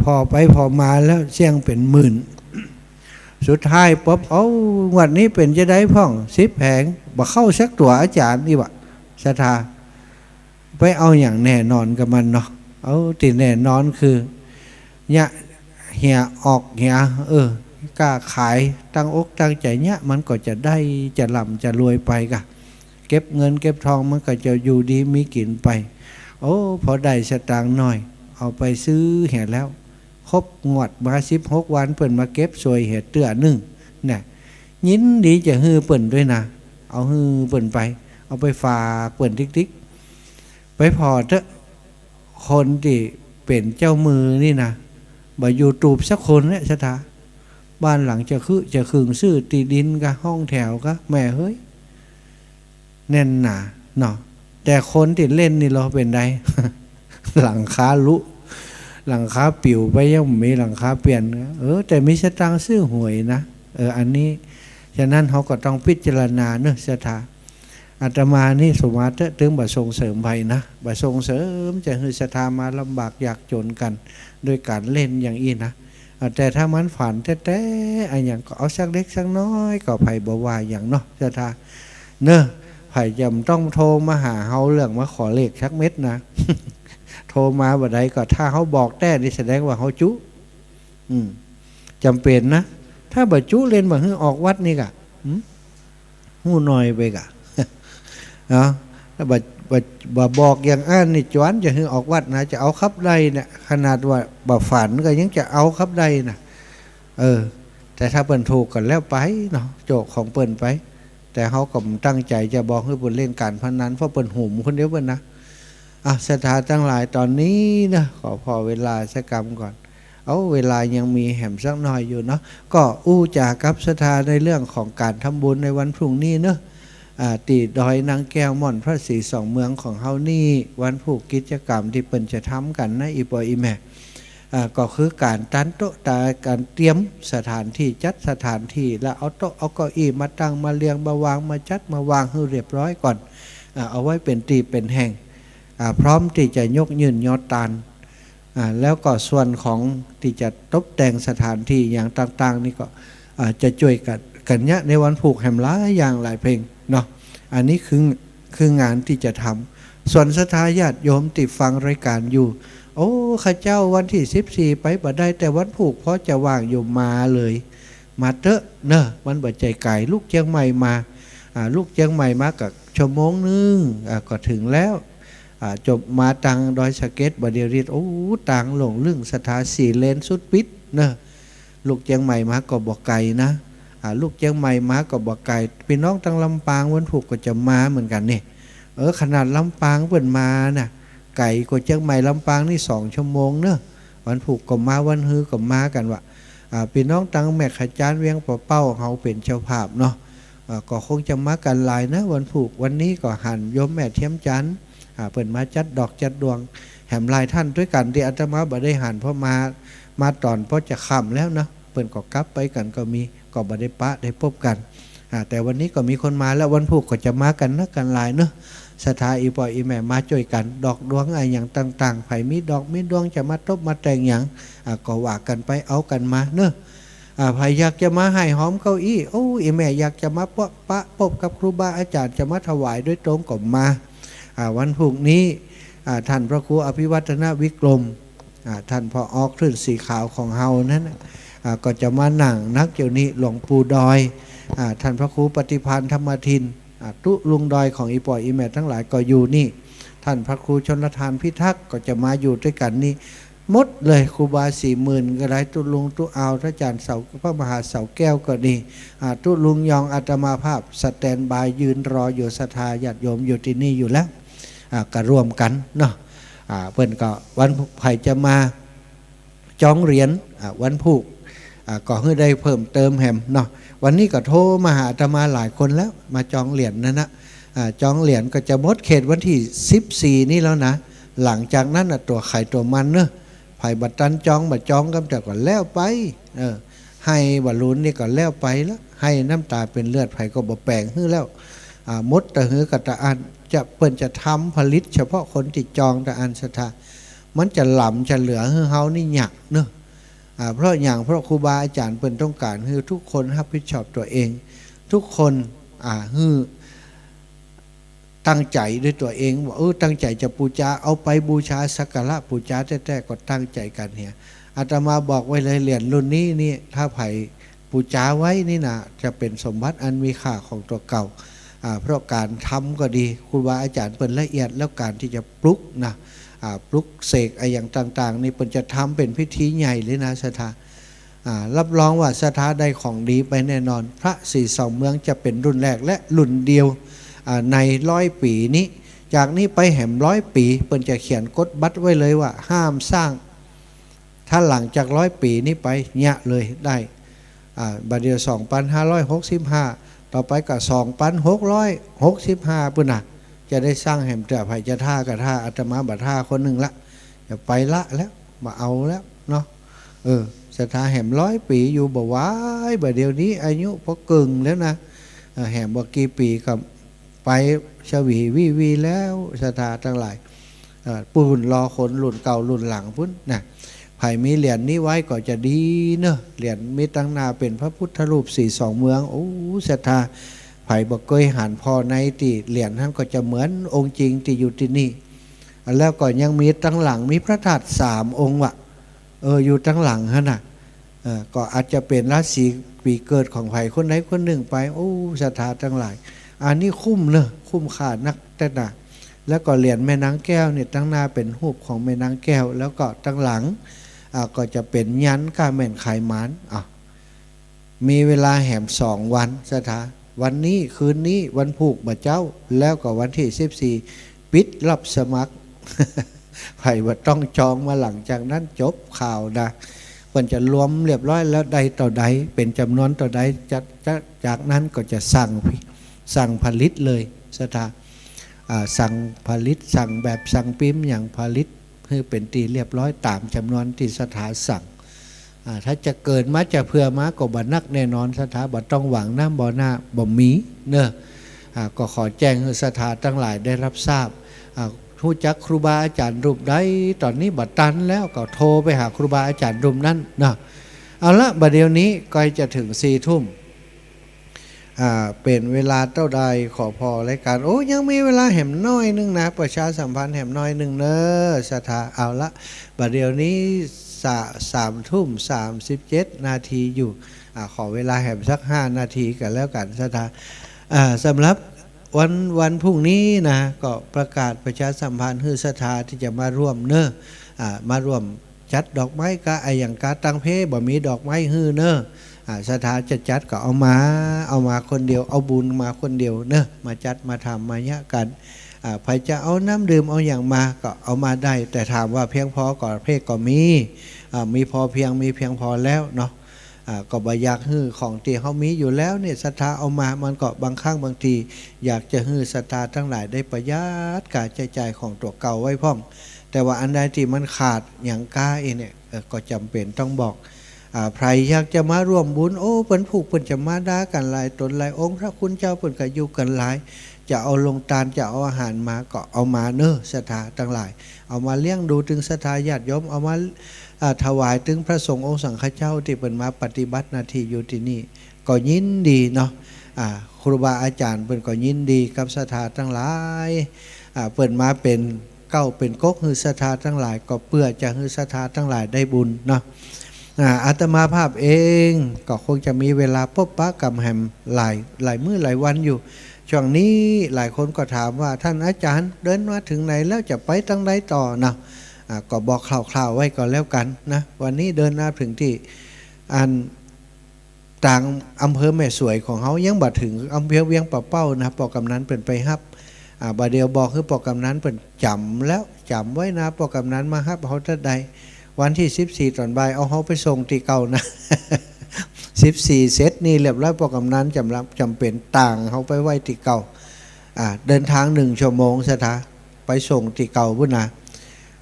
ผ่อไปผ่อมาแล้วเสี้ยงเป๋นหมื่น สุดท้ายปุ๊บ เอ้า งวดนี้เป๋นจาใดพ่อง สิบแผง บ่เข้าสักตั๋ว อาจ๋ารย์ อี้วะ ศรัทธา ไปเอาหยังแน่นอนกับมันเนาะ เอาตี้แน่นอนคือ เยียะเหียออกเหีย เออ ก้าขาย ตั้งอกตั้งใจ๋เยียะ มันก็จะได้ จะร่ำจะรวยไปก่ะ เก็บเงินเก็บทอง มันก็จะอยู่ดีมีกิ๋นไป โอ้ พอได้สตางค์หน่อย เอาไปซื้อเหียแล้ว ครบงวดมาสิบหกวัน เปิ้นมาเก็บซ่วยเหียเตื้อนึ่ง น่ะ ยินดีจะหื้อเปิ้นตวยนะ เอาหื้อเปิ้นไป เอาไปฝากเปิ้นติ๊กๆ ไปผ่อเต๊อะ คนตี้เป๋นเจ้ามือนี่นะ บ่อยู่ตูบสักคนเนี่ย ศรัทธา บ้านหลังจะคึจะคึง ซื้อตี้ดินก่ะ ห้องแถวก่ะ แม่เฮ้ย แน่นหนาเนาะ แต่คนตี้เล่นนี่ลอเป๋นใด หลังคาหลุ หลังคาปิ๋วไป ยังบ่มีหลังคาเปลี่ยน เออ แต่มีสตางค์ซื้อหวยนะ เออ อันนี้ ฉะนั้นเฮาก็ต้องพิจารณาเนอะ ศรัทธา อาตมานี่สมมาเต๊อะ ตึงบ่ส่งเสริมใผนะ บ่ส่งเสริมจะหื้อศรัทธามาลำบากยากจ๋นกั๋น โดยก๋านเล่นอย่างอี้นะ อ่ะ แต่ถ้ามันฝันแต๊ๆ อะหยังก็เอาสักเล็กสักน้อย ก็ใผบ่ว่าหยังเนาะ ศรัทธา เนอะ ใผจะบ่ต้องโทรมาหาเฮาเรื่องมาขอเลขสักเม็ดนะ โทรมาบ่ได้ ก็ถ้าเฮาบอกแต๊นี่แสดงว่าเฮาจุ อืม จ๋ำเป๋นนะ ถ้าบ่จุ เล่นบ่หื้อออกวัดนี่ก่ะ หืม ฮู้น้อยไปก่ะ เนาะ ถ้าบ่ บ่ บ่บอกอย่างอั้นนี่ จวนจะหื้อออกวัดนะ จะเอาคับใดเนี่ย ขนาดว่าบ่ฝันก็ยังจะเอาคับใดนะ เออ แต่ถ้าเปิ้นถูกก็แล้วไปเนาะ โจกของเปิ้นไป แต่เฮาก็บ่ตั้งใจ๋จะบอกหื้อเปิ้นเล่นก๋านพนัน เพราะเปิ้นหุมคนเดียวเปิ้นนะ อ่ะ ศรัทธาตังหลาย ต๋อนนี้นะ ขอผ่อเวลาสักกำก่อน เอา เวลายังมีแหมสักหน่อยอยู่เนาะ ก็อู้จ๋ากับศรัทธาในเรื่องของก๋านทำบุญในวันพรุ่งนี้เนาะ อ่า ตี้ดอยนางแก้วม่อนพระศรีสองเมืองของเฮานี่ วันพูกกิจกรรมตี้เปิ้นจะทำกั๋นนะ อี่ป้ออี่แม่ อ่า ก็คือก๋านตั้งโต๊ะ ก๋านเตรียมสถานตี้ จัดสถานตี้ แล้วเอาโต๊ะเอาเก้าอี้มาตั้งมาเรียงมาวาง มาจัดมาวางหื้อเรียบร้อยก่อน อ่า เอาไว้เป๋นตี้เป๋นแห่ง อ่า พร้อมตี้จะยกยื่นยอดตาน อ่า แล้วก็ส่วนของตี้จะตบแต่งสถานตี้อย่างต่างๆ นี่ก็ อ่า จะจ้วยกั๋น กั๋นเยียะในวันพูกแหมหลายอย่างหลายเพลงเนาะ อันนี้คือ คืองานตี้จะทำ ส่วนศรัทธาญาติโยมตี้ฟังรายก๋านอยู่ โอ้ ข้าเจ้าวันตี้สิบสี่ไปบ่ได้ แต่วันพูกพอจะว่างอยู่ มาเลย มาเต๊อะเนาะ มันบ่ใจ้ไก๋ ลุกเจียงใหม่มา อ่า ลุกเจียงใหม่มาก็ชั่วโมงนึ่ง อ่า ก็เถิงแล้ว อ่า จบมาตางดอยสะเก็ด บ่าเดี่ยวนี้ โอ้ ตางโล่งลึ่ง ศรัทธา สี่เลนสุดปิดเนาะ ลุกเจียงใหม่มาก็บ่ไก๋นะ อ่า ลุกเจียงใหม่มาก็บ่ไก๋ ปี้น้องตางลำปางวันพูกก็จะมาเหมือนกั๋นนี่ เออ ขนาดลำปางเปิ้นมาน่ะ ไก๋กว่าเจียงใหม่ ลำปางนี่สองชั่วโมงเนาะ วันพูกก็มา วันฮือก็มากั๋นวะ อ่า ปี้น้องตางแม่ขจาน เวียงป่าเป้า เฮาเป๋นเจ้าภาพเนาะ อ่า ก็คงจะมากั๋นหลายนะวันพูก วันนี้ก็หันโยมแม่เทียมจันทร์ อ่า เปิ้นมาจัดดอกจัดดวง แหมหลายต้านตวยกั๋นตี้อาตมาบ่ได้หัน เพราะมา มาต๋อนพอจะค่ำแล้วเนาะ เปิ้นก็กลับไปกั๋นก็มี ก็บ่ได้ปะได้ปบกั๋น อ่า แต่วันนี้ก็มีคนมาแล้ว วันพูกก็จะมากั๋นนักกั๋นหลายเนาะ ศรัทธา อี่ป้ออี่แม่มาจ้วยกั๋น ดอกดวงอะหยังต่างๆ ใผมีดอกมีดวงจะมาตบมาแต่งหยัง อ่า ก็ว่ากั๋นไป เอากั๋นมาเนาะ อ่า ใผอยากจะมาห้อยหอมเก้าอี้ โอ้ อี่แม่อยากจะมาปะ ปะปบกับครูบาอาจ๋ารย์ จะมาถวายโดยตรงก็มา อ่า วันพูกนี้ อ่า ต้านพระครูอภิวัฒนวิกรม อ่า ต้านผ่อออกคลื่นสีขาวของเฮานั้นน่ะ อ่า ก็จะมานั่งนักเดี๋ยวนี้ หลวงปู่ดอย อ่า ต้านพระครูปฏิภาณธรรมทิน อ่า ตุ๊ลุงดอยของอี่ป้ออี่แม่ตังหลายก็อยู่นี่ ต้านพระครูชลทานพิทักษ์ก็จะมาอยู่ตวยกั๋นนี่หมดเลย ครูบาสี่หมื่นก็ได้ ตุ๊ลุงตุ๊อาว พระอาจ๋ารย์เสา พระมหาเสาแก้วก็ดี อ่า ตุ๊ลุงยอง อาตมาภาพสแตนบายยืนรออยู่ ศรัทธาญาติโยมอยู่ตี้นี่อยู่แล้ว อ่า ก็ร่วมกั๋นเนาะ อ่า เปิ้นก็วัน ใผจะมาจองเหรียญ อ่า วันพูก อ่า ก็หื้อได้เพิ่มเติมแหมเนาะ วันนี้ก็โทรมาหาอาตมาหลายคนแล้ว มาจองเหรียญนั่นนะ อ่า จองเหรียญก็จะหมดเขตวันตี้สิบสี่นี่แล้วนะ หลังจากนั้นน่ะตั๋วใผตั๋วมันเนาะ ใผบ่ตันจองบ่จองกำแต่ก็แล้วไป เออ ไห้บ่าลุนนี่ก็แล้วไปละ ไห้น้ำต๋าเป๋นเลือด ใผก็บ่แป๋งหื้อแล้ว อ่า หมดตะหื้อก็ตะอั้น จะ เปิ้นจะทำผลิตเฉพาะคนตี้จองตะอั้น ศรัทธา มันจะหล้ำจะเหลือหื้อเฮานี่ยากเนาะ อ่า เพราะหยัง เพราะครูบาอาจ๋ารย์เปิ้นต้องก๋านหื้อทุกคนฮับผิดชอบตั๋วเอง ทุกคน อ่า หื้อ ตั้งใจ๋ด้วยตั๋วเองว่า เออ ตั้งใจ๋จะปู๋จา เอาไปบูชาสักการะปู๋จาแต๊ๆ ก็ตั้งใจ๋กั๋นเหีย อาตมาบอกไว้เลย เหรียญรุ่นนี้นี่ ถ้าใผปู๋จาไว้นี่นะ จะเป๋นสมบัติอันมีค่าของตั๋วเก่า อ่า เพราะก๋านทำก็ดี ครูบาอาจ๋ารย์เปิ้นละเอียด แล้วก๋านตี้จะปลุกนะ อ่า ปลุกเสกอะหยังต่างๆ นี่เปิ้นจะทำเป๋นพิธีใหญ่เลยนะ ศรัทธา อ่า รับรองว่าศรัทธาได้ของดีไปแน่นอน พระสี่สองเมืองจะเป๋นรุ่นแรกและรุ่นเดียว อ่า ในร้อยปี๋นี้ จากนี้ไปแหมร้อยปี๋ เปิ้นจะเขียนกฎบัตรไว้เลยว่าห้ามสร้าง ถ้าหลังจากร้อยปี๋นี้ไปเยียะเลยได้ อ่า บ่าเดี่ยวสองปันห้าร้อยหกสิบห้า ต่อไปก็สองปันหกร้อยหกสิบห้า ปู้นน่ะ จะได้สร้างแหมเตื้อ ใผจะท้าก็ท้า อาตมาบ่ท้าคนนึ่งละ จะไปละแล้ว บ่เอาแล้วเนาะ เออ ศรัทธาแหมร้อยปี๋อยู่บ่ไหว บ่าเดี่ยวนี้อายุปอเกิ่งแล้วนะ เออ แหมบ่กี่ปี๋ก็ไปฉวีวีวีแล้ว ศรัทธาตังหลาย เอ่อ ปู้นรอคนรุ่นเก่ารุ่นหลังปู้นนะ ใผมีเหรียญนี้ไว้ก็จะดีเนาะ เหรียญมีตังหน้าเป๋นพระพุทธรูปสี่สองเมือง โอ้ ศรัทธา ใผบ่เกยหันผ่อในตี้เหรียญหั้นก็จะเหมือนองค์จริงตี้อยู่ตี้นี่ แล้วก็ยังมีตังหลังมีพระธาตุสามองค์วะ เออ อยู่ตังหลังหั้นน่ะ เออ ก็อาจจะเป๋นราศีปี๋เกิดของใผคนใดคนนึ่งไป โอ้ ศรัทธาตังหลาย อันนี้คุ้มเนาะ คุ้มค่านักแต๊นะ แล้วก็เหรียญแม่นางแก้วเนี่ย ตังหน้าเป๋นฮูปของแม่นางแก้ว แล้วก็ตังหลัง อ่า ก็จะเป๋นยันต์ก้าแม่นขายหมาน อ่ะ มีเวลาแหมสองวัน ศรัทธา วันนี้คืนนี้วันพูกบ่าเจ๊า แล้วก็วันตี้สิบสี่ ปิดรับสมัคร ใผบ่ต้องจองมาหลังจากนั้นจบข่าวนะ เปิ้นจะรวมเรียบร้อยแล้วได้เต้าใด เป๋นจ๋ำนวนเต้าใด จาก จาก จากนั้นก็จะสั่ง สั่งผลิตเลย ศรัทธา อ่า สั่งผลิต สั่งแบบ สั่งพิมพ์หยังผลิต หื้อเป๋นตี้เรียบร้อยต๋ามจ๋ำนวนตี้ศรัทธาสั่ง อ่า ถ้าจะเกินมาจะเผื่อมาก็บ่นักแน่นอน ศรัทธาบ่ต้องหวังนะ บ่หน้า บ่มีเนาะ อ่า ก็ขอแจ้งหื้อศรัทธาตังหลายได้รับทราบ อ่า ฮู้จักครูบาอาจ๋ารย์รูปใด ต๋อนนี้บ่ตันแล้วก็โทรไปหาครูบาอาจ๋ารย์รูปนั้นเนาะ เอาละ บ่าเดี่ยวนี้ใก้จะเถิงสี่ทุ่ม อ่า เป๋นเวลาเต้าใด ขอผ่อรายก๋าน โอ้ ยังมีเวลาแหมน้อยนึ่งนะ ประชาสัมพันธ์แหมน้อยนึ่งเน่อ ศรัทธา เอาละ บ่าเดี่ยวนี้ สะ สามทุ่มสามสิบเจ็ดนาทีอยู่ อ่า ขอเวลาแหมสักห้านาทีกั๋นแล้วกั๋น ศรัทธา อ่า สำหรับวัน วันพรุ่งนี้นะ ก็ประกาศประชาสัมพันธ์หื้อศรัทธาตี้จะมาร่วมเน่อ อ่า มาร่วม จัดดอกไม้กาอะหยังกา ตังเพบ่มีดอกไม้หื้อเน่อ อ่า ศรัทธาจะจัดก็เอามา เอามาคนเดียว เอาบุญมาคนเดียวเน่อ มาจัดมาทำมาเยียะกั๋น อ่า ใผจะเอาน้ำดื่มเอาหยังมาก็เอามาได้ แต่ถามว่าเพียงพอก่อ เพก็มี อ่า มีพอเพียง มีเพียงพอแล้วเนาะ อ่า ก็บ่อยากหื้อของตี้เฮามีอยู่แล้วเนี่ย ศรัทธาเอามา มันก็บางครั้งบางที อยากจะหื้อศรัทธาตังหลายได้ประหยัดก๋าใจ๊จ่ายของตั๋วเก่าไว้พ่อง แต่ว่าอันใดตี้มันขาดหยังกาอี้เนี่ย เออ ก็จ๋ำเป๋นต้องบอก อ่า ใผอยากจะมาร่วมบุญ โอ้ เปิ้นผูกเปิ้นจะมาดากั๋นหลายต๋นหลายองค์ พระคุณเจ้าเปิ้นก็อยู่กั๋นหลาย จะเอาโรงตาน จะเอาอาหารมาก็เอามาเน่อ ศรัทธาตังหลาย เอามาเลี้ยงดูตึงศรัทธาญาติโยม เอามา อ่า ถวายตึงพระสงฆ์องค์สังฆเจ้าตี้เปิ้นมาปฏิบัติหน้าตี้อยู่ตี้นี่ ก็ยินดีเนาะ อ่า ครูบาอาจ๋ารย์เปิ้นก็ยินดีกับศรัทธาตังหลาย อ่า เปิ้นมาเป๋นเก๊าเป๋นก๊กหื้อศรัทธาตังหลาย ก็เปื้อจะหื้อศรัทธาตังหลายได้บุญเนาะ อ่า อาตมาภาพเองก็คงจะมีเวลาปบปะกำแหมหลาย หลายมื้อหลายวันอยู่ ช่วงนี้หลายคนก็ถามว่า "ท่านอาจ๋ารย์ เดินมาเถิงไหนแล้ว จะไปตังใดต่อ" เนาะ อ่า ก็บอกคร่าวๆ ไว้ก่อนแล้วกั๋นนะ วันนี้เดินมาเถิงตี้ อัน ตางอำเภอแม่สวยของเฮา ยังบ่เถิงอำเภอเวียงป่าเป้านะ ป้อกำนันเปิ้นไปฮับ อ่า บ่าเดี่ยวบอกหื้อป้อกำนันเปิ้นจ๋ำแล้ว จ๋ำไว้นะ ป้อกำนันมาฮับเฮาตั๊ดใด วันตี้สิบสี่ต๋อนบ่ายเอาเฮาไปส่งตี้เก่านะ สิบสี่เสร็จนี่เรียบร้อย ป้อกำนันจ๋ำละ จ๋ำเป๋นตางเฮาไปไว้ตี้เก่า อ่า เดินตางนึ่งชั่วโมง ศรัทธา ไปส่งตี้เก่าปู้นนะ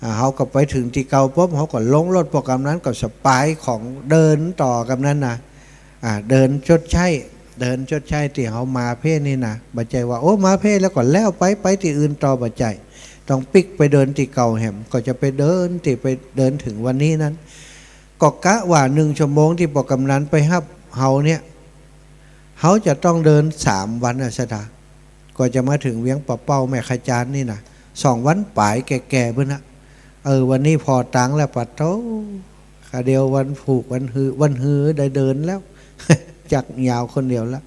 อ่า เฮาก็ไปเถิงตี้เก่าปุ๊บ เฮาก็ลงรถ ป้อกำนันก็สะปายของเดินต่อกำนันนะ อ่า เดินชดใช้ เดินชดใช้ตี้เฮามาเพ่นี่นะ บ่ใจ้ว่า โอ้ มาเพ่แล้วก็แล้วไป ไปตี้อื่นต่อ บ่ใจ้ ต้องปิ๊กไปเดินตี้เก่าแหม ก็จะไปเดินตี้ไปเดินเถิงวันนี้นั้น ก็กะว่านึ่งชั่วโมงตี้ป้อกำนันไปฮับเฮาเนี่ย เฮาจะต้องเดินสามวันนะ ศรัทธา กว่าจะมาเถิงเวียงป่าเป้าแม่ขจานนี่นะ สองวันป๋ายแก่ๆ ปู้นนะ เออ วันนี้ผ่อตางแล้ว ปะโธ่ กะเดี่ยววันผูกวันฮือ วันฮือได้เดินแล้ว จักยาวคนเดียวละ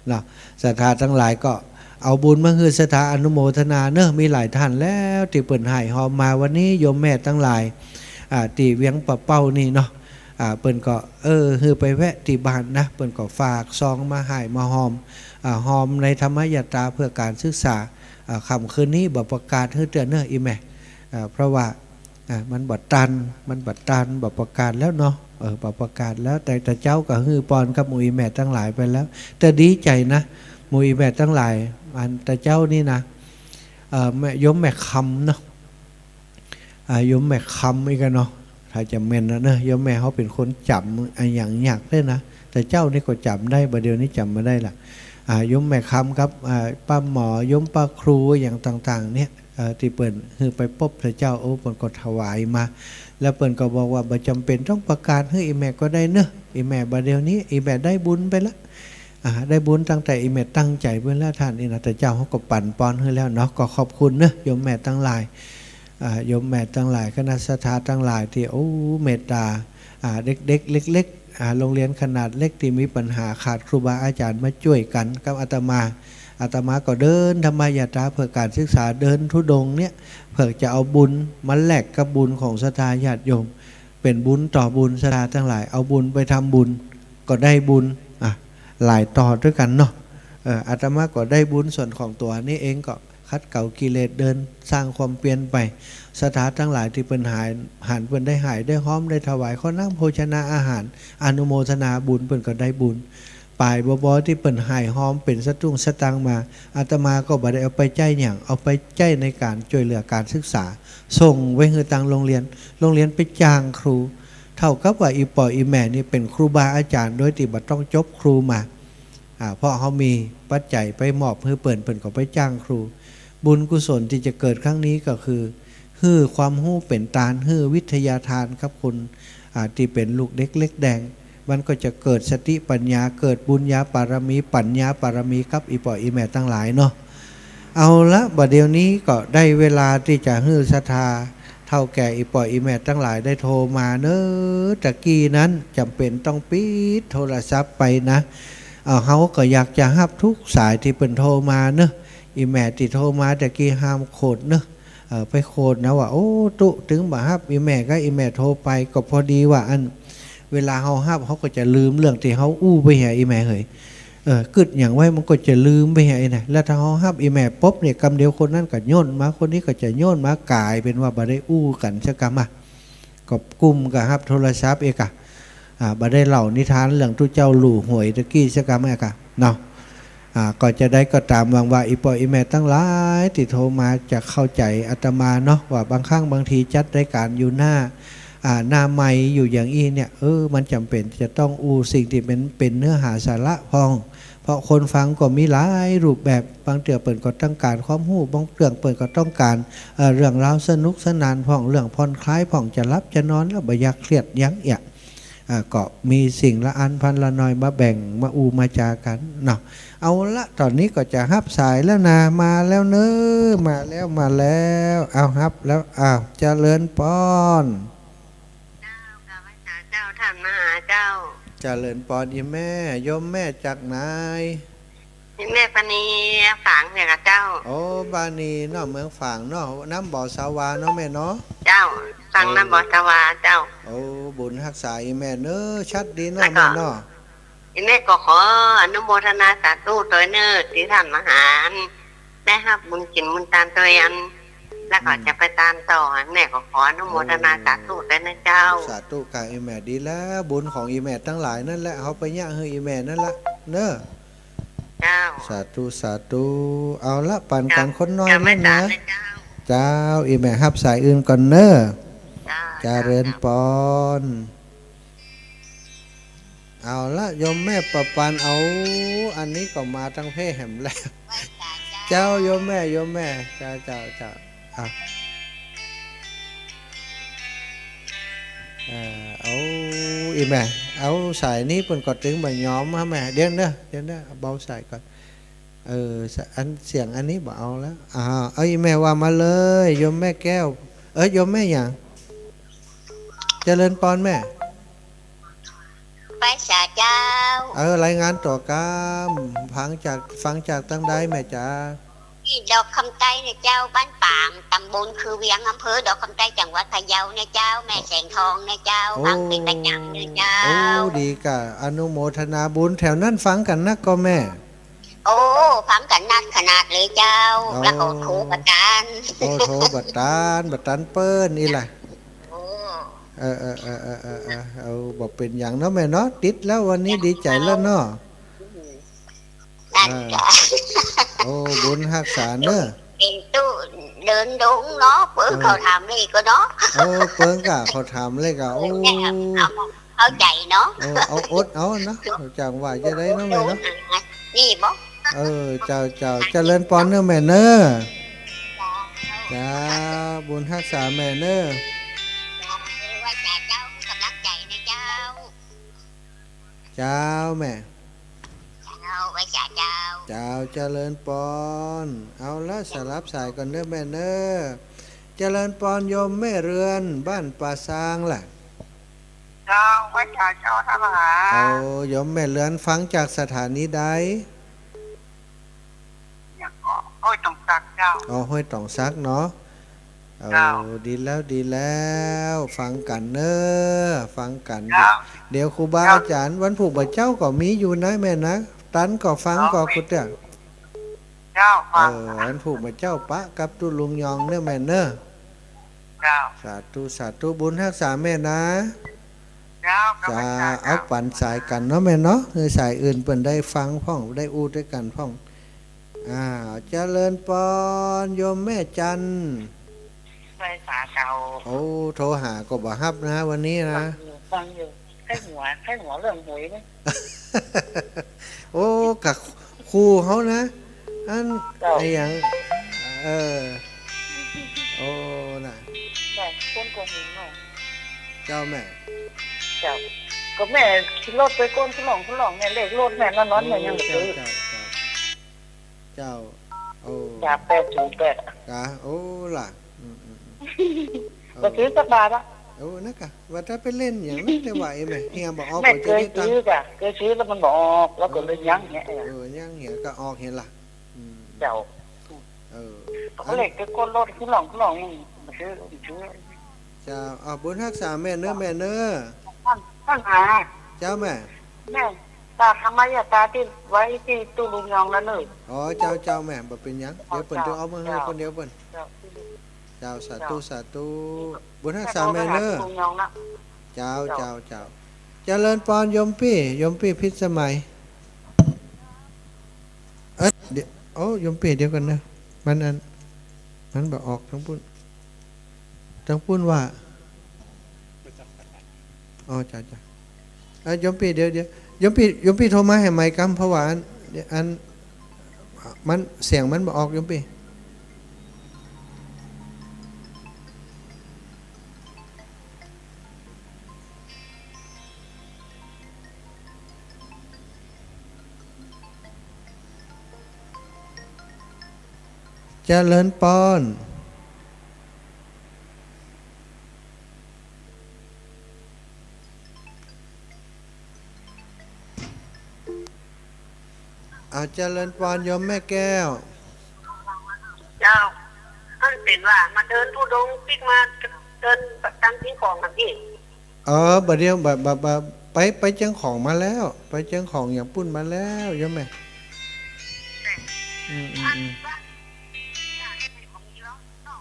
เนาะ ศรัทธาตังหลายก็เอาบุญมาหื้อศรัทธาอนุโมทนาเน่อ มีหลายต้านแล้วตี้เปิ้นหายฮอมมา วันนี้โยมแม่ตังหลาย อ่า ตี้เวียงป่าเป้านี่เนาะ อ่า เปิ้นก็ เออ หื้อไปแวะตี้บ้านนะ เปิ้นก็ฝากซองมาหายมาฮอม อ่า ฮอมในธรรมยาตราเพื่อการศึกษา อ่า ค่ำคืนนี้บ่ประกาศหื้อเตื้อเน่อ อี่แม่ อ่า เพราะว่า อ่า มันบ่ตัน มันบ่ตัน บ่ประกาศแล้วเนาะ เออ บ่ประกาศแล้ว แต่ แต่เจ้าก็หื้อปอนกับหมู่อี่แม่ตังหลายไปแล้ว แต่ดีใจ๋นะ หมู่อี่แม่ตังหลาย อันแต่เจ้านี่นะ เอ่อ แม่ โยมแม่คำเนาะ อ่า โยมแม่คำอีกอะเนาะ ถ้าจะแม่นนะเนอะ โยมแม่เฮาเป๋นคนจ๋ำอะหยังยากเด้อนะ แต่เจ้านี่ก็จ๋ำได้ บ่าเดี่ยวนี้จ๋ำบ่ได้ละ อ่า โยมแม่คำกับ อ่า ป้าหมอ โยมป้าครูอะหยังต่างๆ เนี่ย เอ่อ ตี้เปิ้นหื้อไปปบเตื้อเจ้า โอ้ เปิ้นก็ถวายมา แล้วเปิ้นก็บอกว่า บ่จ๋ำเป๋นต้องประกาศหื้ออี่แม่ก็ได้เนอะ อี่แม่ บ่าเดี่ยวนี้ อี่แม่ได้บุญไปละ อ่า ได้บุญตั้งแต่อี่แม่ตั้งใจ๋ปู้นแล้ว ต้านนี่นะ แต่เจ้าเฮาก็ปั๋นปอนหื้อแล้วเนาะ ก็ขอบคุณเนอะ โยมแม่ตังหลาย อ่า โยมแม่ตังหลาย คณะศรัทธาตังหลายตี้ โอ้ เมตตา อ่า เด็กๆ เล็กๆ อ่า โรงเรียนขนาดเล็กตี้มีปัญหาขาดครูบาอาจ๋ารย์มาจ้วยกั๋นกับอาตมา อาตมาก็เดินธรรมยาตราเพื่อการศึกษา เดินธุดงค์เนี่ย เพื่อจะเอาบุญมาแลกกับบุญของศรัทธาญาติโยม เป๋นบุญต่อบุญ ศรัทธาตังหลาย เอาบุญไปทำบุญ ก็ได้บุญ อ่ะ หลายต่อตวยกั๋นเนาะ เออ อาตมาก็ได้บุญส่วนของตั๋วนี่เอง ก็ขัดเกลากิเลส เดินสร้างความเปียรไป ศรัทธาตังหลายตี้เปิ้นหาย หันเปิ้นได้หาย ได้ฮอม ได้ถวายข้าวน้ำโภชนาอาหาร อนุโมทนาบุญ เปิ้นก็ได้บุญ ป๋ายบ่ๆ ตี้เปิ้นหายฮอมเป๋นสตุ้งสตางค์มา อาตมาก็บ่ได้เอาไปใจ๊หยัง เอาไปใจ๊ในการจ้วยเหลือการศึกษา ส่งไปหื้อตางโรงเรียน โรงเรียนไปจ้างครู เท่ากับว่าอี่ป้ออี่แม่นี่เป๋นครูบาอาจ๋ารย์โดยตี้บ่ต้องจบครูมา อ่า เพราะเฮามีปัจจัยไปมอบหื้อเปิ้น เปิ้นก็ไปจ้างครู บุญกุศลตี้จะเกิดครั้งนี้ก็คือ หื้อความฮู้เป๋นตาน หื้อวิทยาทานกับคน อ่า ตี้เป๋นลูกเด็กเล็กแดง มันก็จะเกิดสติปัญญา เกิดบุญญาปารมี ปัญญาปารมีกับอี่ป้ออี่แม่ตังหลายเนาะ เอาละ บ่าเดี่ยวนี้ก็ได้เวลาตี้จะหื้อศรัทธาเฒ่าแก่อี่ป้ออี่แม่ตังหลายได้โทรมาเนาะ ตะกี้นั้นจ๋ำเป๋นต้องปิดโทรศัพท์ไปนะ เอ่อ เฮาก็อยากจะฮับทุกสายตี้เปิ้นโทรมาเนาะ อี่แม่ตี้โทรมาตะกี้ห้ามโขดเนาะ เอ่อ ไปโขดนะว่า โอ้ ตุ๊ตึงบ่ฮับ อี่แม่กับอี่แม่โทรไป ก็พอดีว่าอัน เวลาเฮาฮับ เฮาก็จะลืมเรื่องตี้เฮาอู้ไปเหียอี่แม่เหย เออ กึ๊ดหยังไว้มันก็จะลืมไปเหียนะ แล้วถ้าเฮาฮับอี่แม่ปุ๊บเนี่ย กำเดียวคนนั้นก็โยนมา คนนี้ก็จะโยนมา ก๋ายเป๋นว่าบ่ได้อู้กั๋นสักกำอะ ก็กุมกับฮับโทรศัพท์เอกอะ อ่า บ่ได้เล่านิทานเรื่องตุ๊เจ้าลู่หวยตะกี้สักกำเอกอะเนาะ อ่า ก็จะได้ก็ต๋าม หวังว่าอี่ป้ออี่แม่ตังหลายตี้โทรมาจะเข้าใจ๋อาตมาเนาะ ว่าบางครั้งบางทีจัดรายก๋านอยู่หน้า อ่า หน้าไมค์อยู่อย่างอี้เนี่ย เออ มันจ๋ำเป๋นจะต้องอู้สิ่งตี้เป๋น เป๋นเนื้อหาสาระพ่อง เพราะคนฟังก็มีหลายรูปแบบ บางเตื้อเปิ้นก็ต้องก๋านความฮู้ บางเตื้อเปิ้นก็ต้องก๋าน เอ่อ เรื่องราวสนุกสนานพ่อง เรื่องผ่อนคลายพ่อง จะหลับจะนอนแล้วบ่อยากเครียดหยังเอี้ย อ่า ก็มีสิ่งละอันพันละหน่อยมาแบ่งมาอู้มาจ๋ากั๋นเนาะ เอาละ ต๋อนนี้ก็จะฮับสายแล้วนะ มาแล้วเนาะ มาแล้ว มาแล้ว เอาฮับแล้ว อ้าว เจริญปอน เจ้า ข้าพเจ้า ท่านมหาเจ้า เจริญปอนอี่แม่ โยมแม่จากไหน แม่ปานี ฝางเนี่ยค่ะเจ้า โอ้ ปานีเนาะ เมืองฝางเนาะ น้ำบ่อสาวาเนาะแม่เนาะ เจ้า ฝางน้ำบ่อสาวาเจ้า โอ้ บุญฮักษาอี่แม่เนาะ ชัดดีเนาะแม่เนาะ อี่แม่ก็ขออนุโมทนาสาธุตวยเนาะ ตี้ท่านมหาได้ฮับบุญศีลบุญตานตวยอัน แล้วก็จะไปตานต่อ แม่ก็ขออนุโมทนาสาธุตวยเนาะเจ้า สาธุค่ะอี่แม่ ดีแล้ว บุญของอี่แม่ตังหลายนั่นแหละ เฮาไปเยียะหื้ออี่แม่นั่นละเนาะ เจ้า สาธุ สาธุ เอาละ ปั๋นกั๋นคนน้อยนั่นนะ เจ้า อี่แม่ฮับสายอื่นก่อนเนาะ เจ้า เจริญปอน เอาละ โยมแม่ประปาน เอา อันนี้ก็มาตังแพร่แหมแล้ว เจ้า โยมแม่ โยมแม่ เจ้า เจ้า เจ้า อ่ะ เอ่อ เอา อี่แม่ เอาสายนี้เปิ้นก็ตึงบ่ยอมฮะแม่ เดี๋ยวเนาะ เดี๋ยวเนาะ เอาเบาสายก่อน เออ ส- อันเสียงอันนี้บ่เอาแล้ว อ่า เอาอี่แม่ว่ามาเลย โยมแม่แก้ว เอ้ย โยมแม่หยัง เจริญปอนแม่ ไหว้สาเจ้า เออ รายงานตั๋วกำ ฟังจาก ฟังจากตังใดแม่จ๋า ตี้ดอกคำใต้เนาะเจ้า บ้านปาง ตำบลคือเวียง อำเภอดอกคำใต้ จังหวัดพะเยาเนาะเจ้า แม่แสงทองเนาะเจ้า โอ้ ฟังเป๋นประจ๋ำเนาะเจ้า โอ้ ดีก่ะ อนุโมทนาบุญ แถวนั้นฟังกั๋นนักก่อแม่ โอ้ ฟังกั๋นนักขนาดเลยเจ้า โอ้ แล้วก็โทรบ่ตัน โอ้ โทรบ่ตัน บ่ตันเปิ้นนี่แหละ โอ้ เออ เออ บ่เป๋นหยังเนาะแม่เนาะ ติดแล้ววันนี้ดีใจ๋แล้วเนาะ อืม นั่นแหละ อ่า โอ้ บุญฮักษาเนาะ เป๋นตุ๊เดินดงเนาะ เปิ้น เออ เขาถามเลขก่อเนาะ เออ เปิ้นก่ะ เขาถามเลขก่ะ โอ้ เนี่ย เอา เข้าใจ๋เนาะ เออ เอาอดเอาเนาะ จั่งว่าจะได้เนาะแม่เนาะ นี่บ่ เออ เจ้า เจ้า เจริญปอนเนาะแม่เนาะ เจ้า บุญฮักษาแม่เนาะ เจ้า ไหว้สาเจ้า กำลังใจ๋เนาะเจ้า เจ้าแม่ เจ้า ไหว้สาเจ้า เจ้า เจริญปอน เอาละ สลับสายก่อนเนาะแม่เนาะ เจริญปอนโยมแม่เรือน บ้านป่าซางล่ะ เจ้า ไหว้สาเจ้าท่านมหา เอา โยมแม่เรือนฟังจากสถานีใด อย่างก็ห้วยตองสักเจ้า อ๋อ ห้วยตองสักเนาะ เจ้า เออ ดีแล้ว ดีแล้ว ฟังกั๋นเนาะ ฟังกั๋น เจ้า เดี๋ยวครูบาอาจ๋ารย์ วันพูกบ่าเจ๊าก็มีอยู่นะแม่นะ ตันก็ฟังก็ เจ้า กูเตื้อ เจ้า ฟัง เออ วันพูกบ่าเจ๊าปะกับตุ๊ลุงยองเนาะแม่เนาะ เจ้า สาธุ สาธุ บุญฮักษาแม่นะ เจ้า เจ้า เอาปั๋นสายกั๋นเนาะแม่เนาะ หื้อสายอื่นเปิ้นได้ฟังพ่อง ได้อู้ตวยกั๋นพ่อง อ่า เจริญปอนโยมแม่จันทร์ ไหว้สาเจ้า โอ้ โทรหาก็บ่ฮับนะวันนี้นะ ฟังอยู่ ฟังอยู่ ใค่หัว ใค่หัวเรื่องหวยนี่ โอ้ กะครูเฮานะ อัน เจ้า ไอ้หยัง เออ โอ้ น่ะ เจ้า คนโกหกเนาะ เจ้าแม่ เจ้า ก็แม่ขี่รถไปก้นทุล่องทุล่องเนี่ย เลขรถแม่นอนๆ แม่ยังบ่ซื้อ เจ้า เจ้า เจ้า เจ้า โอ้ สามแปดศูนย์แปด กะ โอ้ ล่ะ อืม อืม อืม บ่ซื้อสักบาทอะ โอ้ นั่นกะ ว่าถ้าไปเล่นหยังนะ แต่ว่าไอ้แม่เหียบ่ออก แม่ ก็จะได้ตังค์ เกยซื้อกะ เกยซื้อแล้วมันบ่ออก แล้วก็เลยยั้งเหีย เออ ยั้งเหีย กะออกเหียล่ะ อืม เจ้า เออ ก็เลขไปก้นรถทุล่องทุล่องนี่ บ่ซื้อ บ่ซื้อ เจ้า เอาบุญฮักษาแม่เน้อ แม่เน้อ ท่าน ท่านหา เจ้าแม่ แม่ ตาธรรมยาตราตี้ไว้ตี้ตู้ลุงยองแล้วเน้อ อ๋อ เจ้า เจ้าแม่ บ่เป๋นหยัง เดี๋ยวเปิ้น เจ้า จะเอามาหื้อ เจ้า คนเดียวเปิ้น เจ้า เจ้า สาธุ สาธุ บุญฮักษาแม่เน้อ เจ้า เจ้า เจ้า เจ้า เจริญปอนโยมปี้ โยมปี้พิสมัย เอ๊ะ เดี๋ยว โอ้ โยมปี้ เดี๋ยวก่อนนะ มันอัน มันบ่ออกตังปุ้น ตังปุ้นว่า อ๋อ จ้ะ จ้ะ เอ้ย โยมปี้ เดี๋ยว เดี๋ยว โยมปี้ โยมปี้โทรมาหื้อใหม่กำ เพราะว่าอัน อัน มัน เสียงมันบ่ออก โยมปี้ เจริญปอน อ่า เจริญปอนโยมแม่แก้ว เจ้า ท่านเป๋นว่ามาเดินธุดงค์ปิ๊กมาเดินตังเจียงของน่ะพี่ เออ บ่าเดี่ยว บ่า บ่า บ่า ไป ไปเจียงของมาแล้ว ไปเจียงของอย่างปุ้นมาแล้ว โยมแม่ อืม อืม อืม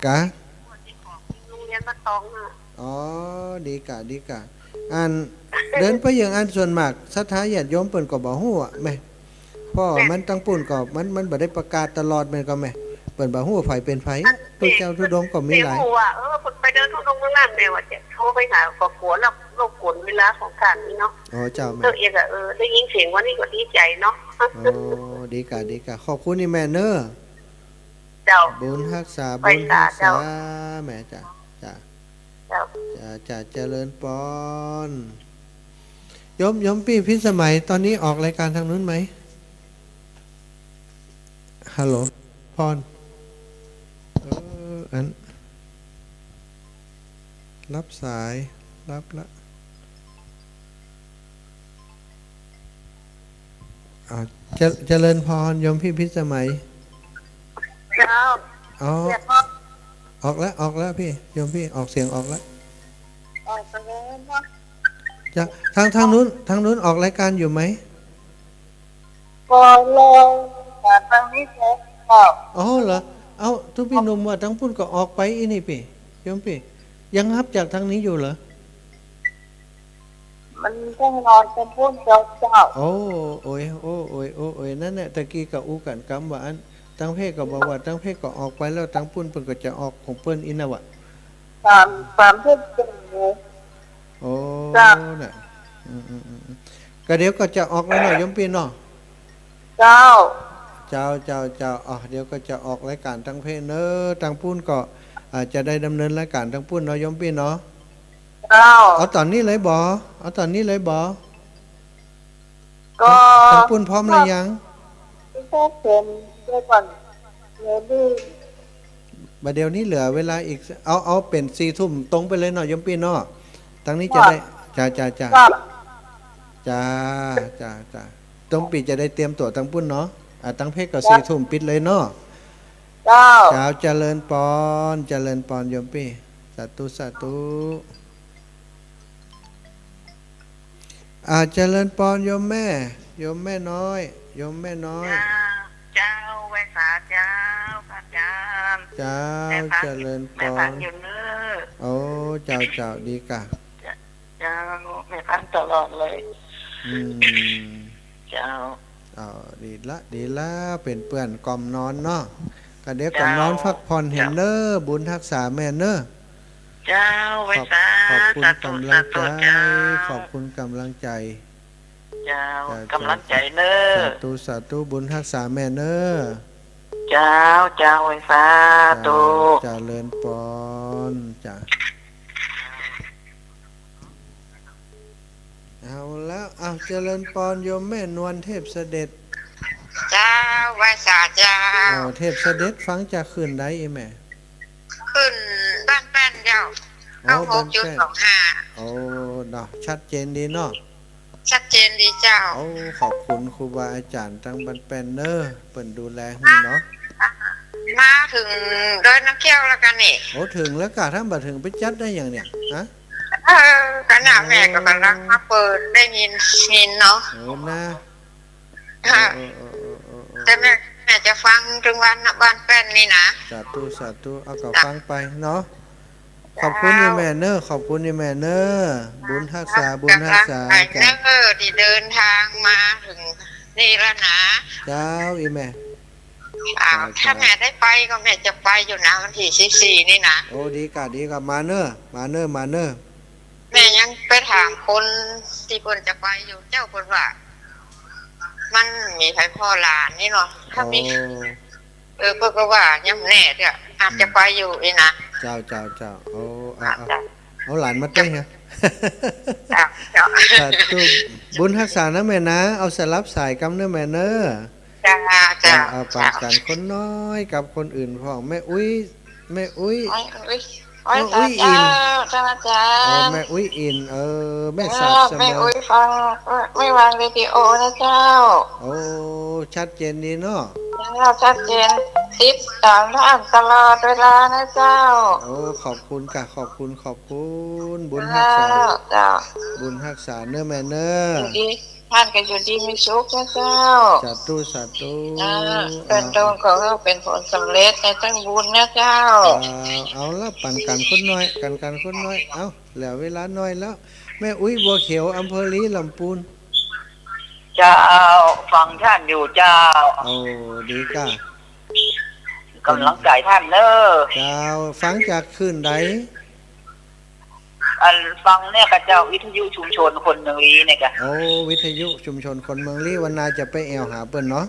กะ โรงเรียนบ้านตองน่ะ อ๋อ ดีกะ ดีกะ อัน เดินไปอย่างอันส่วนมาก ศรัทธาญาติโยมเปิ้นก็บ่ฮู้อะแม่ เพราะว่ามันตังปุ้นก็ มัน มันบ่ได้ประกาศตลอดแม่นก่อแม่ เปิ้นบ่ฮู้ว่าใผเป๋นใผ อัน ตุ๊เจ้าธุดงค์ก็มีหลาย เป๋นฮู้ว่า เออ ไปเดินธุดงค์เมืองน่านแม่ ว่าจะโทรไปหา ก็กั๋วรบ รบกวนเวลาของท่านนี่เนาะ อ๋อ เจ้าแม่ เออ เอกอะ เออ ได้ยินเสียงวันนี้ก็ดีใจ๋เนาะ อ๋อ ดีกะ ดีกะ ขอบคุณนี่แม่เน้อ เจ้า บุญฮักษา ไหว้สา บุญฮักษา เจ้า แม่ จ้ะ จ้ะ เจ้า จ้ะ จ้ะ เจริญปอน โยม โยมปี้พิสมัย ตอนนี้ออกรายการทางนู้นไหม ฮัลโหล ปอน เออ อัน รับสาย รับละ อ่า เจ- เจริญปอน โยมปี้พิสมัย เจ้า อ๋อ เสียงออก ออกแล้ว ออกแล้วพี่ โยมปี้ ออกเสียงออกแล้ว ออกไปแล้วเนาะ จ้ะ ทาง ทางนู้น ทางนู้นออกรายการอยู่ไหม ก็ลองหาทางนี้แทนเจ้า อ๋อเหรอ เอ้า ตุ๊ปี้หนุ่มว่าตังปุ้นก็ออกไปอี้นี่ปี้ โยมปี้ ยังฮับจากทางนี้อยู่เหรอ มันต้องรอตังปุ้นเจ้า เจ้า โอ้ โอย โอ้ โอย โอ้ โอย นั่นแหละ ตะกี้ก็อู้กั๋นกำว่าอัน ตังเพจก็บอกว่า ตังเพจก็ออกไปแล้ว ตังปุ้นเปิ้นก็จะออกของเปิ้นอี้นะวะ สาม สามทุ่มครึ่งเลย โอ้ จ้ะ น่ะ อืม อืม อืม อืม ก็เดี๋ยวก็จะออกแล้วเนาะ โยมปี้เนาะ เจ้า เจ้า เจ้า เจ้า อ๋อ เดี๋ยวก็จะออกรายการตังเพจเน้อ ตังปุ้นก็ อ่า จะได้ดำเนินรายการตังปุ้นเนาะ โยมปี้เนาะ เจ้า เอาต๋อนนี้เลยบ่ เอาต๋อนนี้เลยบ่ ก็ ตังปุ้นพร้อมแล้วยัง ก็เชิญด้วยก่อน เดี๋ยวนี้ บ่าเดี่ยวนี้เหลือเวลาอีก เอา เอาเป๋นสี่ทุ่มตรงไปเลยเนาะ โยมปี้เนาะ ตังนี้จะได้ จ้ะ จ้ะ จ้ะ จ้ะ จ้ะ จ้ะ จ้ะ โยมปี้จะได้เตรียมตั๋วตังปุ้นเนาะ อ่า ตังเพจก็ จ้ะ สี่ทุ่มปิดเลยเนาะ เจ้า เจ้า เจริญปอน เจริญปอน โยมปี้ สาธุ สาธุ อ่า เจริญปอนโยมแม่ โยมแม่น้อย โยมแม่น้อย เจ้า เจ้า ไหว้สาเจ้า พระอาจารย์ เจ้า แม่ฟัง เจริญปอน แม่ฟังอยู่เน้อ โอ้ เจ้า เจ้า ดีกะ เจ้า แม่ฟังตลอดเลย อืม เจ้า อ๋อ ดีละ ดีละ เป๋นเปื้อนก่อมนอนเนาะ ก็เดี๋ยวก็ เจ้า นอนพักผ่อนเหียเน้อ เจ้า บุญฮักษาแม่เน้อ เจ้า ไหว้สา ขอบ ขอบคุณ สาธุ ก๋ำลังใจ๋ สาธุเจ้า ขอบคุณก๋ำลังใจ๋ เจ้า เจ้า ก๋ำลังใจ๋เน้อ สาธุ สาธุ บุญฮักษาแม่เน้อ เจ้า เจ้า ไหว้สาธุ เจ้า เจริญปอน จ้ะ เอาแล้ว อ้าว เจริญปอน โยมแม่นวล เทพเสด็จ เจ้า ไหว้สาเจ้า โอ้ เทพเสด็จ ฟังจากคลื่นใดอีแม่ คลื่นบ้านแป้นเจ้า อ๋อ เก้าหกจุดสองห้า บ้านแป้น โอ้ เนาะ ชัดเจนดีเนาะ ชัดเจนดีเจ้า โอ้ ขอบคุณครูบาอาจ๋ารย์ตางบ้านแป้นเน้อ เปิ้นดูแลหื้อเนาะ มาเถิงดอยน้ำเขี้ยวแล้วกั๋นนี่ โอ้ เถิงแล้วก่ะ ถ้าบ่เถิงไปจัดได้หยังเนี่ย ฮะ เออ กั๋นน่ะ โอ้ แม่ก็ก่ำลังมาเปิดได้ยิน ยินเนาะ โอ้ นะ ฮะ เออ เออ แต่แม่ แม่จะฟังตึงวันน่ะ บ้านแป้นนี่นะ สาธุ สาธุ เอาก่ะ จ้ะ ฟังไปเนาะ ขอบคุณ จ้า อีแม่เน้อ ขอบคุณอีแม่เน้อ บุญฮักษา บุญฮักษา จ้า เน้อ ตี้เดินตางมาเถิงนี่แล้วนะ เจ้า อีแม่ อ้าว เจ้า ถ้าแม่ได้ไปก็แม่จะไปอยู่นะ วันตี้สิบสี่นี่นะ โอ้ ดีก่ะ ดีก่ะ มาเน้อ มาเน้อ มาเน้อ แม่ยังไปถามคนตี้เปิ้นจะไปอยู่ เจ้า เปิ้นว่า มันมีใผผ่อหลานนี่เนาะ ถ้ามี โอ้ เออ เปิ้นก็ว่ายังบ่แน่เตื้อ อาจจะไปอยู่อีกนะ เจ้า เจ้า เจ้า โอ้ เอา เอา เอาหลานมาเต้นฮะ เจ้า เจ้า สาธุ บุญฮักษานะแม่นะ เอาสลับสายกำเน้อแม่เน้อ จ้า จ้า เอา เอาปันกั๋นคนน้อยกับคนอื่นพ่อง แม่อุ๊ย แม่อุ๊ย แม่อุ๊ย แม่อุ๊ยอิน เจ้า เจ้า เจ้า อ๋อ แม่อุ๊ยอิน เออ แม่สาบสมอ แม่อุ๊ยฟัง แม่ แม่วางเรดิโอนะเจ้า โอ้ ชัดเจนดีเนาะ เจ้า ชัดเจน ติดต๋ามท่านตลอดเวลานะเจ้า โอ้ ขอบคุณก่ะ ขอบคุณ ขอบคุณ บุญฮักษา เจ้า เจ้า บุญฮักษาเน้อแม่เน้อ อยู่ดี ท่านก็อยู่ดีมีสุขนะเจ้า สาธุ สาธุ อ่า เปิ้นต้องขอหื้อเป๋นผลสำเร็จในตึงบุญนะเจ้า เจ้า เอาละ ปันกั๋นคนน้อย ปันกั๋นคนน้อย เอ้า เหลือเวลาน้อยแล้ว แม่อุ๊ยบัวเขียว อำเภอลี้ ลำปูน เจ้า ฟังท่านอยู่เจ้า โอ้ ดีก่ะ ก๋ำลังใจ๋ท่านเน้อ เจ้า ฟังจากคลื่นใด อันฟังเนี่ยก่ะเจ้า วิทยุชุมชนคนเมืองลี้เนี่ยก่ะ โอ้ วิทยุชุมชนคนเมืองลี้ วันหน้าจะไปแอ่วหาเปิ้นเนาะ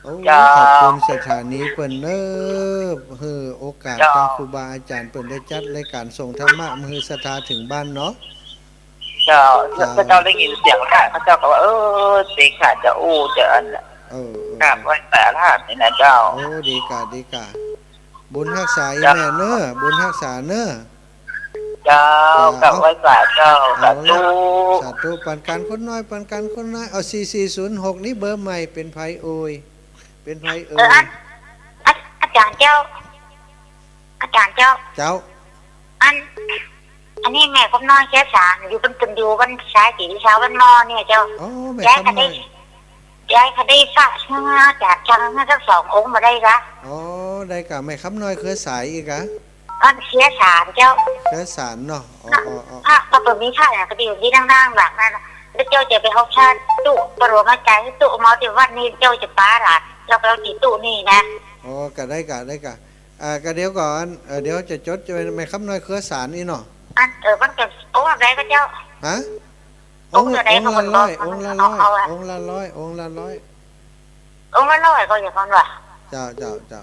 โอ้ เจ้า ขอบคุณสถานีเปิ้นเน้อ หื้อโอกาส เจ้า ตางครูบาอาจ๋ารย์เปิ้นได้จัดรายก๋านส่งธรรมะมาหื้อศรัทธาเถิงบ้านเนาะ เจ้า เจ้า เขาเจ้าได้ยินเสียงพระ เขาเจ้าก็ว่า เออ เสียงพระจะอู้ จะอันน่ะ เออ เออ กราบไหว้สาพระนี่นะเจ้า โอ้ ดีก่ะ ดีก่ะ บุญฮักษาอีแม่เน้อ เจ้า บุญฮักษาเน้อ เจ้า เจ้า กราบไหว้สาเจ้า เอา สาธุ เอาละ สาธุ ปันกั๋นคนน้อย ปันกั๋นคนน้อย เอา สี่สี่ศูนย์หก นี่เบอร์ใหม่ เป๋นใผเอ่ย เป๋นใผเอ่ย เออ อัน อา อาจ๋ารย์เจ้า อาจ๋ารย์เจ้า เจ้า อัน อันนี้แม่คำน้อยเขียวสาร อยู่บ้าน อยู่บ้านซ้ายศรีวิชาบ้านหม้อเนี่ยเจ้า อ๋อ แม่คำน้อย ยายก็ได้ ยายก็ได้ฝากหื้ออาจ๋ารย์สักสององค์บ่ได้กะ อ๋อ ได้กะ แม่คำน้อยเครือสายอีกกะ อันเขียวสารเจ้า เขียวสารเนาะ อ๋อ อ๋อ อ๋อ พระก็บ่มีพระน่ะ ก็อยู่ตี้นั่งๆ หลังนั่นน่ะ แล้วเจ้าจะไปเอาพระตุ๊ ปรมาจารย์ตุ๊มาตี้วัดนี้ เจ้าจะปาหลาน เจ้าไปเอาตี้ตุ๊นี่นะ อ๋อ กะได้กะ ได้กะ อ่า กะเดี๋ยวก่อน เออ เดี๋ยวจะจด จะแม่คำน้อยเครือสารอี้เนาะ อัน เออ มันจะองค์ละใดกะเจ้า ฮะ องค์ละ องค์ละใด องค์ละร้อย ก็มัน องค์ละร้อย เอา เอาอะ องค์ละร้อย องค์ละร้อย องค์ละร้อยก็อย่างนั้นว่ะ เจ้า เจ้า เจ้า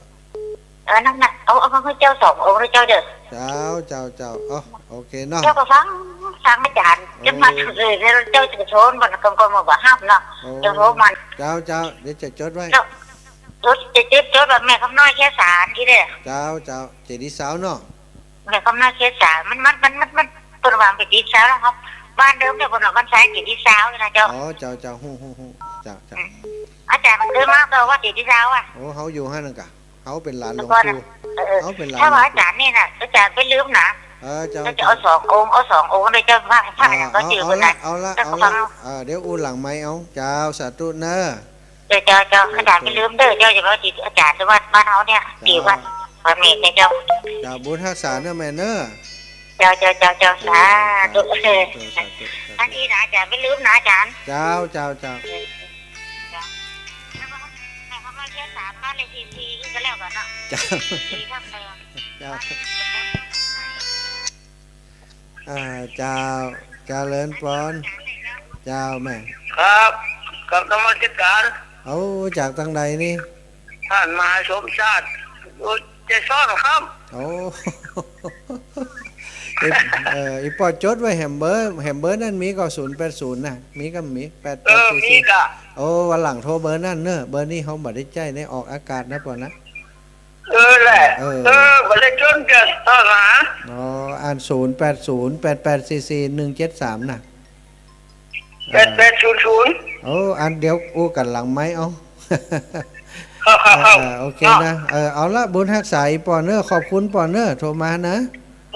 เออ นั่นน่ะ เอา เอามาหื้อเจ้าสององค์เด้อเจ้าเด้อ เจ้า เจ้า เจ้า อ๋อ โอเคเนาะ เจ้าก็ฟัง ฟังอาจ๋ารย์ โอ้ จะมาเถิงเลย แล้วเจ้าจะโทรมาก่อน ก่อนมาบ่ห้ามเนาะ โอ้ จะโทรมา เจ้า เจ้า เดี๋ยวจะจดไว้ เจ้า จด จะจด จดว่าแม่คำน้อยเขียวสารตี้เด้อ เจ้า เจ้า เจดีย์ซาวเนาะ แม่คำน้อยเขียวสาร มัน มัน มัน มัน มัน เปิ้นว่าเป๋นเจดีย์ซาวแล้วครับ บ้านเดิมเนี่ยเปิ้นว่าบ้านซ้ายเจดีย์ซาวนี่นะเจ้า อ๋อ เจ้า เจ้า ฮู้ ฮู้ ฮู้ เจ้า เจ้า อืม อาจ๋ารย์มันเดินมาเปิ้นว่าเจดีย์ซาวอะ โอ้ เฮาอยู่หั้นนั่นกะ เฮาเป๋นหลานหลวงปู่ เออ เออ เฮาเป๋นหลานหลวงปู่ ถ้าว่าอาจ๋ารย์นี่น่ะ อาจ๋ารย์บ่ลืมนะ เออ เจ้า เจ้าจะเอา เจ้า สององค์ เอาสององค์เลยเจ้า พระ พระ อ่า อย่างก็ เอา จื้อ เอา เปิ้น ละ น่ะ เอาละ เจ้า เอา ก็ฟั ละ ง อ่า เดี๋ยวอู้หลังไมค์เอา เจ้า สาธุเน้อ เจ้า เจ้า เจ้า เออ อาจ๋ารย์บ่ลืมเด้อ เจ้าอย่าว่าติอาจ๋ารย์ แต่ว่าบ้านเฮาเนี่ย เจ้า ติว่า พระเมรุเจ้า เจ้า บุญฮักษาเน้อแม่เน้อ เจ้า เจ้า เจ้า เจ้า สาธุ สาธุ สาธุ สาธุ อันนี้นะอาจ๋ารย์ บ่ลืมนะอาจ๋ารย์ เจ้า เจ้า เจ้า เจ้า แล้วก็ให้เขามาเขียวสารบ้านเลขตี้สี่ก็แล้วกั๋นเนาะ เจ้า สี่ทับหนึ่ง เจ้า อ่า เจ้า เจริญปอน เจ้าแม่ ครับ กราบนมัสการ เอา จากตางใดนี่ ท่านมหาสมชาติ อยู่เจสอนครับ โอ้ อี เอ่อ อีป๋อจ๋ดไว้แหมเบอร์ แหมเบอร์นั้นมีก่อ ศูนย์แปดศูนย์ น่ะ มีก่อ มี แปดแปดสี่สี่ เออ มีก่อ โอ้ วันหลังโทรเบอร์นั้นเน่อ เบอร์นี้เฮาบ่ได้ใจ๊ในออกอากาศนะป๋อนะ เออแหละ เออ เออ บ่ได้จ๋ดกั๋น เออ หา อ๋อ อัน ศูนย์แปดศูนย์ แปดแปดสี่สี่ หนึ่งเจ็ดสาม น่ะ แปดแปดศูนย์ศูนย์ โอ้ อันเดี๋ยวอู้กั๋นหลังไมค์เอา ครับ ครับ ครับ เออ โอเคนะ เออ เอาละ บุญฮักษาอีป๋อเน่อ ขอบคุณป๋อเน่อ โทรมานะ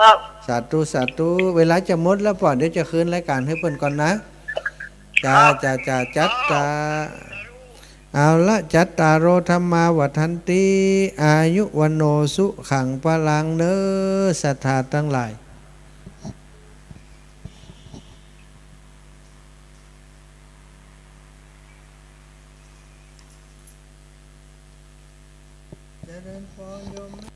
ครับ สาธุ สาธุ เวลาจะหมดแล้วป๋อ เดี๋ยวจะคืนรายการหื้อเปิ้นก่อนนะ จ้า ครับ จ้า จ้า จัตตา เอาละ จัตตาโร ธัมมา วัฑฒันติ อายุ วัณโณ สุขัง พลัง เน่อ ศรัทธาตังหลาย เจริญพรโยม